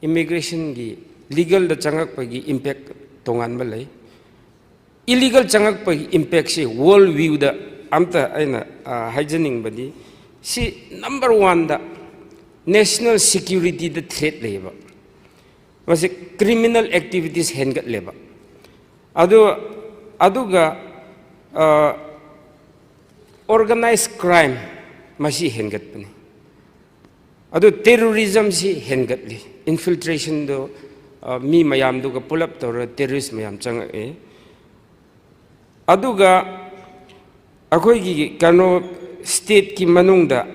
ꯏꯃꯤꯒ꯭ꯔꯦꯁꯟꯒꯤ, ꯂꯤꯒꯦꯜꯗ ꯆꯪꯉꯛꯄꯒꯤ ꯏꯝꯄꯦꯛ ꯇꯣꯉꯥꯟꯕ ꯂꯩ꯫ ꯏꯂꯤꯒꯦꯜ ꯆꯪꯉꯛꯄꯒꯤ ꯏꯝꯄꯦꯛꯁꯤ ꯋꯥꯔꯜ ꯚ꯭ꯌꯨꯗ ꯑꯝꯇ ꯑꯩꯅ, ꯑ, ꯍꯥꯏꯖꯅꯤꯡꯕꯗꯤ, ꯁꯤ ꯅꯝꯕꯔ ꯋꯥꯟꯗ ꯅꯦꯁꯅꯦꯜ ꯁꯤꯀ꯭ꯌꯨꯔꯤꯇꯤꯗ ꯊ꯭ꯔꯦꯠ ꯂꯩꯌꯦꯕ꯫ ꯃꯁꯤ ꯀ꯭ꯔꯤꯃꯤꯅꯦꯜ ꯑꯦꯛꯇꯤꯚꯤꯇꯤꯁ ꯍꯦꯟꯒꯠꯂꯦꯕ꯫ ꯑꯗꯨ, ꯑꯗꯨꯒ, ꯑ, ꯑꯣꯔꯒꯅꯥꯏꯖ ꯀ꯭ꯔꯥꯏꯝ ꯃꯁꯤ ꯍꯦꯟꯒꯠꯄꯅꯤ꯫ ꯑꯗꯨ ꯇꯦꯔꯣꯔꯤꯖꯝꯁꯤ ꯍꯦꯟꯒꯠꯂꯤ꯫ ꯏꯟꯐꯤꯜꯇ꯭ꯔꯦꯁꯟꯗꯣ, ꯑ, ꯃꯤ ꯃꯌꯥꯝꯗꯨꯒ ꯄꯨꯂꯞ ꯇꯧꯔꯒ ꯇꯦꯔꯣꯔꯤꯁ ꯃꯌꯥꯝ ꯆꯪꯉꯛꯑꯦ꯫ ꯑꯗꯨꯒ ꯑꯩꯈꯣꯏꯒꯤ ꯀꯩꯅꯣ, ꯁ꯭ꯇꯦꯠꯀꯤ ꯃꯅꯨꯡꯗ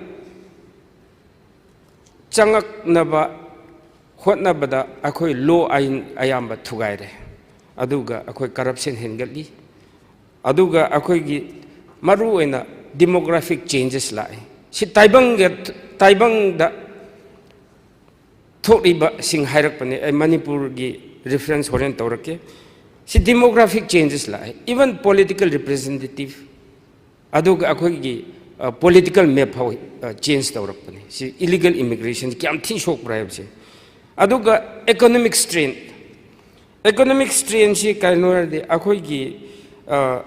ꯆꯪꯉꯛꯅꯕ ꯍꯣꯠꯅꯕꯗ ꯑꯩꯈꯣꯏ ꯂꯣ ꯑꯥꯏꯟ ꯑꯌꯥꯝꯕ ꯊꯨꯒꯥꯏꯔꯦ꯫ ꯑꯗꯨꯒ ꯑꯩꯈꯣꯏ ꯀꯔꯞꯁꯟ ꯍꯦꯟꯒꯠꯂꯤ꯫ ꯑꯗꯨꯒ ꯑꯩꯈꯣꯏꯒꯤ ꯃꯔꯨꯑꯣꯏꯅ ꯗꯤꯃꯣꯒ꯭ꯔꯥꯐꯤꯛ ꯆꯦꯟꯖꯦꯁ ꯂꯥꯛꯏ꯫ ꯁꯤ ꯇꯥꯏꯕꯪꯒ, ꯇꯥꯏꯕꯪꯗ ꯊꯣꯛꯂꯤꯕꯁꯤꯡ ꯍꯥꯏꯔꯛꯄꯅꯦ꯫ ꯑꯩ ꯃꯅꯤꯄꯨꯔꯒꯤ ꯔꯤꯐꯔꯦꯟꯁ ꯍꯣꯔꯦꯟ ꯇꯧꯔꯛꯀꯦ꯫ ꯁꯤ ꯗꯤꯃꯣꯒ꯭ꯔꯥꯐꯤꯛ ꯆꯦꯟꯖꯦꯁ ꯂꯥꯛꯑꯦ꯫ ꯏꯚꯟ ꯄꯣꯂꯤꯇꯤꯀꯦꯜ ꯔꯤꯄ꯭ꯔꯖꯦꯟꯇꯦꯇꯤꯚ, ꯑꯗꯨꯒ ꯑꯩꯈꯣꯏꯒꯤ ꯄꯣꯂꯤꯇꯤꯀꯦꯜ ꯃꯦꯞ ꯐꯥꯎ ꯆꯦꯟꯖ ꯇꯧꯔꯛꯄꯅꯦ꯫ ꯁꯤ ꯏꯂꯤꯒꯦꯜ ꯏꯃꯤꯒ꯭ꯔꯦꯁꯟ ꯀꯌꯥꯝ ꯊꯤꯅ ꯁꯣꯛꯄ꯭ꯔꯥ ꯍꯥꯏꯕꯁꯦ꯫ ꯑꯗꯨꯒ ꯏꯀꯣꯅꯣꯃꯤꯛ ꯁ꯭ꯇ꯭ꯔꯦꯟ, ꯏꯀꯣꯅꯣꯃꯤꯛ ꯁ꯭ꯇ꯭ꯔꯦꯟꯁꯤ ꯀꯩꯅꯣ ꯍꯥꯏꯔꯗꯤ ꯑꯩꯈꯣꯏꯒꯤ, ꯑ,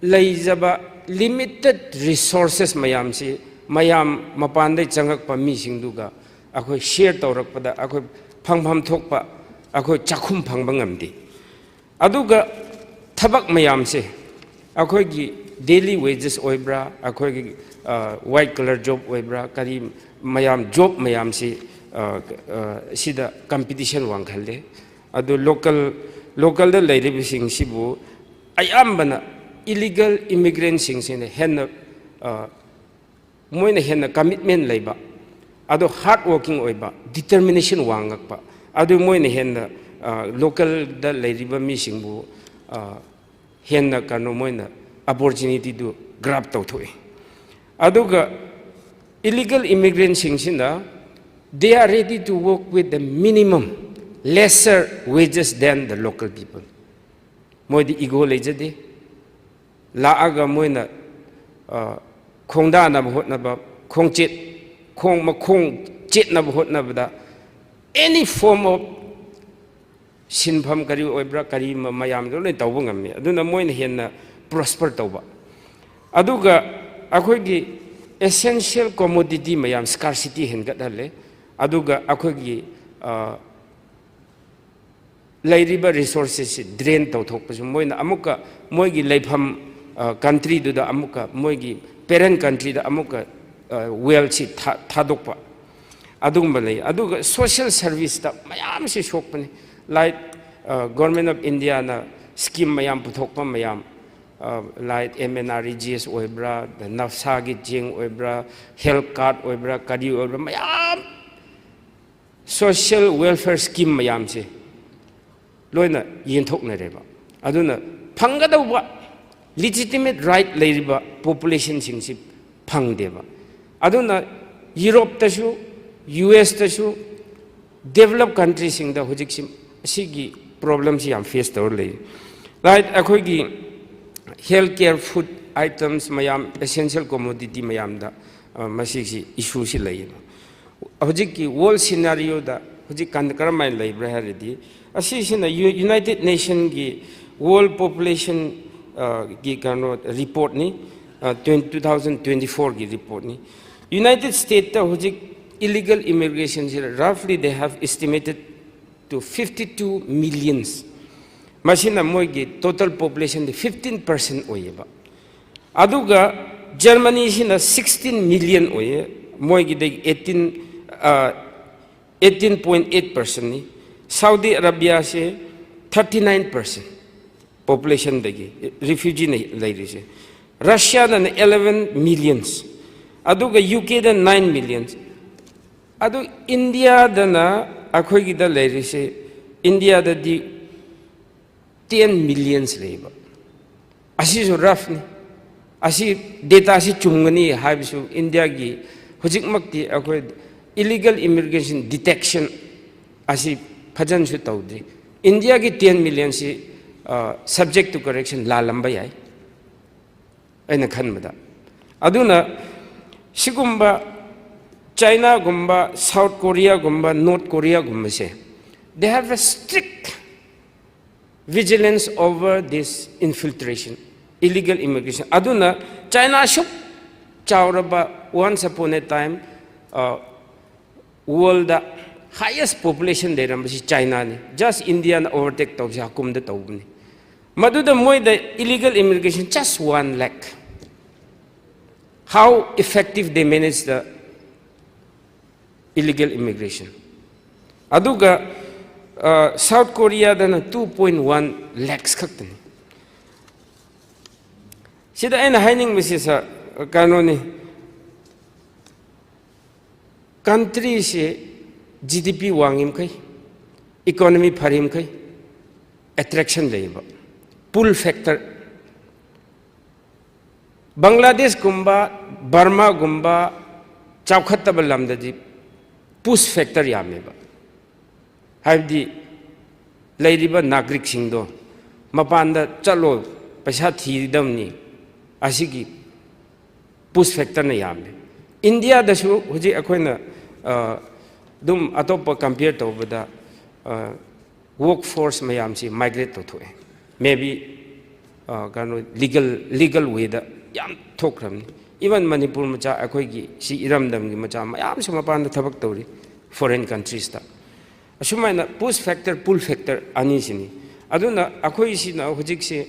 ꯂꯩꯖꯕ ꯂꯤꯃꯤꯇꯦꯠ ꯔꯤꯁꯣꯔꯁꯦꯁ ꯃꯌꯥꯝꯁꯤ ꯃꯌꯥꯝ ꯃꯄꯥꯟꯗꯩ ꯆꯪꯉꯛꯄ ꯃꯤꯁꯤꯡꯗꯨꯒ ꯑꯩꯈꯣꯏ ꯁꯤꯌꯔ ꯇꯧꯔꯛꯄꯗ ꯑꯩꯈꯣꯏ ꯐꯪꯐꯝ ꯊꯣꯛꯄ ꯑꯩꯈꯣꯏ ꯆꯥꯛꯈꯨꯝ ꯐꯪꯕ ꯉꯝꯗꯦ꯫ ꯑꯗꯨꯒ ꯊꯕꯛ ꯃꯌꯥꯝꯁꯦ ꯑꯩꯈꯣꯏꯒꯤ ꯗꯦꯂꯤ ꯋꯦꯖꯦꯁ ꯑꯣꯏꯕ꯭ꯔꯥ, ꯑꯩꯈꯣꯏꯒꯤ, ꯑ, ꯋꯥꯏꯠ ꯀꯂꯔ ꯖꯣꯕ ꯑꯣꯏꯕ꯭ꯔꯥ, ꯀꯔꯤ ꯃꯌꯥꯝ ꯖꯣꯕ ꯃꯌꯥꯝꯁꯤ, ꯑ, ꯑ, ꯁꯤꯗ ꯀꯝꯄꯤꯇꯤꯁꯟ ꯋꯥꯡꯈꯜꯂꯦ꯫ ꯑꯗꯨ ꯂꯣꯀꯦꯜ, ꯂꯣꯀꯦꯜꯗ ꯂꯩꯔꯤꯕꯁꯤꯡꯁꯤꯕꯨ ꯑꯌꯥꯝꯕꯅ ꯏꯂꯤꯒꯦꯜ ꯏꯃꯤꯒ꯭ꯔꯦꯟꯁꯤꯡꯁꯤꯅ ꯍꯦꯟꯅ, ꯑ, ꯃꯣꯏꯅ ꯍꯦꯟꯅ ꯀꯃꯤꯠꯃꯦꯟ ꯂꯩꯕ, ꯑꯗꯣ ꯍꯥꯔꯗ ꯋꯥꯔꯀꯤꯡ ꯑꯣꯏꯕ, ꯗꯤꯇꯔꯃꯤꯅꯦꯁꯟ ꯋꯥꯡꯉꯛꯄ, ꯑꯗꯨ ꯃꯣꯏꯅ ꯍꯦꯟꯅ, ꯑ, ꯂꯣꯀꯦꯜꯗ ꯂꯩꯔꯤꯕ ꯃꯤꯁꯤꯡꯕꯨ, ꯑ, ꯍꯦꯟꯅ ꯀꯩꯅꯣ ꯃꯣꯏꯅ ꯑꯣꯄꯣꯔꯆꯨꯅꯤꯇꯤꯗꯨ ꯒ꯭ꯔꯥꯕ ꯇꯧꯊꯣꯛꯏ꯫ ꯑꯗꯨꯒ illegal ꯏꯃꯤꯒ꯭ꯔꯦꯟꯁꯤꯡꯁꯤꯅ, they are ready to work with the minimum, lesser wages than the local people꯫ ꯃꯣꯏꯗꯤ ꯏꯒꯣ ꯂꯩꯖꯗꯦ꯫ ꯂꯥꯛꯑꯒ ꯃꯣꯏꯅ, ꯑ, ꯈꯣꯡꯗꯥꯅꯕ ꯍꯣꯠꯅꯕ, ꯈꯣꯡꯆꯦꯠ, ꯈꯣꯡ ꯃꯈꯣꯡ ꯆꯦꯠꯅꯕ ꯍꯣꯠꯅꯕꯗ any form of ꯁꯤꯟꯐꯝ ꯀꯔꯤ ꯑꯣꯏꯕ꯭ꯔꯥ, ꯀꯔꯤ ꯃ-, ꯃꯌꯥꯝꯗꯣ ꯂꯣꯏ ꯇꯧꯕ ꯉꯝꯃꯤ꯫ ꯑꯗꯨꯅ ꯃꯣꯏꯅ ꯍꯦꯟꯅ ꯄ꯭ꯔꯣꯁꯄꯔ ꯇꯧꯕ꯫ ꯑꯗꯨꯒ ꯑꯩꯈꯣꯏꯒꯤ ꯑꯦꯁꯦꯟꯁꯤꯌꯦꯜ ꯀꯣꯃꯣꯗꯤꯇꯤ ꯃꯌꯥꯝ ꯁ꯭ꯀꯥꯔꯁꯤꯇꯤ ꯍꯦꯟꯒꯠꯍꯜꯂꯦ꯫ ꯑꯗꯨꯒ ꯑꯩꯈꯣꯏꯒꯤ, ꯑ, ꯂꯩꯔꯤꯕ ꯔꯤꯁꯣꯔꯁꯦꯁꯁꯤ ꯗ꯭ꯔꯦꯟ ꯇꯧꯊꯣꯛꯄꯁꯨ, ꯃꯣꯏꯅ ꯑꯃꯨꯛꯀ ꯃꯣꯏꯒꯤ ꯂꯩꯐꯝ, ꯑ, ꯀꯟꯇ꯭ꯔꯤꯗꯨꯗ ꯑꯃꯨꯛꯀ ꯃꯣꯏꯒꯤ ꯄꯦꯔꯦꯟ ꯀꯟꯇ꯭ꯔꯤꯗ ꯑꯃꯨꯛꯀ, ꯑ, ꯋꯦꯜꯁꯤ ꯊꯥ-, ꯊꯥꯗꯣꯛꯄ, ꯑꯗꯨꯒꯨꯝꯕ ꯂꯩ꯫ ꯑꯗꯨꯒ ꯁꯣꯁꯤꯌꯦꯜ ꯁꯔꯚꯤꯁꯇ ꯃꯌꯥꯝꯁꯤ ꯁꯣꯛꯄꯅꯤ꯫ ꯂꯥꯏꯛ, ꯑ, ꯒꯣꯔꯃꯦꯟ ꯑꯣꯐ ꯏꯟꯗꯤꯌꯥꯅ ꯁ꯭ꯀꯤꯝ ꯃꯌꯥꯝ ꯄꯨꯊꯣꯛꯄ ꯃꯌꯥꯝ, like M N R E G S ꯑꯣꯏꯕ꯭ꯔꯥ, ꯅꯐꯁꯥꯒꯤ ꯆꯦꯡ ꯑꯣꯏꯕ꯭ꯔꯥ, ꯍꯦꯜꯊ ꯀꯥꯔꯗ ꯑꯣꯏꯕ꯭ꯔꯥ, ꯀꯔꯤ ꯑꯣꯏꯕ꯭ꯔꯥ, ꯃꯌꯥꯝ ꯁꯣꯁꯤꯌꯦꯜ ꯋꯦꯜꯐꯤꯌꯔ ꯁ꯭ꯀꯤꯝ ꯃꯌꯥꯝꯁꯦ ꯂꯣꯏꯅ ꯌꯦꯟꯊꯣꯛꯅꯔꯦꯕ꯫ ꯑꯗꯨꯅ ꯐꯪꯒꯗꯧꯕ ꯂꯤꯖꯤꯇꯤꯃꯦꯠ ꯔꯥꯏꯠ ꯂꯩꯔꯤꯕ ꯄꯣꯄꯨꯂꯦꯁꯟꯁꯤꯡꯁꯤ ꯐꯪꯗꯦꯕ꯫ ꯑꯗꯨꯅ ꯌꯨꯔꯣꯞꯇꯁꯨ, ꯌꯨ ꯑꯦꯁꯇꯁꯨ, ꯗꯦꯕꯂꯞ ꯀꯟꯇ꯭ꯔꯤꯁꯤꯡꯗ ꯍꯧꯖꯤꯛꯁꯤ ꯑꯁꯤꯒꯤ ꯄ꯭ꯔꯣꯕ꯭ꯂꯦꯝꯁꯤ ꯌꯥꯝ ꯐꯦꯁ ꯇꯧꯔ ꯂꯩ꯫ ꯔꯥꯏꯠ, ꯑꯩꯈꯣꯏꯒꯤ ꯍꯦꯜꯊ ꯀꯦꯌꯔ, ꯐꯨꯗ ꯑꯥꯏꯇꯝꯁ ꯃꯌꯥꯝ, ꯑꯦꯁꯦꯟꯁꯤꯌꯦꯜ ꯀꯣꯃꯣꯗꯤꯇꯤ ꯃꯌꯥꯝꯗ, ꯑ, ꯃꯁꯤꯒꯤ ꯏꯁꯨꯁꯤ ꯂꯩꯌꯦꯕ꯫ ꯍꯧꯖꯤꯛꯀꯤ ꯋꯥꯔꯜ ꯁꯤꯅꯥꯔꯤꯑꯣꯗ ꯍꯧꯖꯤꯛꯀꯥꯟꯗ ꯀꯔꯝꯍꯥꯏꯅ ꯂꯩꯕ꯭ꯔꯥ ꯍꯥꯏꯔꯗꯤ, ꯑꯁꯤꯁꯤꯅ ꯌꯨ-, ꯌꯨꯅꯥꯏꯇꯦꯠ ꯅꯦꯁꯟꯒꯤ ꯋꯥꯔꯜ ꯄꯣꯄꯨꯂꯦꯁꯟ, ꯑ, ꯒꯤ ꯀꯩꯅꯣ ꯔꯤꯄꯣꯔꯠꯅꯤ, ꯑ, ꯇ꯭ꯋꯦꯟ-, ꯇꯨ ꯊꯥꯎꯖꯟ ꯇ꯭ꯋꯦꯟꯇꯤ ꯐꯣꯔꯒꯤ ꯔꯤꯄꯣꯔꯠꯅꯤ꯫ ꯌꯨꯅꯥꯏꯇꯦꯠ ꯁ꯭ꯇꯦꯠꯇ ꯍꯧꯖꯤꯛ illegal ꯏꯃꯤꯒ꯭ꯔꯦꯁꯟꯁꯤ ꯔꯐꯂꯤ they have estimated to fifty two millions꯫ ꯃꯁꯤꯅ ꯃꯣꯏꯒꯤ ꯇꯣꯇꯦꯜ ꯄꯣꯄꯨꯂꯦꯁꯟꯗꯤ ꯐꯤꯐꯇꯤꯟ ꯄꯥꯔꯁꯦꯟ ꯑꯣꯏꯌꯦꯕ꯫ ꯑꯗꯨꯒ ꯖꯔꯃꯅꯤꯁꯤꯅ ꯁꯤꯛꯁꯇꯤꯟ ꯃꯤꯂꯤꯌꯟ ꯑꯣꯏꯌꯦ, ꯃꯣꯏꯒꯤꯗꯒꯤ eighteen, uh, eighteen point eight ꯄꯥꯔꯁꯦꯟꯅꯤ꯫ ꯁꯥꯎꯗꯤ ꯑꯔꯥꯕꯤꯌꯥꯁꯦ ꯊꯥꯔꯇꯤ ꯅꯥꯏꯟ ꯄꯥꯔꯁꯦꯟ ꯄꯣꯄꯨꯂꯦꯁꯟꯗꯒꯤ ꯔꯤꯐ꯭ꯌꯨꯖꯤꯅ ꯂꯩꯔꯤꯁꯦ꯫ ꯔꯁꯤꯌꯥꯗꯅ ꯑꯦꯂꯦꯚꯦꯟ ꯃꯤꯂꯤꯌꯟꯁ, ꯑꯗꯨꯒ ꯌꯨ ꯀꯦꯗ ꯅꯥꯏꯟ ꯃꯤꯂꯤꯌꯟꯁ꯫ ꯑꯗꯨ ꯏꯟꯗꯤꯌꯥꯗꯅ ꯑꯩꯈꯣꯏꯒꯤꯗ ꯂꯩꯔꯤꯁꯦ, ꯏꯟꯗꯤꯌꯥꯗꯗꯤ ꯇꯦꯟ ꯃꯤꯂꯤꯌꯟꯁ ꯂꯩꯕ꯫ ꯑꯁꯤꯁꯨ ꯔꯐꯅꯤ꯫ ꯑꯁꯤ ꯗꯦꯇꯥꯁꯤ ꯆꯨꯝꯒꯅꯤ ꯍꯥꯏꯕꯁꯨ ꯏꯟꯗꯤꯌꯥꯒꯤ ꯍꯧꯖꯤꯛꯃꯛꯇꯤ ꯑꯩꯈꯣꯏ ꯏꯂꯤꯒꯦꯜ ꯏꯃꯤꯒ꯭ꯔꯦꯁꯟ ꯗꯤꯇꯦꯛꯁꯟ ꯑꯁꯤ ꯐꯖꯅꯁꯨ ꯇꯧꯗ꯭ꯔꯤ꯫ ꯏꯟꯗꯤꯌꯥꯒꯤ ꯇꯦꯟ ꯃꯤꯂꯤꯌꯟꯁꯤ, ꯑ, subject to correction ꯂꯥꯜꯂꯝꯕ ꯌꯥꯏ ꯑꯩꯅ ꯈꯟꯕꯗ꯫ ꯑꯗꯨꯅ ꯁꯤꯒꯨꯝꯕ ꯆꯥꯏꯅꯥꯒꯨꯝꯕ, ꯁꯥꯎꯠ ꯀꯣꯔꯤꯌꯥꯒꯨꯝꯕ, ꯅꯣꯔꯠ ꯀꯣꯔꯤꯌꯥꯒꯨꯝꯕꯁꯦ, they have a strict vigilance over this infiltration, illegal immigration꯫ ꯑꯗꯨꯅ ꯆꯥꯏꯅꯥ ꯑꯁꯨꯛ ꯆꯥꯎꯔꯕ, once upon a time, ꯑ, ꯋꯥꯔꯜꯗ ꯍꯥꯏꯌꯦꯁ ꯄꯣꯄꯨꯂꯦꯁꯟ ꯂꯩꯔꯝꯕꯁꯤ ꯆꯥꯏꯅꯥꯅꯤ꯫ ꯖꯁ ꯏꯟꯗꯤꯌꯥꯅ ꯑꯣꯚꯔꯇꯦꯛ ꯇꯧꯕꯁꯤ ꯍꯥꯀꯨꯝꯗ ꯇꯧꯕꯅꯤ꯫ ꯃꯗꯨꯗ ꯃꯣꯏꯗ illegal immigration just one lakh꯫ How effective they manage the illegal immigration? ꯑꯗꯨꯒ, ꯑ, south ꯀꯣꯔꯤꯌꯥꯗꯅ two point one lakhs ꯈꯛꯇꯅꯤ꯫ ꯁꯤꯗ ꯑꯩꯅ ꯍꯥꯏꯅꯤꯡꯕꯁꯤ ꯁꯥꯔ, ꯀꯩꯅꯣꯅꯤ, ꯀꯟꯇ꯭ꯔꯤꯁꯤ ꯖꯤ ꯗꯤ ꯄꯤ ꯋꯥꯡꯉꯤꯃꯈꯩ, ꯏꯀꯣꯅꯣꯃꯤ ꯐꯔꯤꯃꯈꯩ ꯑꯦꯇ꯭ꯔꯦꯛꯁꯟ ꯂꯩꯌꯦꯕ, ꯄꯨꯜ ꯐꯦꯛꯇꯔ꯫ ꯕꯪꯒ꯭ꯂꯥꯗꯦꯁꯀꯨꯝꯕ, ꯕꯔꯃꯥꯒꯨꯝꯕ ꯆꯥꯎꯈꯠꯇꯕ ꯂꯝꯗꯗꯤ ꯄꯨꯁ ꯐꯦꯛꯇꯔ ꯌꯥꯝꯃꯦꯕ꯫ ꯍꯥꯏꯕꯗꯤ ꯂꯩꯔꯤꯕ ꯅꯥꯒ꯭ꯔꯤꯛꯁꯤꯡꯗꯣ ꯃꯄꯥꯟꯗ ꯆꯠꯂꯣ, ꯄꯩꯁꯥ ꯊꯤꯒꯗꯕꯅꯤ, ꯑꯁꯤꯒꯤ ꯄꯨꯁ ꯐꯦꯛꯇꯔꯅ ꯌꯥꯝꯃꯦ꯫ ꯏꯟꯗꯤꯌꯥꯗꯁꯨ ꯍꯧꯖꯤꯛ ꯑꯩꯈꯣꯏꯅ, ꯑ, ꯑꯗꯨꯝ ꯑꯇꯣꯞꯄ ꯀꯝꯄꯤꯌꯔ ꯇꯧꯕꯗ, ꯑ, ꯋꯔꯛ ꯐꯣꯔꯁ ꯃꯌꯥꯝꯁꯤ ꯃꯥꯏꯒ꯭ꯔꯦꯠ ꯇꯧꯊꯣꯛꯑꯦ꯫ ꯃꯦ ꯕꯤ, ꯑ, ꯀꯩꯅꯣ, ꯂꯤꯒꯜ, ꯂꯤꯒꯜ ꯋꯦꯗ ꯌꯥꯝ ꯊꯣꯛꯈ꯭ꯔꯕꯅꯤ꯫ ꯏꯚꯟ ꯃꯅꯤꯄꯨꯔ ꯃꯆꯥ, ꯑꯩꯈꯣꯏꯒꯤ ꯁꯤ ꯏꯔꯝꯗꯝꯒꯤ ꯃꯆꯥ ꯃꯌꯥꯝꯁꯨ ꯃꯄꯥꯟꯗ ꯊꯕꯛ ꯇꯧꯔꯤ, ꯐꯣꯔꯦꯟ ꯀꯟꯇ꯭ꯔꯤꯁꯇ꯫ ꯑꯁꯨꯃꯥꯏꯅ ꯄꯨꯁ ꯐꯦꯛꯇꯔ, ꯄꯨꯜ ꯐꯦꯛꯇꯔ ꯑꯅꯤꯁꯤꯅꯤ꯫ ꯑꯗꯨꯅ ꯑꯩꯈꯣꯏꯁꯤꯅ ꯍꯧꯖꯤꯛꯁꯤ,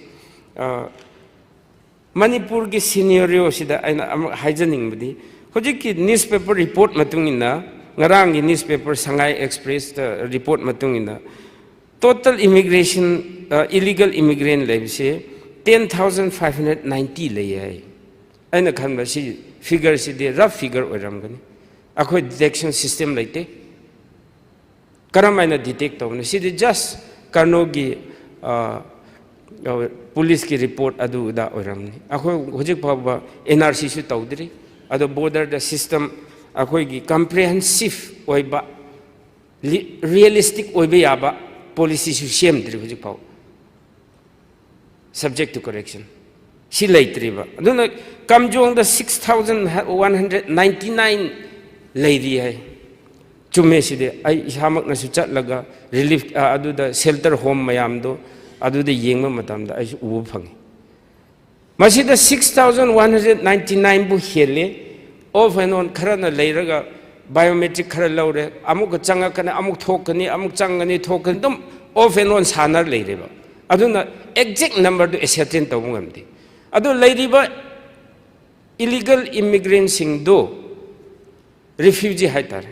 ꯑ, ꯃꯅꯤꯄꯨꯔꯒꯤ ꯁꯤꯅꯦꯔꯤꯑꯣꯁꯤꯗ ꯑꯩꯅ ꯑꯃꯨꯛ ꯍꯥꯏꯖꯅꯤꯡꯕꯗꯤ, ꯍꯧꯖꯤꯛꯀꯤ ꯅ꯭ꯌꯨꯁꯄꯦꯄꯔ ꯔꯤꯄꯣꯔꯠ ꯃꯇꯨꯡ ꯏꯟꯅ, ꯉꯔꯥꯡꯒꯤ ꯅ꯭ꯌꯨꯁꯄꯦꯄꯔ ꯁꯉꯥꯏ ꯑꯦꯛꯁꯄ꯭ꯔꯦꯁꯇ ꯔꯤꯄꯣꯔꯠ ꯃꯇꯨꯡ ꯏꯟꯅ, ꯇꯣꯇꯦꯜ ꯏꯃꯤꯒ꯭ꯔꯦꯁꯟ, ꯏꯂꯤꯒꯜ ꯏꯃꯤꯒ꯭ꯔꯦꯟ ꯂꯩꯕꯁꯦ ten thousand five hundred ninety ꯂꯩꯌꯦ ꯍꯥꯏ꯫ ꯑꯩꯅ ꯈꯟꯕ ꯁꯤ ꯐꯤꯒꯔꯁꯤꯗꯤ ꯔꯐ ꯐꯤꯒꯔ ꯑꯣꯏꯔꯝꯒꯅꯤ꯫ ꯑꯩꯈꯣꯏ ꯗꯤꯇꯦꯛꯁꯟ ꯁꯤꯁꯇꯦꯝ ꯂꯩꯇꯦ꯫ ꯀꯔꯝ ꯍꯥꯏꯅ ꯗꯤꯇꯦꯛ ꯇꯧꯕꯅꯤ? ꯁꯤꯗꯤ ꯖꯁ ꯀꯔꯅꯣꯒꯤ, ꯑ, ꯑ, ꯄꯨꯂꯤꯁꯀꯤ ꯔꯤꯄꯣꯔꯠ ꯑꯗꯨ ꯑꯗꯥ ꯑꯣꯏꯔꯝꯅꯤ꯫ ꯑꯩꯈꯣꯏ ꯍꯧꯖꯤꯛ ꯐꯥꯎꯕ ꯑꯦꯟ ꯑꯥꯔ ꯁꯤꯁꯨ ꯇꯧꯗ꯭ꯔꯤ꯫ ꯑꯗꯣ ꯕꯣꯔꯗꯔꯗ ꯁꯤꯁꯇꯝ, ꯑꯩꯈꯣꯏꯒꯤ ꯀꯝꯄ꯭ꯔꯤꯍꯦꯟꯁꯤꯞ ꯑꯣꯏꯕ, ꯔꯤꯌꯦꯂꯤꯁꯇꯤꯛ ꯑꯣꯏꯕ ꯌꯥꯕ ꯄꯣꯂꯤꯁꯤꯁꯨ ꯁꯦꯝꯗ꯭ꯔꯤ ꯍꯧꯖꯤꯛ ꯐꯥꯎ꯫ Subject to correction꯫ ꯁꯤ ꯂꯩꯇ꯭ꯔꯤꯕ꯫ ꯑꯗꯨꯅ ꯀꯥꯝꯖꯣꯡꯗ six thousand one hundred ninety nine ꯂꯩꯔꯤ ꯍꯥꯏ꯫ ꯆꯨꯝꯃꯦ ꯁꯤꯗꯤ꯫ ꯑꯩ ꯏꯁꯥꯃꯛꯅꯁꯨ ꯆꯠꯂꯒ ꯔꯤꯂꯤꯐ, ꯑ, ꯑꯗꯨꯗ ꯁꯦꯜꯇꯔ ꯍꯣꯝ ꯃꯌꯥꯝꯗꯣ ꯑꯗꯨꯗ ꯌꯦꯡꯕ ꯃꯇꯝꯗ ꯑꯩꯁꯨ ꯎꯕ ꯐꯪꯉꯤ꯫ ꯃꯁꯤꯗ six thousand one hundred ninety ꯅꯥꯏꯟꯕꯨ ꯍꯦꯜꯂꯦ꯫ ꯑꯣꯐ ꯑꯦꯟ ꯑꯣꯟ ꯈꯔꯅ ꯂꯩꯔꯒ ꯕꯥꯏꯑꯣꯃꯦꯇ꯭ꯔꯤꯛ ꯈꯔ ꯂꯧꯔꯦ, ꯑꯃꯨꯛꯀ ꯆꯪꯉꯛꯀꯅꯤ, ꯑꯃꯨꯛ ꯊꯣꯛꯀꯅꯤ, ꯑꯃꯨꯛ ꯆꯪꯒꯅꯤ, ꯊꯣꯛꯀꯅꯤ, ꯑꯗꯨꯝ ꯑꯣꯐ ꯑꯦꯟ ꯑꯣꯟ ꯁꯥꯟꯅꯔ ꯂꯩꯔꯦꯕ꯫ ꯑꯗꯨꯅ ꯑꯦꯛꯖꯦꯛ ꯅꯝꯕꯔꯗꯨ ꯑꯦꯁꯔꯇꯦꯟ ꯇꯧꯕ ꯉꯝꯗꯦ꯫ ꯑꯗꯨ ꯂꯩꯔꯤꯕ ꯏꯂꯤꯒꯜ ꯏꯃꯤꯒ꯭ꯔꯦꯟꯁꯤꯡꯗꯨ ꯔꯤꯐ꯭ꯌꯨꯖꯤ ꯍꯥꯏꯇꯥꯔꯦ꯫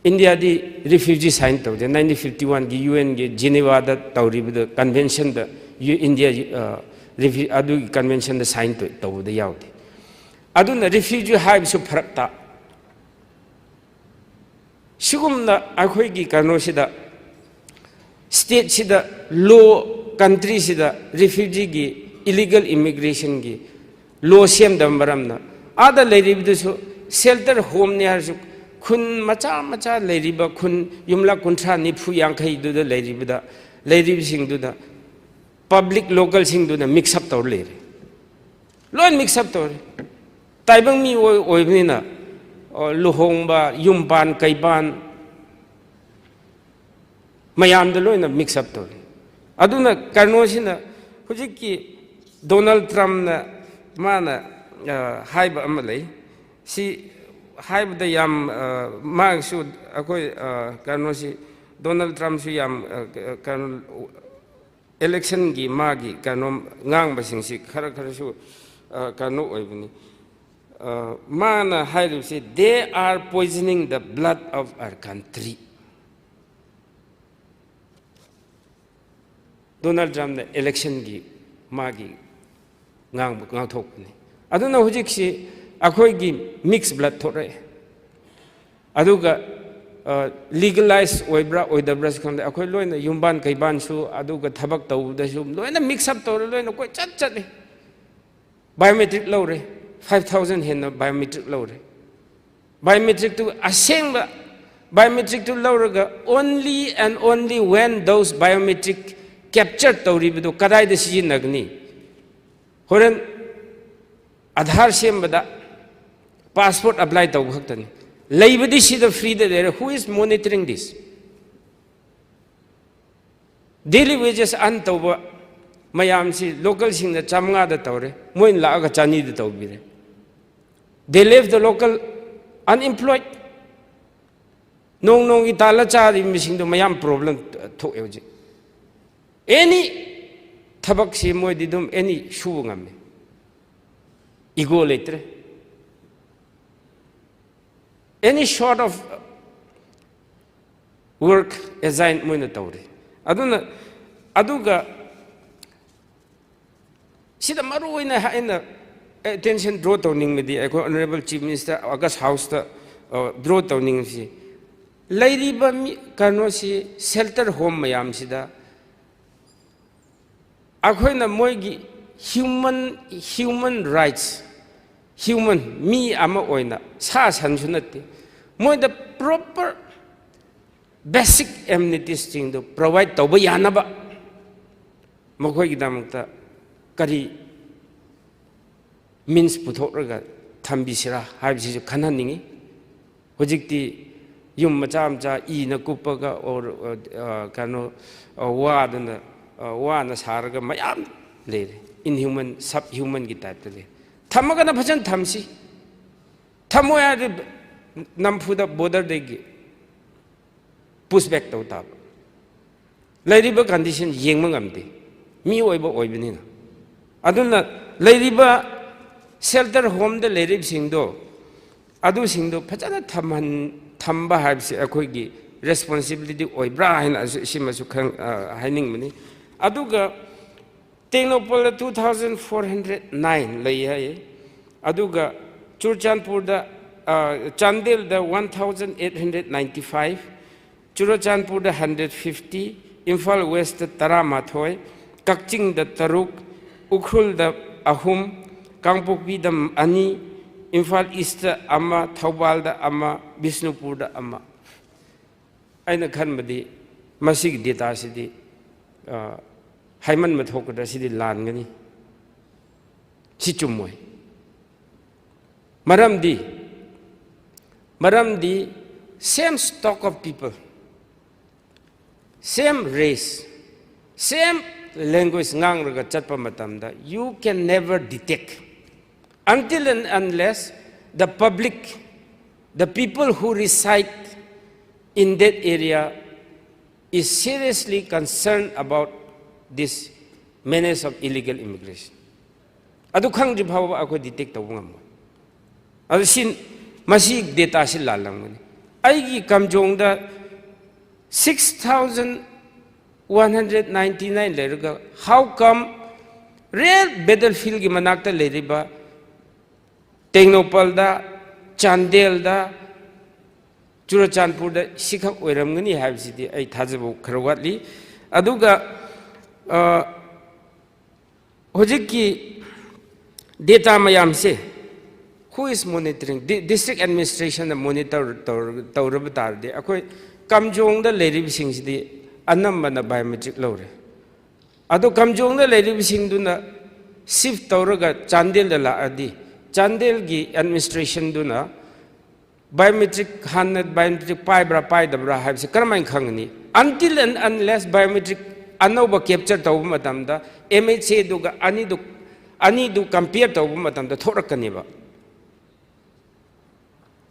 ꯏꯟꯗꯤꯌꯥꯗꯤ ꯔꯤꯐ꯭ꯌꯨꯖꯤ ꯁꯥꯏꯟ ꯇꯧꯗꯦ꯫ ꯅꯥꯏꯟꯇꯤꯟ ꯐꯤꯐꯇꯤ ꯋꯥꯟꯒꯤ ꯌꯨ ꯑꯦꯟꯒꯤ ꯖꯤꯅꯤꯚꯥꯗ ꯇꯧꯔꯤꯕꯗ ꯀꯟꯚꯦꯟꯁꯟꯗ ꯌꯨ-, ꯏꯟꯗꯤꯌꯥ, ꯑ, ꯑꯗꯨꯒꯤ ꯀꯟꯚꯦꯟꯁꯟꯗ ꯁꯥꯏꯟ ꯇꯧꯕꯗ ꯌꯥꯎꯗꯦ꯫ ꯑꯗꯨꯅ ꯔꯤꯐ꯭ꯌꯨꯖꯤ ꯍꯥꯏꯕꯁꯨ ꯐꯔꯛ ꯇꯥ꯫ ꯁꯤꯒꯨꯝꯅ ꯑꯩꯈꯣꯏꯒꯤ ꯀꯩꯅꯣꯁꯤꯗ, ꯁ꯭ꯇꯦꯠꯁꯤꯗ, ꯂꯣ, ꯀꯟꯇ꯭ꯔꯤꯁꯤꯗ ꯔꯤꯐ꯭ꯌꯨꯖꯤꯒꯤ, ꯏꯂꯤꯒꯦꯜ ꯏꯃꯤꯒ꯭ꯔꯦꯁꯟꯒꯤ ꯂꯣ ꯁꯦꯝꯗꯕ ꯃꯔꯝꯅ ꯑꯥꯗ ꯂꯩꯔꯤꯕꯗꯨꯁꯨ ꯁꯦꯜꯇꯔ ꯍꯣꯝꯅꯤ ꯍꯥꯏꯔꯁꯨ, ꯈꯨꯟ ꯃꯆꯥ ꯃꯆꯥ ꯂꯩꯔꯤꯕ, ꯈꯨꯟ ꯌꯨꯝꯂꯛ ꯀꯨꯟꯊ꯭ꯔꯥ ꯅꯤꯐꯨ ꯌꯥꯡꯈꯩꯗꯨꯗ ꯂꯩꯔꯤꯕꯗ, ꯂꯩꯔꯤꯕꯁꯤꯡꯗꯨꯗ ꯄꯕ꯭ꯂꯤꯛ ꯂꯣꯀꯦꯜꯁꯤꯡꯗꯨꯅ ꯃꯤꯛꯁ ꯑꯞ ꯇꯧꯔ ꯂꯩꯔꯦ꯫ ꯂꯣꯏ ꯃꯤꯛꯁ ꯑꯞ ꯇꯧꯔꯦ꯫ ꯇꯥꯏꯕꯪ ꯃꯤ ꯑꯣꯏ-, ꯑꯣꯏꯕꯅꯤꯅ, ꯑ, ꯂꯨꯍꯣꯡꯕ, ꯌꯨꯝ ꯄꯥꯟ, ꯀꯩ ꯄꯥꯟ ꯃꯌꯥꯝꯗ ꯂꯣꯏꯅ ꯃꯤꯛꯁ ꯑꯞ ꯇꯧꯔꯦ꯫ ꯑꯗꯨꯅ ꯀꯩꯅꯣꯁꯤꯅ, ꯍꯧꯖꯤꯛꯀꯤ ꯗꯣꯅꯥꯜꯗ ꯇ꯭ꯔꯝꯞꯅ ꯃꯥꯅ, ꯑ, ꯍꯥꯏꯕ ꯑꯃ ꯂꯩ꯫ ꯁꯤ ꯍꯥꯏꯕꯗ ꯌꯥꯝ, ꯑ, ꯃꯥꯒꯤꯁꯨ ꯑꯩꯈꯣꯏ, ꯑ, ꯀꯩꯅꯣꯁꯤ, ꯗꯣꯅꯥꯜꯗ ꯇ꯭ꯔꯝꯞꯁꯨ ꯌꯥꯝ, ꯑ, ꯀꯩꯅꯣ, ꯏꯂꯦꯛꯁꯟꯒꯤ ꯃꯥꯒꯤ ꯀꯩꯅꯣ ꯉꯥꯡꯕꯁꯤꯡꯁꯤ ꯈꯔ ꯈꯔꯁꯨ, ꯑ, ꯀꯩꯅꯣ ꯑꯣꯏꯕꯅꯤ꯫ ꯑ, ꯃꯥꯅ ꯍꯥꯏꯔꯤꯕꯁꯤ, "They are poisoning the blood of our country." Donald ꯇ꯭ꯔꯝꯞꯅ ꯏꯂꯦꯛꯁꯟꯒꯤ ꯃꯥꯒꯤ ꯉꯥꯡꯕ, ꯉꯥꯡꯊꯣꯛꯄꯅꯤ꯫ ꯑꯗꯨꯅ ꯍꯧꯖꯤꯛꯁꯤ ꯑꯩꯈꯣꯏꯒꯤ ꯃꯤꯛꯁ ꯕ꯭ꯂꯗ ꯊꯣꯛꯂꯛꯑꯦ꯫ ꯑꯗꯨꯒ, ꯑ, ꯂꯤꯒꯂꯥꯏꯖ ꯑꯣꯏꯕ꯭ꯔꯥ ꯑꯣꯏꯗꯕ꯭ꯔꯥꯁꯨ ꯈꯪꯗꯦ꯫ ꯑꯩꯈꯣꯏ ꯂꯣꯏꯅ ꯌꯨꯝꯕꯥꯟ ꯀꯩꯕꯥꯟꯁꯨ, ꯑꯗꯨꯒ ꯊꯕꯛ ꯇꯧꯕꯗꯁꯨ ꯂꯣꯏꯅ ꯃꯤꯛꯁ ꯑꯞ ꯇꯧꯔ ꯂꯣꯏꯅ ꯀꯣꯏꯆꯠ ꯆꯠꯂꯤ꯫ ꯕꯥꯏꯑꯣꯃꯦꯇ꯭ꯔꯤꯛ ꯂꯧꯔꯦ, ꯐꯥꯏꯚ ꯊꯥꯎꯖꯟ ꯍꯦꯟꯅ ꯕꯥꯏꯑꯣꯃꯦꯇ꯭ꯔꯤꯛ ꯂꯧꯔꯦ꯫ ꯕꯥꯏꯑꯣꯃꯦꯇ꯭ꯔꯤꯛꯇꯨ ꯑꯁꯦꯡꯕ ꯕꯥꯏꯑꯣꯃꯦꯇ꯭ꯔꯤꯛꯇꯨ ꯂꯧꯔꯒ only and only when those biometric capture ꯇꯧꯔꯤꯕꯗꯨ ꯀꯗꯥꯏꯗ ꯁꯤꯖꯤꯟꯅꯒꯅꯤ? ꯍꯣꯔꯦꯟ ꯑꯙꯥꯔ ꯁꯦꯝꯕꯗ, ꯄꯥꯁꯄꯣꯔꯠ ꯑꯦꯄ꯭ꯂꯥꯏ ꯇꯧꯕ ꯈꯛꯇꯅꯤ꯫ ꯂꯩꯕꯗꯤ ꯁꯤꯗ ꯐ꯭ꯔꯤꯗ ꯂꯩꯔꯦ꯫ Who is monitoring this? Daily wages earn ꯇꯧꯕ ꯃꯌꯥꯝꯁꯤ ꯂꯣꯀꯦꯜꯁꯤꯡꯅ ꯆꯥꯝꯃꯉꯥꯗ ꯇꯧꯔꯦ, ꯃꯣꯏꯅ ꯂꯥꯛꯑꯒ ꯆꯅꯤꯗ ꯇꯧꯕꯤꯔꯦ꯫ They left the local unemployed. ꯅꯣꯡ ꯅꯣꯡꯒꯤ ꯇꯥꯜꯂ ꯆꯥꯔꯤꯕ ꯃꯤꯁꯤꯡꯗꯣ ꯃꯌꯥꯝ ꯄ꯭ꯔꯣꯕ꯭ꯂꯦꯝ ꯊꯣꯛꯑꯦ ꯍꯧꯖꯤꯛ꯫ ꯑꯦꯅꯤ ꯊꯕꯛꯁꯤ ꯃꯣꯏꯗꯤ ꯑꯗꯨꯝ ꯑꯦꯅꯤ ꯁꯨꯕ ꯉꯝꯃꯦ꯫ ꯏꯒꯣ ꯂꯩꯇ꯭ꯔꯦ꯫ Any sort of work assign ꯃꯣꯏꯅ ꯇꯧꯔꯦ꯫ ꯑꯗꯨꯅ, ꯑꯗꯨꯒ ꯁꯤꯗ ꯃꯔꯨ ꯑꯣꯏꯅ ꯑꯩꯅ attention draw ꯇꯧꯅꯤꯡꯕꯗꯤ, ꯑꯩꯈꯣꯏ Honourable Chief Minister August House ꯇ draw ꯇꯧꯅꯤꯡꯕꯁꯤ, ꯂꯩꯔꯤꯕ ꯃꯤ, ꯀꯩꯅꯣꯁꯤ, shelter home ꯃꯌꯥꯝꯁꯤꯗ ꯑꯩꯈꯣꯏꯅ ꯃꯣꯏꯒꯤ human, human rights, human, ꯃꯤ ꯑꯃ ꯑꯣꯏꯅ, ꯁꯥ ꯁꯟꯁꯨ ꯅꯠꯇꯦ, ꯃꯣꯏꯗ proper basic amenities ꯁꯤꯡꯗꯨ provide ꯇꯧꯕ ꯌꯥꯅꯕ ꯃꯈꯣꯏꯒꯤꯗꯃꯛꯇ ꯀꯔꯤ means ꯄꯨꯊꯣꯛꯂꯒ ꯊꯝꯕꯤꯁꯤꯔꯥ ꯍꯥꯏꯕꯁꯤꯁꯨ ꯈꯟꯍꯟꯅꯤꯡꯉꯤ꯫ ꯍꯧꯖꯤꯛꯇꯤ ꯌꯨꯝ ꯃꯆꯥ ꯃꯆꯥ ꯏꯅ ꯀꯨꯞꯄꯒ, or, ꯑ, ꯀꯩꯅꯣ, ꯑ, ꯋꯥꯗꯅ, ꯑ, ꯋꯥꯅ ꯁꯥꯔꯒ ꯃꯌꯥꯝ ꯂꯩꯔꯦ, inhuman, subhuman ꯒꯤ type ꯇ ꯂꯩ꯫ ꯊꯝꯃꯒꯅ ꯐꯖꯅ ꯊꯝꯁꯤ, ꯊꯝꯃꯣꯏ ꯍꯥꯏꯔꯗꯤ ꯅꯝꯐꯨꯗ border ꯗꯒꯤ push back ꯇꯧ ꯇꯥꯕ꯫ ꯂꯩꯔꯤꯕ condition ꯌꯦꯡꯕ ꯉꯝꯗꯦ, ꯃꯤꯑꯣꯏꯕ ꯑꯣꯏꯕꯅꯤꯅ꯫ ꯑꯗꯨꯅ ꯂꯩꯔꯤꯕ shelter home ꯗ ꯂꯩꯔꯤꯕꯁꯤꯡꯗꯣ, ꯑꯗꯨꯁꯤꯡꯗꯣ ꯐꯖꯅ ꯊꯝꯍꯟ-, ꯊꯝꯕ ꯍꯥꯏꯕꯁꯤ ꯑꯩꯈꯣꯏꯒꯤ responsibility ꯑꯣꯏꯕ꯭ꯔꯥ ꯍꯥꯏꯅ ꯑꯁꯨ-, ꯁꯤꯃꯁꯨ ꯈꯪ-, ꯑ, ꯍꯥꯏꯅꯤꯡꯕꯅꯤ꯫ ꯑꯗꯨꯒ ꯇꯦꯡꯅꯧꯄꯜꯗ two thousand four hundred nine ꯂꯩ ꯍꯥꯏꯌꯦ꯫ ꯑꯗꯨꯒ ꯆꯨꯔꯆꯥꯟꯄꯨꯔꯗ, ꯑ, ꯆꯥꯟꯗꯦꯜꯗ one thousand eight hundred ninety five, ꯆꯨꯔꯆꯥꯟꯄꯨꯔꯗ hundred fifty, Imphal West ꯇ ꯇꯔꯥꯃꯥꯊꯣꯏ, ꯀꯛꯆꯤꯡꯗ ꯇꯔꯨꯛ, ꯎꯈ꯭ꯔꯨꯜꯗ ꯑꯍꯨꯝ, ꯀꯥꯡꯄꯣꯛꯄꯤꯗ ꯑꯅꯤ, ꯏꯝꯐꯥꯜ East ꯇ ꯑꯃ, ꯊꯧꯕꯥꯜꯗ ꯑꯃ, ꯕꯤꯁꯅꯨꯄꯨꯔꯗ ꯑꯃ꯫ ꯑꯩꯅ ꯈꯟꯕꯗꯤ ꯃꯁꯤꯒꯤ data ꯁꯤꯗꯤ, ꯑ, ꯍꯥꯏꯃꯟꯕ ꯊꯣꯛꯀꯗ꯭ꯔꯥ, ꯁꯤꯗꯤ ꯂꯥꯟꯒꯅꯤ, ꯁꯤ ꯆꯨꯝꯃꯣꯏ꯫ ꯃꯔꯝꯗꯤ, ꯃꯔꯝꯗꯤ same stock of people, same race, same language ꯉꯥꯡꯂꯒ ꯆꯠꯄ ꯃꯇꯝꯗ, you can never detect until and unless the public, the people who reside in that area is seriously concerned about this menace of illegal immigration. ꯑꯗꯨ ꯈꯪꯗ꯭ꯔꯤ ꯐꯥꯎꯕ ꯑꯩꯈꯣꯏ detect ꯇꯧꯕ ꯉꯝꯃꯣꯏ꯫ ꯑꯗꯨ ꯁꯤ, ꯃꯁꯤ data ꯁꯤ ꯂꯥꯜꯂꯝꯒꯅꯤ꯫ ꯑꯩꯒꯤ ꯀꯥꯝꯖꯣꯡꯗ six thousand one hundred ninety nine ꯂꯩꯔꯒ, how come ꯔꯤꯌꯦꯜ ꯕꯦꯇꯜꯐꯤꯜꯒꯤ ꯃꯅꯥꯛꯇ ꯂꯩꯔꯤꯕ ꯇꯦꯡꯅꯧꯄꯜꯗ, ꯆꯥꯟꯗꯦꯜꯗ, ꯆꯨꯔꯆꯥꯟꯄꯨꯔꯗ ꯁꯤꯈꯛ ꯑꯣꯏꯔꯝꯒꯅꯤ ꯍꯥꯏꯕꯁꯤꯗꯤ ꯑꯩ ꯊꯥꯖꯕ ꯈꯔ ꯋꯥꯠꯂꯤ꯫ ꯑꯗꯨꯒ, ꯑ, ꯍꯧꯖꯤꯛꯀꯤ ꯗꯦꯇꯥ ꯃꯌꯥꯝꯁꯦ who is monitoring? Di-, district administrationꯅ monitor ꯇꯧꯔ-, ꯇꯧꯔꯕ ꯇꯥꯔꯗꯤ ꯑꯩꯈꯣꯏ ꯀꯝꯖꯣꯡꯗ ꯂꯩꯔꯤꯕꯁꯤꯡꯁꯤꯗꯤ ꯑꯅꯝꯕꯅ biometric ꯂꯧꯔꯦ꯫ ꯑꯗꯣ ꯀꯝꯖꯣꯡꯗ ꯂꯩꯔꯤꯕꯁꯤꯡꯗꯨꯅ shift ꯇꯧꯔꯒ ꯆꯥꯟꯗꯦꯜꯗ ꯂꯥꯛꯑꯗꯤ ꯆꯥꯟꯗꯦꯜꯒꯤ administrationꯗꯨꯅ biometric, ꯍꯥꯟꯅ biometric ꯄꯥꯏꯕ꯭ꯔꯥ ꯄꯥꯏꯗꯕ꯭ꯔꯥ ꯍꯥꯏꯕꯁꯤ ꯀꯔꯝꯍꯥꯏꯅ ꯈꯪꯒꯅꯤ? Until and unless biometric ꯑꯅꯧꯕ capture ꯇꯧꯕ ꯃꯇꯝꯗ MHAꯗꯨꯒ ꯑꯅꯤꯗꯨ, ꯑꯅꯤꯗꯨ compare ꯇꯧꯕ ꯃꯇꯝꯗ ꯊꯣꯛꯂꯛꯀꯅꯦꯕ꯫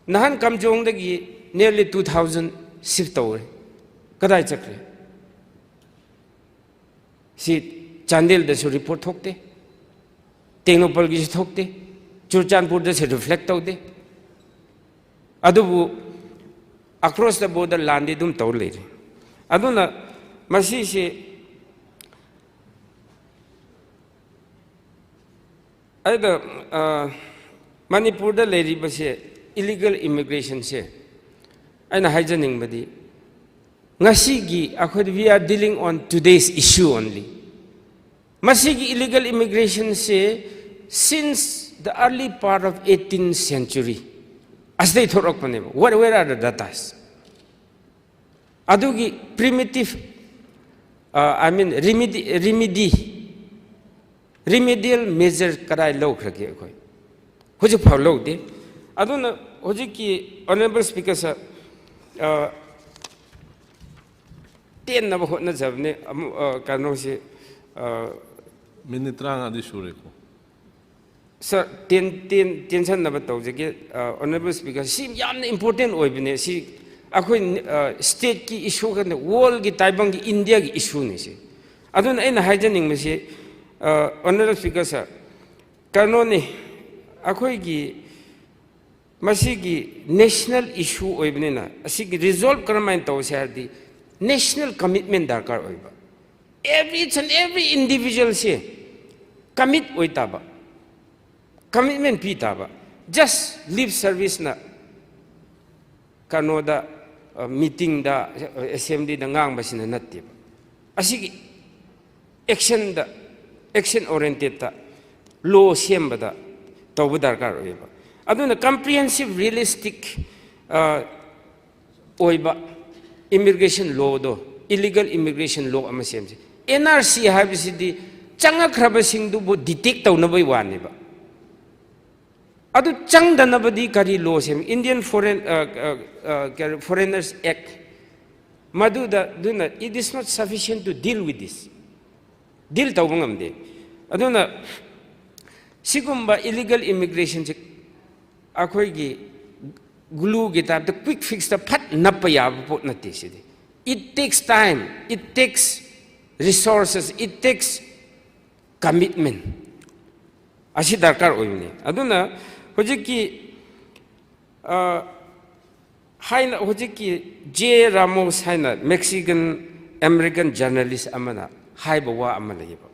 ꯅꯍꯥꯟ ꯀꯝꯖꯣꯡꯗꯒꯤ nearly two thousand shift ꯇꯧꯔꯦ꯫ ꯀꯗꯥꯏ ꯆꯠꯈ꯭ꯔꯦ? ꯁꯤ ꯆꯥꯟꯗꯦꯜꯗꯁꯨ report ꯊꯣꯛꯇꯦ, ꯇꯦꯡꯅꯧꯄꯜꯒꯤꯁꯨ ꯊꯣꯛꯇꯦ, ꯆꯨꯔꯆꯥꯟꯄꯨꯔꯗꯁꯨ reflect ꯇꯧꯗꯦ꯫ ꯑꯗꯨꯕꯨ across the border ꯂꯥꯟꯗꯤ ꯑꯗꯨꯝ ꯇꯧꯔ ꯂꯩꯔꯦ꯫ ꯑꯗꯨꯅ ꯃꯁꯤꯁꯦ ꯑꯩꯅ, ꯑ, ꯃꯅꯤꯄꯨꯔꯗ ꯂꯩꯔꯤꯕꯁꯦ, illegal immigrationꯁꯦ, ꯑꯩꯅ ꯍꯥꯏꯖꯅꯤꯡꯕꯗꯤ, ꯉꯁꯤꯒꯤ ꯑꯩꯈꯣꯏꯗ, we are dealing on today's issue only. ꯃꯁꯤꯒꯤ illegal immigrationꯁꯦ since the early part of eighteenth century ꯑꯁꯤꯗꯩ ꯊꯣꯛꯂꯛꯄꯅꯦꯕ꯫ What, where are the datas? ꯑꯗꯨꯒꯤ primitive, ꯑ, I mean, remedy, remedy, remedial measure ꯀꯗꯥꯏ ꯂꯧꯈ꯭ꯔꯒꯦ ꯑꯩꯈꯣꯏ? ꯍꯧꯖꯤꯛꯐꯥꯎ ꯂꯧꯗꯦ꯫ ꯑꯗꯨꯅ ꯍꯧꯖꯤꯛꯀꯤ Honourable Speaker sir, ꯑ, ꯇꯦꯟꯅꯕ ꯍꯣꯠꯅꯖꯕꯅꯦ꯫ ꯑꯃꯨꯛ, ꯑ, ꯀꯩꯅꯣꯁꯤ, ꯑ, Minute ꯇꯔꯥꯃꯉꯥꯗꯤ ꯁꯨꯔꯦꯀꯣ꯫ Sir, ꯇꯦꯟ-, ꯇꯦꯟ-, ꯇꯦꯟꯁꯟꯅꯕ ꯇꯧꯖꯒꯦ, ꯑ, Honourable Speaker꯫ ꯁꯤ ꯌꯥꯝꯅ important ꯑꯣꯏꯕꯅꯦ꯫ ꯁꯤ ꯑꯩꯈꯣꯏ, ꯑ, stateꯀꯤ issue ꯈꯛꯇ, worldꯒꯤ, ꯇꯥꯏꯕꯪꯒꯤ, Indiaꯒꯤ issueꯅꯤ ꯁꯤ꯫ ꯑꯗꯨꯅ ꯑꯩꯅ ꯍꯥꯏꯖꯅꯤꯡꯕꯁꯤ, ꯑ, Honourable Speaker sir, ꯀꯩꯅꯣꯅꯤ, ꯑꯩꯈꯣꯏꯒꯤ ꯃꯁꯤꯒꯤ national issue ꯑꯣꯏꯕꯅꯤꯅ, ꯑꯁꯤꯒꯤ resolve ꯀꯔꯝꯍꯥꯏꯅ ꯇꯧꯁꯦ ꯍꯥꯏꯔꯗꯤ, national commitment ꯗꯔꯀꯥꯔ ꯑꯣꯏꯕ꯫ Every, each and every individualꯁꯦ ꯀꯃꯤꯠ ꯑꯣꯏ ꯇꯥꯕ, ꯀꯃꯤꯠꯃꯦꯟ ꯄꯤ ꯇꯥꯕ꯫ ꯖꯁ ꯂꯤꯞ ꯁꯔꯚꯤꯁꯅ ꯀꯩꯅꯣꯗ, ꯃꯤꯇꯤꯡꯗ, ꯑꯦꯁꯦꯝꯕ꯭ꯂꯤꯗ ꯉꯥꯡꯕꯁꯤꯅ ꯅꯠꯇꯦꯕ꯫ ꯑꯁꯤꯒꯤ ꯑꯦꯛꯁꯟꯗ, ꯑꯦꯛꯁꯟ ꯑꯣꯔꯤꯌꯦꯟꯇꯦꯠꯇ ꯂꯣ ꯁꯦꯝꯕꯗ ꯇꯧꯕ ꯗꯔꯀꯥꯔ ꯑꯣꯏꯌꯦꯕ꯫ ꯑꯗꯨꯅ ꯀꯝꯄ꯭ꯔꯤꯍꯦꯟꯁꯤꯞ, ꯔꯤꯌꯦꯂꯤꯁꯇꯤꯛ ꯑꯣꯏꯕ ꯏꯃꯤꯒ꯭ꯔꯦꯁꯟ ꯂꯣꯗꯣ, ꯏꯂꯤꯒꯦꯜ ꯏꯃꯤꯒ꯭ꯔꯦꯁꯟ ꯂꯣ ꯑꯃ ꯁꯦꯝꯁꯤ꯫ ꯑꯦꯟ ꯑꯥꯔ ꯁꯤ ꯍꯥꯏꯕꯁꯤꯗꯤ ꯆꯪꯉꯛꯈ꯭ꯔꯕꯁꯤꯡꯗꯨꯕꯨ ꯗꯤꯇꯦꯛ ꯇꯧꯅꯕꯒꯤ ꯋꯥꯅꯦꯕ꯫ ꯑꯗꯨ ꯆꯪꯗꯅꯕꯗꯤ ꯀꯔꯤ ꯂꯣ ꯁꯦꯝꯃꯤ? Indian Foreign, ꯀꯔꯤ, Foreigners Act, ꯃꯗꯨꯗ, ꯑꯗꯨꯅ it is not sufficient to deal with this, ꯗꯤꯜ ꯇꯧꯕ ꯉꯝꯗꯦ꯫ ꯑꯗꯨꯅ ꯁꯤꯒꯨꯝꯕ ꯏꯂꯤꯒꯦꯜ ꯏꯃꯤꯒ꯭ꯔꯦꯁꯟꯁꯦ ꯑꯩꯈꯣꯏꯒꯤ ꯒ꯭ꯂꯨꯒꯤ ꯇꯥꯏꯞꯇ ꯀ꯭ꯋꯤꯛ ꯐꯤꯛꯁꯇ ꯐꯠ ꯅꯞꯄ ꯌꯥꯕ ꯄꯣꯠ ꯅꯠꯇꯦ ꯁꯤꯗꯤ꯫ It takes time, it takes resources, it takes commitment꯫ ꯑꯁꯤ ꯗꯔꯀꯥꯔ ꯑꯣꯏꯕꯅꯤ꯫ ꯑꯗꯨꯅ ꯍꯧꯖꯤꯛꯀꯤ, ꯍꯥꯏꯅ, ꯍꯧꯖꯤꯛꯀꯤ ꯖꯦ ꯔꯥꯃꯣꯁ ꯍꯥꯏꯅ ꯃꯦꯛꯁꯤꯀꯟ ꯑꯦꯃꯦꯔꯤꯀꯟ ꯖꯔꯅꯦꯂꯤꯁ ꯑꯃꯅ ꯍꯥꯏꯕ ꯋꯥ ꯑꯃ ꯂꯩꯌꯦꯕ꯫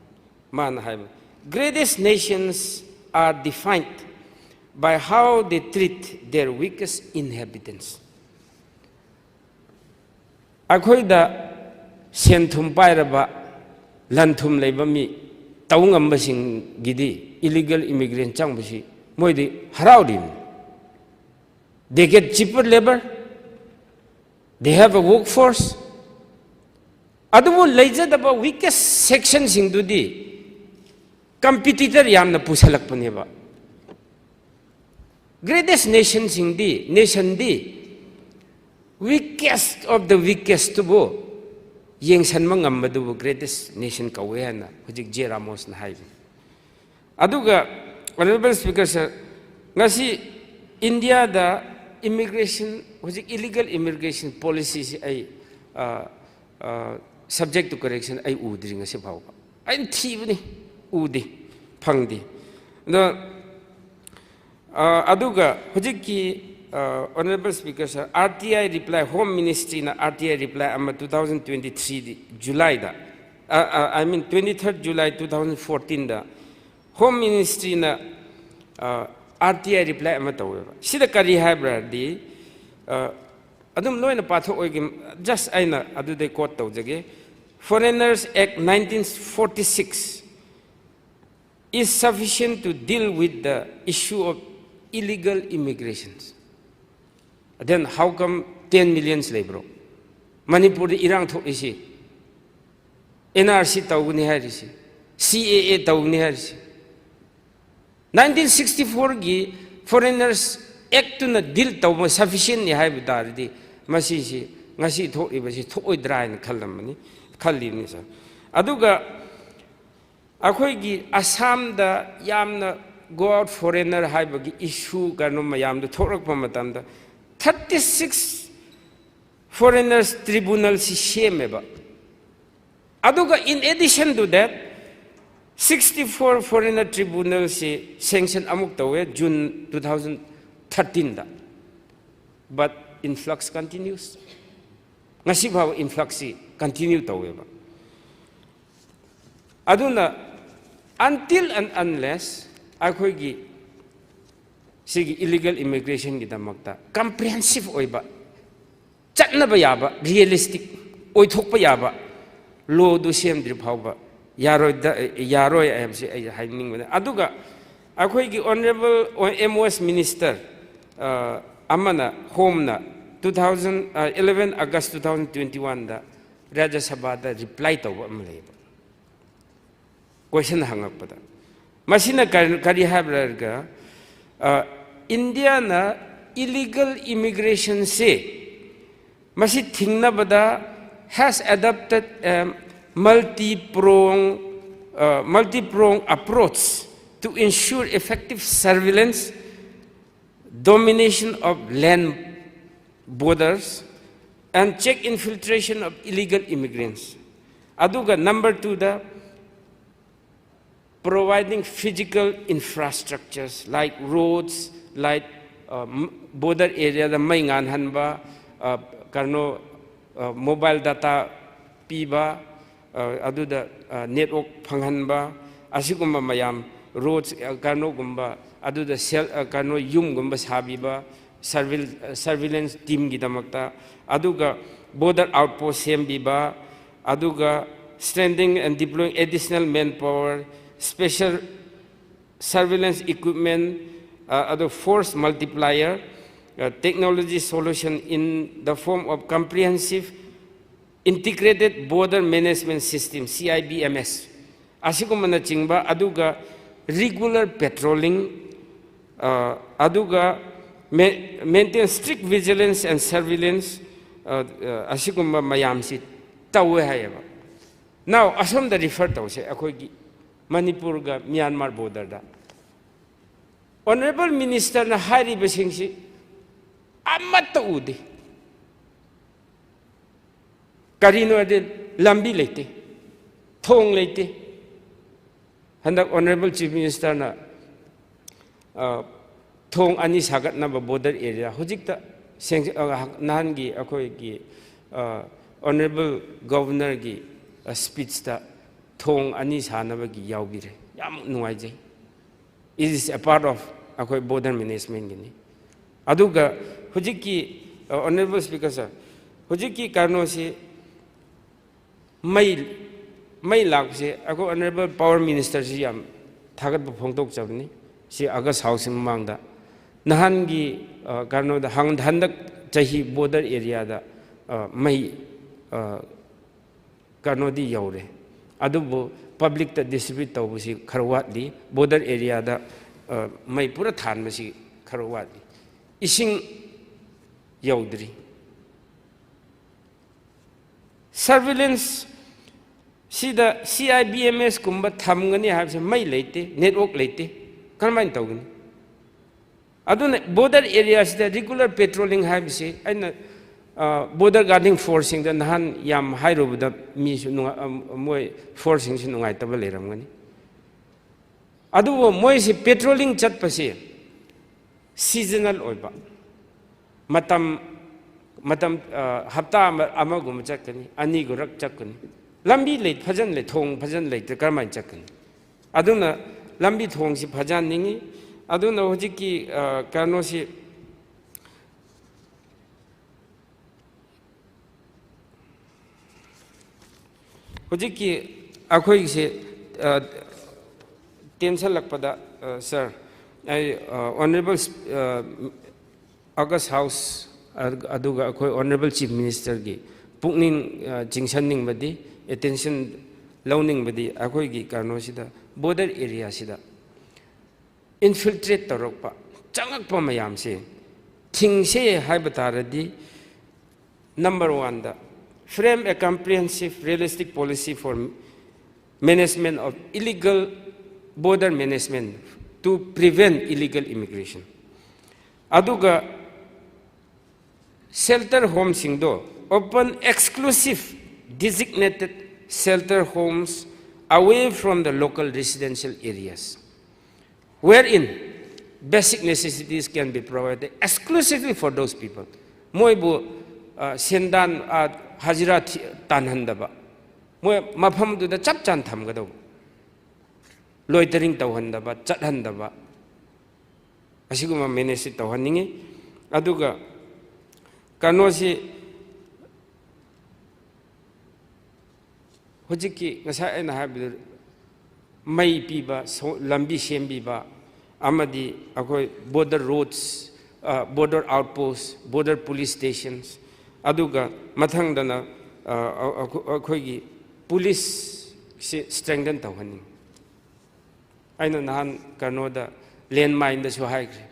ꯃꯥꯅ ꯍꯥꯏꯕ, "Greatest nations are defined by how they treat their weakest inhabitants." ꯑꯩꯈꯣꯏꯗ ꯁꯦꯟ ꯊꯨꯝ ꯄꯥꯏꯔꯕ, ꯂꯟ ꯊꯨꯝ ꯂꯩꯕ ꯃꯤ, ꯇꯧ ꯉꯝꯕꯁꯤꯡꯒꯤꯗꯤ ꯏꯂꯤꯒꯦꯜ ꯏꯃꯤꯒ꯭ꯔꯦꯟ ꯆꯪꯕꯁꯤ ꯃꯣꯏꯗꯤ ꯍꯔꯥꯎꯔꯤꯕꯅꯤ꯫ They get cheaper labor, they have a workforce. ꯑꯗꯨꯕꯨ ꯂꯩꯖꯗꯕ ꯋꯤꯀꯦꯁ ꯁꯦꯛꯁꯟꯁꯤꯡꯗꯨꯗꯤ ꯀꯝꯄꯤꯇꯤꯇꯔ ꯌꯥꯝꯅ ꯄꯨꯁꯜꯂꯛꯄꯅꯦꯕ꯫ ꯒ꯭ꯔꯦꯇꯦꯁ ꯅꯦꯁꯟꯁꯤꯡꯗꯤ, ꯅꯦꯁꯟꯗꯤ weakest of the weakestꯇꯨꯕꯨ ꯌꯦꯡꯁꯟꯕ ꯉꯝꯕꯗꯨꯕꯨ ꯒ꯭ꯔꯦꯇꯦꯁ ꯅꯦꯁꯟ ꯀꯧꯋꯦ ꯍꯥꯏꯅ ꯍꯧꯖꯤꯛ ꯖꯦ ꯔꯥꯃꯣꯁꯅ ꯍꯥꯏꯕꯅꯤ꯫ ꯑꯗꯨꯒ, Honourable Speaker Sir, ꯉꯁꯤ ꯏꯟꯗꯤꯌꯥꯗ ꯏꯃꯤꯒ꯭ꯔꯦꯁꯟ, ꯍꯧꯖꯤꯛ ꯏꯂꯤꯒꯦꯜ ꯏꯃꯤꯒ꯭ꯔꯦꯁꯟ ꯄꯣꯂꯤꯁꯤꯁꯤ ꯑꯩ, ꯑ, ꯑ, subject to correction ꯑꯩ ꯎꯗ꯭ꯔꯤ ꯉꯁꯤ ꯐꯥꯎꯕ꯫ ꯑꯩꯅ ꯊꯤꯕꯅꯤ, ꯎꯗꯦ, ꯐꯪꯗꯦ꯫ ꯑꯗꯣ, ꯑ, ꯑꯗꯨꯒ ꯍꯧꯖꯤꯛꯀꯤ, ꯑ, Honourable Speaker Sir, R T I reply, Home Ministryꯅ R T I reply ꯑꯃ two thousand twenty-three Julyꯗ, ꯑ, ꯑ, I mean twenty-third July two thousand fourteenꯗ Home Ministryꯅ R T I reply ꯑꯃ ꯇꯧꯋꯦꯕ꯫ ꯁꯤꯗ ꯀꯔꯤ ꯍꯥꯏꯕ꯭ꯔꯥꯗꯤ, ꯑ, ꯑꯗꯨꯝ ꯂꯣꯏꯅ ꯄꯥꯊꯣꯛꯑꯣꯏꯒꯦ, just ꯑꯩꯅ ꯑꯗꯨꯗꯩ quote ꯇꯧꯖꯒꯦ꯫ Foreigners Act nineteen forty-six is sufficient to deal with the issue of illegal immigrations. Then how come ten millions ꯂꯩꯕ꯭ꯔꯣ? ꯃꯅꯤꯄꯨꯔꯗ ꯏꯔꯥꯡ ꯊꯣꯛꯏꯁꯤ, N R C ꯇꯧꯒꯅꯤ ꯍꯥꯏꯔꯤꯁꯤ, C A A ꯇꯧꯒꯅꯤ ꯍꯥꯏꯔꯤꯁꯤ꯫ Nineteen sixty-fourꯒꯤ Foreigners Actꯇꯨꯅ deal ꯇꯧꯕ sufficientꯅꯤ ꯍꯥꯏꯕ ꯇꯥꯔꯗꯤ, ꯃꯁꯤꯁꯤ ꯉꯁꯤ ꯊꯣꯛꯂꯤꯕꯁꯤ ꯊꯣꯛꯑꯣꯏꯗ꯭ꯔꯥ ꯍꯥꯏꯅ ꯈꯜꯂꯝꯕꯅꯤ, ꯈꯜꯂꯤꯕꯅꯤ, sir꯫ ꯑꯗꯨꯒ ꯑꯩꯈꯣꯏꯒꯤ ꯑꯁꯥꯝꯗ ꯌꯥꯝꯅ go out foreigner ꯍꯥꯏꯕꯒꯤ issue ꯀꯩꯅꯣ ꯃꯌꯥꯝꯗꯣ ꯊꯣꯛꯂꯛꯄ ꯃꯇꯝꯗ, thirty six foreigners tribunalꯁꯤ ꯁꯦꯝꯃꯦꯕ꯫ ꯑꯗꯨꯒ in addition to that, sixty-four foreigner tribunalꯁꯤ sanction ꯑꯃꯨꯛ ꯇꯧꯋꯦ June two thousand thirteenꯗ꯫ But influx continues. ꯉꯁꯤ ꯐꯥꯎꯕ influxꯁꯤ continue ꯇꯧꯋꯦꯕ꯫ ꯑꯗꯨꯅ until and unless ꯑꯩꯈꯣꯏꯒꯤ ꯁꯤꯒꯤ illegal immigrationꯒꯤꯗꯃꯛꯇ comprehensive ꯑꯣꯏꯕ, ꯆꯠꯅꯕ ꯌꯥꯕ, realistic ꯑꯣꯏꯊꯣꯛꯄ ꯌꯥꯕ lawꯗꯨ ꯁꯦꯝꯗ꯭ꯔꯤ ꯐꯥꯎꯕ ꯌꯥꯔꯣꯏꯗ-, ꯌꯥꯔꯣꯏ ꯍꯥꯏꯕꯁꯤ ꯑꯩ ꯍꯥꯏꯅꯤꯡꯕꯅꯤ꯫ ꯑꯗꯨꯒ ꯑꯩꯈꯣꯏꯒꯤ Honourable M O S Minister, ꯑ, ꯑꯃꯅ, Homeꯅ, two thousand, ꯑ, eleven August two thousand twenty-oneꯗ ꯔꯥꯖ꯭ꯌ ꯁꯚꯥꯗ reply ꯇꯧꯕ ꯑꯃ ꯂꯩꯌꯦꯕ, question ꯍꯪꯉꯛꯄꯗ꯫ ꯃꯁꯤꯅ ꯀꯔꯤ, ꯀꯔꯤ ꯍꯥꯏꯕ꯭ꯔꯥ ꯍꯥꯏꯔꯒ, ꯑ, ꯏꯟꯗꯤꯌꯥꯅ illegal immigrationꯁꯦ ꯃꯁꯤ ꯊꯤꯡꯅꯕꯗ has adopted a multi-prong, uh, multi-prong approach to ensure effective surveillance, domination of land borders, and check infiltration of illegal immigrants. ꯑꯗꯨꯒ number twoꯗ, providing physical infrastructures like roads, like, uh, m-, border areaꯗ ꯃꯩ ꯉꯥꯟꯍꯟꯕ, uh, ꯀꯩꯅꯣ, uh, mobile data ꯄꯤꯕ, uh, ꯑꯗꯨꯗ, uh, network ꯐꯪꯍꯟꯕ, ꯑꯁꯤꯒꯨꯝꯕ ꯃꯌꯥꯝ road ꯀꯩꯅꯣꯒꯨꯝꯕ, ꯑꯗꯨꯗ ꯁꯦꯜ ꯀꯩꯅꯣ ꯌꯨꯝꯒꯨꯝꯕ ꯁꯥꯕꯤꯕ, ꯁꯔꯚꯤꯜ ꯁꯔꯚꯤꯂꯦꯟꯁ ꯇꯤꯝꯒꯤꯗꯃꯛꯇ, ꯑꯗꯨꯒ ꯕꯣꯔꯗꯔ ꯑꯥꯎꯠꯄꯣꯁ ꯁꯦꯝꯕꯤꯕ, ꯑꯗꯨꯒ strengthening and deploying additional manpower, special surveillance equipment, ꯑꯗꯨ force multiplier, technology solution in the form of comprehensive integrated border management system, C I B M S, ꯑꯁꯤꯒꯨꯝꯕꯅꯆꯤꯡꯕ, ꯑꯗꯨꯒ regular patrolling, ꯑꯗꯨꯒ maintain strict vigilance and surveillance, ꯑꯁꯤꯒꯨꯝꯕ ꯃꯌꯥꯝꯁꯤ ꯇꯧꯋꯦ ꯍꯥꯏꯌꯦꯕ꯫ Now ꯑꯁꯣꯝꯗ refer ꯇꯧꯁꯦ, ꯑꯩꯈꯣꯏꯒꯤ ꯃꯅꯤꯄꯨꯔꯒ ꯃ꯭ꯌꯥꯟꯃꯥꯔ ꯕꯣꯔꯗꯔꯗ꯫ ꯑꯣꯅꯔꯦꯕꯜ ꯃꯤꯅꯤꯁꯇꯔꯅ ꯍꯥꯏꯔꯤꯕꯁꯤꯡꯁꯤ ꯑꯃꯠꯇ ꯎꯗꯦ꯫ ꯀꯔꯤꯅꯣ ꯍꯥꯏꯗꯤ, ꯂꯝꯕꯤ ꯂꯩꯇꯦ, ꯊꯣꯡ ꯂꯩꯇꯦ꯫ ꯍꯟꯗꯛ ꯑꯣꯅꯔꯦꯕꯜ ꯆꯤꯐ ꯃꯤꯅꯤꯁꯇꯔꯅ ꯊꯣꯡ ꯑꯅꯤ ꯁꯥꯒꯠꯅꯕ ꯕꯣꯔꯗꯔ ꯑꯦꯔꯤꯌꯥ ꯍꯧꯖꯤꯛꯇ ꯅꯍꯥꯟꯒꯤ ꯑꯩꯈꯣꯏꯒꯤ ꯑꯣꯅꯔꯦꯕꯜ ꯒꯕꯔꯅꯔꯒꯤ ꯁ꯭ꯄꯤꯆꯇ ꯊꯣꯡ ꯑꯅꯤ ꯁꯥꯅꯕꯒꯤ ꯌꯥꯎꯕꯤꯔꯦ꯫ ꯌꯥꯝ ꯅꯨꯡꯉꯥꯏꯖꯩ꯫ It is a part of ꯑꯩꯈꯣꯏ ꯕꯣꯔꯗꯔ ꯃꯦꯅꯦꯖꯃꯦꯟꯒꯤꯅꯤ꯫ ꯑꯗꯨꯒ ꯍꯧꯖꯤꯛꯀꯤ ꯑꯣꯅꯔꯦꯕꯜ ꯁ꯭ꯄꯤꯀꯔ ꯁꯥꯔ, ꯍꯧꯖꯤꯛꯀꯤ ꯀꯩꯅꯣꯁꯤ ꯃꯩ ꯃꯩ ꯂꯥꯛꯄꯁꯦ ꯑꯩꯈꯣꯏ ꯑꯣꯅꯔꯦꯕꯜ ꯄꯥꯋꯔ ꯃꯤꯅꯤꯁꯇꯔꯁꯤ ꯌꯥꯝ ꯊꯥꯒꯠꯄ ꯐꯣꯡꯗꯣꯛꯆꯕꯅꯤ꯫ ꯁꯤ ꯑꯥꯒꯁ ꯍꯥꯎꯁꯀꯤ ꯃꯃꯥꯡꯗ ꯅꯍꯥꯟꯒꯤ ꯀꯩꯅꯣꯗ ꯍꯟꯗꯛ ꯆꯍꯤ ꯕꯣꯔꯗꯔ ꯑꯦꯔꯤꯌꯥꯗ ꯃꯩ ꯀꯩꯅꯣꯗꯤ ꯌꯧꯔꯦ, ꯑꯗꯨꯕꯨ ꯄꯕ꯭ꯂꯤꯛꯇ ꯗꯤꯁꯇ꯭ꯔꯤꯕ꯭ꯌꯨꯠ ꯇꯧꯕꯁꯤ ꯈꯔ ꯋꯥꯠꯂꯤ꯫ ꯕꯣꯔꯗꯔ ꯑꯦꯔꯤꯌꯥꯗ ꯃꯩ ꯄꯨꯔꯥ ꯊꯥꯟꯕꯁꯤ ꯈꯔ ꯋꯥꯠꯂꯤ꯫ ꯏꯁꯤꯡ ꯌꯧꯗ꯭ꯔꯤ꯫ ꯁꯔꯚꯤꯂꯦꯟꯁ ꯁꯤꯗ C I B M S ꯀꯨꯝꯕ ꯊꯝꯒꯅꯤ ꯍꯥꯏꯕꯁꯦ ꯃꯩ ꯂꯩꯇꯦ, ꯅꯦꯠꯋꯥꯛ ꯂꯩꯇꯦ, ꯀꯔꯝꯍꯥꯏꯅ ꯇꯧꯒꯅꯤ? ꯑꯗꯨꯅ ꯕꯣꯔꯗꯔ ꯑꯦꯔꯤꯌꯥꯁꯤꯗ regular patrolling ꯍꯥꯏꯕꯁꯤ ꯑꯩꯅ ꯕꯣꯔꯗꯔ ꯒꯥꯔꯗꯤꯡ ꯐꯣꯔꯁꯁꯤꯡꯗ ꯅꯍꯥꯟ ꯌꯥꯝ ꯍꯥꯏꯔꯨꯕꯗ ꯃꯤꯁꯨ ꯃꯣꯏ ꯐꯣꯔꯁꯁꯤꯡꯁꯨ ꯅꯨꯡꯉꯥꯏꯇꯕ ꯂꯩꯔꯝꯒꯅꯤ꯫ ꯑꯗꯨꯕꯨ ꯃꯣꯏꯁꯤ ꯄꯦꯇ꯭ꯔꯣꯂꯤꯡ ꯆꯠꯄꯁꯤ ꯁꯤꯖꯅꯦꯜ ꯑꯣꯏꯕ, ꯃꯇꯝ ꯃꯇꯝ ꯍꯞꯇꯥ ꯑꯃ ꯑꯃꯒꯨꯝꯕ ꯆꯠꯀꯅꯤ, ꯑꯅꯤꯒꯨꯔꯛ ꯆꯠꯀꯅꯤ꯫ ꯂꯝꯕꯤ ꯂꯩ ꯐꯖꯅ ꯂꯩ ꯊꯣꯡ ꯐꯖꯅ ꯂꯩꯇ꯭ꯔꯦ, ꯀꯔꯝꯍꯥꯏꯅ ꯆꯠꯀꯅꯤ? ꯑꯗꯨꯅ ꯂꯝꯕꯤ ꯊꯣꯡꯁꯤ ꯐꯖꯍꯟꯅꯤꯡꯉꯤ꯫ ꯑꯗꯨꯅ ꯍꯧꯖꯤꯛꯀꯤ, ꯑ, ꯀꯩꯅꯣꯁꯤ, ꯍꯧꯖꯤꯛꯀꯤ ꯑꯩꯈꯣꯏꯒꯤꯁꯦ, ꯑ, ꯇꯦꯟꯁꯜꯂꯛꯄꯗ, ꯑ, ꯁꯥꯔ, ꯑꯩ, ꯑ, ꯑꯣꯅꯔꯦꯕꯜ, ꯑ, ꯑꯣꯒꯁ ꯍꯥꯎꯁ, ꯑ-, ꯑꯗꯨꯒ ꯑꯩꯈꯣꯏ ꯑꯣꯅꯔꯦꯕꯜ ꯆꯤꯐ ꯃꯤꯅꯤꯁꯇꯔꯒꯤ ꯄꯨꯛꯅꯤꯡ, ꯑ, ꯆꯤꯡꯁꯟꯅꯤꯡꯕꯗꯤ, ꯑꯦꯇꯦꯟꯁꯟ ꯂꯧꯅꯤꯡꯕꯗꯤ, ꯑꯩꯈꯣꯏꯒꯤ ꯀꯩꯅꯣꯁꯤꯗ, ꯕꯣꯔꯗꯔ ꯑꯦꯔꯤꯌꯥꯁꯤꯗ ꯏꯟꯐꯤꯜꯇ꯭ꯔꯦꯠ ꯇꯧꯔꯛꯄ, ꯆꯪꯉꯛꯄ ꯃꯌꯥꯝꯁꯦ ꯊꯤꯡꯁꯦ ꯍꯥꯏꯕ ꯇꯥꯔꯗꯤ, ꯅꯝꯕꯔ ꯋꯥꯟꯗ, frame a comprehensive realistic policy for management of illegal border management to prevent illegal immigration. ꯑꯗꯨꯒ shelter homeꯁꯤꯡꯗꯣ open exclusive designated shelter homes away from the local residential areas, wherein basic necessities can be provided exclusively for those people. ꯃꯣꯏꯕꯨ, ꯑ, ꯁꯦꯟꯗꯥꯟ, ꯑ, ꯍꯖꯤꯔꯥ ꯊꯤ-, ꯇꯥꯟꯍꯟꯗꯕ, ꯃꯣꯏ ꯃꯐꯝꯗꯨꯗ ꯆꯞ ꯆꯥꯅ ꯊꯝꯒꯗꯧꯕ, ꯂꯣꯏꯇꯔꯤꯡ ꯇꯧꯍꯟꯗꯕ, ꯆꯠꯍꯟꯗꯕ, ꯑꯁꯤꯒꯨꯝꯕ ꯃꯦꯅꯦꯖꯁꯤ ꯇꯧꯍꯟꯅꯤꯡꯉꯤ꯫ ꯑꯗꯨꯒ ꯀꯩꯅꯣꯁꯤ, ꯍꯧꯖꯤꯛꯀꯤ ꯉꯁꯥꯏ ꯑꯩꯅ ꯍꯥꯏꯕꯗꯨ, ꯃꯩ ꯄꯤꯕ, ꯁꯣ-, ꯂꯝꯕꯤ ꯁꯦꯝꯕꯤꯕ, ꯑꯃꯗꯤ ꯑꯩꯈꯣꯏ border roads, ꯑ, border outpost, border police stations, ꯑꯗꯨꯒ ꯃꯊꯪꯗꯅ, ꯑ, ꯑ-, ꯑꯩꯈꯣꯏꯒꯤ ꯄꯨꯂꯤꯁꯁꯤ strengthen ꯇꯧꯍꯟꯅꯤꯡꯉꯤ꯫ ꯑꯩꯅ ꯅꯍꯥꯟ ꯀꯩꯅꯣꯗ, ꯂꯦꯟꯃꯥꯏꯟꯗꯁꯨ ꯍꯥꯏꯈ꯭ꯔꯦ,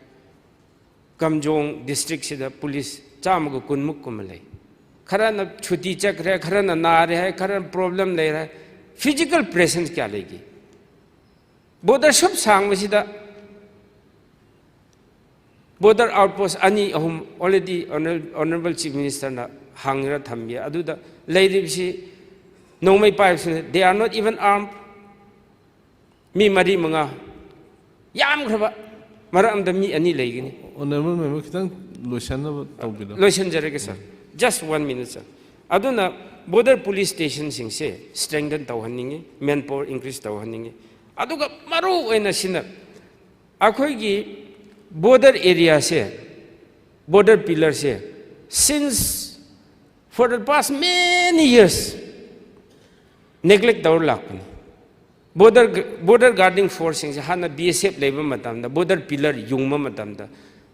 ꯀꯝꯖꯣꯡ ꯗꯤꯁꯇ꯭ꯔꯤꯛꯁꯤꯗ ꯄꯨꯂꯤꯁ ꯆꯥꯝꯃꯒ ꯀꯨꯟꯃꯨꯛ ꯀꯨꯝꯕ ꯂꯩ꯫ ꯈꯔꯅ ꯁꯨꯇꯤ ꯆꯠꯈ꯭ꯔꯦ, ꯈꯔꯅ ꯅꯥꯔꯦ ꯍꯥꯏ, ꯈꯔꯅ ꯄ꯭ꯔꯣꯕ꯭ꯂꯦꯝ ꯂꯩꯔꯦ꯫ ꯐꯤꯖꯤꯀꯦꯜ ꯄ꯭ꯔꯦꯖꯦꯟꯁ ꯀꯌꯥ ꯂꯩꯒꯦ? ꯕꯣꯔꯗꯔ ꯁꯨꯞ ꯁꯥꯡꯕꯁꯤꯗ ꯕꯣꯔꯗꯔ ꯑꯥꯎꯠꯄꯣꯁ ꯑꯅꯤ ꯑꯍꯨꯝ already ꯑꯣꯅꯔꯦꯕꯜ ꯆꯤꯐ ꯃꯤꯅꯤꯁꯇꯔꯅ ꯍꯥꯡꯉꯒ ꯊꯝꯕꯤ꯫ ꯑꯗꯨꯗ ꯂꯩꯔꯤꯕꯁꯤ ꯅꯣꯡꯃꯩ ꯄꯥꯏꯕꯁꯤꯅ, they are not even armed꯫ ꯃꯤ ꯃꯔꯤ ꯃꯉꯥ, ꯌꯥꯝꯈ꯭ꯔꯕ ꯃꯔꯛ ꯑꯃꯗ ꯃꯤ ꯑꯅꯤ ꯂꯩꯒꯅꯤ꯫ ꯑꯣꯅꯔꯦꯕꯜ ꯃꯦꯝꯕꯔ, ꯈꯤꯇꯪ ꯂꯣꯏꯁꯟꯅꯕ ꯇꯧꯕꯤꯔꯣ꯫ ꯂꯣꯏꯁꯤꯟꯖꯔꯒꯦ ꯁꯥꯔ, just one minute ꯁꯥꯔ꯫ ꯑꯗꯨꯅ ꯕꯣꯔꯗꯔ ꯄꯨꯂꯤꯁ ꯁ꯭ꯇꯦꯁꯟꯁꯤꯡꯁꯦ strengthen ꯇꯧꯍꯟꯅꯤꯡꯉꯤ, manpower increase ꯇꯧꯍꯟꯅꯤꯡꯉꯤ꯫ ꯑꯗꯨꯒ ꯃꯔꯨ ꯑꯣꯏꯅ ꯁꯤꯅ ꯑꯩꯈꯣꯏꯒꯤ border areaꯁꯦ, border pillarꯁꯦ, since for the past many years neglect ꯇꯧꯔ ꯂꯥꯛꯄꯅꯤ꯫ Border border guarding forceꯁꯤꯡꯁꯦ ꯍꯥꯟꯅ B S F ꯂꯩꯕ ꯃꯇꯝꯗ, border pillar ꯌꯨꯡꯕ ꯃꯇꯝꯗ,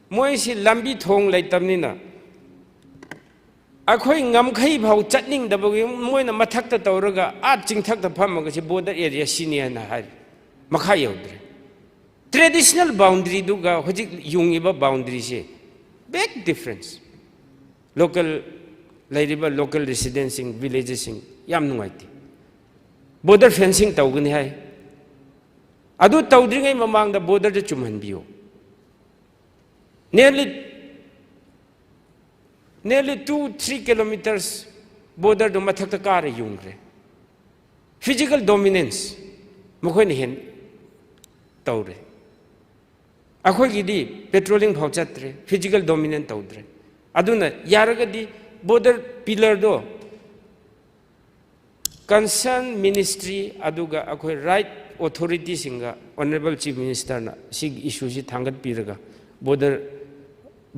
ꯃꯣꯏꯁꯤ ꯂꯝꯕꯤ ꯊꯣꯡ ꯂꯩꯇꯕꯅꯤꯅ ꯑꯩꯈꯣꯏ ꯉꯝꯈꯩ ꯐꯥꯎ ꯆꯠꯅꯤꯡꯗꯕꯒꯤ ꯃꯣꯏꯅ ꯃꯊꯛꯇ ꯇꯧꯔꯒ ꯑꯥ ꯆꯤꯡꯊꯛꯇ ꯐꯝꯃꯒ ꯁꯤ border area ꯁꯤꯅꯤ ꯍꯥꯏꯅ ꯍꯥꯏꯔꯤ꯫ ꯃꯈꯥ ꯌꯧꯗ꯭ꯔꯦ꯫ Traditional boundaryꯗꯨꯒ ꯍꯧꯖꯤꯛ ꯌꯨꯡꯉꯤꯕ boundaryꯁꯦ big difference꯫ Local ꯂꯩꯔꯤꯕ local residentꯁꯤꯡ, villagesꯁꯤꯡ ꯌꯥꯝ ꯅꯨꯡꯉꯥꯏꯇꯦ꯫ Border fencing ꯇꯧꯒꯅꯤ ꯍꯥꯏ꯫ ꯑꯗꯨ ꯇꯧꯗ꯭ꯔꯤꯉꯩ ꯃꯃꯥꯡꯗ borderꯗ ꯆꯨꯝꯍꯟꯕꯤꯌꯨ꯫ Nearly nearly two three kilometres borderꯗꯨ ꯃꯊꯛꯇ ꯀꯥꯔ ꯌꯨꯡꯈ꯭ꯔꯦ꯫ Physical dominance ꯃꯈꯣꯏꯅ ꯍꯦꯟ ꯇꯧꯔꯦ꯫ ꯑꯩꯈꯣꯏꯒꯤꯗꯤ patrolling ꯐꯥꯎ ꯆꯠꯇ꯭ꯔꯦ, physical dominance ꯇꯧꯗ꯭ꯔꯦ꯫ ꯑꯗꯨꯅ ꯌꯥꯔꯒꯗꯤ border pillarꯗꯣ concern ministry ꯑꯗꯨꯒ ꯑꯩꯈꯣꯏ right authorityꯁꯤꯡꯒ honourable chief ministerꯅ ꯁꯤꯒꯤ issueꯁꯤ ꯊꯥꯡꯒꯠꯄꯤꯔꯒ border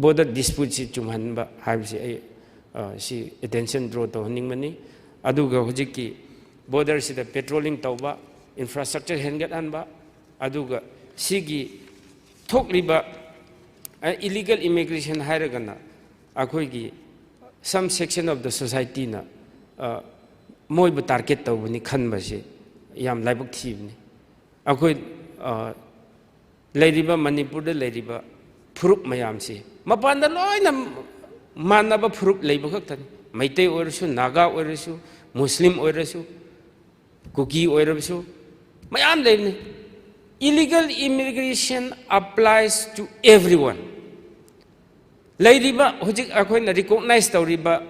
border disputeꯁꯤ ꯆꯨꯝꯍꯟꯕ ꯍꯥꯏꯕꯁꯤ ꯑꯩ, ꯑ, ꯁꯤ attention draw ꯇꯧꯍꯟꯅꯤꯡꯕꯅꯤ꯫ ꯑꯗꯨꯒ ꯍꯧꯖꯤꯛꯀꯤ borderꯁꯤꯗ patrolling ꯇꯧꯕ, infrastructure ꯍꯦꯟꯒꯠꯍꯟꯕ, ꯑꯗꯨꯒ ꯁꯤꯒꯤ ꯊꯣꯛꯂꯤꯕ, ꯑ, illegal immigration ꯍꯥꯏꯔꯒꯅ ꯑꯩꯈꯣꯏꯒꯤ some section of the societyꯅ, ꯑ, ꯃꯣꯏꯕꯨ target ꯇꯧꯕꯅꯤ ꯈꯟꯕꯁꯤ ꯌꯥꯝ ꯂꯥꯏꯕꯛ ꯊꯤꯕꯅꯤ꯫ ꯑꯩꯈꯣꯏ, ꯑ, ꯂꯩꯔꯤꯕ ꯃꯅꯤꯄꯨꯔꯗ ꯂꯩꯔꯤꯕ ꯐꯨꯔꯨꯞ ꯃꯌꯥꯝꯁꯤ ꯃꯄꯥꯟꯗ ꯂꯣꯏꯅ ꯃꯥꯟꯅꯕ ꯐꯨꯔꯨꯞ ꯂꯩꯕ ꯈꯛꯇꯅꯤ꯫ ꯃꯩꯇꯩ ꯑꯣꯏꯔꯁꯨ, ꯅꯥꯒꯥ ꯑꯣꯏꯔꯁꯨ, ꯃꯨꯁꯂꯤꯝ ꯑꯣꯏꯔꯁꯨ, ꯀꯨꯀꯤ ꯑꯣꯏꯔꯕꯁꯨ ꯃꯌꯥꯝ ꯂꯩꯕꯅꯤ꯫ Illegal immigration applies to everyone꯫ ꯂꯩꯔꯤꯕ ꯍꯧꯖꯤꯛ ꯑꯩꯈꯣꯏꯅ recognise ꯇꯧꯔꯤꯕ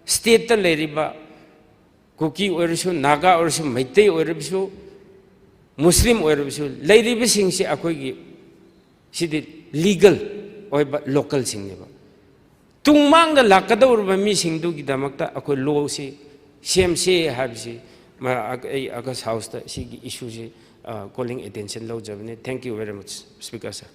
stateꯇ ꯂꯩꯔꯤꯕ ꯀꯨꯀꯤ ꯑꯣꯏꯔꯁꯨ, ꯅꯥꯒꯥ ꯑꯣꯏꯔꯁꯨ, ꯃꯩꯇꯩ ꯑꯣꯏꯔꯕꯁꯨ, ꯃꯨꯁꯂꯤꯝ ꯑꯣꯏꯔꯕꯁꯨ, ꯂꯩꯔꯤꯕꯁꯤꯡꯁꯤ ꯑꯩꯈꯣꯏꯒꯤ ꯁꯤꯗꯤ legal ꯑꯣꯏꯕ localꯁꯤꯡꯅꯦꯕ꯫ ꯇꯨꯡꯃꯥꯡꯗ ꯂꯥꯛꯀꯗꯧꯔꯤꯕ ꯃꯤꯁꯤꯡꯗꯨꯒꯤꯗꯃꯛꯇ ꯑꯩꯈꯣꯏ lawꯁꯤ ꯁꯦꯝꯁꯦ ꯍꯥꯏꯕꯁꯤ ꯃ-, ꯑ-, ꯑꯩ ꯑꯥꯒꯁ ꯍꯥꯎꯁꯇ ꯁꯤꯒꯤ ꯏꯁꯨꯁꯤ, ꯑ, calling attention ꯂꯧꯖꯕꯅꯤ꯫ Thank you very much, Speaker sir꯫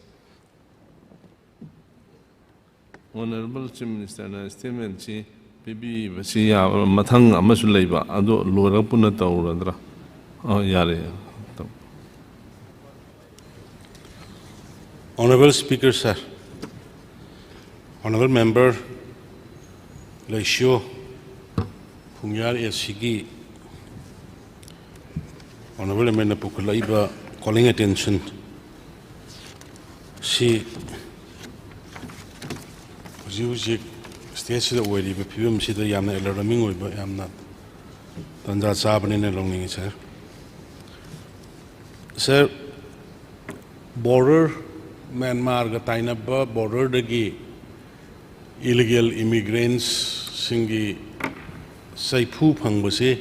Honorable Chief Ministerꯅ statementꯁꯤ ꯄꯤꯕꯤꯕꯁꯤ ꯌꯥꯕ, ꯃꯊꯪ ꯑꯃꯁꯨ ꯂꯩꯕ, ꯑꯗꯣ ꯂꯣꯏꯔꯒ ꯄꯨꯟꯅ ꯇꯧꯔꯗ꯭ꯔꯥ? ꯑ, ꯌꯥꯔꯦ, ꯌꯥꯔꯦ꯫ Honorable Speaker sir, Honorable Member ꯂꯩꯁꯤꯌꯣ, ꯈꯣꯡꯌꯥꯔ ꯑꯦꯁ ꯁꯤꯒꯤ Honorable Memberꯅ ꯄꯨꯈꯠꯂꯛꯏꯕ calling attention ꯁꯤ ꯍꯧꯖꯤꯛ ꯍꯧꯖꯤꯛ stateꯁꯤꯗ ꯑꯣꯏꯔꯤꯕ ꯐꯤꯕꯝꯁꯤꯗ ꯌꯥꯝꯅ alarming ꯑꯣꯏꯕ, ꯌꯥꯝꯅ ꯇꯟꯖꯥ ꯆꯥꯕꯅꯤꯅ ꯂꯧꯅꯤꯡꯉꯤ sir꯫ Sir, border, ꯃ꯭ꯌꯥꯟꯃꯥꯔꯒ ꯇꯥꯏꯅꯕ borderꯗꯒꯤ illegal immigrantꯁꯤꯡꯒꯤ ꯆꯩꯐꯨ ꯐꯪꯕꯁꯤ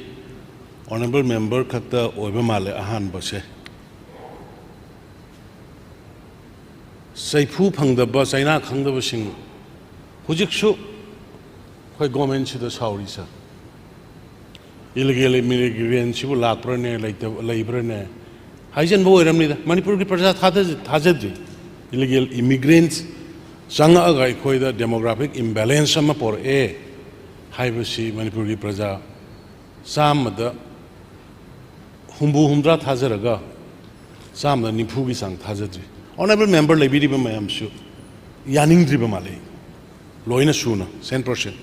Honorable Member ꯈꯛꯇ ꯑꯣꯏꯕ ꯃꯥꯜꯂꯦ ꯑꯍꯥꯟꯕꯁꯦ꯫ ꯆꯩꯐꯨ ꯐꯪꯗꯕ, ꯆꯩꯅꯥ ꯈꯪꯗꯕꯁꯤꯡ ꯍꯧꯖꯤꯛꯁꯨ ꯑꯩꯈꯣꯏ governmentꯁꯤꯗ ꯁꯥꯎꯔꯤ sir꯫ Illegal immigrantꯁꯤꯕꯨ ꯂꯥꯛꯄ꯭ꯔꯅꯦ, ꯂꯩꯇꯕ, ꯂꯩꯕ꯭ꯔꯅꯦ? ꯍꯥꯏꯖꯟꯕ ꯑꯣꯏꯔꯝꯅꯤꯗ꯫ ꯃꯅꯤꯄꯨꯔꯒꯤ ꯄ꯭ꯔꯖꯥ ꯊꯥꯗ-, ꯊꯥꯖꯗ꯭ꯔꯤ꯫ Illegal immigrants ꯆꯪꯉꯛꯑꯒ ꯑꯩꯈꯣꯏꯗ demographic imbalance ꯑꯃ ꯄꯣꯔꯛꯑꯦ ꯍꯥꯏꯕꯁꯤ ꯃꯅꯤꯄꯨꯔꯒꯤ ꯄ꯭ꯔꯖꯥ ꯆꯥꯝꯃꯗ ꯍꯨꯝꯐꯨ ꯍꯨꯝꯗ꯭ꯔꯥ ꯊꯥꯖꯔꯒ ꯆꯥꯝꯃꯗ ꯅꯤꯐꯨꯒꯤ ꯆꯥꯡ ꯊꯥꯖꯗ꯭ꯔꯤ꯫ Honorable Member ꯂꯩꯕꯤꯔꯤꯕ ꯃꯌꯥꯝꯁꯨ ꯌꯥꯅꯤꯡꯗ꯭ꯔꯤꯕ ꯃꯥꯜꯂꯦ, ꯂꯣꯏꯅ ꯁꯨꯅ, cent percent꯫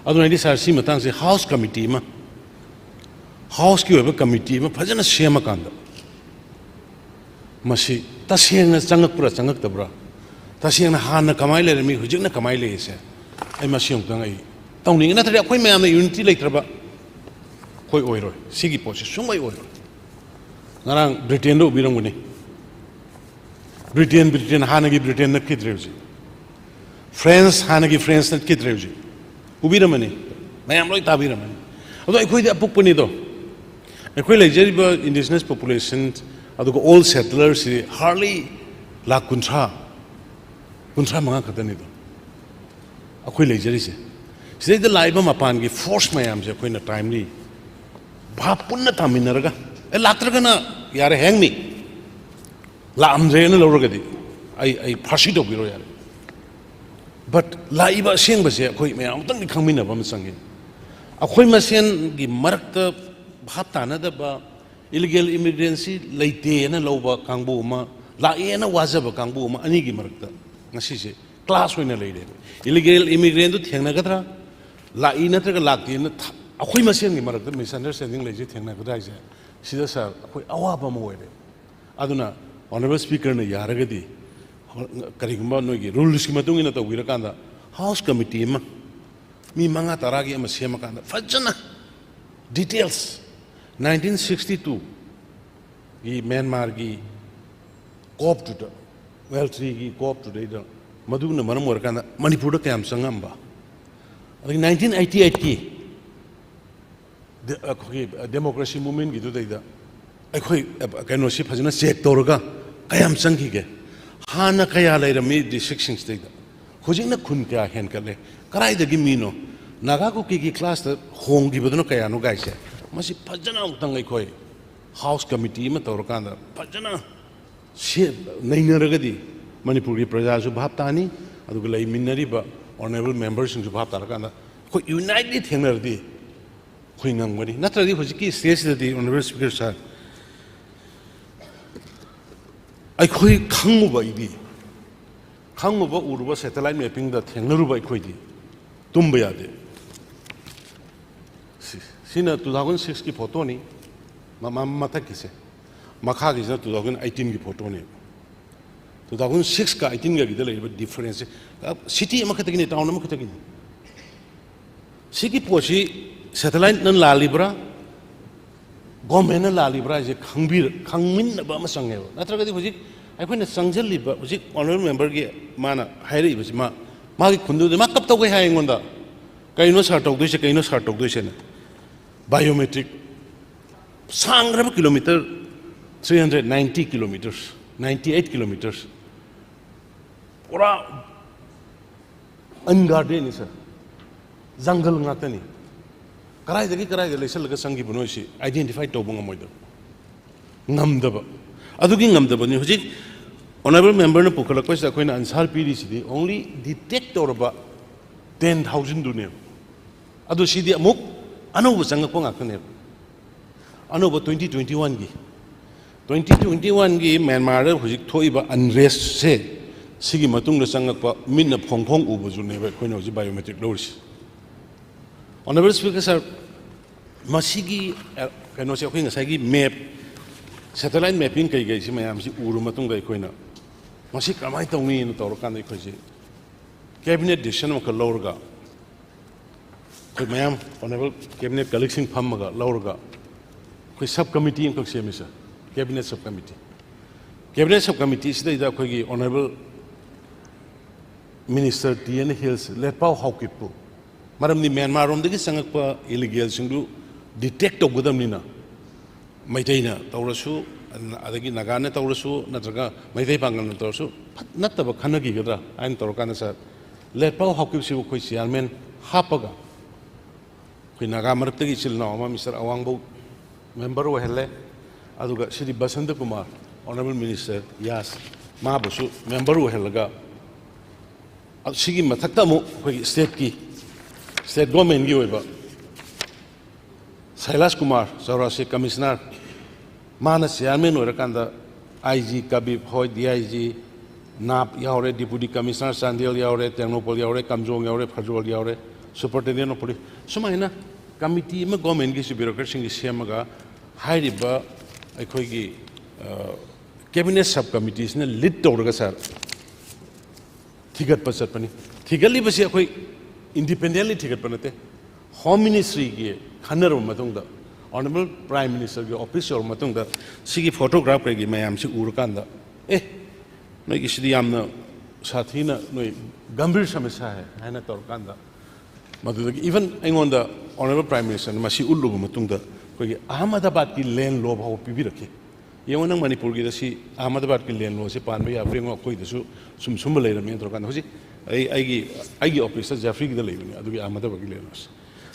ꯑꯗꯨꯅ ꯑꯩꯗꯤ sir, ꯁꯤ ꯃꯇꯥꯡꯁꯦ House committee ꯑꯃ, Houseꯀꯤ ꯑꯣꯏꯕ committee ꯑꯃ ꯐꯖꯅ ꯁꯦꯝꯃꯀꯥꯟꯗ ꯃꯁꯤ ꯇꯁꯦꯡꯅ ꯆꯪꯉꯛꯄ꯭ꯔꯥ ꯆꯪꯉꯛꯇꯕ꯭ꯔꯥ, ꯇꯁꯦꯡꯅ ꯍꯥꯟꯅ ꯀꯃꯥꯏꯅ ꯂꯩꯔꯝꯃꯤ, ꯍꯧꯖꯤꯛꯅ ꯀꯃꯥꯏꯅ ꯂꯩꯔꯤꯁꯦ, ꯑꯩ ꯃꯁꯤ ꯑꯃꯨꯛꯇꯪ ꯑꯩ ꯇꯧꯅꯤꯡꯉꯤ꯫ ꯅꯠꯇ꯭ꯔꯗꯤ ꯑꯩꯈꯣꯏ ꯃꯌꯥꯝꯅ unity ꯂꯩꯇ꯭ꯔꯕ ꯑꯩꯈꯣꯏ ꯑꯣꯏꯔꯣꯏ꯫ ꯁꯤꯒꯤ ꯄꯣꯠꯁꯤ ꯁꯨꯡꯑꯣꯏ ꯑꯣꯏꯔꯣꯏ꯫ ꯉꯔꯥꯡ Britainꯗ ꯎꯕꯤꯔꯝꯒꯅꯤ꯫ Britain, Britain, ꯍꯥꯟꯅꯒꯤ Britain ꯅꯠꯈꯤꯗ꯭ꯔꯦ ꯍꯧꯖꯤꯛ꯫ France, ꯍꯥꯟꯅꯒꯤ France ꯅꯠꯈꯤꯗ꯭ꯔꯦ ꯍꯧꯖꯤꯛ꯫ ꯎꯕꯤꯔꯝꯃꯅꯤ, ꯃꯌꯥꯝ ꯂꯣꯏ ꯇꯥꯕꯤꯔꯝꯃꯅꯤ꯫ ꯑꯗꯣ ꯑꯩꯈꯣꯏꯗꯤ ꯑꯄꯨꯛꯄꯅꯤꯗꯣ꯫ ꯑꯩꯈꯣꯏ ꯂꯩꯖꯔꯤꯕ indigenous population, ꯑꯗꯨꯒ old settlersꯁꯤ hardly ꯂꯥꯈ ꯀꯨꯟꯊ꯭ꯔꯥ, ꯀꯨꯟꯊ꯭ꯔꯥ ꯃꯉꯥ ꯈꯛꯇꯅꯤꯗꯣ ꯑꯩꯈꯣꯏ ꯂꯩꯖꯔꯤꯁꯦ꯫ ꯁꯤꯗꯩꯗ ꯂꯥꯛꯏꯕ ꯃꯄꯥꯟꯒꯤ force ꯃꯌꯥꯝꯁꯦ ꯑꯩꯈꯣꯏꯅ timely ꯚꯥꯞ ꯄꯨꯟꯅ ꯇꯥꯃꯤꯟꯅꯔꯒ, ꯑꯦ, ꯂꯥꯛꯇ꯭ꯔꯒꯅ ꯌꯥꯔꯦ, ꯍꯦꯡ ꯃꯤ, ꯂꯥꯛꯑꯝꯗ꯭ꯔꯦꯅ ꯂꯧꯔꯒꯗꯤ ꯑꯩ, ꯑꯩ ꯐꯥꯔꯁꯤ ꯇꯧꯕꯤꯔꯣ, ꯌꯥꯔꯦ꯫ ꯕꯠ ꯂꯥꯛꯏꯕ ꯑꯁꯦꯡꯕꯁꯦ ꯑꯩꯈꯣꯏ ꯃꯌꯥꯝ ꯑꯃꯨꯛꯇꯪꯗꯤ ꯈꯪꯃꯤꯟꯅꯕ ꯑꯃ ꯆꯪꯉꯤ꯫ ꯑꯩꯈꯣꯏ ꯃꯁꯦꯟꯒꯤ ꯃꯔꯛꯇ ꯚꯥꯞ ꯇꯥꯅꯗꯕ, ꯏꯂꯤꯒꯦꯜ ꯏꯃꯤꯒ꯭ꯔꯦꯟꯁꯤ ꯂꯩꯇꯦꯅ ꯂꯧꯕ ꯀꯥꯡꯕꯨ ꯑꯃ, ꯂꯥꯛꯑꯦꯅ ꯋꯥꯖꯕ ꯀꯥꯡꯕꯨ ꯑꯃ, ꯑꯅꯤꯒꯤ ꯃꯔꯛꯇ ꯉꯁꯤꯁꯦ ꯀ꯭ꯂꯥꯁ ꯑꯣꯏꯅ ꯂꯩꯔꯦꯕ꯫ ꯏꯂꯤꯒꯦꯜ ꯏꯃꯤꯒ꯭ꯔꯦꯟꯗꯨ ꯊꯦꯡꯅꯒꯗ꯭ꯔꯥ, ꯂꯥꯛꯏ ꯅꯠꯇ꯭ꯔꯒ ꯂꯥꯛꯇꯦꯅ ꯊ-, ꯑꯩꯈꯣꯏ ꯃꯁꯦꯟꯒꯤ ꯃꯔꯛꯇ ꯃꯤꯁꯑꯟꯗꯔꯁꯇꯦꯟꯗꯤꯡ ꯂꯩꯁꯦ ꯊꯦꯡꯅꯒꯗ꯭ꯔꯥ ꯍꯥꯏꯁꯦ, ꯁꯤꯗ ꯁꯥꯔ ꯑꯩꯈꯣꯏ ꯑꯋꯥꯕ ꯑꯃ ꯑꯣꯏꯔꯦ꯫ ꯑꯗꯨꯅ ꯑꯣꯅꯔꯦꯕꯜ ꯁ꯭ꯄꯤꯀꯔꯅ ꯌꯥꯔꯒꯗꯤ, ꯀꯔꯤꯒꯨꯝꯕ ꯅꯣꯏꯒꯤ ꯔꯨꯜꯁꯀꯤ ꯃꯇꯨꯡ ꯏꯟꯅ ꯇꯧꯕꯤꯔꯀꯥꯟꯗ, ꯍꯥꯎꯁ ꯀꯃꯤꯇꯤ ꯑꯃ, ꯃꯤ ꯃꯉꯥ ꯇꯔꯥꯒꯤ ꯑꯃ ꯁꯦꯝꯃꯀꯥꯟꯗ ꯐꯖꯅ ꯗꯤꯇꯦꯜꯁ, ꯅꯥꯏꯟꯇꯤꯟ ꯁꯤꯛꯁꯇꯤ ꯇꯨꯒꯤ ꯃ꯭ꯌꯥꯟꯃꯥꯔꯒꯤ ꯀꯣꯞꯇꯨꯗ, ꯋꯦꯜꯇ꯭ꯔꯤꯒꯤ ꯀꯣꯞꯇꯨꯗꯩꯗ, ꯃꯗꯨꯅ ꯃꯔꯝ ꯑꯣꯏꯔꯀꯥꯟꯗ ꯃꯅꯤꯄꯨꯔꯗ ꯀꯌꯥꯝ ꯆꯪꯉꯝꯕ, ꯑꯗꯒꯤ ꯅꯥꯏꯟꯇꯤꯟ ꯑꯩꯠꯇꯤ ꯑꯩꯠꯀꯤ ꯗ-, ꯑꯩꯈꯣꯏꯒꯤ ꯗꯦꯃꯣꯀ꯭ꯔꯦꯁꯤ ꯃꯨꯞꯃꯦꯟꯒꯤꯗꯨꯗꯩꯗ ꯑꯩꯈꯣꯏ, ꯑ, ꯀꯩꯅꯣꯁꯤ ꯐꯖꯅ ꯆꯦꯛ ꯇꯧꯔꯒ ꯀꯌꯥꯝ ꯆꯪꯈꯤꯒꯦ, ꯍꯥꯟꯅ ꯀꯌꯥ ꯂꯩꯔꯝꯃꯤ ꯗꯤꯁꯇ꯭ꯔꯤꯛꯁꯤꯡꯁꯤꯗꯩꯗ, ꯍꯧꯖꯤꯛꯅ ꯈꯨꯟ ꯀꯌꯥ ꯍꯦꯟꯒꯠꯂꯦ, ꯀꯗꯥꯏꯗꯒꯤ ꯃꯤꯅꯣ, ꯅꯥꯒꯥ ꯀꯨꯀꯤꯒꯤ ꯀ꯭ꯂꯥꯁꯇ ꯍꯣꯡꯈꯤꯕꯗꯨꯅ ꯀꯌꯥꯅꯣ ꯀꯥꯏꯁꯦ, ꯃꯁꯤ ꯐꯖꯅ ꯑꯃꯨꯛꯇꯪ ꯑꯩꯈꯣꯏ ꯍꯥꯎꯁ ꯀꯃꯤꯇꯤ ꯑꯃ ꯇꯧꯔꯀꯥꯟꯗ ꯐꯖꯅ ꯁꯦ-, ꯅꯩꯅꯔꯒꯗꯤ ꯃꯅꯤꯄꯨꯔꯒꯤ ꯄ꯭ꯔꯖꯥꯁꯨ ꯚꯥꯞ ꯇꯥꯅꯤ, ꯑꯗꯨꯒ ꯂꯩꯃꯤꯟꯅꯔꯤꯕ ꯑꯣꯅꯔꯦꯕꯜ ꯃꯦꯝꯕꯔꯁꯤꯡꯁꯨ ꯚꯥꯞ ꯇꯥꯔꯀꯥꯟꯗ ꯑꯩꯈꯣꯏ ꯌꯨꯅꯥꯏꯠꯂꯤ ꯊꯦꯡꯅꯔꯗꯤ ꯑꯩꯈꯣꯏ ꯉꯝꯒꯅꯤ꯫ ꯅꯠꯇ꯭ꯔꯗꯤ ꯍꯧꯖꯤꯛꯀꯤ ꯁ꯭ꯇꯦꯖꯁꯤꯗꯗꯤ, ꯑꯣꯅꯔꯦꯕꯜ ꯁ꯭ꯄꯤꯀꯔ ꯁꯥꯔ, ꯑꯩꯈꯣꯏ ꯈꯪꯉꯨꯕ, ꯑꯩꯗꯤ ꯈꯪꯉꯨꯕ, ꯎꯔꯨꯕ, ꯁꯦꯇꯦꯂꯥꯏꯠ ꯃꯦꯞꯄꯤꯡꯗ ꯊꯦꯡꯅꯔꯨꯕ ꯑꯩꯈꯣꯏꯗꯤ ꯇꯨꯝꯕ ꯌꯥꯗꯦ꯫ ꯁꯤ-, ꯁꯤꯅ ꯇꯨ ꯊꯥꯎꯖꯟ ꯁꯤꯛꯁꯀꯤ ꯐꯣꯇꯣꯅꯤ, ꯃ-, ꯃ-, ꯃꯊꯛꯀꯤꯁꯦ꯫ ꯃꯈꯥꯒꯤꯁꯤꯅ ꯇꯨ ꯊꯥꯎꯖꯟ ꯑꯩꯠꯇꯤꯟꯒꯤ ꯐꯣꯇꯣꯅꯦꯕ꯫ ꯇꯨ ꯊꯥꯎꯖꯟ ꯁꯤꯛꯁꯀ ꯑꯩꯠꯇꯤꯟꯒꯒꯤꯗ ꯂꯩꯔꯤꯕ ꯗꯤꯐꯔꯦꯟꯁꯁꯦ, ꯑ, ꯁꯤꯇꯤ ꯑꯃꯈꯛꯇꯒꯤꯅꯤ, ꯇꯥꯎꯟ ꯑꯃꯈꯛꯇꯒꯤꯅꯤ꯫ ꯁꯤꯒꯤ ꯄꯣꯠꯁꯤ ꯁꯦꯇꯦꯂꯥꯏꯠꯅ ꯂꯥꯜꯂꯤꯕ꯭ꯔꯥ, ꯒꯣꯔꯃꯦꯟꯅ ꯂꯥꯜꯂꯤꯕ꯭ꯔꯥ ꯍꯥꯏꯁꯦ ꯈꯪꯕꯤꯔ-, ꯈꯪꯃꯤꯟꯅꯕ ꯑꯃ ꯆꯪꯉꯦꯕ꯫ ꯅꯠꯇ꯭ꯔꯒꯗꯤ ꯍꯧꯖꯤꯛ ꯑꯩꯈꯣꯏꯅ ꯆꯪꯁꯤꯜꯂꯤꯕ, ꯍꯧꯖꯤꯛ ꯑꯣꯅꯔꯦꯕꯜ ꯃꯦꯝꯕꯔꯒꯤ ꯃꯥꯅ ꯍꯥꯏꯔꯛꯏꯕꯁꯤ, ꯃꯥ, ꯃꯥꯒꯤ ꯈꯨꯟꯗꯨꯗ ꯃꯥ ꯀꯞ ꯇꯧꯒꯩ ꯍꯥꯏ ꯑꯩꯉꯣꯟꯗ, "ꯀꯩꯅꯣ ꯁꯥꯔ ꯇꯧꯗꯣꯏꯁꯦ, ꯀꯩꯅꯣ ꯁꯥꯔ ꯇꯧꯗꯣꯏꯁꯦꯅ?" ꯕꯥꯏꯑꯣꯃꯦꯇ꯭ꯔꯤꯛ ꯁꯥꯡꯈ꯭ꯔꯕ kilometre, three hundred ninety kilometers, ninety eight kilometers, ꯄꯨꯔꯥ ꯑꯟꯒꯥꯔꯗꯦꯗꯅꯤ ꯁꯥꯔ, ꯖꯪꯒꯜ ꯉꯥꯛꯇꯅꯤ꯫ ꯀꯗꯥꯏꯗꯒꯤ ꯀꯗꯥꯏꯗ ꯂꯩꯁꯜꯂꯒ ꯆꯪꯈꯤꯕꯅꯣ ꯁꯤ identify ꯇꯧꯕ ꯉꯝꯃꯣꯏꯗꯕ, ꯉꯝꯗꯕ꯫ ꯑꯗꯨꯒꯤ ꯉꯝꯗꯕꯅꯤ ꯍꯧꯖꯤꯛ honourable member ꯅ ꯄꯨꯈꯠꯂꯛꯄꯁꯤꯗ ꯑꯩꯈꯣꯏꯅ answer ꯄꯤꯔꯤꯁꯤꯗꯤ only detect ꯇꯧꯔꯕ ten thousand ꯗꯨꯅꯦꯕ꯫ ꯑꯗꯨ ꯁꯤꯗꯤ ꯑꯃꯨꯛ ꯑꯅꯧꯕ ꯆꯪꯉꯛꯄ ꯉꯥꯛꯇꯅꯦꯕ꯫ ꯑꯅꯧꯕ twenty twenty one ꯒꯤ, twenty twenty one ꯒꯤ ꯃ꯭ꯌꯥꯟꯃꯥꯔꯗ ꯍꯧꯖꯤꯛ ꯊꯣꯛꯏꯕ unrest ꯁꯦ, ꯁꯤꯒꯤ ꯃꯇꯨꯡꯗ ꯆꯪꯉꯛꯄ ꯃꯤꯠꯅ ꯐꯣꯡ ꯐꯣꯡ ꯎꯕꯗꯨꯅꯦꯕ ꯑꯩꯈꯣꯏꯅ ꯍꯧꯖꯤꯛ biometric ꯂꯧꯔꯤꯁꯤ꯫ Honourable Speaker Sir, ꯃꯁꯤꯒꯤ, ꯑ, ꯀꯩꯅꯣꯁꯦ ꯑꯩꯈꯣꯏ ꯉꯁꯥꯏꯒꯤ map, satellite mapping ꯀꯩꯀꯩꯁꯤ ꯃꯌꯥꯝꯁꯤ ꯎꯔ ꯃꯇꯨꯡꯗ ꯑꯩꯈꯣꯏꯅ ꯃꯁꯤ ꯀꯃꯥꯏꯅ ꯇꯧꯅꯤꯅ ꯇꯧꯔꯀꯥꯟꯗ ꯑꯩꯈꯣꯏꯁꯦ cabinet decision ꯑꯃꯈꯛ ꯂꯧꯔꯒ, ꯑꯩꯈꯣꯏ ꯃꯌꯥꯝ honourable cabinet colleague ꯁꯤꯡ ꯐꯝꯃꯒ ꯂꯧꯔꯒ ꯑꯩꯈꯣꯏ sub committee ꯑꯃꯈꯛ ꯁꯦꯝꯃꯤ sir, cabinet sub committee꯫ Cabinet sub committee ꯁꯤꯗꯩꯗ ꯑꯩꯈꯣꯏꯒꯤ honourable minister T N hills, ꯂꯦꯠꯄꯥꯎ ꯍꯥꯎꯀꯤꯞꯄꯨ, ꯃꯔꯝꯗꯤ ꯃ꯭ꯌꯥꯟꯃꯥꯔ ꯔꯣꯝꯗꯒꯤ ꯆꯪꯉꯛꯄ illegal ꯁꯤꯡꯗꯨ detect ꯇꯧꯒꯗꯕꯅꯤꯅ, ꯃꯩꯇꯩꯅ ꯇꯧꯔꯁꯨ, ꯑꯗꯒꯤ ꯅꯥꯒꯥꯅ ꯇꯧꯔꯁꯨ, ꯅꯠꯇ꯭ꯔꯒ ꯃꯩꯇꯩ ꯄꯥꯡꯒꯜꯅ ꯇꯧꯔꯁꯨ, ꯐꯠ-, ꯅꯠꯇꯕ ꯈꯟꯅꯈꯤꯒꯗ꯭ꯔꯥ ꯍꯥꯏꯅ ꯇꯧꯔꯀꯥꯟꯗ sir, ꯂꯦꯠꯄꯥꯎ ꯍꯥꯎꯀꯤꯞꯁꯤꯕꯨ ꯑꯩꯈꯣꯏ chairman ꯍꯥꯞꯄꯒ, ꯑꯩꯈꯣꯏ ꯅꯥꯒꯥ ꯃꯔꯛꯇꯒꯤ ꯏꯆꯤꯜ ꯏꯅꯥꯎ ꯑꯃ Mister ꯑꯋꯥꯡꯕꯧ member ꯑꯣꯏꯍꯜꯂꯦ, ꯑꯗꯨꯒ ꯁꯤꯗꯤ ꯕꯁꯟꯇ ꯀꯨꯃꯥꯔ, honourable minister ꯌꯥꯁ, ꯃꯥꯕꯨꯁꯨ member ꯑꯣꯏꯍꯜꯂꯒ, ꯁꯤꯒꯤ ꯃꯊꯛꯇ ꯑꯃꯨꯛ ꯑꯩꯈꯣꯏꯒꯤ state ꯀꯤ, state government ꯀꯤ ꯑꯣꯏꯕ ꯁꯩꯂꯥꯁ ꯀꯨꯃꯥꯔ ꯆꯧꯔꯥꯁꯤ commissioner, ꯃꯥꯅ chairman ꯑꯣꯏꯔꯀꯥꯟꯗ ꯑꯥꯏ ꯖꯤ ꯀꯕꯤꯞ ꯍꯣꯏ, ꯗꯤ ꯑꯥꯏ ꯖꯤ ꯅꯥꯞ ꯌꯥꯎꯔꯦ, deputy commissioner ꯆꯥꯟꯗꯦꯜ ꯌꯥꯎꯔꯦ, ꯇꯦꯡꯅꯧꯄꯜ ꯌꯥꯎꯔꯦ, ꯀꯥꯝꯖꯣꯡ ꯌꯥꯎꯔꯦ, ꯐꯔꯖꯣꯜ ꯌꯥꯎꯔꯦ, superintendent of police, ꯁꯨꯃꯥꯏꯅ committee ꯑꯃ government ꯀꯤꯁꯨ bureaucrat ꯁꯤꯡꯒꯤ ꯁꯦꯝꯃꯒ ꯍꯥꯏꯔꯤꯕ ꯑꯩꯈꯣꯏꯒꯤ, ꯑ, cabinet sub committee ꯁꯤꯅ lead ꯇꯧꯔꯒ sir, ꯊꯤꯒꯠꯄ ꯆꯠꯄꯅꯤ꯫ ꯊꯤꯒꯠꯂꯤꯕꯁꯤ ꯑꯩꯈꯣꯏ independently ꯊꯤꯒꯠꯄ ꯅꯠꯇꯦ, Home Ministry ꯒꯤ ꯈꯟꯅꯔꯕ ꯃꯇꯨꯡꯗ, Honourable Prime Minister ꯒꯤ office ꯌꯧꯔꯕ ꯃꯇꯨꯡꯗ, ꯁꯤꯒꯤ photograph ꯀꯩꯒꯤ ꯃꯌꯥꯝꯁꯤ ꯎꯔꯀꯥꯟꯗ, "ꯑꯦ, ꯅꯣꯏꯒꯤꯁꯤꯗꯤ ꯌꯥꯝꯅ ꯁꯥꯊꯤꯅ ꯅꯣꯏ ꯒꯝꯚꯤꯔ ꯁꯃꯁ꯭ꯌꯥ ꯍꯥꯏ" ꯍꯥꯏꯅ ꯇꯧꯔꯀꯥꯟꯗ, ꯃꯗꯨꯗꯒꯤ even ꯑꯩꯉꯣꯟꯗ Honourable Prime Minister ꯅ ꯃꯁꯤ ꯎꯠꯂꯨꯕ ꯃꯇꯨꯡꯗ, ꯑꯩꯈꯣꯏꯒꯤ ꯑꯍꯃꯗꯥꯕꯥꯗꯀꯤ land law ꯐꯥꯎꯕ ꯄꯤꯕꯤꯔꯛꯈꯤ꯫ ꯌꯦꯡꯉꯣ, ꯅꯪ ꯃꯅꯤꯄꯨꯔꯒꯤꯗ ꯁꯤ ꯑꯍꯃꯗꯥꯕꯥꯗꯀꯤ land law ꯁꯤ ꯄꯥꯟꯕ ꯌꯥꯕ꯭ꯔꯥ ꯌꯦꯡꯉꯣ, ꯑꯩꯈꯣꯏꯗꯁꯨ ꯁꯨꯝ ꯁꯨꯝꯕ ꯂꯩꯔꯝꯃꯦꯅ ꯇꯧꯔꯀꯥꯟꯗ, ꯍꯧꯖꯤꯛ ꯑꯩ, ꯑꯩꯒꯤ, ꯑꯩꯒꯤ office ꯇ ꯖꯦꯐ꯭ꯔꯤꯒꯤꯗ ꯂꯩꯕꯅꯤ, ꯑꯗꯨꯒꯤ ꯑꯍꯃꯗꯥꯕꯥꯗꯀꯤ land law ꯁꯦ꯫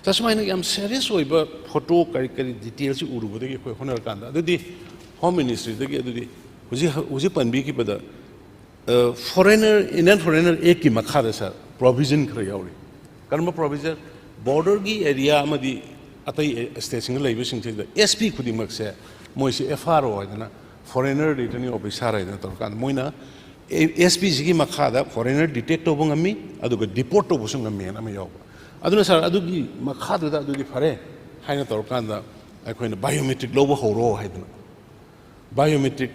ꯁꯨꯃꯥꯏꯅ ꯌꯥꯝ ꯁꯦꯔꯤꯌꯁ ꯑꯣꯏꯕ ꯐꯣꯇꯣ ꯀꯔꯤ ꯀꯔꯤ ꯗꯤꯇꯦꯜꯁꯤ ꯎꯔꯨꯕꯗꯒꯤ ꯑꯩꯈꯣꯏ ꯍꯣꯠꯅꯔꯀꯥꯟꯗ, ꯑꯗꯨꯗꯤ ꯍꯣꯝ ꯃꯤꯅꯤꯁꯇ꯭ꯔꯤꯗꯒꯤ, ꯑꯗꯨꯗꯤ ꯍꯧꯖꯤꯛ ꯍꯧꯖꯤꯛ ꯄꯟꯕꯤꯈꯤꯕꯗ ꯐꯣꯔꯦꯅꯔ, ꯏꯟꯗꯤꯌꯟ ꯐꯣꯔꯦꯅꯔ ꯑꯦꯛꯀꯤ ꯃꯈꯥꯗ ꯁꯥꯔ ꯄ꯭ꯔꯣꯚꯤꯖꯟ ꯈꯔ ꯌꯥꯎꯔꯤ꯫ ꯀꯔꯝꯕ ꯄ꯭ꯔꯣꯚꯤꯖꯟ? ꯕꯣꯔꯗꯔꯒꯤ ꯑꯦꯔꯤꯌꯥ ꯑꯃꯗꯤ ꯑꯇꯩ ꯁ꯭ꯇꯦꯠꯁꯤꯡꯗ ꯂꯩꯕꯁꯤꯡꯁꯤꯗ ꯑꯦꯁ ꯄꯤ ꯈꯨꯗꯤꯡꯃꯛꯁꯦ ꯃꯣꯏꯁꯦ ꯑꯦꯐ ꯑꯥꯔ ꯑꯣ ꯍꯥꯏꯗꯅ, ꯐꯣꯔꯦꯅꯔ ꯔꯤꯇꯔꯅꯤꯡ ꯑꯣꯐꯤꯁꯥꯔ ꯍꯥꯏꯗꯅ ꯇꯧꯔꯀꯥꯟꯗ ꯃꯣꯏꯅ ꯑꯦꯁ ꯄꯤꯁꯤꯒꯤ ꯃꯈꯥꯗ ꯐꯣꯔꯦꯅꯔ ꯗꯤꯇꯦꯛ ꯇꯧꯕ ꯉꯝꯃꯤ, ꯑꯗꯨꯒ ꯗꯤꯄꯣꯔꯠ ꯇꯧꯕꯁꯨ ꯉꯝꯃꯤ ꯍꯥꯏꯅ ꯑꯃ ꯌꯥꯎꯕ꯫ ꯑꯗꯨꯅ ꯁꯥꯔ, ꯑꯗꯨꯒꯤ ꯃꯈꯥꯗꯨꯗ ꯑꯗꯨꯗꯤ ꯐꯔꯦ ꯍꯥꯏꯅ ꯇꯧꯔꯀꯥꯟꯗ ꯑꯩꯈꯣꯏꯅ ꯕꯥꯏꯑꯣꯃꯦꯇ꯭ꯔꯤꯛ ꯂꯧꯕ ꯍꯧꯔꯣ ꯍꯥꯏꯗꯅ, ꯕꯥꯏꯑꯣꯃꯦꯇ꯭ꯔꯤꯛ,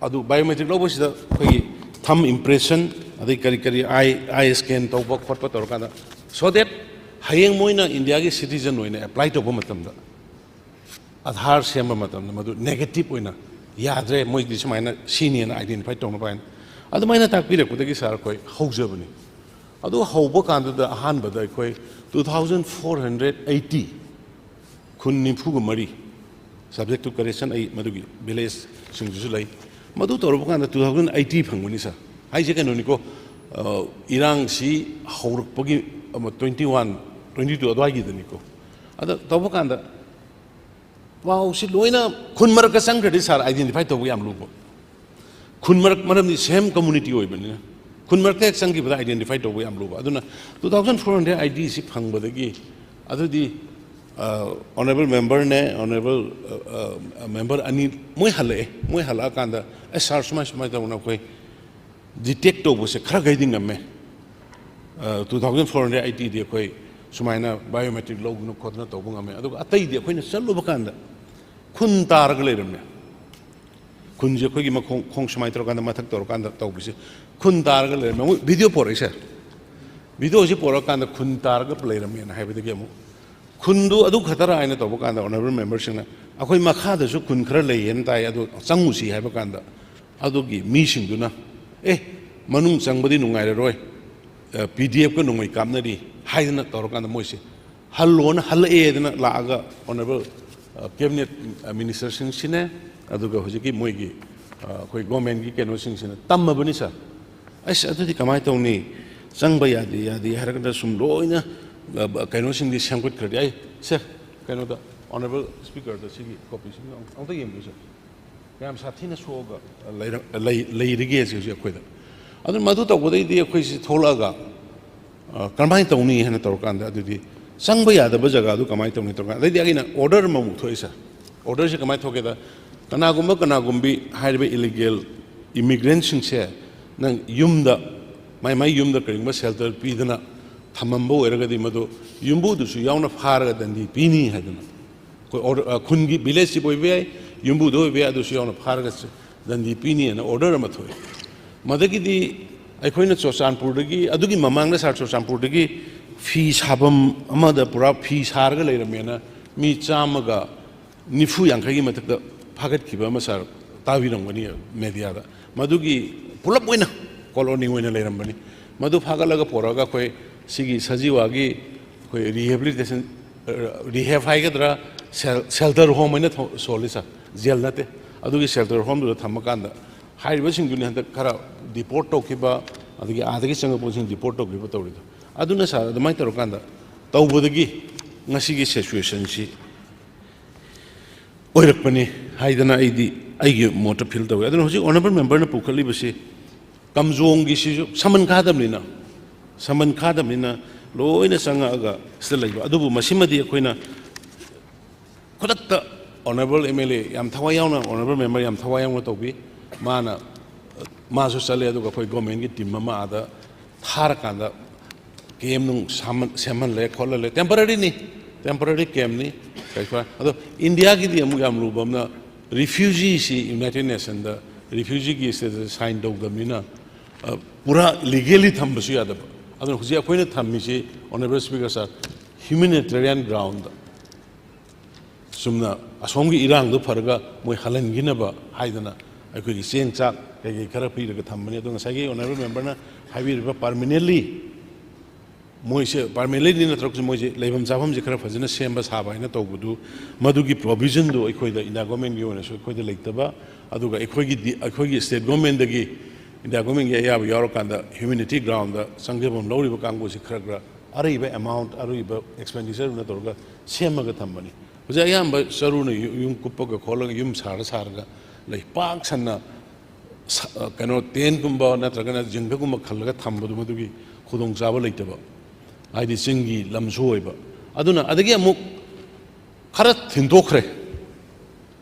ꯑꯗꯨ ꯕꯥꯏꯑꯣꯃꯦꯇ꯭ꯔꯤꯛ ꯂꯧꯕꯁꯤꯗ ꯑꯩꯈꯣꯏꯒꯤ ꯊꯝ ꯏꯝꯄ꯭ꯔꯦꯁꯟ, ꯑꯗꯩ ꯀꯔꯤ ꯀꯔꯤ ꯑꯥꯏ ꯑꯥꯏ ꯁ꯭ꯀꯦꯟ ꯇꯧꯕ ꯈꯣꯠꯄ ꯇꯧꯔꯀꯥꯟꯗ, so that ꯍꯌꯦꯡ ꯃꯣꯏꯅ ꯏꯟꯗꯤꯌꯥꯒꯤ ꯁꯤꯇꯤꯖꯟ ꯑꯣꯏꯅ ꯑꯦꯄ꯭ꯂꯥꯏ ꯇꯧꯕ ꯃꯇꯝꯗ, ꯑꯙꯥꯔ ꯁꯦꯝꯕ ꯃꯇꯝꯗ ꯃꯗꯨ ꯅꯦꯒꯦꯇꯤꯞ ꯑꯣꯏꯅ ꯌꯥꯗ꯭ꯔꯦ, ꯃꯣꯏꯗꯤ ꯁꯨꯃꯥꯏꯅ ꯁꯤꯅꯤꯅ ꯑꯥꯏꯗꯦꯟꯇꯤꯐꯥꯏ ꯇꯧꯅꯕ ꯍꯥꯏꯅ ꯑꯗꯨꯃꯥꯏꯅ ꯇꯥꯛꯄꯤꯔꯛꯄꯗꯒꯤ ꯁꯥꯔ ꯑꯩꯈꯣꯏ ꯍꯧꯖꯕꯅꯤ꯫ ꯑꯗꯨ ꯍꯧꯕ ꯀꯥꯟꯗꯨꯗ ꯑꯍꯥꯟꯕꯗ ꯑꯩꯈꯣꯏ two thousand four hundred eighty, ꯈꯨꯟ ꯅꯤꯐꯨꯒ ꯃꯔꯤ, subject to correction, ꯑꯩ ꯃꯗꯨꯒꯤ ꯚꯤꯂꯦꯖꯁꯤꯡꯗꯨꯁꯨ ꯂꯩ꯫ ꯃꯗꯨ ꯇꯧꯔꯕ ꯀꯥꯟꯗ two thousand eighty ꯐꯪꯕꯅꯤ ꯁꯥꯔ꯫ ꯍꯥꯏꯁꯦ ꯀꯩꯅꯣꯅꯤꯀꯣ, ꯑ, ꯏꯔꯥꯡꯁꯤ ꯍꯧꯔꯛꯄꯒꯤ ꯑꯃ twenty one, twenty two ꯑꯗꯨꯋꯥꯏꯒꯤꯗꯅꯤꯀꯣ꯫ ꯑꯗ ꯇꯧꯕ ꯀꯥꯟꯗ ꯄꯥꯎꯁꯤ ꯂꯣꯏꯅ ꯈꯨꯟ ꯃꯔꯛꯇ ꯆꯪꯈ꯭ꯔꯗꯤ ꯁꯥꯔ, ꯑꯥꯏꯗꯦꯟꯇꯤꯐꯥꯏ ꯇꯧꯕ ꯌꯥꯝ ꯂꯨꯕ꯫ ꯈꯨꯟ ꯃꯔꯛ, ꯃꯔꯝꯗꯤ ꯁꯦꯝ ꯀꯝꯃꯨꯅꯤꯇꯤ ꯑꯣꯏꯕꯅꯤꯅ, ꯈꯨꯟ ꯃꯔꯛꯇ ꯍꯦꯛ ꯆꯪꯈꯤꯕꯗ ꯑꯥꯏꯗꯦꯟꯇꯤꯐꯥꯏ ꯇꯧꯕ ꯌꯥꯝ ꯂꯨꯕ꯫ ꯑꯗꯨꯅ two thousand four hundred ID ꯁꯤ ꯐꯪꯕꯗꯒꯤ, ꯑꯗꯨꯗꯤ, ꯑ, ꯑꯣꯅꯔꯦꯕꯜ ꯃꯦꯝꯕꯔꯅꯦ, ꯑꯣꯅꯔꯦꯕꯜ, ꯑ, ꯑ, ꯃꯦꯝꯕꯔ ꯑꯅꯤ ꯃꯣꯏ ꯍꯜꯂꯛꯑꯦ꯫ ꯃꯣꯏ ꯍꯜꯂꯛꯑꯀꯥꯟꯗ, "ꯑꯦ ꯁꯥꯔ, ꯁꯨꯃꯥꯏ ꯁꯨꯃꯥꯏꯅ ꯇꯧꯗꯅ ꯑꯩꯈꯣꯏ ꯗꯤꯇꯦꯛ ꯇꯧꯕꯁꯦ ꯈꯔꯈꯩꯗꯤ ꯉꯝꯃꯦ꯫ ꯑ, two thousand four hundred IDꯗꯤ ꯑꯩꯈꯣꯏ ꯁꯨꯃꯥꯏꯅ ꯕꯥꯏꯑꯣꯃꯦꯇ꯭ꯔꯤꯛ ꯂꯧꯗꯅ ꯈꯣꯠꯇꯅ ꯇꯧꯕ ꯉꯝꯃꯦ꯫ ꯑꯗꯨꯒ ꯑꯇꯩꯗꯤ ꯑꯩꯈꯣꯏꯅ ꯆꯠꯂꯨꯕ ꯀꯥꯟꯗ ꯈꯨꯟ ꯇꯥꯔꯒ ꯂꯩꯔꯝꯃꯦ꯫ ꯈꯨꯟꯁꯦ ꯑꯩꯈꯣꯏꯒꯤ ꯃꯈꯣꯡ, ꯈꯣꯡ ꯁꯨꯃꯥꯏꯅ ꯇꯧꯔꯀꯥꯟꯗ, ꯃꯊꯛ ꯇꯧꯔꯀꯥꯟꯗ ꯇꯧꯕꯁꯦ ꯈꯨꯟ ꯇꯥꯔꯒ ꯂꯩꯔꯝꯃꯦ꯫ ꯃꯣꯏ ꯚꯤꯗꯤꯑꯣ ꯄꯣꯔꯛꯏꯁꯦ, ꯚꯤꯗꯤꯑꯣꯁꯤ ꯄꯣꯔꯛꯑꯀꯥꯟꯗ ꯈꯨꯟ ꯇꯥꯔꯒ ꯂꯩꯔꯝꯃꯦꯅ ꯍꯥꯏꯕꯗꯒꯤ ꯑꯃꯨꯛ ꯈꯨꯟꯗꯨ ꯑꯗꯨ ꯈꯛꯇꯔ ꯍꯥꯏꯅ ꯇꯧꯕ ꯀꯥꯟꯗ, ꯑꯣꯅꯔꯦꯕꯜ ꯃꯦꯝꯕꯔꯁꯤꯡꯅ ꯑꯩꯈꯣꯏ ꯃꯈꯥꯗꯁꯨ ꯈꯨꯟ ꯈꯔ ꯂꯩꯌꯦꯅ ꯇꯥꯏ, ꯑꯗꯨ ꯆꯪꯉꯨꯁꯤ ꯍꯥꯏꯕ ꯀꯥꯟꯗ, ꯑꯗꯨꯒꯤ ꯃꯤꯁꯤꯡꯗꯨꯅ, "ꯑꯦ, ꯃꯅꯨꯡ ꯆꯪꯕꯗꯤ ꯅꯨꯡꯉꯥꯏꯔꯔꯣꯏ, ꯄꯤ ꯗꯤ ꯑꯦꯐꯀ ꯅꯣꯡꯃꯩ ꯀꯥꯞꯅꯔꯤ" ꯍꯥꯏꯗꯅ ꯇꯧꯔꯀꯥꯟꯗ ꯃꯣꯏꯁꯦ ꯍꯜꯂꯣꯅ ꯍꯜꯂꯛꯑꯦꯗꯅ ꯂꯥꯛꯑꯒ ꯑꯣꯅꯔꯦꯕꯜ ꯀꯦꯕꯤꯅꯦꯠ ꯃꯤꯅꯤꯁꯇꯔꯁꯤꯡꯁꯤꯅꯦ, ꯑꯗꯨꯒ ꯍꯧꯖꯤꯛꯀꯤ ꯃꯣꯏꯒꯤ, ꯑ, ꯑꯩꯈꯣꯏ ꯒꯣꯔꯃꯦꯟꯒꯤ ꯀꯩꯅꯣꯁꯤꯡꯁꯤꯅ ꯇꯝꯃꯕꯅꯤ ꯁꯥꯔ꯫ ꯑꯁ, ꯑꯗꯨꯗꯤ ꯀꯃꯥꯏꯅ ꯇꯧꯅꯤ? ꯆꯪꯕ ꯌꯥꯗꯦ, ꯌꯥꯗꯦ ꯍꯥꯏꯔꯒꯅ ꯁꯨꯝ ꯂꯣꯏꯅ ꯑ, ꯀꯩꯅꯣꯁꯤꯡꯗꯤ ꯁꯦꯝꯒꯠꯈ꯭ꯔꯗꯤ꯫ ꯑꯩ, ꯁꯦ, ꯀꯩꯅꯣꯗ, Honourable Speakerꯗ ꯁꯤꯒꯤ copyꯁꯤꯡꯗꯣ ꯑꯃꯨꯛ-, ꯑꯃꯨꯛꯇ ꯌꯦꯡꯕꯤꯌꯨ, ꯁꯦ꯫ ꯀꯌꯥꯝ ꯁꯥꯊꯤꯅ ꯁꯣꯛꯑꯒ ꯂꯩꯔ-, ꯂꯩ-, ꯂꯩꯔꯤꯒꯦ ꯁꯤ ꯍꯧꯖꯤꯛ ꯑꯩꯈꯣꯏꯗ꯫ ꯑꯗꯨꯅ ꯃꯗꯨ ꯇꯧꯕꯗꯩꯗꯤ ꯑꯩꯈꯣꯏꯁꯤ ꯊꯣꯛꯂꯛꯑꯒ, ꯑ, ꯀꯔꯝꯍꯥꯏꯅ ꯇꯧꯅꯤ ꯍꯥꯏꯅ ꯇꯧꯔꯀꯥꯟꯗ, ꯑꯗꯨꯗꯤ ꯆꯪꯕ ꯌꯥꯗꯕ ꯖꯒꯥꯗꯨ ꯀꯃꯥꯏꯅ ꯇꯧꯅꯤ ꯇꯧꯔꯀꯥꯟꯗ, ꯑꯗꯩꯗꯤ ꯑꯩꯅ order ꯑꯃꯃꯨꯛ ꯊꯣꯛꯏ, ꯁꯥꯔ꯫ Orderꯁꯤ ꯀꯃꯥꯏꯅ ꯊꯣꯛꯀꯦꯗ, ꯀꯅꯥꯒꯨꯝꯕ ꯀꯅꯥꯒꯨꯝꯕꯤ ꯍꯥꯏꯔꯤꯕ illegal immigrantꯁꯤꯡꯁꯦ ꯅꯪ ꯌꯨꯝꯗ, ꯃꯥꯏ ꯃꯥꯏ ꯌꯨꯝꯗ ꯀꯔꯤꯒꯨꯝꯕ shelter ꯄꯤꯗꯅ ꯊꯝꯃꯝꯕ ꯑꯣꯏꯔꯒꯗꯤ, ꯃꯗꯨ ꯌꯨꯝꯕꯨꯗꯨꯁꯨ ꯌꯥꯎꯅ ꯐꯥꯔꯒ ꯗꯟꯗꯤ ꯄꯤꯅꯤ ꯍꯥꯏꯗꯅ, ꯑꯩꯈꯣꯏ order, ꯑ, ꯈꯨꯟꯒꯤ villageꯁꯤꯕꯨ ꯑꯣꯏꯕ ꯌꯥꯏ, ꯌꯨꯝꯕꯨꯗ ꯑꯣꯏꯕ ꯌꯥꯏ, ꯑꯗꯨꯁꯨ ꯌꯥꯎꯅ ꯐꯥꯔꯒ ꯗꯟꯗꯤ ꯄꯤꯅꯤ ꯍꯥꯏꯅ order ꯑꯃ ꯊꯣꯛꯑꯦ꯫ ꯃꯗꯒꯤꯗꯤ ꯑꯩꯈꯣꯏꯅ ꯆꯨꯔꯆꯥꯟꯄꯨꯔꯗꯒꯤ, ꯑꯗꯨꯒꯤ ꯃꯃꯥꯡꯗ ꯁꯥꯔ ꯆꯨꯔꯆꯥꯟꯄꯨꯔꯗꯒꯤ ꯐꯤ ꯁꯥꯐꯝ ꯑꯃꯗ ꯄꯨꯔꯥ ꯐꯤ ꯁꯥꯔꯒ ꯂꯩꯔꯝꯃꯦꯅ ꯃꯤ ꯆꯥꯝꯃꯒ ꯅꯤꯐꯨ ꯌꯥꯡꯈꯩꯒꯤ ꯃꯊꯛꯇ ꯐꯥꯒꯠꯈꯤꯕ ꯑꯃ ꯁꯥꯔ ꯇꯥꯕꯤꯔꯝꯒꯅꯤ mediaꯗ꯫ ꯃꯗꯨꯒꯤ ꯄꯨꯂꯞ ꯑꯣꯏꯅ colony ꯑꯣꯏꯅ ꯂꯩꯔꯝꯕꯅꯤ꯫ ꯃꯗꯨ ꯐꯥꯒꯠꯂꯒ ꯄꯨꯔꯛꯑꯒ ꯑꯩꯈꯣꯏ ꯁꯤꯒꯤ ꯁꯖꯤꯋꯥꯒꯤ ꯑꯩꯈꯣꯏ rehabilitation, rehab ꯍꯥꯏꯒꯗ꯭ꯔꯥ, shel-, shelter home ꯍꯥꯏꯅ ꯊꯣ-, ꯁꯣꯜꯂꯤ ꯁꯥꯔ, jail ꯅꯠꯇꯦ꯫ ꯑꯗꯨꯒꯤ shelter homeꯗꯨꯗ ꯊꯝꯃꯀꯥꯟꯗ ꯍꯥꯏꯔꯤꯕꯁꯤꯡꯗꯨꯅꯤ ꯍꯟꯗꯛ ꯈꯔ deport ꯇꯧꯈꯤꯕ, ꯑꯗꯒꯤ ꯑꯥꯗꯒꯤ ꯆꯪꯉꯛꯄꯁꯤꯡ deport ꯇꯧꯈꯤꯕ ꯇꯧꯔꯤꯗꯣ꯫ ꯑꯗꯨꯅ ꯁꯥꯔ, ꯑꯗꯨꯃꯥꯏꯅ ꯇꯧꯔꯀꯥꯟꯗ ꯇꯧꯕꯗꯒꯤ ꯉꯁꯤꯒꯤ situationꯁꯤ ꯑꯣꯏꯔꯛꯄꯅꯤ ꯍꯥꯏꯗꯅ ꯑꯩꯗꯤ ꯑꯩꯒꯤ ꯃꯣꯠꯇ feel ꯇꯧꯏ꯫ ꯑꯗꯨꯅ ꯍꯧꯖꯤꯛ Honourable Memberꯅ ꯄꯨꯈꯠꯂꯤꯕꯁꯤ ꯀꯝꯖꯣꯡꯒꯤꯁꯤꯁꯨ ꯁꯃꯟ ꯈꯥꯗꯕꯅꯤꯅ, ꯁꯃꯟ ꯈꯥꯗꯕꯅꯤꯅ ꯂꯣꯏꯅ ꯆꯪꯉꯛꯑꯒ ꯁꯤꯗ ꯂꯩꯕ꯫ ꯑꯗꯨꯕꯨ ꯃꯁꯤꯃꯗꯤ ꯑꯩꯈꯣꯏꯅ ꯈꯨꯗꯛꯇ Honourable MLA ꯌꯥꯝ ꯊꯋꯥꯏ ꯌꯥꯎꯅ, Honourable Member ꯌꯥꯝ ꯊꯋꯥꯏ ꯌꯥꯎꯅ ꯇꯧꯕꯤ꯫ ꯃꯥꯅ, ꯃꯥꯁꯨ ꯆꯠꯂꯦ, ꯑꯗꯨꯒ ꯑꯩꯈꯣꯏ governmentꯀꯤ team ꯑꯃ ꯑꯥꯗ ꯊꯥꯔꯀꯥꯟꯗ camp ꯅꯨꯡ ꯁꯥꯃꯟ-, ꯁꯦꯝꯍꯜꯂꯦ, ꯈꯣꯠꯍꯜꯂꯦ, temporaryꯅꯤ, temporary campꯅꯤ꯫ ꯀꯩꯁꯨ ꯍꯥꯏ-, ꯑꯗꯣ ꯏꯟꯗꯤꯌꯥꯒꯤꯗꯤ ꯑꯃꯨꯛ ꯌꯥꯝ ꯂꯨꯕ ꯑꯃꯅ, refugeeꯁꯤ United Nationꯗ refugeeꯒꯤ status sign ꯇꯧꯗꯕꯅꯤꯅ, ꯑ, ꯄꯨꯔꯥ legally ꯊꯝꯕꯁꯨ ꯌꯥꯗꯕ꯫ ꯑꯗꯨꯅ ꯍꯧꯖꯤꯛ ꯑꯩꯈꯣꯏꯅ ꯊꯝꯃꯤꯁꯤ, Honourable Speaker sir, humanitarian groundꯗ, ꯆꯨꯝꯅ ꯑꯁꯣꯝꯒꯤ ꯏꯔꯥꯡꯗꯣ ꯐꯔꯒ ꯃꯣꯏ ꯍꯜꯍꯟꯈꯤꯅꯕ ꯍꯥꯏꯗꯅ ꯑꯩꯈꯣꯏꯒꯤ ꯆꯦꯡ ꯆꯥꯛ ꯀꯩꯀꯩ ꯈꯔ ꯄꯤꯔꯒ ꯊꯝꯕꯅꯤ꯫ ꯑꯗꯣ ꯉꯁꯥꯏꯒꯤ Honourable Memberꯅ ꯍꯥꯏꯕꯤꯔꯤꯕ permanently ꯃꯣꯏꯁꯦ permanently ꯅꯠꯇ꯭ꯔꯒꯁꯨ ꯃꯣꯏꯁꯦ ꯂꯩꯐꯝ ꯆꯥꯐꯝꯁꯦ ꯈꯔ ꯐꯖꯅ ꯁꯦꯝꯕ ꯁꯥꯕ ꯍꯥꯏꯅ ꯇꯧꯕꯗꯨ, ꯃꯗꯨꯒꯤ provisionꯗꯨ ꯑꯩꯈꯣꯏꯗ India governmentꯀꯤ ꯑꯣꯏꯅꯁꯨ ꯑꯩꯈꯣꯏꯗ ꯂꯩꯇꯕ, ꯑꯗꯨꯒ ꯑꯩꯈꯣꯏꯒꯤ ꯗꯤ-, ꯑꯩꯈꯣꯏꯒꯤ state governmentꯗꯒꯤ India governmentꯀꯤ ꯑꯌꯥꯕ ꯌꯥꯎꯔꯀꯥꯟꯗ humanity groundꯗ ꯆꯪꯖꯐꯝ ꯂꯧꯔꯤꯕ ꯀꯥꯡꯕꯨꯁꯤ ꯈꯔ ꯈꯔ ꯑꯔꯩꯕ ꯑꯦꯃꯥꯎꯟꯠ, ꯑꯔꯩꯕ ꯑꯦꯛꯁꯄꯦꯟꯗꯤꯆꯔꯗꯨꯅ ꯇꯧꯔꯒ ꯁꯦꯝꯃꯒ ꯊꯝꯕꯅꯤ꯫ ꯍꯧꯖꯤꯛ ꯑꯌꯥꯝꯕ ꯆꯔꯨꯅ ꯌꯨ-, ꯌꯨꯝ ꯀꯨꯞꯄꯒ ꯈꯣꯠꯂꯒ ꯌꯨꯝ ꯁꯥꯔ ꯁꯥꯔꯒ ꯂꯩ꯫ ꯄꯥꯛ ꯁꯟꯅ ꯁ-, ꯀꯩꯅꯣ, ꯇꯦꯟꯠꯀꯨꯝꯕ ꯅꯠꯇ꯭ꯔꯒꯅ ꯖꯤꯡꯒꯒꯨꯝꯕ ꯈꯜꯂꯒ ꯊꯝꯕꯗꯨ, ꯃꯗꯨꯒꯤ ꯈꯨꯗꯣꯡꯆꯥꯕ ꯂꯩꯇꯕ, ꯍꯥꯏꯗꯤ ꯆꯤꯡꯒꯤ ꯂꯝꯁꯨ ꯑꯣꯏꯕ꯫ ꯑꯗꯨꯅ ꯑꯗꯒꯤ ꯑꯃꯨꯛ ꯈꯔ ꯊꯤꯟꯗꯣꯛꯈ꯭ꯔꯦ꯫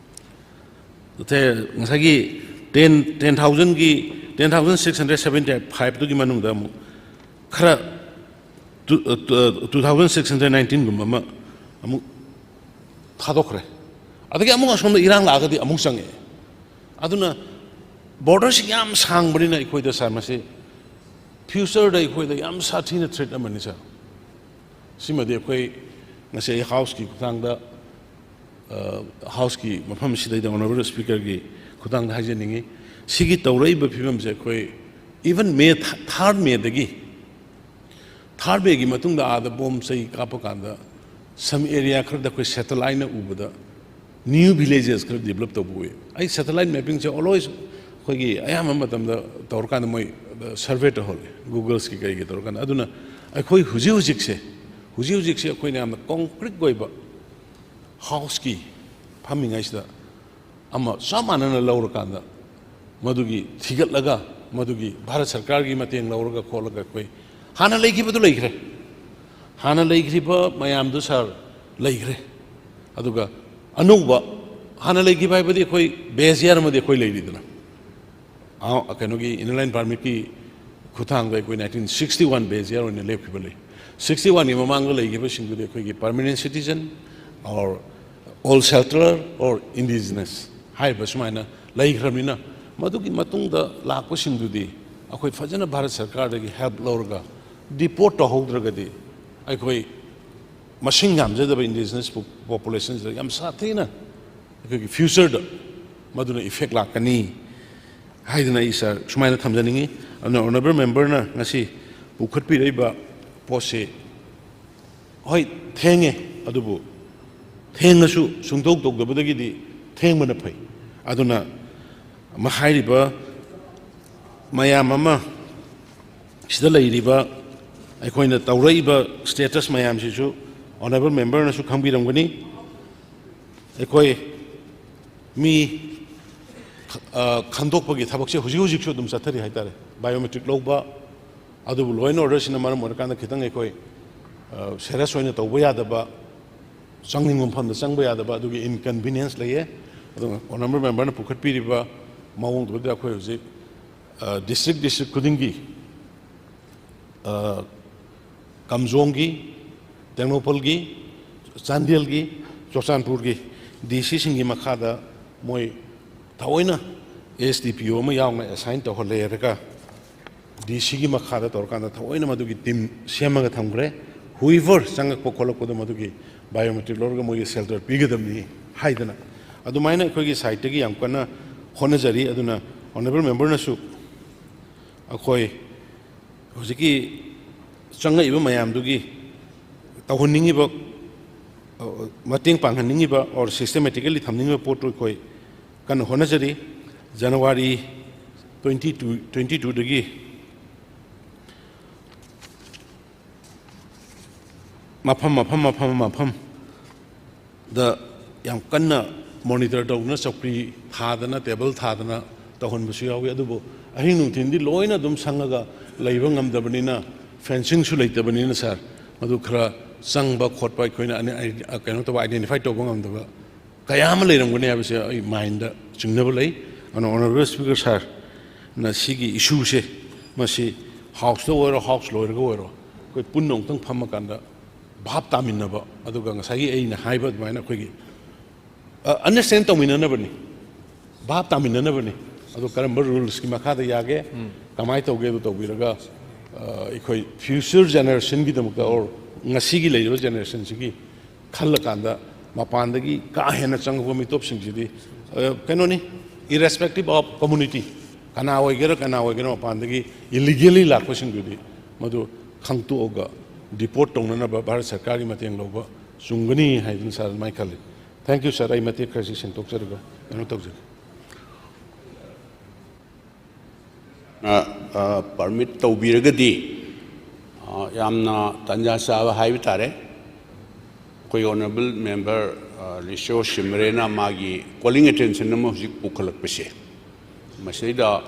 ꯉꯁꯥꯏꯒꯤ ten, ten thousandꯒꯤ, ten thousand six hundred seventy fiveꯇꯨꯒꯤ ꯃꯅꯨꯡꯗ ꯑꯃꯨꯛ ꯈꯔ two, two thousand six hundred nineteenꯒꯨꯝꯕ ꯑꯃ ꯑꯃꯨꯛ ꯊꯥꯗꯣꯛꯈ꯭ꯔꯦ꯫ ꯑꯗꯒꯤ ꯑꯃꯨꯛ ꯑꯁꯣꯝꯗ ꯏꯔꯥꯡ ꯂꯥꯛꯑꯒꯗꯤ ꯑꯃꯨꯛ ꯆꯪꯉꯛꯑꯦ꯫ ꯑꯗꯨꯅ ꯕꯣꯔꯗꯔꯁꯤ ꯌꯥꯝ ꯁꯥꯡꯕꯅꯤꯅ ꯑꯩꯈꯣꯏꯗ, ꯁꯥꯔ, ꯃꯁꯤ ꯐ꯭ꯌꯨꯆꯔꯗ ꯑꯩꯈꯣꯏꯗ ꯌꯥꯝ ꯁꯥꯊꯤꯅ ꯊ꯭ꯔꯦꯠ ꯑꯃꯅꯤ, ꯁꯥꯔ꯫ ꯁꯤꯃꯗꯤ ꯑꯩꯈꯣꯏ ꯉꯁꯤ ꯑꯩ ꯍꯥꯎꯁꯀꯤ ꯈꯨꯠꯊꯥꯡꯗ, ꯑ, ꯍꯥꯎꯁꯀꯤ ꯃꯐꯝꯁꯤꯗꯩꯗ ꯑꯣꯅꯔꯦꯕꯜ ꯁ꯭ꯄꯤꯀꯔꯒꯤ ꯈꯨꯠꯊꯥꯡꯗ ꯍꯥꯏꯖꯅꯤꯡꯉꯤ꯫ ꯁꯤꯒꯤ ꯇꯧꯔꯛꯏꯕ ꯐꯤꯕꯝꯁꯦ ꯑꯩꯈꯣꯏ even May th-, third Mayꯗꯒꯤ, third Mayꯒꯤ ꯃꯇꯨꯡꯗ ꯑꯥꯗ ꯕꯣꯝ ꯆꯩ ꯀꯥꯞꯄ ꯀꯥꯟꯗ some area ꯈꯔꯗ ꯑꯩꯈꯣꯏ ꯁꯦꯇꯦꯂꯥꯏꯠꯅ ꯎꯕꯗ new villages ꯈꯔ develop ꯇꯧꯕ ꯎꯏ꯫ ꯑꯩ satellite mappingꯁꯦ always ꯑꯩꯈꯣꯏꯒꯤ ꯑꯌꯥꯝꯕ ꯃꯇꯝꯗ ꯇꯧꯔꯀꯥꯟꯗ ꯃꯣꯏ survey ꯇꯧꯍꯜꯂꯤ, Googleꯁꯀꯤ ꯀꯩꯒꯤ ꯇꯧꯔꯀꯥꯟꯗ꯫ ꯑꯗꯨꯅ ꯑꯩꯈꯣꯏ ꯍꯧꯖꯤꯛ ꯍꯧꯖꯤꯛꯁꯦ, ꯍꯧꯖꯤꯛ ꯍꯧꯖꯤꯛꯁꯦ ꯑꯩꯈꯣꯏꯅ ꯌꯥꯝꯅ concrete ꯑꯣꯏꯕ ꯍꯥꯎꯁꯀꯤ ꯐꯝꯃꯤꯉꯩꯁꯤꯗ ꯑꯃ ꯆꯞ ꯃꯥꯟꯅꯅ ꯂꯧꯔꯀꯥꯟꯗ, ꯃꯗꯨꯒꯤ ꯊꯤꯒꯠꯂꯒ, ꯃꯗꯨꯒꯤ ꯚꯥꯔꯠ ꯁꯔꯀꯥꯔꯒꯤ ꯃꯇꯦꯡ ꯂꯧꯔꯒ ꯈꯣꯠꯂꯒ ꯑꯩꯈꯣꯏ ꯍꯥꯟꯅ ꯂꯩꯈꯤꯕꯗꯨ ꯂꯩꯈ꯭ꯔꯦ, ꯍꯥꯟꯅ ꯂꯩꯈ꯭ꯔꯤꯕ ꯃꯌꯥꯝꯗꯨ, ꯁꯥꯔ, ꯂꯩꯈ꯭ꯔꯦ꯫ ꯑꯗꯨꯒ ꯑꯅꯧꯕ ꯍꯥꯟꯅ ꯂꯩꯈꯤꯕ ꯍꯥꯏꯕꯗꯤ ꯑꯩꯈꯣꯏ base year ꯑꯃꯗꯤ ꯑꯩꯈꯣꯏ ꯂꯩꯔꯤꯗꯅ, ꯑ, ꯀꯩꯅꯣꯒꯤ Inner Line Permitꯀꯤ ꯈꯨꯠꯊꯥꯡꯗ ꯑꯩꯈꯣꯏ nineteen sixty one base year ꯑꯣꯏꯅ ꯂꯦꯞꯈꯤꯕ ꯂꯩ꯫ Sixty oneꯒꯤ ꯃꯃꯥꯡꯗ ꯂꯩꯈꯤꯕꯁꯤꯡꯗꯨꯗꯤ ꯑꯩꯈꯣꯏꯒꯤ permanent citizen or old settler or indigenous ꯍꯥꯏꯔꯤꯕ ꯁꯨꯃꯥꯏꯅ ꯂꯩꯈ꯭ꯔꯕꯅꯤꯅ, ꯃꯗꯨꯒꯤ ꯃꯇꯨꯡꯗ ꯂꯥꯛꯄꯁꯤꯡꯗꯨꯗꯤ ꯑꯩꯈꯣꯏ ꯐꯖꯅ ꯚꯥꯔꯠ ꯁꯔꯀꯥꯔꯗꯒꯤ help ꯂꯧꯔꯒ deport ꯇꯧꯍꯧꯗ꯭ꯔꯒꯗꯤ ꯑꯩꯈꯣꯏ ꯃꯁꯤꯡ ꯌꯥꯝꯖꯗꯕ indigenous ꯄꯣ-, populationꯁꯤꯗ ꯌꯥꯝ ꯁꯥꯊꯤꯅ ꯑꯩꯈꯣꯏꯒꯤ futureꯗ ꯃꯗꯨꯅ effect ꯂꯥꯛꯀꯅꯤ ꯍꯥꯏꯗꯅ ꯑꯩ, ꯁꯥꯔ, ꯁꯨꯃꯥꯏꯅ ꯊꯝꯖꯅꯤꯡꯉꯤ꯫ ꯑꯗꯨꯅ honourable memberꯅ ꯉꯁꯤ ꯄꯨꯈꯠꯄꯤꯔꯛꯏꯕ ꯄꯣꯠꯁꯤ, ꯍꯣꯏ, ꯊꯦꯡꯉꯦ, ꯑꯗꯨꯕꯨ ꯊꯦꯡꯉꯁꯨ ꯁꯨꯡꯇꯧ ꯇꯧꯗꯕꯗꯒꯤꯗꯤ ꯊꯦꯡꯕꯅ ꯐꯩ꯫ ꯑꯗꯨꯅ ꯃ-, ꯍꯥꯏꯔꯤꯕ ꯃꯌꯥꯝ ꯑꯃ ꯁꯤꯗ ꯂꯩꯔꯤꯕ ꯑꯩꯈꯣꯏꯅ ꯇꯧꯔꯛꯏꯕ status ꯃꯌꯥꯝꯁꯤꯁꯨ honourable member ꯅꯁꯨ ꯈꯪꯕꯤꯔꯝꯒꯅꯤ꯫ ꯑꯩꯈꯣꯏ ꯃꯤ, ꯑ, ꯈꯟꯗꯣꯛꯄꯒꯤ ꯊꯕꯛꯁꯦ ꯍꯧꯖꯤꯛ ꯍꯧꯖꯤꯛꯁꯨ ꯑꯗꯨꯝ ꯆꯠꯊꯔꯤ ꯍꯥꯏꯇꯥꯔꯦ꯫ Biometric ꯂꯧꯕ, ꯑꯗꯨꯕꯨ law and order ꯁꯤꯅ ꯃꯔꯝ ꯑꯣꯏꯔꯀꯥꯟꯗ ꯈꯤꯇꯪ ꯑꯩꯈꯣꯏ, ꯑ, serious ꯑꯣꯏꯅ ꯇꯧꯕ ꯌꯥꯗꯕ, ꯆꯪꯅꯤꯡꯕ ꯃꯐꯝꯗ ꯆꯪꯕ ꯌꯥꯗꯕ, ꯑꯗꯨꯒꯤ inconvenience ꯂꯩꯌꯦ꯫ ꯑꯗꯨꯅ honourable member ꯅ ꯄꯨꯈꯠꯄꯤꯔꯤꯕ ꯃꯑꯣꯡꯗꯨꯗ ꯑꯩꯈꯣꯏ ꯍꯧꯖꯤꯛ, ꯑ, district district ꯈꯨꯗꯤꯡꯒꯤ, ꯑ, ꯀꯥꯝꯖꯣꯡꯒꯤ, ꯇꯦꯡꯅꯧꯄꯜꯒꯤ, ꯆꯥꯟꯗꯦꯜꯒꯤ, ꯆꯨꯔꯆꯥꯟꯄꯨꯔꯒꯤ D C ꯁꯤꯡꯒꯤ ꯃꯈꯥꯗ ꯃꯣꯏ ꯊꯑꯣꯏꯅ S D P O ꯑꯃ ꯌꯥꯎꯅ assign ꯇꯧꯍꯜꯂꯦꯔꯒ, D C ꯒꯤ ꯃꯈꯥꯗ ꯇꯧꯔꯀꯥꯟꯗ ꯊꯑꯣꯏꯅ ꯃꯗꯨꯒꯤ team ꯁꯦꯝꯃꯒ ꯊꯝꯈ꯭ꯔꯦ꯫ Whoever ꯆꯪꯉꯛꯄ ꯈꯣꯠꯂꯛꯄꯗ ꯃꯗꯨꯒꯤ biometric ꯂꯧꯔꯒ ꯃꯣꯏꯒꯤ shelter ꯄꯤꯒꯗꯕꯅꯤ ꯍꯥꯏꯗꯅ, ꯑꯗꯨꯃꯥꯏꯅ ꯑꯩꯈꯣꯏꯒꯤ side ꯇꯒꯤ ꯌꯥꯝ ꯀꯟꯅ ꯍꯣꯠꯅꯖꯔꯤ꯫ ꯑꯗꯨꯅ honourable member ꯅꯁꯨ ꯑꯩꯈꯣꯏ ꯍꯧꯖꯤꯛꯀꯤ ꯆꯪꯉꯛꯏꯕ ꯃꯌꯥꯝꯗꯨꯒꯤ ꯇꯧꯍꯟꯅꯤꯡꯉꯤꯕ, ꯑ, ꯃꯇꯦꯡ ꯄꯥꯡꯍꯟꯅꯤꯡꯉꯤꯕ or systematically ꯊꯝꯅꯤꯡꯉꯤꯕ ꯄꯣꯠꯇꯨ ꯑꯩꯈꯣꯏ ꯀꯟꯅ ꯍꯣꯠꯅꯖꯔꯤ꯫ January twenty two, twenty two ꯗꯒꯤ ꯃꯐꯝ, ꯃꯐꯝ, ꯃꯐꯝ, ꯃꯐꯝ ꯗ ꯌꯥꯝ ꯀꯟꯅ monitor ꯇꯧꯗꯨꯅ ꯆꯧꯀ꯭ꯔꯤ ꯊꯥꯗꯅ, table ꯊꯥꯗꯅ ꯇꯧꯍꯟꯕꯁꯨ ꯌꯥꯎꯏ꯫ ꯑꯗꯨꯕꯨ ꯑꯍꯤꯡ ꯅꯨꯡꯊꯤꯟꯗꯤ ꯂꯣꯏꯅ ꯑꯗꯨꯝ ꯁꯪꯉꯒ ꯂꯩꯕ ꯉꯝꯗꯕꯅꯤꯅ, fencing ꯁꯨ ꯂꯩꯇꯕꯅꯤꯅ, sir, ꯃꯗꯨ ꯈꯔ ꯆꯪꯕ ꯈꯣꯠꯄ ꯑꯩꯈꯣꯏꯅ ꯑꯅꯤ-, ꯑꯩ-, ꯀꯩꯅꯣ ꯇꯧꯕ, identify ꯇꯧꯕ ꯉꯝꯗꯕ ꯀꯌꯥ ꯑꯃ ꯂꯩꯔꯝꯒꯅꯤ ꯍꯥꯏꯕꯁꯦ ꯑꯩ mind ꯗ ꯆꯤꯡꯅꯕ ꯂꯩ꯫ ꯑꯗꯨꯅ honourable speaker sir ꯅ ꯁꯤꯒꯤ issue ꯁꯦ, ꯃꯁꯤ House ꯇ ꯑꯣꯏꯔꯣ, House ꯂꯣꯏꯔꯒ ꯑꯣꯏꯔꯣ, ꯑꯩꯈꯣꯏ ꯄꯨꯟꯅ ꯑꯃꯨꯛꯇꯪ ꯐꯝꯃꯀꯥꯟꯗ ꯚꯥꯞ ꯇꯥꯃꯤꯟꯅꯕ, ꯑꯗꯨꯒ ꯉꯁꯥꯏꯒꯤ ꯑꯩꯅ ꯍꯥꯏꯕ ꯑꯗꯨꯃꯥꯏꯅ ꯑꯩꯈꯣꯏꯒꯤ, ꯑ, understand ꯇꯧꯃꯤꯟꯅꯅꯕꯅꯤ, ꯚꯥꯞ ꯇꯥꯃꯤꯟꯅꯅꯕꯅꯤ꯫ ꯑꯗꯣ ꯀꯔꯝꯕ rules ꯀꯤ ꯃꯈꯥꯗ ꯌꯥꯒꯦ, ꯀꯃꯥꯏꯅ ꯇꯧꯒꯦ, ꯑꯗꯨ ꯇꯧꯕꯤꯔꯒ, ꯑ, ꯑꯩꯈꯣꯏ future generation ꯒꯤꯗꯃꯛꯇ or ꯉꯁꯤꯒꯤ ꯂꯩꯔꯤꯕ generation ꯁꯤꯒꯤ ꯈꯜꯂꯀꯥꯟꯗ ꯃꯄꯥꯟꯗꯒꯤ ꯀꯥ ꯍꯦꯟꯅ ꯆꯪꯉꯛꯄ ꯃꯤꯇꯣꯞꯁꯤꯡꯁꯤꯗꯤ, ꯑ, ꯀꯩꯅꯣꯅꯤ, irrespective of community, ꯀꯅꯥ ꯑꯣꯏꯒꯦꯔꯥ ꯀꯅꯥ ꯑꯣꯏꯒꯦꯔꯥ, ꯃꯄꯥꯟꯗꯒꯤ illegally ꯂꯥꯛꯄꯁꯤꯡꯗꯨꯗꯤ ꯃꯗꯨ ꯈꯪꯇꯣꯛꯑꯒ deport ꯇꯧꯅꯅꯕ ꯚꯥꯔꯠ ꯁꯔꯀꯥꯔꯒꯤ ꯃꯇꯦꯡ ꯂꯧꯕ ꯆꯨꯝꯒꯅꯤ ꯍꯥꯏꯗꯨꯅ sir ꯑꯗꯨꯃꯥꯏꯅ ꯈꯜꯂꯤ꯫ Thank you sir, ꯑꯩ ꯃꯇꯦꯛ ꯈꯔꯁꯤ ꯁꯦꯡꯗꯣꯛꯆꯔꯒ ꯀꯩꯅꯣ ꯇꯧꯖꯒꯦ꯫ ꯑ, ꯑ, permit ꯇꯧꯕꯤꯔꯒꯗꯤ ꯑ, ꯌꯥꯝꯅ ꯇꯥꯟꯖꯥ ꯆꯥꯕ ꯍꯥꯏꯕ ꯇꯥꯔꯦ꯫ ꯑꯩꯈꯣꯏ honourable member, ꯑ, ꯔꯤꯁꯣ ꯁꯤꯃꯔꯦꯅ ꯃꯥꯒꯤ calling attention ꯑꯃ ꯍꯧꯖꯤꯛ ꯄꯨꯈꯠꯂꯛꯄꯁꯦ, ꯃꯁꯤꯗ,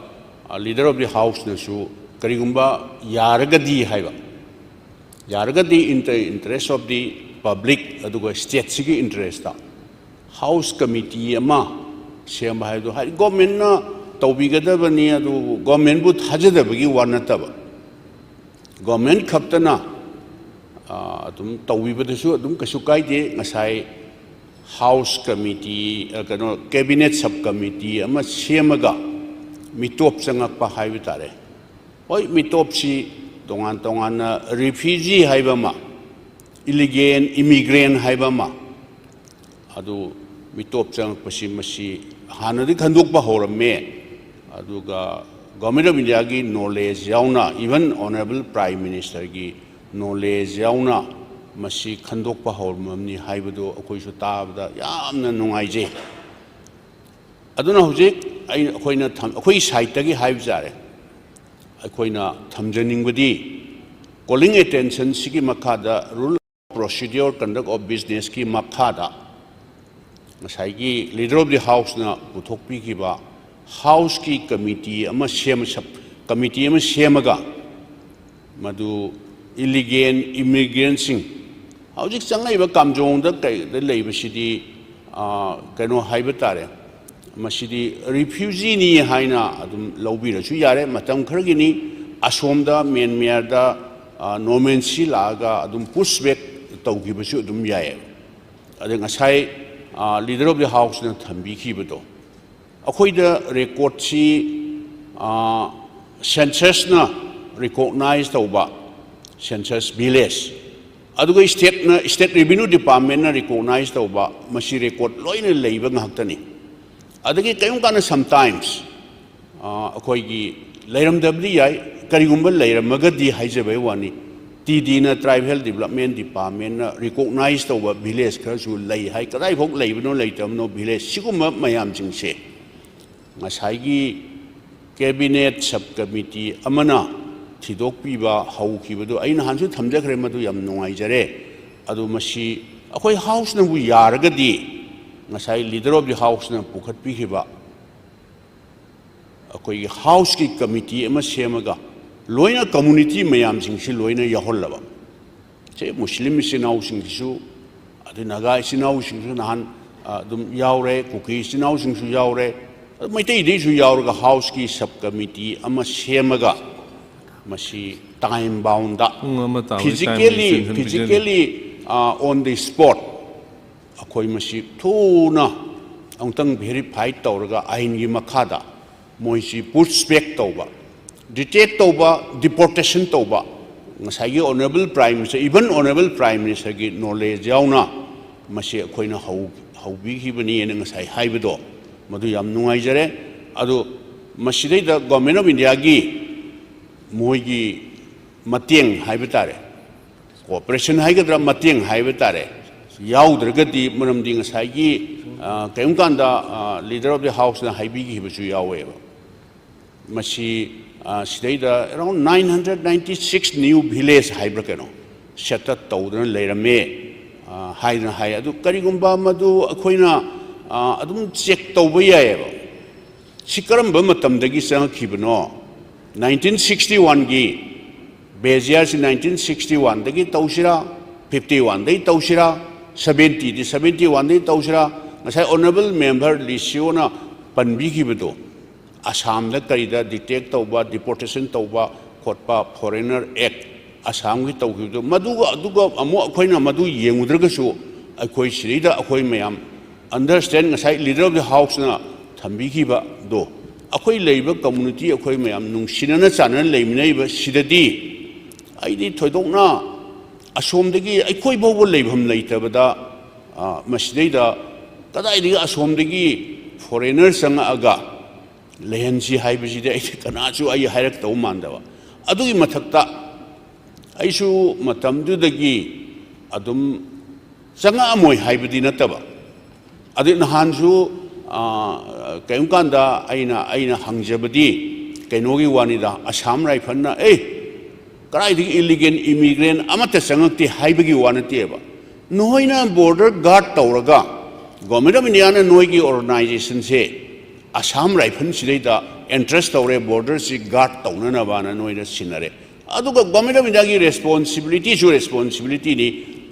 ꯑ, leader of the houseꯅꯁꯨ ꯀꯔꯤꯒꯨꯝꯕ ꯌꯥꯔꯒꯗꯤ ꯍꯥꯏꯕ, ꯌꯥꯔꯒꯗꯤ in the interest of the public ꯑꯗꯨꯒ stateꯁꯤꯒꯤ interestꯇ house committee ꯑꯃ ꯁꯦꯝꯕ ꯍꯥꯏꯕꯗꯣ, ꯍꯥꯏꯗꯤ governmentꯅ ꯇꯧꯕꯤꯒꯗꯕꯅꯤ, ꯑꯗꯨꯕꯨ governmentꯕꯨ ꯊꯥꯖꯗꯕꯒꯤ ꯋꯥ ꯅꯠꯇꯕ, government ꯈꯛꯇꯅ, ꯑ, ꯑꯗꯨꯝ ꯇꯧꯕꯤꯕꯗꯁꯨ ꯑꯗꯨꯝ ꯀꯩꯁꯨ ꯀꯥꯏꯗꯦ꯫ ꯉꯁꯥꯏ house committee, ꯑ, ꯀꯩꯅꯣ, cabinet sub committee ꯑꯃ ꯁꯦꯝꯃꯒ ꯃꯤꯇꯣꯞ ꯆꯪꯉꯛꯄ ꯍꯥꯏꯕ ꯇꯥꯔꯦ꯫ ꯍꯣꯏ, ꯃꯤꯇꯣꯞꯁꯤ ꯇꯣꯉꯥꯟ ꯇꯣꯉꯥꯟꯅ refugee ꯍꯥꯏꯕ ꯑꯃ, illegal immigrant ꯍꯥꯏꯕ ꯑꯃ, ꯑꯗꯨ ꯃꯤꯇꯣꯞ ꯆꯪꯉꯛꯄꯁꯤ ꯃꯁꯤ ꯍꯥꯟꯅꯗꯤ ꯈꯟꯗꯣꯛꯄ ꯍꯧꯔꯝꯃꯦ꯫ ꯑꯗꯨꯒ Government of Indiaꯒꯤ knowledge ꯌꯥꯎꯅ, even honourable Prime Ministerꯒꯤ knowledge ꯌꯥꯎꯅ ꯃꯁꯤ ꯈꯟꯗꯣꯛꯄ ꯍꯧꯔꯝꯃꯕꯅꯤ ꯍꯥꯏꯕꯗꯨ ꯑꯩꯈꯣꯏꯁꯨ ꯇꯥꯕꯗ ꯌꯥꯝꯅ ꯅꯨꯡꯉꯥꯏꯖꯩ꯫ ꯑꯗꯨꯅ ꯍꯧꯖꯤꯛ ꯑꯩ, ꯑꯩꯈꯣꯏꯅ ꯊꯝ-, ꯑꯩꯈꯣꯏꯒꯤ sideꯇꯒꯤ ꯍꯥꯏꯕ ꯌꯥꯔꯦ, ꯑꯩꯈꯣꯏꯅ ꯊꯝꯖꯅꯤꯡꯕꯗꯤ, calling attentionꯁꯤꯒꯤ ꯃꯈꯥꯗ, rule of procedure conduct of businessꯀꯤ ꯃꯈꯥꯗ ꯉꯁꯥꯏꯒꯤ leader of the houseꯅ ꯄꯨꯊꯣꯛꯄꯤꯈꯤꯕ houseꯀꯤ committee ꯑꯃ ꯁꯦꯝ-, sub committee ꯑꯃ ꯁꯦꯝꯃꯒ, ꯃꯗꯨ illegal immigrantꯁꯤꯡ, ꯍꯧꯖꯤꯛ ꯆꯪꯂꯛꯏꯕ ꯀꯥꯝꯖꯣꯡꯗ ꯀꯩꯗ ꯂꯩꯕꯁꯤꯗꯤ, ꯑ, ꯀꯩꯅꯣ ꯍꯥꯏꯕ ꯇꯥꯔꯦ, ꯃꯁꯤꯗꯤ refugeeꯅꯤ ꯍꯥꯏꯅ ꯑꯗꯨꯝ ꯂꯧꯕꯤꯔꯁꯨ ꯌꯥꯔꯦ, ꯃꯇꯝ ꯈꯔꯒꯤꯅꯤ꯫ ꯑꯁꯣꯝꯗ ꯃ꯭ꯌꯥꯟꯃꯥꯔꯗ, ꯑ, normalcy ꯂꯥꯛꯑꯒ ꯑꯗꯨꯝ push back ꯇꯧꯈꯤꯕꯁꯨ ꯑꯗꯨꯝ ꯌꯥꯏꯌꯦꯕ꯫ ꯑꯗ ꯉꯁꯥꯏ, ꯑ, leader of the houseꯅ ꯊꯝꯕꯤꯈꯤꯕꯗꯣ, ꯑꯩꯈꯣꯏꯗ recordꯁꯤ, ꯑ, censusꯅ recognise ꯇꯧꯕ census village, ꯑꯗꯨꯒ stateꯅ, state revenue departmentꯅ recognise ꯇꯧꯕ, ꯃꯁꯤ record ꯂꯣꯏꯅ ꯂꯩꯕ ꯉꯥꯛꯇꯅꯤ꯫ ꯑꯗꯒꯤ ꯀꯔꯤꯒꯨꯝꯕ ꯀꯥꯟꯗ sometimes, ꯑ, ꯑꯩꯈꯣꯏꯒꯤ ꯂꯩꯔꯝꯗꯕꯗꯤ ꯌꯥꯏ, ꯀꯔꯤꯒꯨꯝꯕ ꯂꯩꯔꯝꯃꯒꯗꯤ ꯍꯥꯏꯖꯕꯩ ꯋꯥꯅꯤ, TDꯅ, Tribal Development Departmentꯅ recognise ꯇꯧꯕ village ꯈꯔꯁꯨ ꯂꯩ ꯍꯥꯏ꯫ ꯀꯗꯥꯏꯐꯥꯎ ꯂꯩꯕꯅꯣ ꯂꯩꯇꯕꯅꯣ village ꯁꯤꯒꯨꯝꯕ ꯃꯌꯥꯝꯁꯤꯡꯁꯦ ꯉꯁꯥꯏꯒꯤ cabinet sub committee ꯑꯃꯅ ꯊꯤꯗꯣꯛꯄꯤꯕ ꯍꯧꯈꯤꯕꯗꯨ ꯑꯩ ꯅꯍꯥꯟꯁꯨ ꯊꯝꯖꯈ꯭ꯔꯦ, ꯃꯗꯨ ꯌꯥꯝ ꯅꯨꯡꯉꯥꯏꯖꯔꯦ꯫ ꯑꯗꯨ ꯃꯁꯤ ꯑꯩꯈꯣꯏ Houseꯅꯕꯨ ꯌꯥꯔꯒꯗꯤ, ꯉꯁꯥꯏ Leader of the Houseꯅ ꯄꯨꯈꯠꯄꯤꯈꯤꯕ ꯑꯩꯈꯣꯏꯒꯤ Houseꯀꯤ committee ꯑꯃ ꯁꯦꯝꯃꯒ, ꯂꯣꯏꯅ community ꯃꯌꯥꯝꯁꯤꯡꯁꯤ ꯂꯣꯏꯅ ꯌꯥꯎꯍꯜꯂꯕ, ꯁꯦ ꯃꯨꯁꯂꯤꯝ ꯏꯆꯤꯟ ꯏꯅꯥꯎꯁꯤꯡꯁꯤꯁꯨ, ꯑꯗꯩ ꯅꯥꯒꯥ ꯏꯆꯤꯟ ꯏꯅꯥꯎꯁꯤꯡꯁꯨ ꯅꯍꯥꯟ, ꯑ, ꯑꯗꯨꯝ ꯌꯥꯎꯔꯦ, ꯀꯨꯀꯤ ꯏꯆꯤꯟ ꯏꯅꯥꯎꯁꯤꯡꯁꯨ ꯌꯥꯎꯔꯦ, ꯑꯗꯨ ꯃꯩꯇꯩꯗꯩꯁꯨ ꯌꯥꯎꯔꯒ Houseꯀꯤ sub committee ꯑꯃ ꯁꯦꯝꯃꯒ, ꯃꯁꯤ time boundꯗ, ꯄꯨꯡ ꯑꯃ ꯇꯥꯕꯒꯤ time physically extension ꯄꯤꯖꯔꯤ꯫ Physically, ꯑ, on the spot ꯑꯩꯈꯣꯏ ꯃꯁꯤ ꯊꯨꯅ ꯑꯃꯨꯛꯇꯪ verify ꯇꯧꯔꯒ ꯑꯥꯏꯟꯒꯤ ꯃꯈꯥꯗ ꯃꯣꯏꯁꯤ push back ꯇꯧꯕ, detect ꯇꯧꯕ, deportation ꯇꯧꯕ, ꯉꯁꯥꯏꯒꯤ Honourable Prime Minister, even Honourable Prime Ministerꯒꯤ knowledge ꯌꯥꯎꯅ ꯃꯁꯤ ꯑꯩꯈꯣꯏꯅ ꯍꯧ-, ꯍꯧꯕꯤꯈꯤꯕꯅꯤꯅ ꯉꯁꯥꯏ ꯍꯥꯏꯕꯗꯣ, ꯃꯗꯨ ꯌꯥꯝ ꯅꯨꯡꯉꯥꯏꯖꯔꯦ꯫ ꯑꯗꯨ ꯃꯁꯤꯗꯩꯗ Government of Indiaꯒꯤ ꯃꯣꯏꯒꯤ ꯃꯇꯦꯡ ꯍꯥꯏꯕ ꯇꯥꯔꯦ, cooperation ꯍꯥꯏꯒꯗ꯭ꯔꯥ, ꯃꯇꯦꯡ ꯍꯥꯏꯕ ꯇꯥꯔꯦ, ꯌꯥꯎꯗ꯭ꯔꯒꯗꯤ, ꯃꯔꯝꯗꯤ ꯉꯁꯥꯏꯒꯤ, ꯑ, ꯀꯔꯤꯒꯨꯝꯕ ꯀꯥꯟꯗ, ꯑ, Leader of the Houseꯅ ꯍꯥꯏꯕꯤꯈꯤꯕꯁꯨ ꯌꯥꯎꯋꯦꯕ꯫ ꯃꯁꯤ, ꯑ, ꯁꯤꯗꯩꯗ around nine hundred ninety six new village ꯍꯥꯏꯕ꯭ꯔꯥ ꯀꯩꯅꯣ, set up ꯇꯧꯗꯅ ꯂꯩꯔꯝꯃꯦ, ꯑ, ꯍꯥꯏꯗꯅ ꯍꯥꯏ꯫ ꯑꯗꯨ ꯀꯔꯤꯒꯨꯝꯕ ꯃꯗꯨ ꯑꯩꯈꯣꯏꯅ, ꯑ, ꯑꯗꯨꯝ check ꯇꯧꯕ ꯌꯥꯏꯌꯦꯕ꯫ ꯁꯤ ꯀꯔꯝꯕ ꯃꯇꯝꯗꯒꯤ ꯆꯪꯉꯛꯈꯤꯕꯅꯣ? Nineteen sixty oneꯒꯤ base yearꯁꯤ nineteen sixty oneꯗꯒꯤ ꯇꯧꯁꯤꯔꯥ, fifty oneꯗꯒꯤ ꯇꯧꯁꯤꯔꯥ, seventyꯗꯤ seventy oneꯗꯒꯤ ꯇꯧꯁꯤꯔꯥ? ꯉꯁꯥꯏ Honourable Member ꯂꯤꯁꯤꯑꯣꯅ ꯄꯟꯕꯤꯈꯤꯕꯗꯣ, ꯑꯁꯥꯝꯗ ꯀꯔꯤꯗ detect ꯇꯧꯕ, deportation ꯇꯧꯕ ꯈꯣꯠꯄ, Foreigner Act ꯑꯁꯥꯝꯒꯤ ꯇꯧꯈꯤꯕꯗꯣ, ꯃꯗꯨꯒ, ꯑꯗꯨꯒ ꯑꯃꯨꯛ ꯑꯩꯈꯣꯏꯅ ꯃꯗꯨ ꯌꯦꯡꯉꯨꯗ꯭ꯔꯒꯁꯨ, ꯑꯩꯈꯣꯏ ꯁꯤꯗꯩꯗ ꯑꯩꯈꯣꯏ ꯃꯌꯥꯝ understand, ꯉꯁꯥꯏ Leader of the Houseꯅ ꯊꯝꯕꯤꯈꯤꯕꯗꯣ, ꯑꯩꯈꯣꯏ ꯂꯩꯔꯤꯕ community, ꯑꯩꯈꯣꯏ ꯃꯌꯥꯝ ꯅꯨꯡꯁꯤꯅꯅ ꯆꯥꯟꯅꯅ ꯂꯩꯃꯤꯟꯅꯔꯤꯕ ꯁꯤꯗꯗꯤ, ꯑꯩꯗꯤ ꯊꯣꯏꯗꯣꯛꯅ ꯑꯁꯣꯝꯗꯒꯤ ꯑꯩꯈꯣꯏ ꯐꯥꯎꯕ ꯂꯩꯐꯝ ꯂꯩꯇꯕꯗ, ꯑ, ꯃꯁꯤꯗꯩꯗ ꯀꯗꯥꯏꯗꯒꯤ ꯑꯁꯣꯝꯗꯒꯤ foreigner ꯆꯪꯉꯛꯑꯒ ꯂꯩꯍꯟꯁꯤ ꯍꯥꯏꯕꯁꯤꯗꯤ ꯑꯩꯗꯤ ꯀꯅꯥꯁꯨ ꯑꯩ ꯍꯥꯏꯔꯛꯇꯧ ꯃꯥꯟꯗꯕ꯫ ꯑꯗꯨꯒꯤ ꯃꯊꯛꯇ ꯑꯩꯁꯨ ꯃꯇꯝꯗꯨꯗꯒꯤ ꯑꯗꯨꯝ ꯆꯪꯉꯛꯑꯝꯃꯣꯏ ꯍꯥꯏꯕꯗꯤ ꯅꯠꯇꯕ, ꯑꯗꯩ ꯅꯍꯥꯟꯁꯨ, ꯑ, ꯀꯔꯤꯒꯨꯝꯕ ꯀꯥꯟꯗ ꯑꯩꯅ, ꯑꯩꯅ ꯍꯪꯖꯕꯗꯤ, ꯀꯩꯅꯣꯒꯤ ꯋꯥꯅꯤꯗ, ꯑꯁꯥꯝ ꯔꯥꯏꯐꯜꯅ "ꯑꯦ, ꯀꯗꯥꯏꯗꯒꯤ ꯏꯂꯤꯒꯦꯜ ꯏꯃꯤꯒ꯭ꯔꯦꯟ ꯑꯃꯠꯇ ꯆꯪꯉꯛꯇꯦ" ꯍꯥꯏꯕꯒꯤ ꯋꯥ ꯅꯠꯇꯦꯕ꯫ ꯅꯣꯏꯅ ꯕꯣꯔꯗꯔ ꯒꯥꯔꯗ ꯇꯧꯔꯒ, ꯒꯣꯔꯃꯦꯟ ꯑꯣꯐ ꯏꯟꯗꯤꯌꯥꯅ ꯅꯣꯏꯒꯤ ꯑꯣꯔꯒꯅꯥꯏꯖꯦꯁꯟꯁꯦ ꯑꯁꯥꯝ ꯔꯥꯏꯐꯜꯁꯤꯗꯩꯗ ꯑꯦꯟꯇ꯭ꯔꯁ ꯇꯧꯔꯦ, ꯕꯣꯔꯗꯔꯁꯤ ꯒꯥꯔꯗ ꯇꯧꯅꯅꯕꯅ ꯅꯣꯏꯅ ꯁꯤꯟꯅꯔꯦ꯫ ꯑꯗꯨꯒ ꯒꯣꯔꯃꯦꯟ ꯑꯣꯐ ꯏꯟꯗꯤꯌꯥꯒꯤ ꯔꯦꯁꯄꯣꯟꯁꯤꯕꯤꯂꯤꯇꯤꯁꯨ ꯔꯦꯁꯄꯣꯟꯁꯤꯕꯤꯂꯤꯇꯤꯅꯤ꯫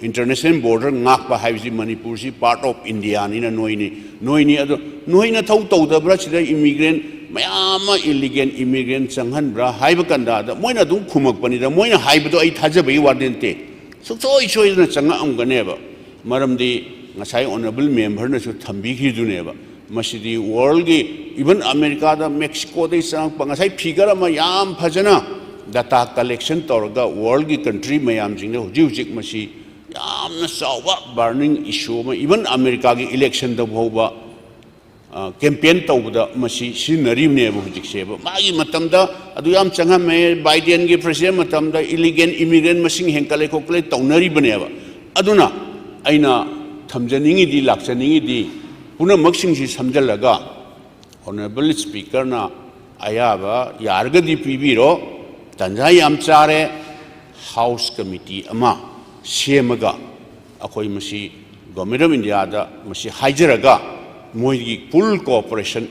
ꯏꯟꯇꯔꯅꯦꯁꯅꯦꯜ ꯕꯣꯔꯗꯔ ꯉꯥꯛꯄ ꯍꯥꯏꯕꯁꯤ ꯃꯅꯤꯄꯨꯔꯁꯤ ꯄꯥꯔꯠ ꯑꯣꯐ ꯏꯟꯗꯤꯌꯥꯅꯤꯅ ꯅꯣꯏꯅꯤ, ꯅꯣꯏꯅꯤ꯫ ꯑꯗꯣ ꯅꯣꯏꯅ ꯊꯧ ꯇꯧꯗꯕ꯭ꯔꯥ? ꯁꯤꯗ ꯏꯃꯤꯒ꯭ꯔꯦꯟ ꯃꯌꯥꯝ ꯑꯃ, ꯏꯂꯤꯒꯦꯜ ꯏꯃꯤꯒ꯭ꯔꯦꯟ ꯆꯪꯍꯟꯕ꯭ꯔꯥ ꯍꯥꯏꯕ ꯀꯥꯟꯗ, ꯃꯣꯏꯅ ꯑꯗꯨꯝ ꯈꯨꯝꯃꯛꯄꯅꯤꯗ, ꯃꯣꯏꯅ ꯍꯥꯏꯕꯗꯣ ꯑꯩ ꯊꯥꯖꯕꯒꯤ ꯋꯥꯗꯤ ꯅꯠꯇꯦ꯫ ꯁꯨꯡꯁꯣꯏ ꯁꯣꯏꯗꯅ ꯆꯪꯉꯛꯑꯝꯒꯅꯦꯕ꯫ ꯃꯔꯝꯗꯤ ꯉꯁꯥꯏ ꯑꯣꯅꯔꯦꯕꯜ ꯃꯦꯝꯕꯔꯅꯁꯨ ꯊꯝꯕꯤꯈꯤꯗꯨꯅꯦꯕ꯫ ꯃꯁꯤꯗꯤ ꯋꯥꯔꯜꯒꯤ, ꯏꯚꯟ ꯑꯃꯦꯔꯤꯀꯥꯗ, ꯃꯦꯛꯁꯤꯀꯣꯗꯒꯤ ꯆꯪꯉꯛꯄ, ꯉꯁꯥꯏ ꯐꯤꯒꯔ ꯑꯃ ꯌꯥꯝ ꯐꯖꯅ ꯗꯇꯥ ꯀꯂꯦꯛꯁꯟ ꯇꯧꯔꯒ ꯋꯥꯔꯜꯒꯤ ꯀꯟꯇ꯭ꯔꯤ ꯃꯌꯥꯝꯁꯤꯡꯗ ꯍꯧꯖꯤꯛ ꯍꯧꯖꯤꯛ ꯃꯁꯤ ꯌꯥꯝꯅ ꯆꯥꯎꯕ ꯕꯔꯅꯤꯡ ꯏꯁꯨ ꯑꯃ, ꯏꯚꯟ ꯑꯃꯦꯔꯤꯀꯥꯒꯤ ꯏꯂꯦꯛꯁꯟꯗ ꯐꯥꯎꯕ, ꯑ, ꯀꯦꯝꯄꯦꯟ ꯇꯧꯕꯗ ꯃꯁꯤ ꯁꯤꯖꯤꯟꯅꯔꯤꯕꯅꯦꯕ ꯍꯧꯖꯤꯛꯁꯦꯕ꯫ ꯃꯥꯒꯤ ꯃꯇꯝꯗ ꯑꯗꯨ ꯌꯥꯝ ꯆꯪꯉꯝꯃꯦ, ꯕꯥꯏꯗꯦꯟꯒꯤ ꯄ꯭ꯔꯦꯁꯤꯗꯦꯟ ꯃꯇꯝꯗ ꯏꯂꯤꯒꯦꯜ ꯏꯃꯤꯒ꯭ꯔꯦꯟ ꯃꯁꯤꯡ ꯍꯦꯟꯀꯠꯂꯦ ꯈꯣꯠꯀꯠꯂꯦ ꯇꯧꯅꯔꯤꯕꯅꯦꯕ꯫ ꯑꯗꯨꯅ ꯑꯩꯅ ꯊꯝꯖꯅꯤꯡꯉꯤꯗꯤ, ꯂꯥꯛꯆꯅꯤꯡꯉꯤꯗꯤ, ꯄꯨꯝꯅꯃꯛꯁꯤꯡꯁꯤ ꯁꯝꯖꯜꯂꯒ ꯑꯣꯅꯔꯦꯕꯜ ꯁ꯭ꯄꯤꯀꯔꯅ ꯑꯌꯥꯕ ꯌꯥꯔꯒꯗꯤ ꯄꯤꯕꯤꯔꯣ, ꯇꯟꯖꯥ ꯌꯥꯝ ꯆꯥꯔꯦ꯫ ꯍꯥꯎꯁ ꯀꯃꯤꯇꯤ ꯑꯃ ꯁꯦꯝꯃꯒ ꯑꯩꯈꯣꯏ ꯃꯁꯤ ꯒꯣꯔꯃꯦꯟ ꯑꯣꯐ ꯏꯟꯗꯤꯌꯥꯗ ꯃꯁꯤ ꯍꯥꯏꯖꯔꯒ ꯃꯣꯏꯒꯤ ꯐꯨꯜ ꯀꯣꯑꯣꯄꯔꯦꯁꯟ,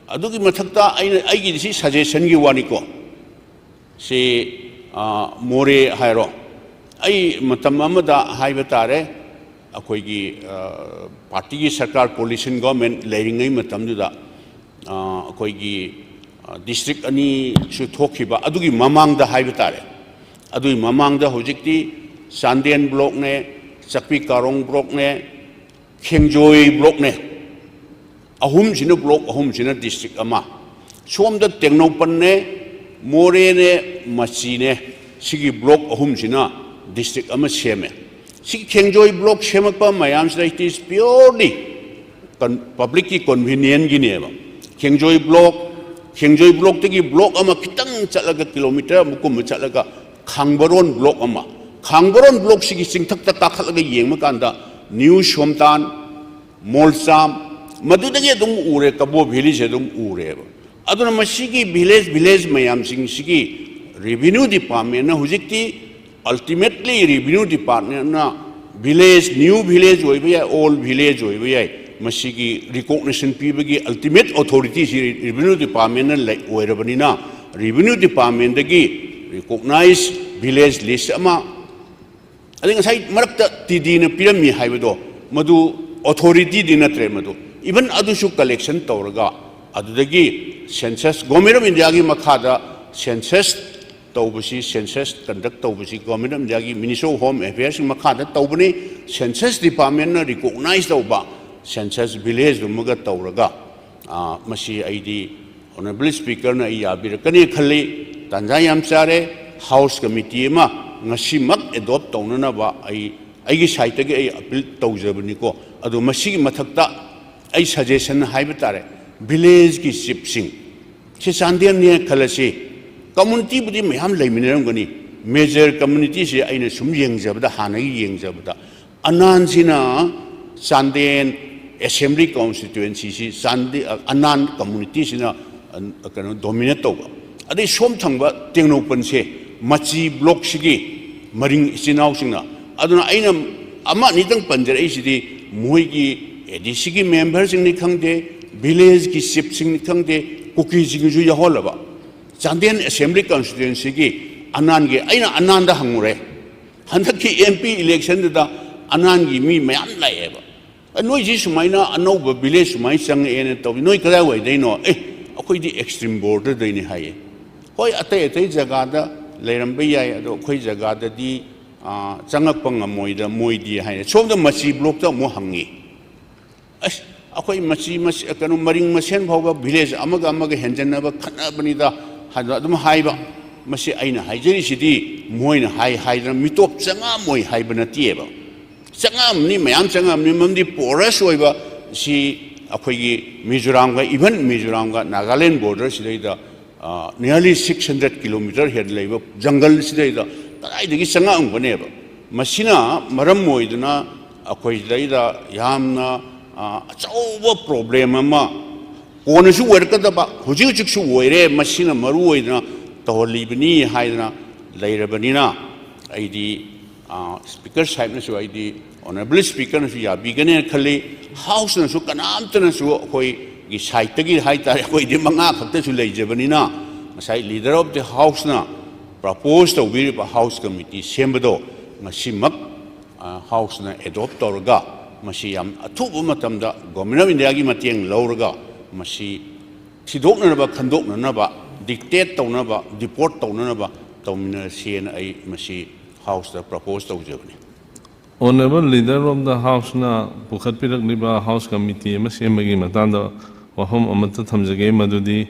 ꯑꯗꯨꯒꯤ ꯃꯊꯛꯇ ꯑꯩꯅ, ꯑꯩꯒꯤꯗꯤ ꯁꯤ ꯁꯖꯦꯁꯟꯒꯤ ꯋꯥꯅꯤꯀꯣ, ꯁꯤ, ꯑ, ꯃꯣꯔꯦ ꯍꯥꯏꯔꯣ, ꯑꯩ ꯃꯇꯝ ꯑꯃꯗ ꯍꯥꯏꯕ ꯇꯥꯔꯦ, ꯑꯩꯈꯣꯏꯒꯤ, ꯑ, ꯄꯥꯔꯇꯤꯒꯤ ꯁꯔꯀꯥꯔ, ꯀꯣꯂꯤꯁꯟ ꯒꯣꯔꯃꯦꯟ ꯂꯩꯔꯤꯉꯩ ꯃꯇꯝꯗꯨꯗ, ꯑ, ꯑꯩꯈꯣꯏꯒꯤ, ꯑ, ꯗꯤꯁꯇ꯭ꯔꯤꯛ ꯑꯅꯤꯁꯨ ꯊꯣꯛꯈꯤꯕ, ꯑꯗꯨꯒꯤ ꯃꯃꯥꯡꯗ ꯍꯥꯏꯕ ꯇꯥꯔꯦ, ꯑꯗꯨꯒꯤ ꯃꯃꯥꯡꯗ ꯍꯧꯖꯤꯛꯇꯤ ꯆꯥꯟꯗꯦꯜ ꯕ꯭ꯂꯣꯛꯅꯦ, ꯆꯥꯛꯄꯤ ꯀꯥꯔꯣꯡ ꯕ꯭ꯂꯣꯛꯅꯦ, ꯈꯦꯡꯖꯣꯏ ꯕ꯭ꯂꯣꯛꯅꯦ꯫ ꯑꯍꯨꯝꯁꯤꯅ, ꯕ꯭ꯂꯣꯛ ꯑꯍꯨꯝꯁꯤꯅ ꯗꯤꯁꯇ꯭ꯔꯤꯛ ꯑꯃ, ꯁꯣꯝꯗ ꯇꯦꯡꯅꯧꯄꯜꯅꯦ, ꯃꯣꯔꯦꯅꯦ, ꯃꯆꯤꯅꯦ, ꯁꯤꯒꯤ ꯕ꯭ꯂꯣꯛ ꯑꯍꯨꯝꯁꯤꯅ ꯗꯤꯁꯇ꯭ꯔꯤꯛ ꯑꯃ ꯁꯦꯝꯃꯦ꯫ ꯁꯤꯒꯤ ꯈꯦꯡꯖꯣꯏ ꯕ꯭ꯂꯣꯛ ꯁꯦꯝꯃꯛꯄ ꯃꯌꯥꯝꯁꯤꯗ it is purely ꯀꯟ-, ꯄꯕ꯭ꯂꯤꯛꯀꯤ ꯀꯟꯚꯤꯅꯤꯌꯦꯟꯒꯤꯅꯦꯕ꯫ ꯈꯦꯡꯖꯣꯏ ꯕ꯭ꯂꯣꯛ, ꯈꯦꯡꯖꯣꯏ ꯕ꯭ꯂꯣꯛꯇꯒꯤ ꯕ꯭ꯂꯣꯛ ꯑꯃ ꯈꯤꯇꯪ ꯆꯠꯂꯒ, ꯀꯤꯂꯣꯃꯤꯇꯔ ꯑꯃꯨꯛꯀꯨꯝꯕ ꯆꯠꯂꯒ ꯈꯥꯡꯕꯔꯣꯟ ꯕ꯭ꯂꯣꯛ ꯑꯃ, ꯈꯥꯡꯕꯔꯣꯟ ꯕ꯭ꯂꯣꯛꯁꯤꯒꯤ ꯆꯤꯡꯊꯛꯇ ꯀꯥꯈꯠꯂꯒ ꯌꯦꯡꯕ ꯀꯥꯟꯗ ꯅ꯭ꯌꯨ ꯁꯣꯝꯇꯥꯟ, ꯃꯣꯜꯆꯥꯝ, ꯃꯗꯨꯗꯒꯤ ꯑꯗꯨꯝ ꯎꯔꯦ, ꯀꯕꯣ ꯚꯦꯂꯤꯁꯦ ꯑꯗꯨꯝ ꯎꯔꯦꯕ꯫ ꯑꯗꯨꯅ ꯃꯁꯤꯒꯤ village village ꯃꯌꯥꯝꯁꯤꯡꯁꯤꯒꯤ revenue departmentꯅ ꯍꯧꯖꯤꯛꯇꯤ, ultimately revenue departmentꯅ village, new village ꯑꯣꯏꯕ ꯌꯥꯏ, old village ꯑꯣꯏꯕ ꯌꯥꯏ, ꯃꯁꯤꯒꯤ recognition ꯄꯤꯕꯒꯤ ultimate authorityꯁꯤ revenue departmentꯅ ꯂꯩ ꯑꯣꯏꯔꯕꯅꯤꯅ, revenue departmentꯗꯒꯤ recognized village list ꯑꯃ, ꯑꯗꯩ ꯉꯁꯥꯏ ꯃꯔꯛꯇ ꯇꯤꯗꯤꯅ ꯄꯤꯔꯝꯃꯤ ꯍꯥꯏꯕꯗꯣ, ꯃꯗꯨ authorityꯗꯤ ꯅꯠꯇ꯭ꯔꯦ꯫ ꯃꯗꯨ even ꯑꯗꯨꯁꯨ collection ꯇꯧꯔꯒ, ꯑꯗꯨꯗꯒꯤ census, Government of Indiaꯒꯤ ꯃꯈꯥꯗ census ꯇꯧꯕꯁꯤ, census conduct ꯇꯧꯕꯁꯤ Government of Indiaꯒꯤ Ministry of Home Affairsꯀꯤ ꯃꯈꯥꯗ ꯇꯧꯕꯅꯤ꯫ Census departmentꯅ recognize ꯇꯧꯕ census village ꯑꯃꯒ ꯇꯧꯔꯒ, ꯑ, ꯃꯁꯤ ꯑꯩꯗꯤ Honourable Speakerꯅ ꯑꯩ ꯌꯥꯕꯤꯔꯛꯀꯅꯤ ꯈꯜꯂꯤ꯫ ꯇꯥꯟꯖꯥ ꯌꯥꯝ ꯆꯥꯔꯦ꯫ House committee ꯑꯃ ꯉꯁꯤꯃꯛ adopt ꯇꯧꯅꯅꯕ ꯑꯩ, ꯑꯩꯒꯤ sideꯇꯒꯤ ꯑꯩ appeal ꯇꯧꯖꯕꯅꯤꯀꯣ꯫ ꯑꯗꯣ ꯃꯁꯤꯒꯤ ꯃꯊꯛꯇ ꯑꯩ suggestion ꯍꯥꯏꯕ ꯇꯥꯔꯦ, villageꯀꯤ chiefꯁꯤꯡ, ꯁꯤ ꯆꯥꯟꯗꯦꯜꯅꯦ ꯈꯜꯂꯁꯤ, communityꯕꯨꯗꯤ ꯃꯌꯥꯝ ꯂꯩꯃꯤꯟꯅꯔꯝꯒꯅꯤ꯫ Major communityꯁꯦ ꯑꯩꯅ ꯁꯨꯝ ꯌꯦꯡꯖꯕꯗ, ꯍꯥꯟꯅꯒꯤ ꯌꯦꯡꯖꯕꯗ, ꯑꯅꯥꯟꯁꯤꯅ ꯆꯥꯟꯗꯦꯜ assembly constituencyꯁꯤ ꯆꯥꯟꯗꯦꯜ, ꯑꯅꯥꯟ communityꯁꯤꯅ, ꯑ, ꯀꯩꯅꯣ, dominate ꯇꯧꯕ꯫ ꯑꯗꯩ ꯁꯣꯝ ꯊꯪꯕ ꯇꯦꯡꯅꯧꯄꯜꯁꯦ ꯃꯆꯤ blockꯁꯤꯒꯤ ꯃꯔꯤꯡ ꯏꯆꯤꯟ ꯏꯅꯥꯎꯁꯤꯡꯅ꯫ ꯑꯗꯨꯅ ꯑꯩꯅ ꯑꯃ ꯑꯅꯤꯗꯪ ꯄꯟꯖꯔꯛꯏꯁꯤꯗꯤ, ꯃꯣꯏꯒꯤ ADCꯒꯤ memberꯁꯤꯡꯅꯤ ꯈꯪꯗꯦ, villageꯀꯤ chiefꯁꯤꯡꯅꯤ ꯈꯪꯗꯦ, ꯀꯨꯀꯤꯁꯤꯡꯁꯨ ꯌꯥꯎꯍꯜꯂꯕ꯫ ꯆꯥꯟꯗꯦꯜ assembly constituencyꯒꯤ ꯑꯅꯥꯟꯒꯤ, ꯑꯩꯅ ꯑꯅꯥꯟꯗ ꯍꯪꯉꯨꯔꯦ, ꯍꯟꯗꯛꯀꯤ MP electionꯗꯨꯗ ꯑꯅꯥꯟꯒꯤ ꯃꯤ ꯃꯌꯥꯝ ꯂꯥꯛꯑꯦꯕ꯫ "ꯑ, ꯅꯣꯏꯁꯤ ꯁꯨꯃꯥꯏꯅ ꯑꯅꯧꯕ village ꯁꯨꯃꯥꯏꯅ ꯆꯪꯉꯛꯑꯦꯅ ꯇꯧꯏ, ꯅꯣꯏ ꯀꯗꯥꯏꯋꯥꯏꯗꯩꯅꯣ?" "ꯑꯦ, ꯑꯩꯈꯣꯏꯗꯤ extreme borderꯗꯩꯅꯤ" ꯍꯥꯏꯌꯦ꯫ ꯍꯣꯏ, ꯑꯇꯩ ꯑꯇꯩ ꯖꯒꯥꯗ ꯂꯩꯔꯝꯕ ꯌꯥꯏ, ꯑꯗꯣ ꯑꯩꯈꯣꯏ ꯖꯒꯥꯗꯗꯤ, ꯑ, ꯆꯪꯉꯛꯄ ꯉꯝꯃꯣꯏꯗ ꯃꯣꯏꯗꯤ ꯍꯥꯏꯅ꯫ ꯁꯣꯝꯗ ꯃꯆꯤ blockꯇ ꯑꯃꯨꯛ ꯍꯪꯉꯤ꯫ ꯑꯁ, ꯑꯩꯈꯣꯏ ꯃꯆꯤ, ꯃꯆꯤ, ꯀꯩꯅꯣ, ꯃꯔꯤꯡ ꯃꯁꯦꯟ ꯐꯥꯎꯕ village ꯑꯃꯒ ꯑꯃꯒ ꯍꯦꯟꯖꯟꯅꯕ ꯈꯠꯅꯕꯅꯤꯗ ꯍꯥꯏꯅ ꯑꯗꯨꯝ ꯍꯥꯏꯕ꯫ ꯃꯁꯤ ꯑꯩꯅ ꯍꯥꯏꯖꯔꯤꯁꯤꯗꯤ ꯃꯣꯏꯅ ꯍꯥꯏ ꯍꯥꯏꯗꯅ ꯃꯤꯇꯣꯞ ꯆꯪꯉꯛꯑꯝꯃꯣꯏ ꯍꯥꯏꯕ ꯅꯠꯇꯦꯕ꯫ ꯆꯪꯉꯛꯑꯝꯅꯤ, ꯃꯌꯥꯝ ꯆꯪꯉꯛꯑꯝꯅꯤ, ꯃꯔꯝꯗꯤ porous ꯑꯣꯏꯕ ꯁꯤ ꯑꯩꯈꯣꯏꯒꯤ ꯃꯤꯖꯣꯔꯥꯝꯒ, even ꯃꯤꯖꯣꯔꯥꯝꯒ ꯅꯥꯒꯥꯂꯦꯟ border ꯁꯤꯗꯩꯗ, ꯑ, nearly six hundred kilometre ꯍꯦꯟꯅ ꯂꯩꯕ ꯖꯪꯒꯜꯁꯤꯗꯩꯗ ꯀꯗꯥꯏꯗꯒꯤ ꯆꯪꯉꯛꯑꯝꯒꯅꯦꯕ? ꯃꯁꯤꯅ ꯃꯔꯝ ꯑꯣꯏꯗꯨꯅ ꯑꯩꯈꯣꯏꯗꯩꯗ ꯌꯥꯝꯅ, ꯑ, ꯑꯆꯧꯕ problem ꯑꯃ ꯀꯣꯟꯅꯁꯨ ꯑꯣꯏꯔꯛꯀꯗꯕ, ꯍꯧꯖꯤꯛ ꯍꯧꯖꯤꯛꯁꯨ ꯑꯣꯏꯔꯦ, ꯃꯁꯤꯅ ꯃꯔꯨ ꯑꯣꯏꯗꯅ ꯇꯧꯍꯜꯂꯤꯕꯅꯤ ꯍꯥꯏꯗꯅ ꯂꯩꯔꯕꯅꯤꯅ, ꯑꯩꯗꯤ, ꯑ, ꯁ꯭ꯄꯤꯀꯔ ꯁꯥꯍꯦꯕꯅꯁꯨ, ꯑꯩꯗꯤ ꯑꯣꯅꯔꯦꯕꯜ ꯁ꯭ꯄꯤꯀꯔꯅꯁꯨ ꯌꯥꯕꯤꯒꯅꯦꯅ ꯈꯜꯂꯤ꯫ ꯍꯥꯎꯁꯅꯁꯨ ꯀꯅꯥꯝꯇꯅꯁꯨ ꯑꯩꯈꯣꯏꯒꯤ ꯁꯥꯏꯠꯇꯒꯤ ꯍꯥꯏ ꯇꯥꯔꯦ, ꯑꯩꯈꯣꯏꯗꯤ ꯃꯉꯥ ꯈꯛꯇꯁꯨ ꯂꯩꯖꯕꯅꯤꯅ, ꯉꯁꯥꯏ ꯂꯤꯗꯔ ꯑꯣꯐ ꯗꯤ ꯍꯥꯎꯁꯅ ꯄ꯭ꯔꯄꯣꯖ ꯇꯧꯕꯤꯔꯤꯕ ꯍꯥꯎꯁ ꯀꯃꯤꯇꯤ ꯁꯦꯝꯕꯗꯣ ꯉꯁꯤꯃꯛ, ꯑ, ꯍꯥꯎꯁꯅ ꯑꯦꯗꯣꯞ ꯇꯧꯔꯒ, ꯃꯁꯤ ꯌꯥꯝ ꯑꯊꯨꯕ ꯃꯇꯝꯗ ꯒꯣꯔꯃꯦꯟ ꯑꯣꯐ ꯏꯟꯗꯤꯌꯥꯒꯤ ꯃꯇꯦꯡ ꯂꯧꯔꯒ, ꯃꯁꯤ ꯊꯤꯗꯣꯛꯅꯅꯕ, ꯈꯟꯗꯣꯛꯅꯅꯕ, ꯗꯤꯛꯇꯦꯠ ꯇꯧꯅꯕ, ꯗꯤꯄꯣꯔꯠ ꯇꯧꯅꯅꯕ ꯇꯧꯃꯤꯟꯅꯔꯁꯦꯅ ꯑꯩ ꯃꯁꯤ ꯍꯥꯎꯁꯇ ꯄ꯭ꯔꯄꯣꯖ ꯇꯧꯖꯕꯅꯤ꯫ Honourable Leader of the Houseꯅ ꯄꯨꯈꯠꯄꯤꯔꯛꯂꯤꯕ ꯍꯥꯎꯁ ꯀꯃꯤꯇꯤ ꯑꯃ ꯁꯦꯝꯕꯒꯤ ꯃꯇꯥꯡꯗ ꯋꯥꯐꯝ ꯑꯃꯠꯇ ꯊꯝꯖꯒꯦ, ꯃꯗꯨꯗꯤ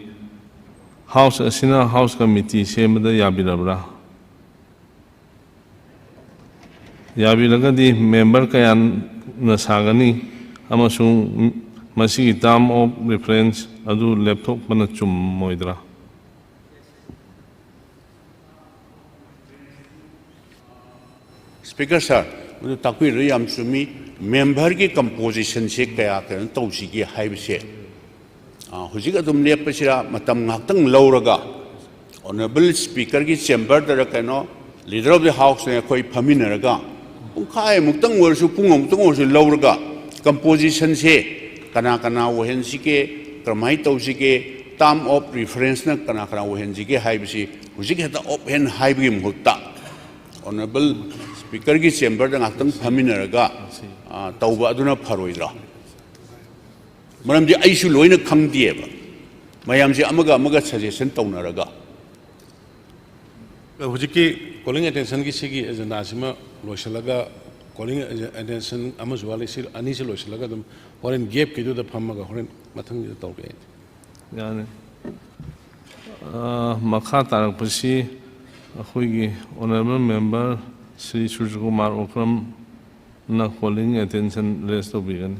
ꯍꯥꯎꯁ ꯑꯁꯤꯅ ꯍꯥꯎꯁ ꯀꯃꯤꯇꯤ ꯁꯦꯝꯕꯗ ꯌꯥꯕꯤꯔꯕ꯭ꯔꯥ? ꯌꯥꯕꯤꯔꯒꯗꯤ ꯃꯦꯝꯕꯔ ꯀꯌꯥꯅ ꯁꯥꯒꯅꯤ ꯑꯃꯁꯨꯡ ꯃꯁꯤꯒꯤ term of reference ꯑꯗꯨ ꯂꯦꯞꯊꯣꯛꯄꯅ ꯆꯨꯝꯃꯣꯏꯗ꯭ꯔꯥ? ꯁ꯭ꯄꯤꯀꯔ ꯁꯥꯔ, ꯃꯗꯨ ꯇꯥꯛꯄꯤꯔꯤꯗꯨ ꯌꯥꯝ ꯆꯨꯝꯃꯤ꯫ ꯃꯦꯝꯕꯔꯒꯤ ꯀꯝꯄꯣꯖꯤꯁꯟꯁꯦ ꯀꯌꯥ ꯀꯩꯅꯣ ꯇꯧꯁꯤꯒꯦ ꯍꯥꯏꯕꯁꯦ, ꯑ, ꯍꯧꯖꯤꯛ ꯑꯗꯨꯝ ꯂꯦꯞꯄꯁꯤꯔꯥ, ꯃꯇꯝ ꯉꯥꯏꯍꯥꯛꯇꯪ ꯂꯧꯔꯒ ꯑꯣꯅꯔꯦꯕꯜ ꯁ꯭ꯄꯤꯀꯔꯒꯤ ꯆꯦꯝꯕꯔꯗꯔ ꯀꯩꯅꯣ, ꯂꯤꯗꯔ ꯑꯣꯐ ꯗꯤ ꯍꯥꯎꯁꯅ ꯑꯩꯈꯣꯏ ꯐꯝꯃꯤꯟꯅꯔꯒ ꯄꯨꯡꯈꯥꯏꯃꯨꯛꯇꯪ ꯑꯣꯏꯔꯁꯨ, ꯄꯨꯡ ꯑꯃꯨꯛꯇꯪ ꯑꯣꯏꯔꯁꯨ ꯂꯧꯔꯒ ꯀꯝꯄꯣꯖꯤꯁꯟꯁꯦ ꯀꯅꯥ ꯀꯅꯥ ꯑꯣꯏꯍꯟꯁꯤꯒꯦ, ꯀꯔꯝꯍꯥꯏꯅ ꯇꯧꯁꯤꯒꯦ, term of referenceꯅ ꯀꯅꯥ ꯀꯅꯥ ꯑꯣꯏꯍꯟꯁꯤꯒꯦ ꯍꯥꯏꯕꯁꯤ ꯍꯧꯖꯤꯛ ꯍꯦꯛꯇ ꯑꯣꯞ ꯍꯦꯟ ꯍꯥꯏꯕꯒꯤ ꯃꯍꯨꯠꯇ ꯑꯣꯅꯔꯦꯕꯜ ꯁ꯭ꯄꯤꯀꯔꯒꯤ ꯆꯦꯝꯕꯔꯗ ꯉꯥꯏꯍꯥꯛꯇꯪ ꯐꯝꯃꯤꯟꯅꯔꯒ, ꯑ, ꯇꯧꯕ ꯑꯗꯨꯅ ꯐꯔꯣꯏꯗ꯭ꯔꯥ? ꯃꯔꯝꯗꯤ ꯑꯩꯁꯨ ꯂꯣꯏꯅ ꯈꯪꯗꯦꯕ, ꯃꯌꯥꯝꯁꯦ ꯑꯃꯒ ꯑꯃꯒ ꯁꯖꯦꯁꯟ ꯇꯧꯅꯔꯒ꯫ ꯍꯧꯖꯤꯛꯀꯤ calling attentionꯒꯤ ꯁꯤꯒꯤ ꯑꯦꯖꯦꯟꯗꯥꯁꯤꯃ ꯂꯣꯏꯁꯤꯜꯂꯒ, calling attention ꯑꯃꯁꯨ ꯋꯥꯠꯂꯤ, ꯁꯤ ꯑꯅꯤꯁꯤ ꯂꯣꯏꯁꯤꯜꯂꯒ ꯑꯗꯨꯝ ꯍꯣꯔꯦꯟ ꯒꯦꯞꯀꯤꯗꯨꯗ ꯐꯝꯃꯒ ꯍꯣꯔꯦꯟ ꯃꯊꯪꯒꯤꯗ ꯇꯧꯒꯦ ꯑꯩꯗꯤ꯫ ꯌꯥꯅꯤ꯫ ꯑ, ꯃꯈꯥ ꯇꯥꯔꯛꯄꯁꯤ ꯑꯩꯈꯣꯏꯒꯤ Honourable Member Shri ꯁꯨꯔꯖꯀꯨꯃꯥꯔ ꯑꯣꯀ꯭ꯔꯝꯅ calling attention raise ꯇꯧꯕꯤꯒꯅꯤ꯫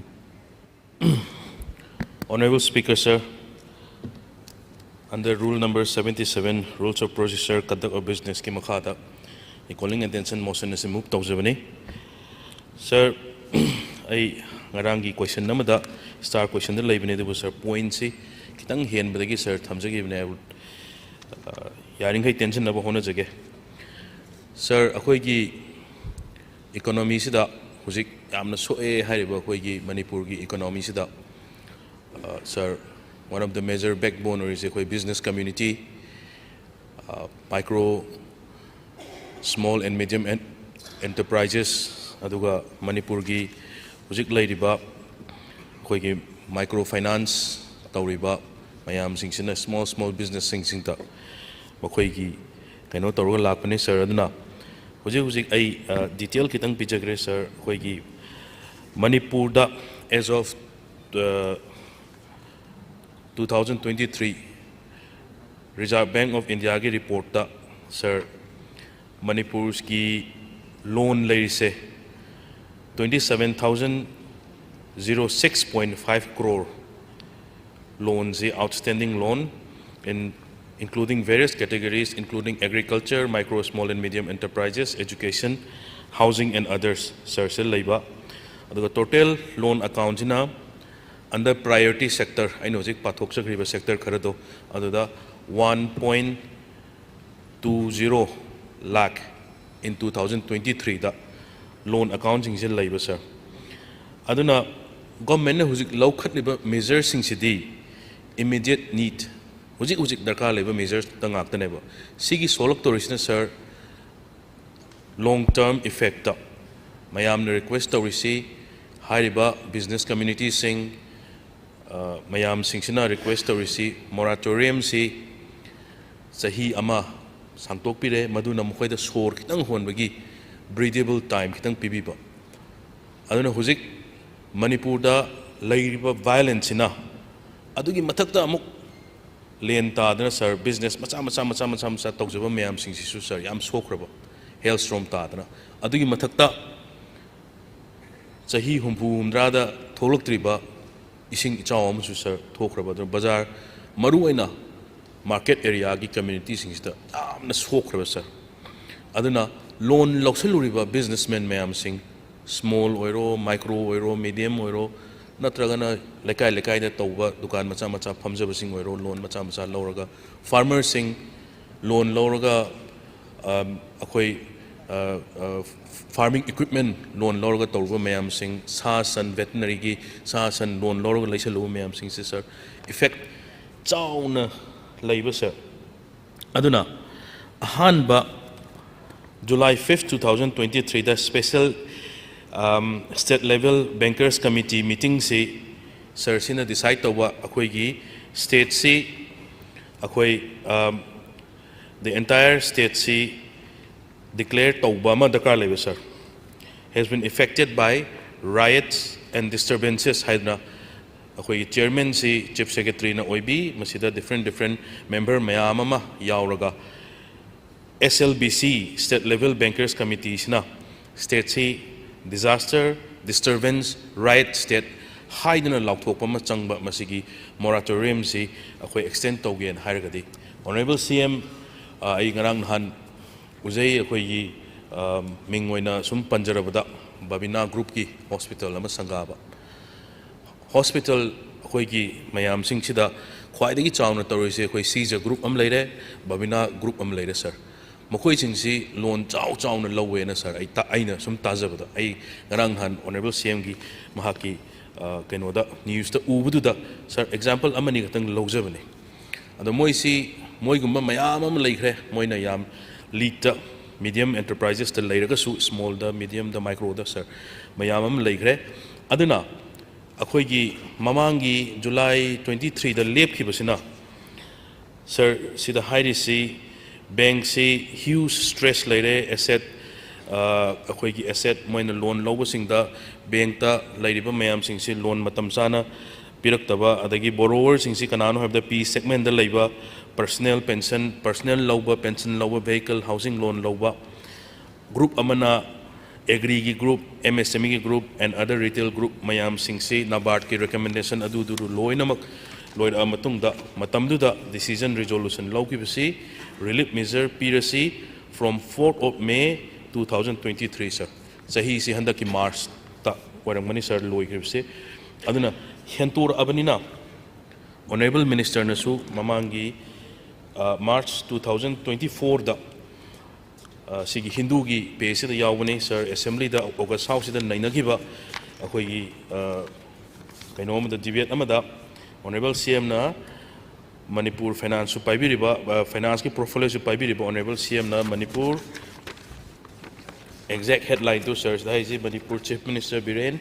Honorable Speaker, sir, under Rule number seventy-seven, Rules of Procedure, Conduct of Businessꯀꯤ ꯃꯈꯥꯗ ꯑꯩ calling attention motion ꯑꯁꯤ move ꯇꯧꯖꯕꯅꯤ꯫ Sir, ꯑꯩ ꯉꯔꯥꯡꯒꯤ ꯀꯣꯏꯁꯟ ꯑꯃꯗ ꯁ꯭ꯇꯥꯔ ꯀꯣꯏꯁꯟꯗ ꯂꯩꯕꯅꯦ, ꯑꯗꯨꯕꯨ ꯁꯥꯔ, ꯄꯣꯏꯟꯁꯤ ꯈꯤꯇꯪ ꯍꯦꯟꯕꯗꯒꯤ ꯁꯥꯔ ꯊꯝꯖꯈꯤꯕꯅꯦ꯫ ꯑ, ꯌꯥꯔꯤꯈꯩ ꯇꯦꯟꯁꯤꯟꯅꯕ ꯍꯣꯠꯅꯖꯒꯦ꯫ ꯁꯥꯔ, ꯑꯩꯈꯣꯏꯒꯤ ꯏꯀꯣꯅꯣꯃꯤꯁꯤꯗ ꯍꯧꯖꯤꯛ ꯌꯥꯝꯅ ꯁꯣꯛꯑꯦ ꯍꯥꯏꯔꯤꯕ ꯑꯩꯈꯣꯏꯒꯤ ꯃꯅꯤꯄꯨꯔꯒꯤ ꯏꯀꯣꯅꯣꯃꯤꯁꯤꯗ, ꯑ, ꯁꯥꯔ, one of the major backbone ꯑꯣꯏꯔꯤꯁꯦ ꯑꯩꯈꯣꯏ business community, micro, small and medium enterprises, ꯑꯗꯨꯒ ꯃꯅꯤꯄꯨꯔꯒꯤ ꯍꯧꯖꯤꯛ ꯂꯩꯔꯤꯕ ꯑꯩꯈꯣꯏꯒꯤ micro finance ꯇꯧꯔꯤꯕ ꯃꯌꯥꯝꯁꯤꯡꯁꯤꯅ small small businessꯁꯤꯡꯁꯤꯡꯗ ꯃꯈꯣꯏꯒꯤ ꯀꯩꯅꯣ ꯇꯧꯔꯒ ꯂꯥꯛꯄꯅꯤ, ꯁꯥꯔ꯫ ꯑꯗꯨꯅ ꯍꯧꯖꯤꯛ ꯍꯧꯖꯤꯛ ꯑꯩ, ꯑ, detail ꯈꯤꯇꯪ ꯄꯤꯖꯈ꯭ꯔꯦ, ꯁꯥꯔ꯫ ꯑꯩꯈꯣꯏꯒꯤ ꯃꯅꯤꯄꯨꯔꯗ as of, ꯑ, two thousand twenty-three Reserve Bank of Indiaꯒꯤ reportꯇ, ꯁꯥꯔ, ꯃꯅꯤꯄꯨꯔꯒꯤ loan ꯂꯩꯔꯤꯁꯦ twenty seven thousand zero six point five crore loanꯁꯤ, outstanding loan in, including various categories, including agriculture, micro, small and medium enterprises, education, housing and others, ꯁꯥꯔ, ꯁꯤ ꯂꯩꯕ꯫ ꯑꯗꯨꯒ total loan accountꯁꯤꯅ under priority sector, ꯑꯩꯅ ꯍꯧꯖꯤꯛ ꯄꯥꯊꯣꯛꯆꯈ꯭ꯔꯤꯕ sector ꯈꯔꯗꯣ, ꯑꯗꯨꯗ one point two zero lakh in two thousand twenty-threeꯗ loan accountꯁꯤꯡꯁꯦ ꯂꯩꯕ, ꯁꯥꯔ꯫ ꯑꯗꯨꯅ governmentꯅ ꯍꯧꯖꯤꯛ ꯂꯧꯈꯠꯂꯤꯕ measureꯁꯤꯡꯁꯤꯗꯤ immediate need, ꯍꯧꯖꯤꯛ ꯍꯧꯖꯤꯛ ꯗꯔꯀꯥꯔ ꯂꯩꯕ measuresꯇ ꯉꯥꯛꯇꯅꯦꯕ꯫ ꯁꯤꯒꯤ ꯁꯣꯛꯂꯛꯇꯧꯔꯤꯁꯤꯅ, ꯁꯥꯔ, long term effectꯇ ꯃꯌꯥꯝꯅ request ꯇꯧꯔꯤꯁꯤ, ꯍꯥꯏꯔꯤꯕ business communityꯁꯤꯡ, ꯑ, ꯃꯌꯥꯝꯁꯤꯡꯁꯤꯅ request ꯇꯧꯔꯤꯁꯤ, moratoriumꯁꯤ ꯆꯍꯤ ꯑꯃ ꯁꯥꯡꯗꯣꯛꯄꯤꯔꯦ, ꯃꯗꯨꯅ ꯃꯈꯣꯏꯗ ꯁꯣꯔ ꯈꯤꯇꯪ ꯍꯣꯟꯕꯒꯤ breathable time ꯈꯤꯇꯪ ꯄꯤꯕꯤꯕ꯫ ꯑꯗꯨꯅ ꯍꯧꯖꯤꯛ ꯃꯅꯤꯄꯨꯔꯗ ꯂꯩꯔꯤꯕ violenceꯁꯤꯅ ꯑꯗꯨꯒꯤ ꯃꯊꯛꯇ ꯑꯃꯨꯛ ꯂꯦꯟ ꯇꯥꯗꯅ, ꯁꯥꯔ, business ꯃꯆꯥ ꯃꯆꯥ, ꯃꯆꯥ ꯃꯆꯥ ꯃꯆꯥ ꯇꯧꯖꯕ ꯃꯌꯥꯝꯁꯤꯡꯁꯤꯁꯨ, ꯁꯥꯔ, ꯌꯥꯝ ꯁꯣꯛꯈ꯭ꯔꯕ, hailstorm ꯇꯥꯗꯅ꯫ ꯑꯗꯨꯒꯤ ꯃꯊꯛꯇ ꯆꯍꯤ ꯍꯨꯝꯐꯨ ꯍꯨꯝꯗ꯭ꯔꯥꯗ ꯊꯣꯛꯂꯛꯇ꯭ꯔꯤꯕ ꯏꯁꯤꯡ ꯏꯆꯥꯎ ꯑꯃꯁꯨ, ꯁꯥꯔ, ꯊꯣꯛꯈ꯭ꯔꯕ꯫ ꯑꯗꯨꯅ ꯕꯖꯥꯔ, ꯃꯔꯨꯑꯣꯏꯅ market areaꯒꯤ communityꯁꯤꯡꯁꯤꯗ ꯌꯥꯝꯅ ꯁꯣꯛꯈ꯭ꯔꯕ, ꯁꯥꯔ꯫ ꯑꯗꯨꯅ loan ꯂꯧꯁꯤꯜꯂꯨꯔꯤꯕ businessman ꯃꯌꯥꯝꯁꯤꯡ, small ꯑꯣꯏꯔꯣ, micro ꯑꯣꯏꯔꯣ, medium ꯑꯣꯏꯔꯣ, ꯅꯠꯇ꯭ꯔꯒꯅ ꯂꯩꯀꯥꯏ ꯂꯩꯀꯥꯏꯗ ꯇꯧꯕ ꯗꯨꯀꯥꯟ ꯃꯆꯥ ꯃꯆꯥ ꯐꯝꯖꯕꯁꯤꯡ ꯑꯣꯏꯔꯣ, loan ꯃꯆꯥ ꯃꯆꯥ ꯂꯧꯔꯒ, farmerꯁꯤꯡ loan ꯂꯧꯔꯒ, ꯑꯩꯈꯣꯏ farming equipment loan ꯂꯧꯔꯒ ꯇꯧꯔꯨꯕ ꯃꯌꯥꯝꯁꯤꯡ, ꯁꯥ ꯁꯟ veterinaryꯒꯤ ꯁꯥ ꯁꯟ loan ꯂꯧꯔꯒ ꯂꯩꯁꯜꯂꯨꯕ ꯃꯌꯥꯝꯁꯤꯡꯁꯦ sir, effect ꯆꯥꯎꯅ ꯂꯩꯕ sir꯫ ꯑꯗꯨꯅ ꯑꯍꯥꯟꯕ July fifth, two thousand twenty threeꯗ special state level bankers committee meetingꯁꯤ sir ꯁꯤꯅ decide ꯇꯧꯕ, ꯑꯩꯈꯣꯏꯒꯤ stateꯁꯤ, ꯑꯩꯈꯣꯏ the entire stateꯁꯤ declare ꯇꯧꯕ ꯑꯃ ꯗꯔꯀꯥꯔ ꯂꯩꯕ sir꯫ Has been affected by riots and disturbances ꯍꯥꯏꯗꯅ ꯑꯩꯈꯣꯏꯒꯤ chairmanꯁꯤ chief secretaryꯅ ꯑꯣꯏꯕꯤ, ꯃꯁꯤꯗ different different member ꯃꯌꯥꯝ ꯑꯃ ꯌꯥꯎꯔꯒ SLBC, state level bankers committeeꯁꯤꯅ stateꯁꯤ disaster, disturbance, riot state ꯍꯥꯏꯗꯅ ꯂꯥꯎꯊꯣꯛꯄ ꯑꯃ ꯆꯪꯕ, ꯃꯁꯤꯒꯤ moratoriumꯁꯤ ꯑꯩꯈꯣꯏ extend ꯇꯧꯒꯦꯅ ꯍꯥꯏꯔꯒꯗꯤ, Honourable CM, ꯑꯩ ꯉꯔꯥꯡ ꯅꯍꯥꯟ ꯎꯖꯩ, ꯑꯩꯈꯣꯏꯒꯤ ꯃꯤꯡ ꯑꯣꯏꯅ ꯁꯨꯝ ꯄꯟꯖꯔꯕꯗ, ꯕꯕꯤꯅꯥ groupꯀꯤ hospital ꯑꯃ ꯁꯪꯒꯥꯕ꯫ Hospital ꯑꯩꯈꯣꯏꯒꯤ ꯃꯌꯥꯝꯁꯤꯡꯁꯤꯗ ꯈ꯭ꯋꯥꯏꯗꯒꯤ ꯆꯥꯎꯅ ꯇꯧꯔꯤꯁꯦ ꯑꯩꯈꯣꯏ ꯁꯤꯖ group ꯑꯃ ꯂꯩꯔꯦ, ꯕꯕꯤꯅꯥ group ꯑꯃ ꯂꯩꯔꯦ sir꯫ ꯃꯈꯣꯏꯁꯤꯡꯁꯤ loan ꯆꯥꯎ ꯆꯥꯎꯅ ꯂꯧꯋꯦꯅ sir, ꯑꯩ ꯇꯥ-, ꯑꯩꯅ ꯁꯨꯝ ꯇꯥꯖꯕꯗ, ꯑꯩ ꯉꯔꯥꯡ ꯅꯍꯥꯟ Honourable CMꯒꯤ ꯃꯍꯥꯛꯀꯤ ꯀꯩꯅꯣꯗ newsꯇ ꯎꯕꯗꯨꯗ sir, example ꯑꯃꯅꯤ ꯈꯛꯇꯪ ꯂꯧꯖꯕꯅꯤ꯫ ꯑꯗꯣ ꯃꯣꯏꯁꯤ, ꯃꯣꯏꯒꯨꯝꯕ ꯃꯌꯥꯝ ꯑꯃ ꯂꯩꯈ꯭ꯔꯦ, ꯃꯣꯏꯅ ꯌꯥꯝ leadꯇ, medium enterprisesꯇ ꯂꯩꯔꯒꯁꯨ smallꯗ, mediumꯗ, microꯗ sir, ꯃꯌꯥꯝ ꯑꯃ ꯂꯩꯈ꯭ꯔꯦ꯫ ꯑꯗꯨꯅ ꯑꯩꯈꯣꯏꯒꯤ ꯃꯃꯥꯡꯒꯤ July twenty threeꯗ ꯂꯦꯞꯈꯤꯕꯁꯤꯅ sir, ꯁꯤꯗ ꯍꯥꯏꯔꯤꯁꯤ bankꯁꯤ huge stress ꯂꯩꯔꯦ, asset, ꯑꯩꯈꯣꯏꯒꯤ asset ꯃꯣꯏꯅ loan ꯂꯧꯕꯁꯤꯡꯗ bankꯇ ꯂꯩꯔꯤꯕ ꯃꯌꯥꯝꯁꯤꯡꯁꯤ loan ꯃꯇꯝ ꯆꯥꯅ ꯄꯤꯔꯛꯇꯕ, ꯑꯗꯒꯤ borrowerꯁꯤꯡꯁꯤ ꯀꯅꯥꯅꯣ ꯍꯥꯏꯕꯗ P segmentꯗ ꯂꯩꯕ, personal pension, personal ꯂꯧꯕ, pension ꯂꯧꯕ, vehicle, housing loan ꯂꯧꯕ, group ꯑꯃꯅ agriꯒꯤ group, MSMEꯒꯤ group and other retail group ꯃꯌꯥꯝꯁꯤꯡꯁꯤ NABARDꯀꯤ recommendation ꯑꯗꯨꯗꯨ ꯂꯣꯏꯅꯃꯛ ꯂꯣꯏꯔꯛꯑ ꯃꯇꯨꯡꯗ, ꯃꯇꯝꯗꯨꯗ decision resolution ꯂꯧꯈꯤꯕꯁꯤ, relief measure ꯄꯤꯔꯁꯤ, from fourth of May two thousand twenty three sir꯫ ꯆꯍꯤꯁꯤ ꯍꯟꯗꯛꯀꯤ ꯃꯥꯔꯆꯇ ꯑꯣꯏꯔꯝꯒꯅꯤ ꯁꯥꯔ ꯂꯣꯏꯈ꯭ꯔꯤꯕꯁꯦ꯫ ꯑꯗꯨꯅ ꯍꯦꯟꯇꯣꯔꯛꯑꯕꯅꯤꯅ ꯑꯣꯅꯔꯦꯕꯜ ꯃꯤꯅꯤꯁꯇꯔꯅꯁꯨ ꯃꯃꯥꯡꯒꯤ ꯃꯥꯔꯆ ꯇꯨ ꯊꯥꯎꯖꯟ ꯇ꯭ꯋꯦꯟꯇꯤ ꯐꯣꯔꯗ ꯁꯤꯒꯤ ꯍꯤꯟꯗꯨꯒꯤ ꯄꯦꯁꯤꯗ ꯌꯥꯎꯕꯅꯤ ꯁꯥꯔ꯫ ꯑꯦꯁꯦꯝꯕ꯭ꯂꯤꯗ ꯑꯣꯒꯁ ꯍꯥꯎꯁꯁꯤꯗ ꯅꯩꯅꯈꯤꯕ ꯑꯩꯈꯣꯏꯒꯤ ꯀꯩꯅꯣ ꯑꯃꯗ, ꯗꯤꯕꯦꯠ ꯑꯃꯗ ꯑꯣꯅꯔꯦꯕꯜ ꯁꯤ ꯑꯦꯝꯅ ꯃꯅꯤꯄꯨꯔ ꯐꯥꯏꯅꯥꯟꯁꯁꯨ ꯄꯥꯏꯕꯤꯔꯤꯕ, ꯐꯥꯏꯅꯥꯟꯁꯀꯤ ꯄꯣꯔꯠꯐꯣꯂꯤꯑꯣꯁꯨ ꯄꯥꯏꯕꯤꯔꯤꯕ ꯑꯣꯅꯔꯦꯕꯜ ꯁꯤ ꯑꯦꯝꯅ ꯃꯅꯤꯄꯨꯔ, exact headline ꯇꯨ ꯁꯥꯔ ꯁꯤꯗ ꯍꯥꯏꯁꯤ, "Manipur Chief Minister Biren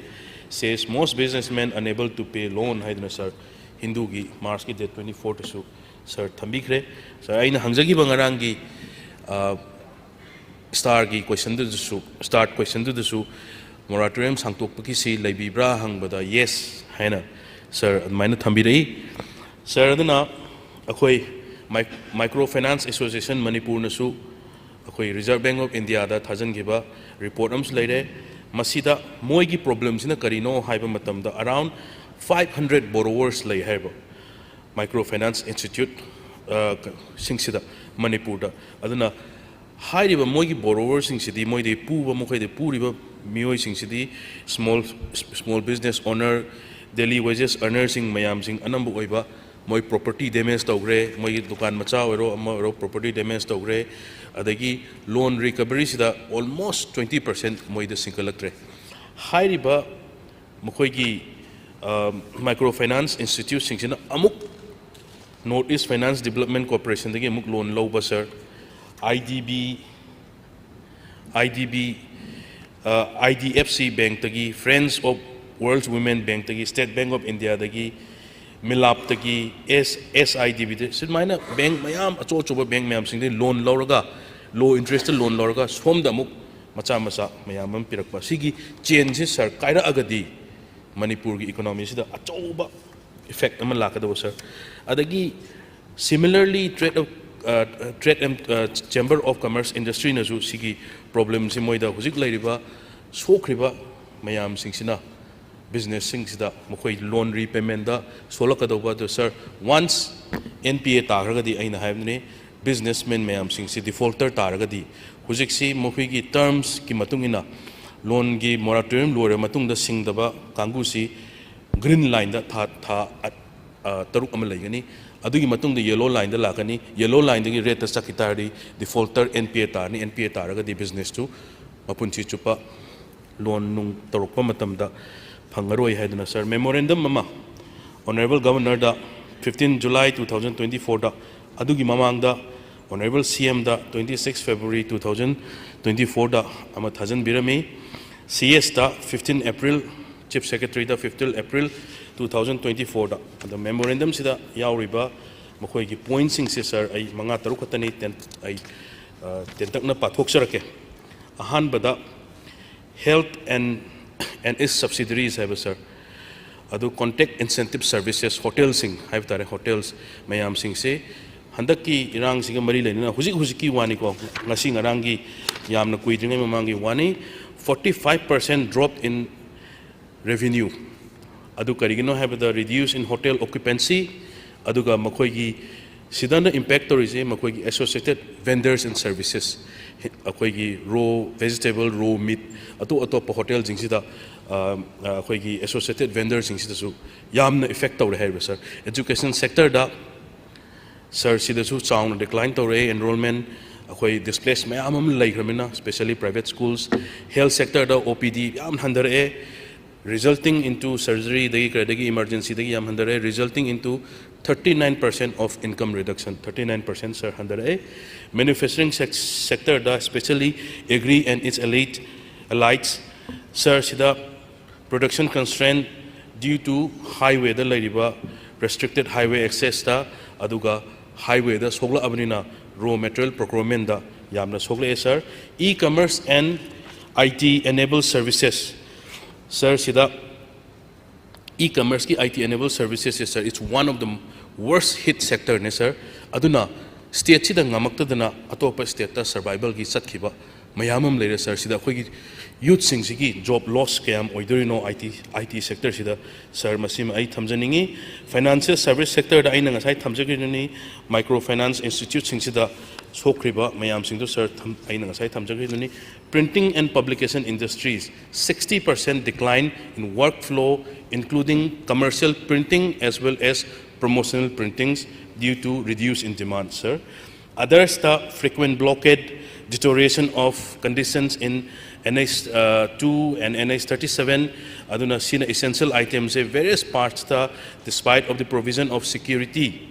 says most businessmen unable to pay loan" ꯍꯥꯏꯗꯨꯅ ꯁꯥꯔ ꯍꯤꯟꯗꯨꯒꯤ ꯃꯥꯔꯆꯀꯤ ꯗꯦꯠ ꯇ꯭ꯋꯦꯟꯇꯤ ꯐꯣꯔꯗꯁꯨ ꯁꯥꯔ ꯊꯝꯕꯤꯈ꯭ꯔꯦ꯫ ꯁꯥꯔ, ꯑꯩꯅ ꯍꯪꯖꯈꯤꯕ ꯉꯔꯥꯡꯒꯤ ꯁ꯭ꯇꯥꯔꯒꯤ ꯀꯣꯏꯁꯟꯗꯨꯗꯁꯨ, ꯁ꯭ꯇꯥꯔꯠ ꯀꯣꯏꯁꯟꯗꯨꯗꯁꯨ ꯃꯣꯔꯥꯇꯣꯔꯤꯌꯝ ꯁꯥꯡꯗꯣꯛꯄꯒꯤꯁꯤ ꯂꯩꯕꯤꯕ꯭ꯔꯥ ꯍꯪꯕꯗ ꯌꯦꯁ ꯍꯥꯏꯅ ꯁꯥꯔ ꯑꯗꯨꯃꯥꯏꯅ ꯊꯝꯕꯤꯔꯛꯏ꯫ ꯁꯥꯔ, ꯑꯗꯨꯅ ꯑꯩꯈꯣꯏ ꯃꯥꯏꯀ꯭ꯔꯣ ꯐꯥꯏꯅꯥꯟꯁ ꯑꯦꯁꯣꯁꯤꯌꯦꯁꯟ ꯃꯅꯤꯄꯨꯔꯅꯁꯨ ꯑꯩꯈꯣꯏ ꯔꯤꯖꯔꯚ ꯕꯦꯡꯛ ꯑꯣꯐ ꯏꯟꯗꯤꯌꯥꯗ ꯊꯥꯖꯤꯟꯈꯤꯕ ꯔꯤꯄꯣꯔꯠ ꯑꯃꯁꯨ ꯂꯩꯔꯦ꯫ ꯃꯁꯤꯗ ꯃꯣꯏꯒꯤ ꯄ꯭ꯔꯣꯕ꯭ꯂꯦꯝꯁꯤꯅ ꯀꯔꯤꯅꯣ ꯍꯥꯏꯕ ꯃꯇꯝꯗ, around five hundred borrowers ꯂꯩ ꯍꯥꯏꯕ ꯃꯥꯏꯀ꯭ꯔꯣ ꯐꯥꯏꯅꯥꯟꯁ ꯏꯟꯁꯇꯤꯇ꯭ꯌꯨꯠ ꯁꯤꯡꯁꯤꯗ ꯃꯅꯤꯄꯨꯔꯗ꯫ ꯑꯗꯨꯅ ꯍꯥꯏꯔꯤꯕ ꯃꯣꯏꯒꯤ ꯕꯣꯔꯣꯋꯔꯁꯤꯡꯁꯤꯗꯤ, ꯃꯣꯏꯗꯤ ꯄꯨꯕ, ꯃꯈꯣꯏꯗꯤ ꯄꯨꯔꯤꯕ ꯃꯤꯑꯣꯏꯁꯤꯡꯁꯤꯗꯤ small, small business owner, daily wages earnerꯁꯤꯡ ꯃꯌꯥꯝꯁꯤꯡ ꯑꯅꯝꯕ ꯑꯣꯏꯕ꯫ ꯃꯣꯏ ꯄ꯭ꯔꯣꯄꯔꯇꯤ ꯗꯦꯃꯦꯖ ꯇꯧꯈ꯭ꯔꯦ, ꯃꯣꯏꯒꯤ ꯗꯨꯀꯥꯟ ꯃꯆꯥ ꯑꯣꯏꯔꯣ ꯑꯃ ꯑꯣꯏꯔꯣ ꯄ꯭ꯔꯣꯄꯔꯇꯤ ꯗꯦꯃꯦꯖ ꯇꯧꯈ꯭ꯔꯦ꯫ ꯑꯗꯒꯤ ꯂꯣꯟ ꯔꯤꯀꯕꯔꯤꯁꯤꯗ almost twenty percent ꯃꯣꯏꯗ ꯁꯤꯡꯀꯠꯂꯛꯇ꯭ꯔꯦ꯫ ꯍꯥꯏꯔꯤꯕ ꯃꯈꯣꯏꯒꯤ ꯃꯥꯏꯀ꯭ꯔꯣ ꯐꯥꯏꯅꯥꯟꯁ ꯏꯟꯁꯇꯤꯇ꯭ꯌꯨꯠꯁꯤꯡꯁꯤꯅ ꯑꯃꯨꯛ North East Finance Development Corporationꯗꯒꯤ ꯑꯃꯨꯛ ꯂꯣꯟ ꯂꯧꯕ ꯁꯥꯔ, IDB, IDB, IDFC Bankꯇꯒꯤ, Friends of World Women Bankꯇꯒꯤ, State Bank of Indiaꯗꯒꯤ, ꯃꯤꯂꯥꯞꯇꯒꯤ, S S I D ꯕꯤꯗ, ꯁꯨꯃꯥꯏꯅ ꯕꯦꯡꯛ ꯃꯌꯥꯝ, ꯑꯆꯧ ꯑꯆꯧꯕ ꯕꯦꯡꯛ ꯃꯌꯥꯝꯁꯤꯡꯗꯒꯤ ꯂꯣꯟ ꯂꯧꯔꯒ, ꯂꯣ ꯏꯟꯇꯔꯦꯁꯇ ꯂꯣꯟ ꯂꯧꯔꯒ ꯁꯣꯝꯗ ꯑꯃꯨꯛ ꯃꯆꯥ ꯃꯆꯥ ꯃꯌꯥꯝ ꯑꯃ ꯄꯤꯔꯛꯄ꯫ ꯁꯤꯒꯤ ꯆꯦꯟꯁꯦ ꯁꯥꯔ ꯀꯥꯏꯔꯛꯑꯒꯗꯤ ꯃꯅꯤꯄꯨꯔꯒꯤ ꯏꯀꯣꯅꯣꯃꯤꯁꯤꯗ ꯑꯆꯧꯕ ꯏꯐꯦꯛ ꯑꯃ ꯂꯥꯛꯀꯗꯧꯕ ꯁꯥꯔ꯫ ꯑꯗꯒꯤ similarly trade of, Trade and, Chamber of Commerce Industryꯅꯁꯨ ꯁꯤꯒꯤ ꯄ꯭ꯔꯣꯕ꯭ꯂꯦꯝꯁꯤ, ꯃꯣꯏꯗ ꯍꯧꯖꯤꯛ ꯂꯩꯔꯤꯕ ꯁꯣꯛꯈ꯭ꯔꯤꯕ ꯃꯌꯥꯝꯁꯤꯡꯁꯤꯅ, ꯕꯤꯖꯤꯅꯦꯁꯁꯤꯡꯁꯤꯗ ꯃꯈꯣꯏ ꯂꯣꯟ ꯔꯤꯄꯦꯃꯦꯟꯗ ꯁꯣꯛꯂꯛꯀꯗꯧꯕ꯫ ꯑꯗꯨ ꯁꯥꯔ, once NPA ꯇꯥꯈ꯭ꯔꯒꯗꯤ, ꯑꯩꯅ ꯍꯥꯏꯕꯗꯨꯅꯤ, ꯕꯤꯖꯤꯅꯦꯁꯃꯦꯟ ꯃꯌꯥꯝꯁꯤꯡꯁꯤ ꯗꯤꯐꯣꯜꯇꯔ ꯇꯥꯔꯒꯗꯤ, ꯍꯧꯖꯤꯛꯁꯤ ꯃꯈꯣꯏꯒꯤ ꯇꯔꯝꯁꯀꯤ ꯃꯇꯨꯡ ꯏꯟꯅ ꯂꯣꯟꯒꯤ moratorium ꯂꯣꯏꯔꯕ ꯃꯇꯨꯡꯗ ꯁꯤꯡꯗꯕ ꯀꯥꯡꯕꯨꯁꯤ green lineꯗ ꯊꯥ, ꯊꯥ, ꯑ, ꯇꯔꯨꯛ ꯑꯃ ꯂꯩꯒꯅꯤ꯫ ꯑꯗꯨꯒꯤ ꯃꯇꯨꯡꯗ yellow lineꯗ ꯂꯥꯛꯀꯅꯤ꯫ Yellow lineꯗꯒꯤ redꯇ ꯆꯠꯈꯤ ꯇꯥꯔꯗꯤ defaulter N P A ꯇꯥꯔꯅꯤ꯫ N P A ꯇꯥꯔꯒꯗꯤ businessꯇꯨ ꯃꯄꯨꯟꯁꯤ ꯆꯨꯞꯄ loan ꯅꯨꯡ ꯇꯧꯔꯛꯄ ꯃꯇꯝꯗ ꯐꯪꯉꯔꯣꯏ ꯍꯥꯏꯗꯅ, sir, memorandum ꯑꯃ Honourable Governorꯗ fifteen July two thousand twenty fourꯗ, ꯑꯗꯨꯒꯤ ꯃꯃꯥꯡꯗ Honourable CMꯗ twenty six February two thousand twenty fourꯗ ꯑꯃ ꯊꯥꯖꯤꯟꯕꯤꯔꯝꯃꯤ꯫ CSꯗ fifteen April, Chief Secretaryꯗ fifteen April two thousand twenty fourꯗ꯫ ꯑꯗꯣ memorandumꯁꯤꯗ ꯌꯥꯎꯔꯤꯕ ꯃꯈꯣꯏꯒꯤ pointꯁꯤꯡꯁꯦ, sir, ꯑꯩ ꯃꯉꯥ ꯇꯔꯨꯛ ꯈꯛꯇꯅꯤ ꯇꯦꯟ-, ꯑꯩ, ꯑ, ꯇꯦꯟꯇꯛꯅ ꯄꯥꯊꯣꯛꯆꯔꯛꯀꯦ꯫ ꯑꯍꯥꯟꯕꯗ, health and, and its subsidiaries ꯍꯥꯏꯕ, sir, ꯑꯗꯨ contact incentive services, hotelꯁꯤꯡ ꯍꯥꯏꯕ ꯇꯥꯔꯦ, hotels ꯃꯌꯥꯝꯁꯤꯡꯁꯦ ꯍꯟꯗꯛꯀꯤ ꯏꯔꯥꯡꯁꯤꯒ ꯃꯔꯤ ꯂꯩꯅꯅ, ꯍꯧꯖꯤꯛ ꯍꯧꯖꯤꯛꯀꯤ ꯋꯥꯅꯤꯀꯣ, ꯉꯁꯤ ꯉꯔꯥꯡꯒꯤ, ꯌꯥꯝꯅ ꯀꯨꯏꯗ꯭ꯔꯤꯉꯩ ꯃꯃꯥꯡꯒꯤ ꯋꯥꯅꯤ, forty five percent drop in revenue꯫ ꯑꯗꯨ ꯀꯔꯤꯒꯤꯅꯣ ꯍꯥꯏꯕꯗ, reduce in hotel occupancy, ꯑꯗꯨꯒ ꯃꯈꯣꯏꯒꯤ ꯁꯤꯗꯅ impact ꯇꯧꯔꯤꯁꯦ ꯃꯈꯣꯏꯒꯤ associated vendors and services, ꯑꯩꯈꯣꯏꯒꯤ raw vegetable, raw meat, ꯑꯇꯣꯞ ꯑꯇꯣꯞꯄ hotelꯁꯤꯡꯁꯤꯗ, ꯑ, ꯑ, ꯑꯩꯈꯣꯏꯒꯤ associated vendorꯁꯤꯡꯁꯤꯗꯁꯨ ꯌꯥꯝꯅ effect ꯇꯧꯔꯦ ꯍꯥꯏꯔꯤꯕ, sir꯫ Education sectorꯗ, sir, ꯁꯤꯗꯁꯨ ꯆꯥꯎꯅ decline ꯇꯧꯔꯛꯑꯦ enrollment꯫ ꯑꯩꯈꯣꯏ displace ꯃꯌꯥꯝ ꯑꯃ ꯂꯩꯈ꯭ꯔꯕꯅꯤꯅ, especially private schools꯫ Health sectorꯗ OPD ꯌꯥꯝ ꯍꯟꯊꯔꯛꯑꯦ, resulting into surgeryꯗꯒꯤ, ꯀꯔꯤꯗꯒꯤ, emergencyꯗꯒꯤ ꯌꯥꯝ ꯍꯟꯊꯔꯛꯑꯦ, resulting into thirty nine percent of income reduction, thirty nine percent, sir, ꯍꯟꯊꯔꯛꯑꯦ꯫ Manufacturing sec-, sectorꯗ, especially agri and its allied, allieds, sir, ꯁꯤꯗ production constraint due to highwayꯗ ꯂꯩꯔꯤꯕ restricted highway accessꯇ, ꯑꯗꯨꯒ highwayꯗ ꯁꯣꯛꯂꯛꯑꯕꯅꯤꯅ raw material procurementꯗ ꯌꯥꯝꯅ ꯁꯣꯛꯂꯛꯑꯦ, sir꯫ E-commerce and IT enabled services, sir, ꯁꯤꯗ e-commerceꯀꯤ IT enabled servicesꯁꯦ, sir, it's one of the worst hit sectorꯅꯦ, sir꯫ ꯑꯗꯨꯅ stateꯁꯤꯗ ꯉꯝꯃꯛꯇꯗꯅ ꯑꯇꯣꯞꯄ stateꯇ survivalꯒꯤ ꯆꯠꯈꯤꯕ ꯃꯌꯥꯝ ꯑꯃ ꯂꯩꯔꯦ, sir꯫ ꯁꯤꯗ ꯑꯩꯈꯣꯏꯒꯤ youthꯁꯤꯡꯁꯤꯒꯤ job loss ꯀꯌꯥꯝ ꯑꯣꯏꯗꯣꯔꯤꯅꯣ IT, IT sectorꯁꯤꯗ, sir, ꯃꯁꯤꯃ ꯑꯩ ꯊꯝꯖꯅꯤꯡꯉꯤ꯫ Financial service sectorꯗ ꯑꯩꯅ ꯉꯁꯥꯏ ꯊꯝꯖꯈꯤꯕꯗꯨꯅꯤ, micro finance instituteꯁꯤꯡꯁꯤꯗ ꯁꯣꯛꯈ꯭ꯔꯤꯕ ꯃꯌꯥꯝꯁꯤꯡꯗꯨ, ꯁꯥꯔ, ꯊꯝ-, ꯑꯩꯅ ꯉꯁꯥꯏ ꯊꯝꯖꯈ꯭ꯔꯤꯗꯨꯅꯤ꯫ Printing and publication industries, sixty percent decline in workflow, including commercial printing as well as promotional printings due to reduce in demand, sir. Others, the frequent blockade, deterioration of conditions in N H two and N H thirty-seven, ꯑꯗꯨꯅ ꯁꯤꯅ essential items ꯁꯦ various parts ꯇ, despite of the provision of security,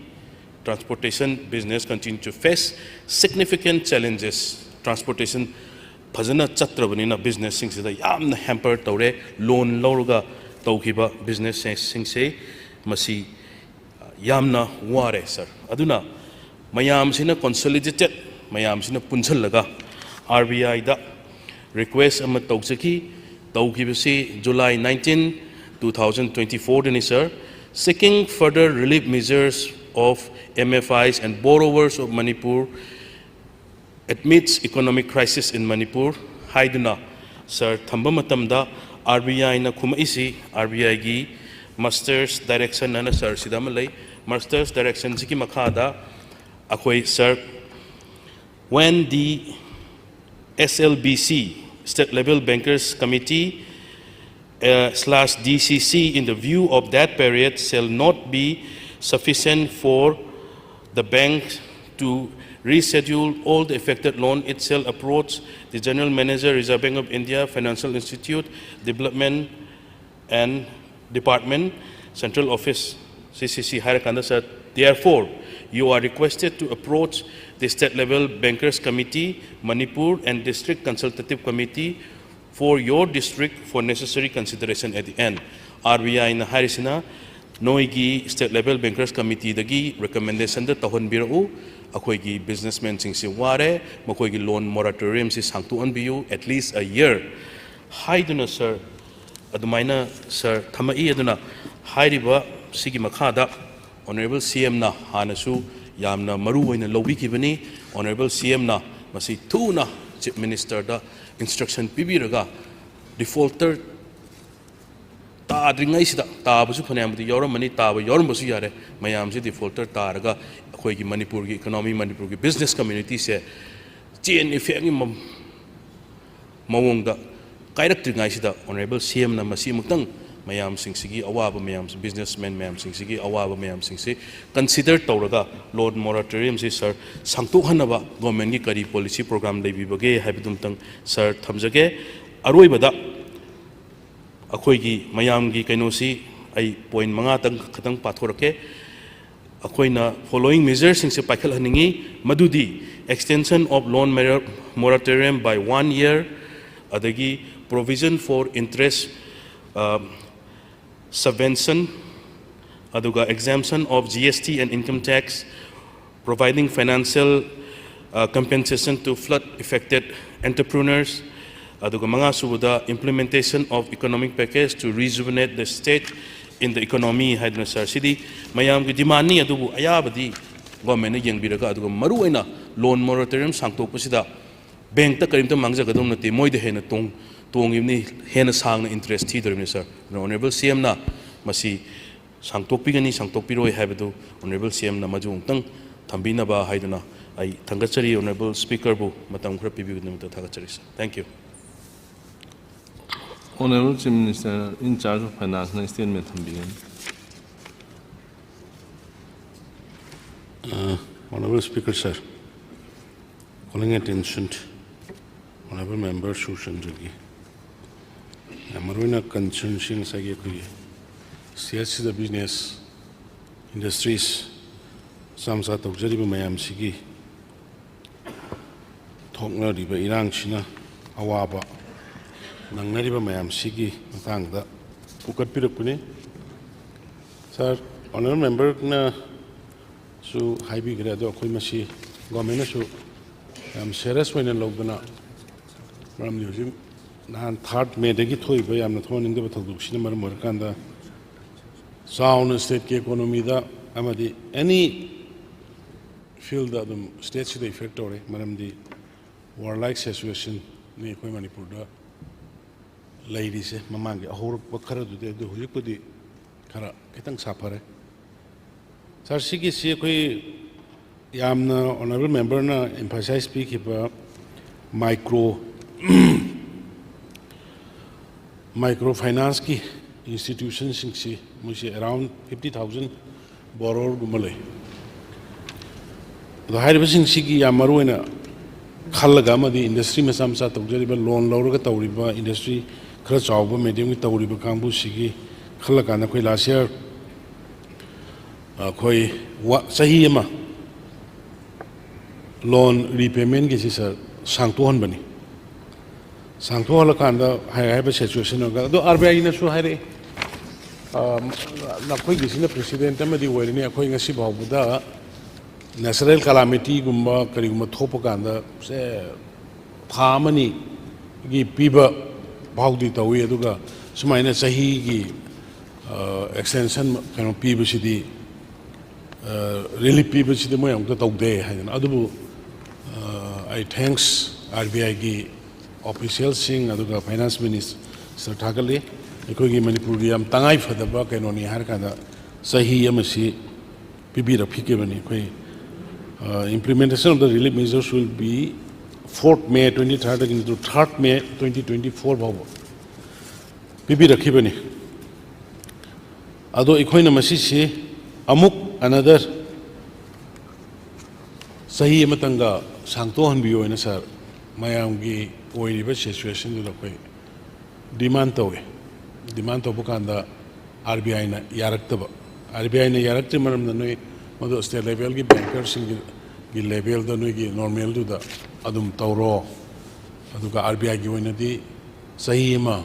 transportation business continue to face significant challenges. Transportation ꯐꯖꯅ ꯆꯠꯇ꯭ꯔꯕꯅꯤꯅ business ꯁꯤꯡꯁꯤꯗ ꯌꯥꯝꯅ hamper ꯇꯧꯔꯦ꯫ Loan ꯂꯧꯔꯒ ꯇꯧꯈꯤꯕ business ꯁꯤꯡꯁꯦ ꯃꯁꯤ ꯌꯥꯝꯅ ꯋꯥꯔꯦ, ꯁꯥꯔ꯫ ꯑꯗꯨꯅ ꯃꯌꯥꯝꯁꯤꯅ consolidated, ꯃꯌꯥꯝꯁꯤꯅ ꯄꯨꯟꯁꯤꯜꯂꯒ R B I the request ꯑꯃ ꯇꯧꯖꯈꯤ꯫ ꯇꯧꯈꯤꯕꯁꯤ July nineteen, two thousand twenty-four ꯗꯅꯤ, sir. Seeking further relief measures of M F Is and borrowers of Manipur amidst economic crisis in Manipur ꯍꯥꯏꯗꯨꯅ, ꯁꯥꯔ, ꯊꯝꯕ ꯃꯇꯝꯗ R B I ꯅ ꯈꯨꯝꯃꯛꯏꯁꯤ, R B I ꯒꯤ Master's Direction ꯍꯥꯏꯅ, ꯁꯥꯔ, ꯁꯤꯗ ꯑꯃ ꯂꯩ꯫ Master's Direction ꯁꯤꯒꯤ ꯃꯈꯥꯗ ꯑꯩꯈꯣꯏ, ꯁꯥꯔ, when the S L B C, State Level Bankers Committee, uh, slash D C C, in the view of that period, shall not be sufficient for the bank to reschedule all the affected loan, it shall approach the General Manager, Reserve Bank of India, Financial Institute, Development and Department, Central Office, C C C ꯍꯥꯏꯔꯀꯥꯟꯗ, ꯁꯥꯔ, therefore, you are requested to approach the State Level Bankers Committee, Manipur, and District Consultative Committee for your district for necessary consideration at the end. R B I ꯅ ꯍꯥꯏꯔꯤꯁꯤꯅ, ꯅꯣꯏꯒꯤ State Level Bankers Committee ꯗꯒꯤ recommendation ꯗ ꯇꯧꯍꯟꯕꯤꯔꯛꯎ, ꯑꯩꯈꯣꯏꯒꯤ businessman ꯁꯤꯡꯁꯤ ꯋꯥꯔꯦ, ꯃꯈꯣꯏꯒꯤ loan moratorium ꯁꯤ ꯁꯥꯡꯇꯣꯛꯍꯟꯕꯤꯌꯨ, at least a year ꯍꯥꯏꯗꯨꯅ, ꯁꯥꯔ, ꯑꯗꯨꯃꯥꯏꯅ, ꯁꯥꯔ, ꯊꯝꯃꯛꯏ꯫ ꯑꯗꯨꯅ ꯍꯥꯏꯔꯤꯕ ꯁꯤꯒꯤ ꯃꯈꯥꯗ Honourable C M ꯅ ꯍꯥꯟꯅꯁꯨ ꯌꯥꯝꯅ ꯃꯔꯨ ꯑꯣꯏꯅ ꯂꯧꯕꯤꯈꯤꯕꯅꯤ꯫ Honourable C M ꯅ ꯃꯁꯤ ꯊꯨꯅ Chief Minister ꯗ instruction ꯄꯤꯕꯤꯔꯒ defaulter ꯇꯥꯗ꯭ꯔꯤꯉꯩꯁꯤꯗ, ꯇꯥꯕꯁꯨ ꯐꯅꯌꯥꯝꯕꯨꯗꯤ ꯌꯥꯎꯔꯝꯃꯅꯤ, ꯇꯥꯕ ꯌꯥꯎꯔꯝꯕꯁꯨ ꯌꯥꯔꯦ, ꯃꯌꯥꯝꯁꯦ ꯗꯤꯐꯣꯜꯇꯔ ꯇꯥꯔꯒ ꯑꯩꯈꯣꯏꯒꯤ ꯃꯅꯤꯄꯨꯔꯒꯤ ꯏꯀꯣꯅꯣꯃꯤ, ꯃꯅꯤꯄꯨꯔꯒꯤ ꯕꯤꯖꯤꯅꯦꯁ ꯀꯝꯃ꯭ꯌꯨꯅꯤꯇꯤꯁꯦ ꯆꯦꯟ ꯏꯐꯦꯛꯀꯤ ꯃꯑꯣꯡꯗ ꯀꯥꯏꯔꯛꯇ꯭ꯔꯤꯉꯩꯁꯤꯗ ꯑꯣꯅꯔꯦꯕꯜ ꯁꯤ ꯑꯦꯝꯅ ꯃꯁꯤ ꯑꯃꯨꯛꯇꯪ ꯃꯌꯥꯝꯁꯤꯡꯁꯤꯒꯤ ꯑꯋꯥꯕ ꯃꯌꯥꯝ, ꯕꯤꯖꯤꯅꯦꯁꯃꯦꯟ ꯃꯌꯥꯝꯁꯤꯡꯁꯤꯒꯤ ꯑꯋꯥꯕ ꯃꯌꯥꯝꯁꯤꯡꯁꯤ ꯀꯟꯁꯤꯗꯔ ꯇꯧꯔꯒ ꯂꯣꯟ ꯃꯣꯔꯥꯇꯣꯔꯤꯌꯝꯁꯤ, ꯁꯥꯔ, ꯁꯥꯡꯇꯣꯛꯍꯟꯅꯕ ꯒꯣꯔꯃꯦꯟꯒꯤ ꯀꯔꯤ ꯄꯣꯂꯤꯁꯤ ꯄ꯭ꯔꯣꯒ꯭ꯔꯥꯝ ꯂꯩꯕꯤꯕꯒꯦ ꯍꯥꯏꯕꯗꯨꯃꯇꯪ, ꯁꯥꯔ, ꯊꯝꯖꯒꯦ꯫ ꯑꯔꯣꯏꯕꯗ ꯑꯩꯈꯣꯏꯒꯤ ꯃꯌꯥꯝꯒꯤ ꯀꯩꯅꯣꯁꯤ ꯑꯩ ꯄꯣꯏꯟ ꯃꯉꯥꯇꯪ ꯈꯛꯇꯪ ꯄꯥꯊꯣꯔꯛꯀꯦ꯫ ꯑꯩꯈꯣꯏꯅ ꯐꯣꯂꯣꯋꯤꯡ ꯃꯦꯖꯔꯁꯤꯡꯁꯦ ꯄꯥꯏꯈꯠꯍꯟꯅꯤꯡꯉꯤ, ꯃꯗꯨꯗꯤ extension of loan moratorium by one year, ꯑꯗꯒꯤ provision for interest subvention, ꯑꯗꯨꯒ exemption of G S T and income tax, providing financial compensation to flood affected entrepreneurs, ꯑꯗꯨꯒ ꯃꯉꯥꯁꯨꯕꯗ implementation of economic package to rejuvenate the state in the economy ꯍꯥꯏꯗꯅ, ꯁꯥꯔ, ꯁꯤꯗꯤ ꯃꯌꯥꯝꯒꯤ ꯗꯤꯃꯥꯟꯅꯤ, ꯑꯗꯨꯕꯨ ꯑꯌꯥꯕꯗꯤ ꯒꯣꯔꯃꯦꯟꯅ ꯌꯦꯡꯕꯤꯔꯒ, ꯑꯗꯨꯒ ꯃꯔꯨꯑꯣꯏꯅ ꯂꯣꯟ ꯃꯣꯔꯥꯇꯣꯔꯤꯌꯝ ꯁꯥꯡꯇꯣꯛꯄꯁꯤꯗ ꯕꯦꯡꯛꯇ ꯀꯔꯤꯝꯇ ꯃꯥꯡꯖꯒꯗꯧ ꯅꯠꯇꯦ, ꯃꯣꯏꯗ ꯍꯦꯟꯅ ꯇꯣꯡ-, ꯇꯣꯡꯉꯤꯕꯅꯤ, ꯍꯦꯟꯅ ꯁꯥꯡꯅ ꯏꯟꯇꯔꯦꯁ ꯊꯤꯗꯣꯔꯤꯕꯅꯤ, ꯁꯥꯔ꯫ ꯑꯗꯨꯅ ꯑꯣꯅꯔꯦꯕꯜ ꯁꯤ ꯑꯦꯝꯅ ꯃꯁꯤ ꯁꯥꯡꯇꯣꯛꯄꯤꯒꯅꯤ, ꯁꯥꯡꯇꯣꯛꯄꯤꯔꯣꯏ ꯍꯥꯏꯕꯗꯨ ꯑꯣꯅꯔꯦꯕꯜ ꯁꯤ ꯑꯦꯝꯅ ꯃꯗꯨ ꯑꯃꯨꯛꯇꯪ ꯊꯝꯕꯤꯅꯕ ꯍꯥꯏꯗꯨꯅ ꯑꯩ ꯊꯥꯡꯒꯠꯆꯔꯤ꯫ ꯑꯣꯅꯔꯦꯕꯜ ꯁ꯭ꯄꯤꯀꯔꯕꯨ ꯃꯇꯝ ꯈꯔ ꯄꯤꯕꯤꯕꯒꯤꯗꯃꯛꯇ ꯊꯥꯒꯠꯆꯔꯤ, ꯁꯥꯔ꯫ Thank you꯫ Honorable Chief Minister in charge of Finance ꯅ statement ꯊꯝꯕꯤꯒꯅꯤ꯫ Honorable Speaker, sir, calling attention to Honorable Member ꯁꯨꯔꯆꯟꯗ꯭ꯔꯒꯤ ꯌꯥꯝ ꯃꯔꯨꯑꯣꯏꯅ ꯀꯟꯁꯔꯟꯁꯤꯡ, ꯉꯁꯥꯏꯒꯤ ꯑꯩꯈꯣꯏꯒꯤ ꯁ꯭ꯇꯦꯠꯁꯤꯗ ꯕꯤꯖꯤꯅꯦꯁ, ꯏꯟꯗꯁꯇ꯭ꯔꯤꯁ ꯃꯆꯥ ꯃꯆꯥ ꯇꯧꯖꯔꯤꯕ ꯃꯌꯥꯝꯁꯤꯒꯤ ꯊꯣꯛꯅꯔꯤꯕ ꯏꯔꯥꯡꯁꯤꯅ ꯑꯋꯥꯕ ꯅꯪꯅꯔꯤꯕ ꯃꯌꯥꯝꯁꯤꯒꯤ ꯃꯇꯥꯡꯗ ꯄꯨꯈꯠꯄꯤꯔꯛꯄꯅꯤ꯫ ꯁꯥꯔ, ꯑꯣꯅꯔꯦꯕꯜ ꯃꯦꯝꯕꯔꯅꯁꯨ ꯍꯥꯏꯕꯤꯈ꯭ꯔꯦ, ꯑꯗꯣ ꯑꯩꯈꯣꯏ ꯃꯁꯤ ꯒꯣꯔꯃꯦꯟꯅꯁꯨ ꯌꯥꯝ ꯁꯦꯔꯤꯌꯁ ꯑꯣꯏꯅ ꯂꯧꯗꯅ, ꯃꯔꯝꯗꯤ ꯍꯧꯖꯤꯛ ꯅꯍꯥꯟ ꯊꯥꯔꯠ ꯃꯦꯗꯒꯤ ꯊꯣꯛꯏꯕ ꯌꯥꯝꯅ ꯊꯣꯛꯍꯟꯅꯤꯡꯗꯕ ꯊꯧꯗꯣꯛꯁꯤꯅ ꯃꯔꯝ ꯑꯣꯏꯔꯀꯥꯟꯗ ꯆꯥꯎꯅ ꯁ꯭ꯇꯦꯠꯀꯤ ꯏꯀꯣꯅꯣꯃꯤꯗ ꯑꯃꯗꯤ ꯑꯦꯅꯤ ꯐꯤꯜꯗ ꯑꯗꯨꯝ ꯁ꯭ꯇꯦꯠꯁꯤꯗ ꯏꯐꯦꯛ ꯇꯧꯔꯦ꯫ ꯃꯔꯝꯗꯤ ꯋꯥꯔ ꯂꯥꯏꯛ ꯁꯤꯆꯨꯋꯦꯁꯟꯅꯤ ꯑꯩꯈꯣꯏ ꯃꯅꯤꯄꯨꯔꯗ ꯂꯩꯔꯤꯁꯦ ꯃꯃꯥꯡꯒꯤ ꯑꯍꯧꯔꯛꯄ ꯈꯔꯗꯨꯗꯤ, ꯑꯗꯨ ꯍꯧꯖꯤꯛꯄꯨꯗꯤ ꯈꯔ ꯈꯤꯇꯪ ꯁꯥꯐꯔꯦ꯫ ꯁꯥꯔ, ꯁꯤꯒꯤꯁꯤ ꯑꯩꯈꯣꯏ ꯌꯥꯝꯅ honourable member ꯅ emphasize ꯄꯤꯈꯤꯕ micro, micro finance ꯀꯤ institution ꯁꯤꯡꯁꯤ, ꯃꯣꯏꯁꯤ around fifty thousand borrower ꯒꯨꯝꯕ ꯂꯩ꯫ ꯑꯗꯣ ꯍꯥꯏꯔꯤꯕꯁꯤꯡꯁꯤꯒꯤ ꯌꯥꯝ ꯃꯔꯨ ꯑꯣꯏꯅ ꯈꯜꯂꯒ, ꯑꯃꯗꯤ industry ꯃꯆꯥ ꯃꯆꯥ ꯇꯧꯖꯔꯤꯕ, loan ꯂꯧꯔꯒ ꯇꯧꯔꯤꯕ industry ꯈꯔ ꯆꯥꯎꯕ, medium ꯒꯤ ꯇꯧꯔꯤꯕ ꯀꯥꯡꯕꯨꯁꯤꯒꯤ ꯈꯜꯂꯀꯥꯟꯗ, ꯑꯩꯈꯣꯏ last year ꯑꯩꯈꯣꯏ ꯋꯥ-, ꯆꯍꯤ ꯑꯃ loan repayment ꯀꯤꯁꯤ, ꯁꯥꯔ, ꯁꯥꯡꯇꯣꯛꯍꯟꯕꯅꯤ꯫ ꯁꯥꯡꯊꯣꯛꯍꯜꯂꯀꯥꯟꯗ ꯍꯥꯏ-, ꯍꯥꯏꯕ situation ꯑꯣꯏꯔꯒ, ꯑꯗꯣ RBI ꯅꯁꯨ ꯍꯥꯏꯔꯛꯑꯦ, ꯑ, ꯅꯈꯣꯏꯒꯤꯁꯤꯅ precedent ꯑꯃꯗꯤ ꯑꯣꯏꯔꯅꯤ, ꯑꯩꯈꯣꯏ ꯉꯁꯤ ꯐꯥꯎꯕꯗ natural calamity ꯒꯨꯝꯕ ꯀꯔꯤꯒꯨꯝꯕ ꯊꯣꯛꯄ ꯀꯥꯟꯗ, ꯁꯦ, ꯊꯥ ꯑꯃꯅꯤꯒꯤ ꯄꯤꯕ ꯐꯥꯎꯗꯤ ꯇꯧꯏ, ꯑꯗꯨꯒ ꯁꯨꯃꯥꯏꯅ ꯆꯍꯤꯒꯤ, ꯑ, extension ꯀꯩꯅꯣ ꯄꯤꯕꯁꯤꯗꯤ, ꯑ, relief ꯄꯤꯕꯁꯤꯗꯤ ꯃꯣꯏ ꯑꯃꯨꯛꯇ ꯇꯧꯗꯦ ꯍꯥꯏꯗꯅ꯫ ꯑꯗꯨꯕꯨ, ꯑ, ꯑꯩ thanks RBI ꯒꯤ official ꯁꯤꯡ ꯑꯗꯨꯒ finance minister ꯊꯥꯒꯠꯂꯤ꯫ ꯑꯩꯈꯣꯏꯒꯤ ꯃꯅꯤꯄꯨꯔꯒꯤ ꯌꯥꯝ ꯇꯉꯥꯏ ꯐꯗꯕ ꯀꯩꯅꯣꯅꯤ ꯍꯥꯏꯔꯀꯥꯟꯗ ꯆꯍꯤ ꯑꯃꯁꯤ ꯄꯤꯕꯤꯔꯛꯈꯤꯕꯅꯤ꯫ ꯑꯩꯈꯣꯏ, ꯑ, implementation of the relief measures will be fourth May twenty three ꯗꯒꯤꯅ third May twenty twenty four ꯐꯥꯎꯕ ꯄꯤꯕꯤꯔꯛꯈꯤꯕꯅꯤ꯫ ꯑꯗꯣ ꯑꯩꯈꯣꯏꯅ ꯃꯁꯤꯁꯤ ꯑꯃꯨꯛ another ꯆꯍꯤ ꯑꯃꯇꯪꯒ ꯁꯥꯡꯇꯣꯛꯍꯟꯕꯤꯌꯣ ꯍꯥꯏꯅ, ꯁꯥꯔ, ꯃꯌꯥꯝꯒꯤ ꯑꯣꯏꯔꯤꯕ situation ꯗꯨꯗ ꯑꯩꯈꯣꯏ demand ꯇꯧꯏ꯫ Demand ꯇꯧꯕ ꯀꯥꯟꯗ RBI ꯅ ꯌꯥꯔꯛꯇꯕ꯫ RBI ꯅ ꯌꯥꯔꯛꯇ꯭ꯔꯤ ꯃꯔꯝꯅ ꯅꯣꯏ ꯃꯗꯨ state level ꯒꯤ banker ꯁꯤꯡꯒꯤ, ꯒꯤ level ꯗ ꯅꯣꯏꯒꯤ normal ꯗꯨꯗ ꯑꯗꯨꯝ ꯇꯧꯔꯣ꯫ ꯑꯗꯨꯒ RBI ꯒꯤ ꯑꯣꯏꯅꯗꯤ ꯆꯍꯤ ꯑꯃ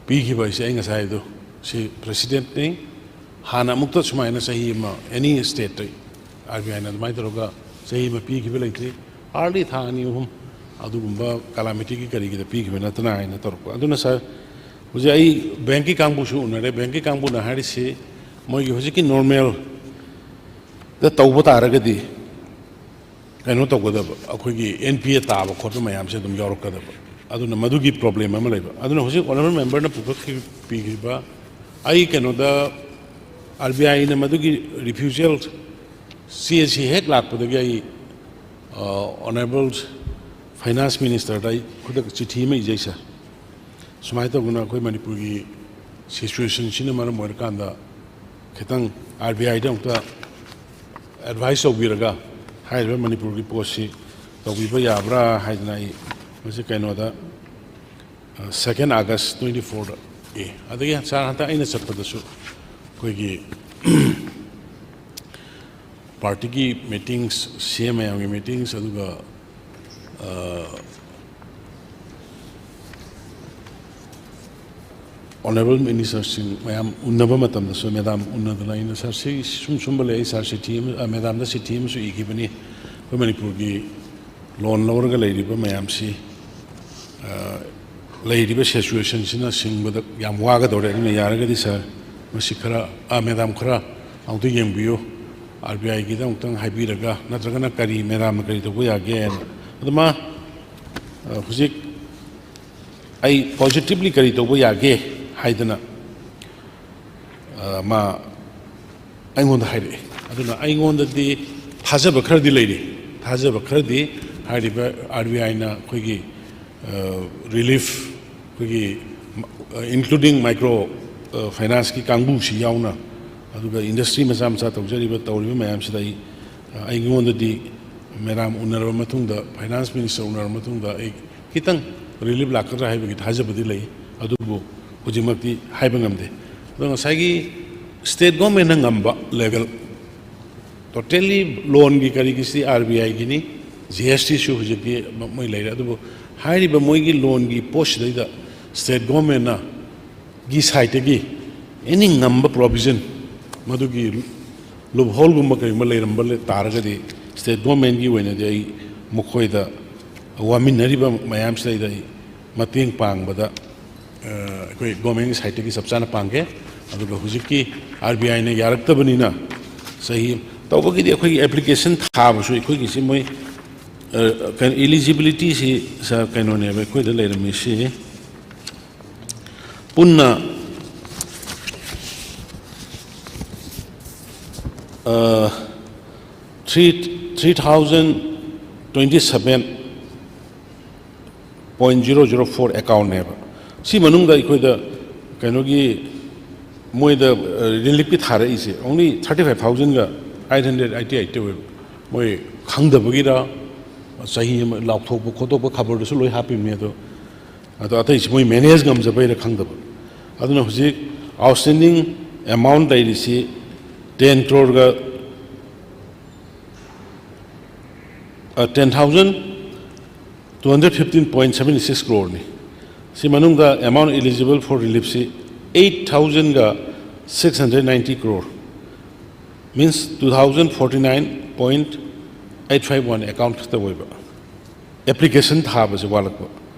ꯄꯤꯈꯤꯕ ꯍꯥꯏꯁꯦ, ꯑꯩ ꯉꯁꯥꯏ ꯍꯥꯏꯗꯣ, ꯁꯤ precedent ꯅꯤ꯫ ꯍꯥꯟꯅ ꯑꯃꯨꯛꯇ ꯁꯨꯃꯥꯏꯅ ꯆꯍꯤ ꯑꯃ any state ꯇ RBI ꯅ ꯑꯗꯨꯃꯥꯏꯅ ꯇꯧꯔꯒ ꯆꯍꯤ ꯑꯃ ꯄꯤꯈꯤꯕ ꯂꯩꯇ꯭ꯔꯤ꯫ Hardly ꯊꯥ ꯑꯅꯤ ꯑꯍꯨꯝ ꯑꯗꯨꯒꯨꯝꯕ calamity ꯒꯤ ꯀꯔꯤꯒꯤꯗ ꯄꯤꯈꯤꯕ ꯅꯠꯇꯅ ꯍꯥꯏꯅ ꯇꯧꯔꯛꯄ꯫ ꯑꯗꯨꯅ, ꯁꯥꯔ, ꯍꯧꯖꯤꯛ ꯑꯩ bank ꯀꯤ ꯀꯥꯡꯕꯨꯁꯨ ꯎꯅꯔꯦ꯫ Bank ꯀꯤ ꯀꯥꯡꯕꯨꯅ ꯍꯥꯏꯔꯤꯁꯤ, ꯃꯣꯏꯒꯤ ꯍꯧꯖꯤꯛꯀꯤ normal ꯗ ꯇꯧꯕ ꯇꯥꯔꯒꯗꯤ ꯀꯩꯅꯣ ꯇꯧꯒꯗꯕ, ꯑꯩꯈꯣꯏꯒꯤ NPA ꯇꯥꯕ ꯈꯣꯠꯄ ꯃꯌꯥꯝꯁꯦ ꯑꯗꯨꯝ ꯌꯥꯎꯔꯛꯀꯗꯕ꯫ ꯑꯗꯨꯅ ꯃꯗꯨꯒꯤ ꯄ꯭ꯔꯣꯕ꯭ꯂꯦꯝ ꯑꯃ ꯂꯩꯕ꯫ ꯑꯗꯨꯅ ꯍꯧꯖꯤꯛ ꯑꯣꯅꯔꯦꯕꯜ ꯃꯦꯝꯕꯔꯅ ꯄꯨꯊꯣꯛꯈꯤ-, ꯄꯤꯈꯤꯕ, ꯑꯩ ꯀꯩꯅꯣꯗ, ꯑꯥꯔ ꯕꯤ ꯑꯥꯏꯅ ꯃꯗꯨꯒꯤ ꯔꯤꯐ꯭ꯌꯨꯖꯦꯜ ꯆꯦ ꯑꯁꯤ ꯍꯦꯛ ꯂꯥꯛꯄꯗꯒꯤ ꯑꯩ, ꯑ, ꯑꯣꯅꯔꯦꯕꯜ ꯐꯥꯏꯅꯥꯟꯁ ꯃꯤꯅꯤꯁꯇꯔꯗ ꯑꯩ ꯈꯨꯗꯛ ꯆꯤꯊꯤ ꯑꯃ ꯏꯖꯩ, ꯁꯥꯔ꯫ ꯁꯨꯃꯥꯏꯅ ꯇꯧꯗꯅ ꯑꯩꯈꯣꯏ ꯃꯅꯤꯄꯨꯔꯒꯤ ꯁꯤꯆꯨꯋꯦꯁꯟꯁꯤꯅ ꯃꯔꯝ ꯑꯣꯏꯔꯀꯥꯟꯗ ꯈꯤꯇꯪ ꯑꯥꯔ ꯕꯤ ꯑꯥꯏꯗ ꯑꯃꯨꯛꯇ ꯑꯦꯗꯚꯥꯏꯁ ꯇꯧꯕꯤꯔꯒ ꯍꯥꯏꯔꯤꯕ ꯃꯅꯤꯄꯨꯔꯒꯤ ꯄꯣꯠꯁꯤ ꯇꯧꯕꯤꯕ ꯌꯥꯕ꯭ꯔꯥ ꯍꯥꯏꯗꯅ ꯑꯩ ꯃꯁꯤ ꯀꯩꯅꯣꯗ, ꯑ, second August twenty fourꯗ ꯑꯦ, ꯑꯗꯒꯤ ꯁꯥꯔ, ꯍꯟꯗꯛ ꯑꯩꯅ ꯆꯠꯄꯗꯁꯨ ꯑꯩꯈꯣꯏꯒꯤ ꯄꯥꯔꯇꯤꯒꯤ ꯃꯤꯇꯤꯡꯁ, ꯁꯤ ꯑꯦꯝ ꯃꯌꯥꯝꯒꯤ ꯃꯤꯇꯤꯡꯁ, ꯑꯗꯨꯒ, ꯑ, ꯑꯣꯅꯔꯦꯕꯜ ꯃꯤꯅꯤꯁꯇꯔꯁꯤꯡ ꯃꯌꯥꯝ ꯎꯟꯅꯕ ꯃꯇꯝꯗꯁꯨ ꯃꯦꯗꯥꯝ ꯎꯟꯅꯗꯅ ꯑꯩꯅ, "ꯁꯥꯔ, ꯁꯤ ꯁꯨꯝ ꯁꯨꯝꯕ ꯂꯩ, ꯁꯥꯔ, ꯆꯤꯊꯤ ꯑꯃ, ꯑ, ꯃꯦꯗꯥꯝꯗ ꯆꯤꯊꯤ ꯑꯃꯁꯨ ꯏꯈꯤꯕꯅꯤ, ꯑꯩꯈꯣꯏ ꯃꯅꯤꯄꯨꯔꯒꯤ ꯂꯣꯟ ꯂꯧꯔꯒ ꯂꯩꯔꯤꯕ ꯃꯌꯥꯝꯁꯤ, ꯑ, ꯂꯩꯔꯤꯕ ꯁꯤꯆꯨꯋꯦꯁꯟꯁꯤꯅ ꯁꯤꯡꯕꯗ ꯌꯥꯝ ꯋꯥꯒꯗꯧꯔꯦ, ꯑꯗꯨꯅ ꯌꯥꯔꯒꯗꯤ ꯁꯥꯔ, ꯃꯁꯤ ꯈꯔ, ꯑ, ꯃꯦꯗꯥꯝ, ꯈꯔ ꯑꯃꯨꯛꯇ ꯌꯦꯡꯕꯤꯌꯨ, ꯑꯥꯔ ꯕꯤ ꯑꯥꯏꯒꯤꯗ ꯑꯃꯨꯛꯇꯪ ꯍꯥꯏꯕꯤꯔꯒ, ꯅꯠꯇ꯭ꯔꯒꯅ ꯀꯔꯤ, ꯃꯦꯗꯥꯝꯅ ꯀꯔꯤ ꯇꯧꯕ ꯌꯥꯒꯦꯅ?" ꯑꯗꯨ ꯃꯥ, ꯑ, ꯍꯧꯖꯤꯛ ꯑꯩ ꯄꯣꯖꯤꯇꯤꯕꯂꯤ ꯀꯔꯤ ꯇꯧꯕ ꯌꯥꯒꯦ ꯍꯥꯏꯗꯅ, ꯑ, ꯃꯥ ꯑꯩꯉꯣꯟꯗ ꯍꯥꯏꯔꯛꯑꯦ꯫ ꯑꯗꯨꯅ ꯑꯩꯉꯣꯟꯗꯗꯤ ꯊꯥꯖꯕ ꯈꯔꯗꯤ ꯂꯩꯔꯤ꯫ ꯊꯥꯖꯕ ꯈꯔꯗꯤ ꯍꯥꯏꯔꯤꯕ ꯑꯥꯔ ꯕꯤ ꯑꯥꯏꯅ ꯑꯩꯈꯣꯏꯒꯤ, ꯑ, ꯔꯤꯂꯤꯐ, ꯑꯩꯈꯣꯏꯒꯤ, ꯑ, including micro, ꯑ, financeꯀꯤ ꯀꯥꯡꯕꯨꯁꯤ ꯌꯥꯎꯅ, ꯑꯗꯨꯒ ꯏꯟꯗꯁꯇ꯭ꯔꯤ ꯃꯆꯥ ꯃꯆꯥ ꯇꯧꯖꯔꯤꯕ, ꯇꯧꯔꯤꯕ ꯃꯌꯥꯝꯁꯤꯗ ꯑꯩ, ꯑ, ꯑꯩꯉꯣꯟꯗꯗꯤ ꯃꯦꯗꯥꯝ ꯎꯅꯔꯕ ꯃꯇꯨꯡꯗ, ꯐꯥꯏꯅꯥꯟꯁ ꯃꯤꯅꯤꯁꯇꯔ ꯎꯅꯔꯕ ꯃꯇꯨꯡꯗ ꯑꯩ ꯈꯤꯇꯪ ꯔꯤꯂꯤꯐ ꯂꯥꯛꯀꯗ꯭ꯔꯥ ꯍꯥꯏꯕꯒꯤ ꯊꯥꯖꯕꯗꯤ ꯂꯩ, ꯑꯗꯨꯕꯨ ꯍꯧꯖꯤꯛꯃꯛꯇꯤ ꯍꯥꯏꯕ ꯉꯝꯗꯦ꯫ ꯑꯗꯣ ꯉꯁꯥꯏꯒꯤ ꯁ꯭ꯇꯦꯠ ꯒꯣꯔꯃꯦꯟꯅ ꯉꯝꯕ ꯂꯦꯚꯦꯜ, ꯇꯣꯇꯦꯜꯂꯤ ꯂꯣꯟꯒꯤ ꯀꯔꯤꯒꯤꯁꯤ ꯑꯥꯔ ꯕꯤ ꯑꯥꯏꯒꯤꯅꯤ, ꯖꯤ ꯑꯦꯁ ꯇꯤꯁꯨ ꯍꯧꯖꯤꯛꯇꯤ ꯃꯣꯏ ꯂꯩꯔꯦ, ꯑꯗꯨꯕꯨ ꯍꯥꯏꯔꯤꯕ ꯃꯣꯏꯒꯤ ꯂꯣꯟꯒꯤ ꯄꯣꯠꯁꯤꯗꯩꯗ ꯁ꯭ꯇꯦꯠ ꯒꯣꯔꯃꯦꯟꯅ ꯒꯤ ꯁꯥꯏꯠꯇꯒꯤ ꯑꯦꯅꯤ ꯉꯝꯕ ꯄ꯭ꯔꯣꯚꯤꯖꯟ, ꯃꯗꯨꯒꯤ ꯂꯨꯞꯍꯣꯜꯒꯨꯝꯕ ꯀꯔꯤꯒꯨꯝꯕ ꯂꯩꯔꯝꯕ ꯂꯩ ꯇꯥꯔꯒꯗꯤ, ꯁ꯭ꯇꯦꯠ ꯒꯣꯔꯃꯦꯟꯒꯤ ꯑꯣꯏꯅꯗꯤ ꯑꯩ ꯃꯈꯣꯏꯗ ꯋꯥꯃꯤꯟꯅꯔꯤꯕ ꯃꯌꯥꯝꯁꯤꯗꯩꯗ ꯑꯩ ꯃꯇꯦꯡ ꯄꯥꯡꯕꯗ, ꯑ, ꯑꯩꯈꯣꯏ ꯒꯣꯔꯃꯦꯟꯒꯤ ꯁꯥꯏꯠꯇꯒꯤ ꯆꯞ ꯆꯥꯅ ꯄꯥꯡꯒꯦ꯫ ꯑꯗꯨꯒ ꯍꯧꯖꯤꯛꯀꯤ ꯑꯥꯔ ꯕꯤ ꯑꯥꯏꯅ ꯌꯥꯔꯛꯇꯕꯅꯤꯅ ꯆꯍꯤ ꯇꯧꯕꯒꯤꯗꯤ ꯑꯩꯈꯣꯏꯒꯤ ꯑꯦꯄ꯭ꯂꯤꯀꯦꯁꯟ ꯊꯥꯕꯁꯨ ꯑꯩꯈꯣꯏꯒꯤꯁꯤ ꯃꯣꯏ ꯑ, ꯀꯩꯅꯣ, eligibility ꯁꯤ, ꯁꯥꯔ, ꯀꯩꯅꯣꯅꯦꯕ ꯑꯩꯈꯣꯏꯗ ꯂꯩꯔꯝꯃꯤꯁꯤ, ꯄꯨꯟꯅ, ꯑ, three, three thousand twenty seven point zero zero four account ꯅꯦꯕ꯫ ꯁꯤ ꯃꯅꯨꯡꯗ ꯑꯩꯈꯣꯏꯗ ꯀꯩꯅꯣꯒꯤ, ꯃꯣꯏꯗ, ꯑ, relief ꯀꯤ ꯊꯥꯔꯛꯏꯁꯦ only thirty five thousand ꯒ eight hundred eighty eight ꯑꯣꯏꯕ꯫ ꯃꯣꯏ ꯈꯪꯗꯕꯒꯤꯔ, ꯆꯍꯤ ꯑꯃ ꯂꯥꯎꯊꯣꯛꯄ ꯈꯣꯠꯇꯣꯛꯄ ꯈꯕꯔꯗꯁꯨ ꯂꯣꯏ ꯍꯥꯞꯄꯤꯕꯅꯦ꯫ ꯑꯗꯣ, ꯑꯗꯣ ꯑꯇꯩꯁꯤ ꯃꯣꯏ manage ꯉꯝꯖꯕꯩꯔ ꯈꯪꯗꯕ꯫ ꯑꯗꯨꯅ ꯍꯧꯖꯤꯛ outstanding amount ꯂꯩꯔꯤꯁꯤ ten crore ꯒ, ꯑ, ten thousand two hundred fifteen point seven six crore ꯅꯤ꯫ ꯁꯤ ꯃꯅꯨꯡꯗ amount eligible for relief ꯁꯤ eight thousand ꯒ six hundred ninety crore, means two thousand forty nine point eight five one account ꯈꯛꯇ ꯑꯣꯏꯕ꯫ Application ꯊꯥꯕꯁꯦ ꯋꯥꯠꯂꯛꯄ꯫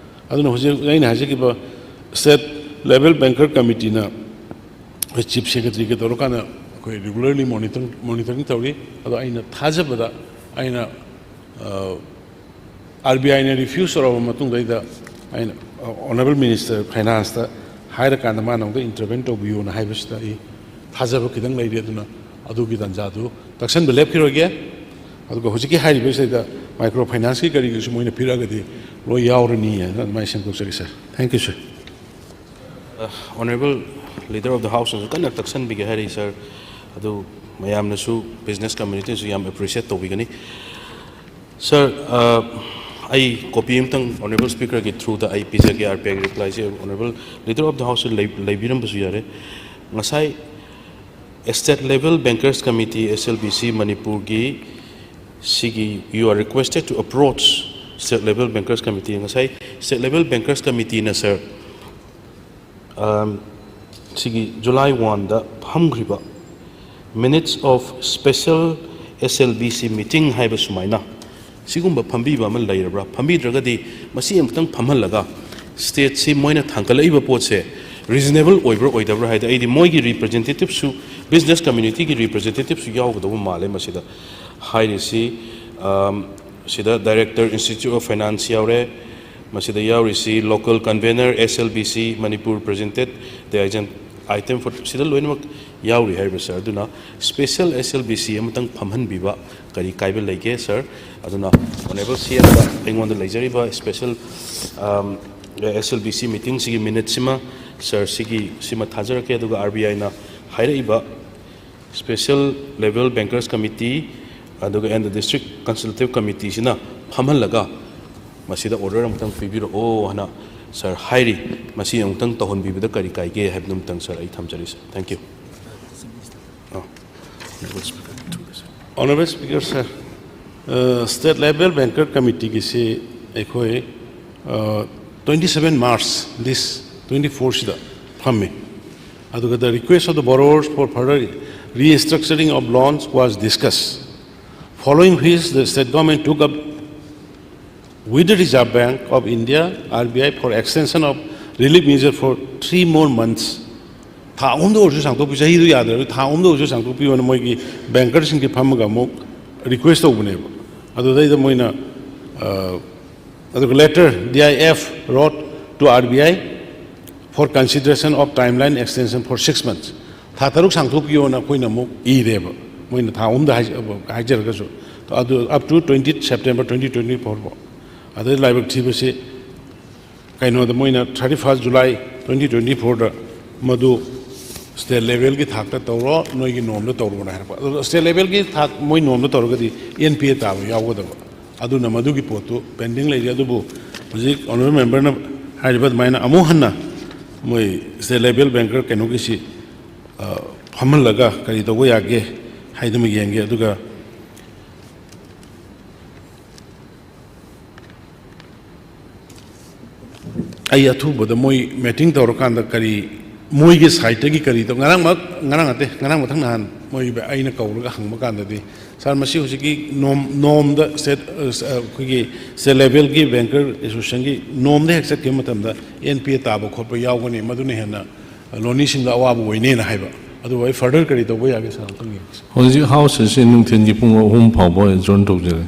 ꯑꯗꯨꯅ ꯍꯧꯖꯤꯛ ꯑꯩꯅ ꯍꯥꯏꯖꯈꯤꯕ state level banker committee ꯅ ꯑꯩꯈꯣꯏ chief secretary ꯒ ꯇꯧꯔꯀꯥꯟꯗ ꯑꯩꯈꯣꯏ regularly monitor, monitoring ꯇꯧꯔꯤ꯫ ꯑꯗꯣ ꯑꯩꯅ ꯊꯥꯖꯕꯗ, ꯑꯩꯅ, ꯑ, RBI ꯅ refuse ꯇꯧꯔꯕ ꯃꯇꯨꯡꯗꯩꯗ ꯑꯩꯅ, ꯑ, Honourable Minister Finance ꯇ ꯍꯥꯏꯔꯀꯥꯟꯗ ꯃꯥꯅ ꯑꯃꯨꯛꯇ intervene ꯇꯧꯕꯤꯌꯨꯅ ꯍꯥꯏꯕꯁꯤꯗ ꯑꯩ ꯊꯥꯖꯕ ꯈꯤꯇꯪ ꯂꯩꯔꯤ꯫ ꯑꯗꯨꯅ ꯑꯗꯨꯒꯤ ꯇꯥꯟꯖꯥꯗꯨ ꯇꯛꯁꯟꯕ ꯂꯦꯞꯈꯤꯔꯣꯏꯒꯦ꯫ ꯑꯗꯨꯒ ꯍꯧꯖꯤꯛꯀꯤ ꯍꯥꯏꯔꯤꯕꯁꯤꯗ micro finance ꯀꯤ ꯀꯔꯤꯒꯤꯁꯨ ꯃꯣꯏꯅ ꯄꯤꯔꯛꯑꯒꯗꯤ ꯂꯣꯏ ꯌꯥꯎꯔꯅꯤ ꯍꯥꯏꯅ ꯑꯗꯨꯃꯥꯏꯅ ꯁꯦꯝꯗꯣꯛꯆꯔꯤ, ꯁꯥꯔ꯫ Thank you, sir. Honourable Leader of the House ꯅꯁꯨ ꯀꯟꯅ ꯇꯛꯁꯟꯕꯤꯒꯦ ꯍꯥꯏꯔꯤ, ꯁꯥꯔ꯫ ꯑꯗꯨ ꯃꯌꯥꯝꯅꯁꯨ, business community ꯅꯁꯨ ꯌꯥꯝ appreciate ꯇꯧꯕꯤꯒꯅꯤ꯫ ꯁꯥꯔ, ꯑ, ꯑꯩ copy ꯑꯃꯇꯪ Honourable Speaker ꯒꯤ through ꯗ ꯑꯩ ꯄꯤꯖꯒꯦ, RBI ꯒꯤ reply say. Honourable Leader of the House ꯁꯨ ꯂꯩ-, ꯂꯩꯕꯤꯔꯝꯕꯁꯨ ꯌꯥꯔꯦ꯫ ꯉꯁꯥꯏ State Level Bankers Committee, SLBC, ꯃꯅꯤꯄꯨꯔꯒꯤ ꯁꯤꯒꯤ, "You are requested to approach State Level Bankers Committee", ꯉꯁꯥꯏ State Level Bankers Committee ꯅ, ꯁꯥꯔ, ꯑꯝ, ꯁꯤꯒꯤ July one the ꯐꯝꯈ꯭ꯔꯤꯕ minutes of special SLBC meeting ꯍꯥꯏꯕ ꯁꯨꯃꯥꯏꯅ ꯁꯤꯒꯨꯝꯕ ꯐꯝꯕꯤꯕ ꯑꯃ ꯂꯩꯔꯕ꯭ꯔꯥ? ꯐꯝꯕꯤꯗ꯭ꯔꯒꯗꯤ ꯃꯁꯤ ꯑꯃꯨꯛꯇꯪ ꯐꯝꯍꯜꯂꯒ state ꯁꯤ ꯃꯣꯏꯅ ꯊꯥꯡꯒꯠꯂꯛꯏꯕ ꯄꯣꯠꯁꯦ reasonable ꯑꯣꯏꯕ꯭ꯔꯥ ꯑꯣꯏꯗꯕ꯭ꯔꯥ ꯍꯥꯏꯗꯤ, ꯑꯩꯗꯤ ꯃꯣꯏꯒꯤ representative ꯁꯨ, business community ꯒꯤ representative ꯁꯨ ꯌꯥꯎꯒꯗꯧꯕ ꯃꯥꯜꯂꯦ ꯃꯁꯤꯗ꯫ ꯍꯥꯏꯔꯤꯁꯤ, ꯑꯝ, ꯁꯤꯗ Director, Institute of Finance ꯌꯥꯎꯔꯦ꯫ ꯃꯁꯤꯗ ꯌꯥꯎꯔꯤꯁꯤ local convener, S L B C Manipur presented, the agent item for, ꯁꯤꯗ ꯂꯣꯏꯅꯃꯛ ꯌꯥꯎꯔꯤ ꯍꯥꯏꯔꯤꯕ, sir꯫ ꯑꯗꯨꯅ special S L B C ꯑꯃꯇꯪ ꯐꯝꯍꯟꯕꯤꯕ ꯀꯔꯤ ꯀꯥꯏꯕ ꯂꯩꯒꯦ, sir? ꯑꯗꯨꯅ Honourable C M ꯗ ꯑꯩꯉꯣꯟꯗ ꯂꯩꯖꯔꯤꯕ special, um, S L B C meeting ꯁꯤꯒꯤ minute ꯁꯤꯃ, sir, ꯁꯤꯒꯤ, ꯁꯤꯃ ꯊꯥꯖꯔꯛꯀꯦ꯫ ꯑꯗꯨꯒ R B I ꯅ ꯍꯥꯏꯔꯛꯏꯕ special level bankers committee ꯑꯗꯨꯒ and the district consultative committee ꯁꯤꯅ ꯐꯝꯍꯜꯂꯒ ꯃꯁꯤꯗ order ꯑꯃꯨꯛꯇꯪ ꯄꯤꯕꯤꯔꯛꯑꯣ ꯍꯥꯏꯅ, sir, ꯍꯥꯏꯔꯤ꯫ ꯃꯁꯤ ꯑꯃꯨꯛꯇꯪ ꯇꯧꯍꯟꯕꯤꯕꯗ ꯀꯔꯤ ꯀꯥꯏꯒꯦ ꯍꯥꯏꯕꯗꯨ ꯑꯃꯨꯛꯇꯪ, sir, ꯑꯩ ꯊꯝꯖꯔꯤ, sir꯫ Thank you꯫ Ah. Honourable Speaker, sir, uh, State Level Banker Committee ꯒꯤꯁꯤ ꯑꯩꯈꯣꯏ, uh, twenty seven March this twenty four ꯁꯤꯗ ꯐꯝꯃꯤ꯫ ꯑꯗꯨꯒ the request of the borrowers for further restructuring of loans was discussed, following which the state government took up with the Reserve Bank of India, R B I, for extension of relief measure for three more months. ꯊꯥ ꯑꯍꯨꯝꯗ ꯑꯣꯏꯔꯁꯨ ꯁꯥꯡꯗꯣꯛꯄꯤ, ꯆꯍꯤꯗꯨ ꯌꯥꯗ꯭ꯔꯁꯨ ꯊꯥ ꯑꯍꯨꯝꯗ ꯑꯣꯏꯔꯁꯨ ꯁꯥꯡꯗꯣꯛꯄꯤꯌꯣꯅ ꯃꯣꯏꯒꯤ banker ꯁꯤꯡꯒꯤ ꯐꯝꯃꯒ ꯑꯃꯨꯛ request ꯇꯧꯕꯅꯦꯕ꯫ ꯑꯗꯨꯗꯩꯗ ꯃꯣꯏꯅ, ꯑ, ꯑꯗꯨꯒ later D I F wrote to R B I for consideration of timeline extension for six months. ꯊꯥ ꯇꯔꯨꯛ ꯁꯥꯡꯗꯣꯛꯄꯤꯌꯣꯅ ꯑꯩꯈꯣꯏꯅ ꯑꯃꯨꯛ ꯏꯔꯦꯕ, ꯃꯣꯏꯅ ꯊꯥ ꯑꯍꯨꯝꯗ ꯍꯥꯏꯖ-, ꯍꯥꯏꯖꯔꯒꯁꯨ꯫ ꯑꯗꯨ up to twenty September twenty twenty four ꯐꯥꯎ꯫ ꯑꯗꯩ ꯂꯥꯏꯕꯛ ꯊꯤꯕꯁꯤ ꯀꯩꯅꯣꯗ ꯃꯣꯏꯅ thirty first July twenty twenty fourꯗ ꯃꯗꯨ state levelꯒꯤ ꯊꯥꯛꯇ ꯇꯧꯔꯣ, ꯅꯣꯏꯒꯤ ꯅꯣꯝꯗ ꯇꯧꯔꯣꯅ ꯍꯥꯏꯔꯛꯄ꯫ ꯑꯗꯣ state levelꯒꯤ ꯊꯥꯛ ꯃꯣꯏ ꯅꯣꯝꯗ ꯇꯧꯔꯒꯗꯤ N P A ꯇꯥꯕ ꯌꯥꯎꯒꯗꯕ꯫ ꯑꯗꯨꯅ ꯃꯗꯨꯒꯤ ꯄꯣꯠꯇꯨ pending ꯂꯩꯔꯤ꯫ ꯑꯗꯨꯕꯨ ꯍꯧꯖꯤꯛ Honourable Memberꯅ ꯍꯥꯏꯔꯤꯕ ꯑꯗꯨꯃꯥꯏꯅ ꯑꯃꯨꯛ ꯍꯟꯅ ꯃꯣꯏ state level banker ꯀꯩꯅꯣꯒꯤꯁꯤ, ꯑ, ꯐꯝꯍꯜꯂꯒ ꯀꯔꯤ ꯇꯧꯕ ꯌꯥꯒꯦ ꯍꯥꯏꯗꯨꯃ ꯌꯦꯡꯒꯦ꯫ ꯑꯗꯨꯒ ꯑꯩ ꯑꯊꯨꯕꯗ ꯃꯣꯏ meeting ꯇꯧꯔꯀꯥꯟꯗ ꯀꯔꯤ, ꯃꯣꯏꯒꯤ sideꯇꯒꯤ ꯀꯔꯤ ꯇꯧ-, ꯉꯔꯥꯡꯃꯛ, ꯉꯔꯥꯡ ꯅꯠꯇꯦ, ꯉꯔꯥꯡ ꯃꯊꯪ ꯅꯍꯥꯟ ꯃꯣꯏ ꯑꯩꯅ ꯀꯧꯔꯒ ꯍꯪꯕ ꯀꯥꯟꯗꯗꯤ, "Sir, ꯃꯁꯤ ꯍꯧꯖꯤꯛꯀꯤ ꯅꯣꯝ-, ꯅꯣꯝꯗ state, ꯑ, ꯑꯩꯈꯣꯏꯒꯤ state levelꯒꯤ banker associationꯒꯤ ꯅꯣꯝꯗ ꯍꯦꯛ ꯆꯠꯈꯤꯕ ꯃꯇꯝꯗ N P A ꯇꯥꯕ ꯈꯣꯠꯄ ꯌꯥꯎꯒꯅꯤ, ꯃꯗꯨꯅ ꯍꯦꯟꯅ ꯂꯣꯅꯤꯁꯤꯡꯗ ꯑꯋꯥꯕ ꯑꯣꯏꯅꯦꯅ" ꯍꯥꯏꯕ꯫ ꯑꯗꯨꯕꯨ ꯑꯩ further ꯀꯔꯤ ꯇꯧꯕ ꯌꯥꯒꯦ, sir, ꯑꯃꯨꯛꯇꯪ ꯌꯦꯡꯁꯤ꯫ ꯍꯧꯖꯤꯛ House ꯑꯁꯤ ꯅꯨꯡꯊꯤꯜꯒꯤ ꯄꯨꯡ ꯑꯍꯨꯝ ꯐꯥꯎꯕ adjourn ꯇꯧꯖꯔꯤ꯫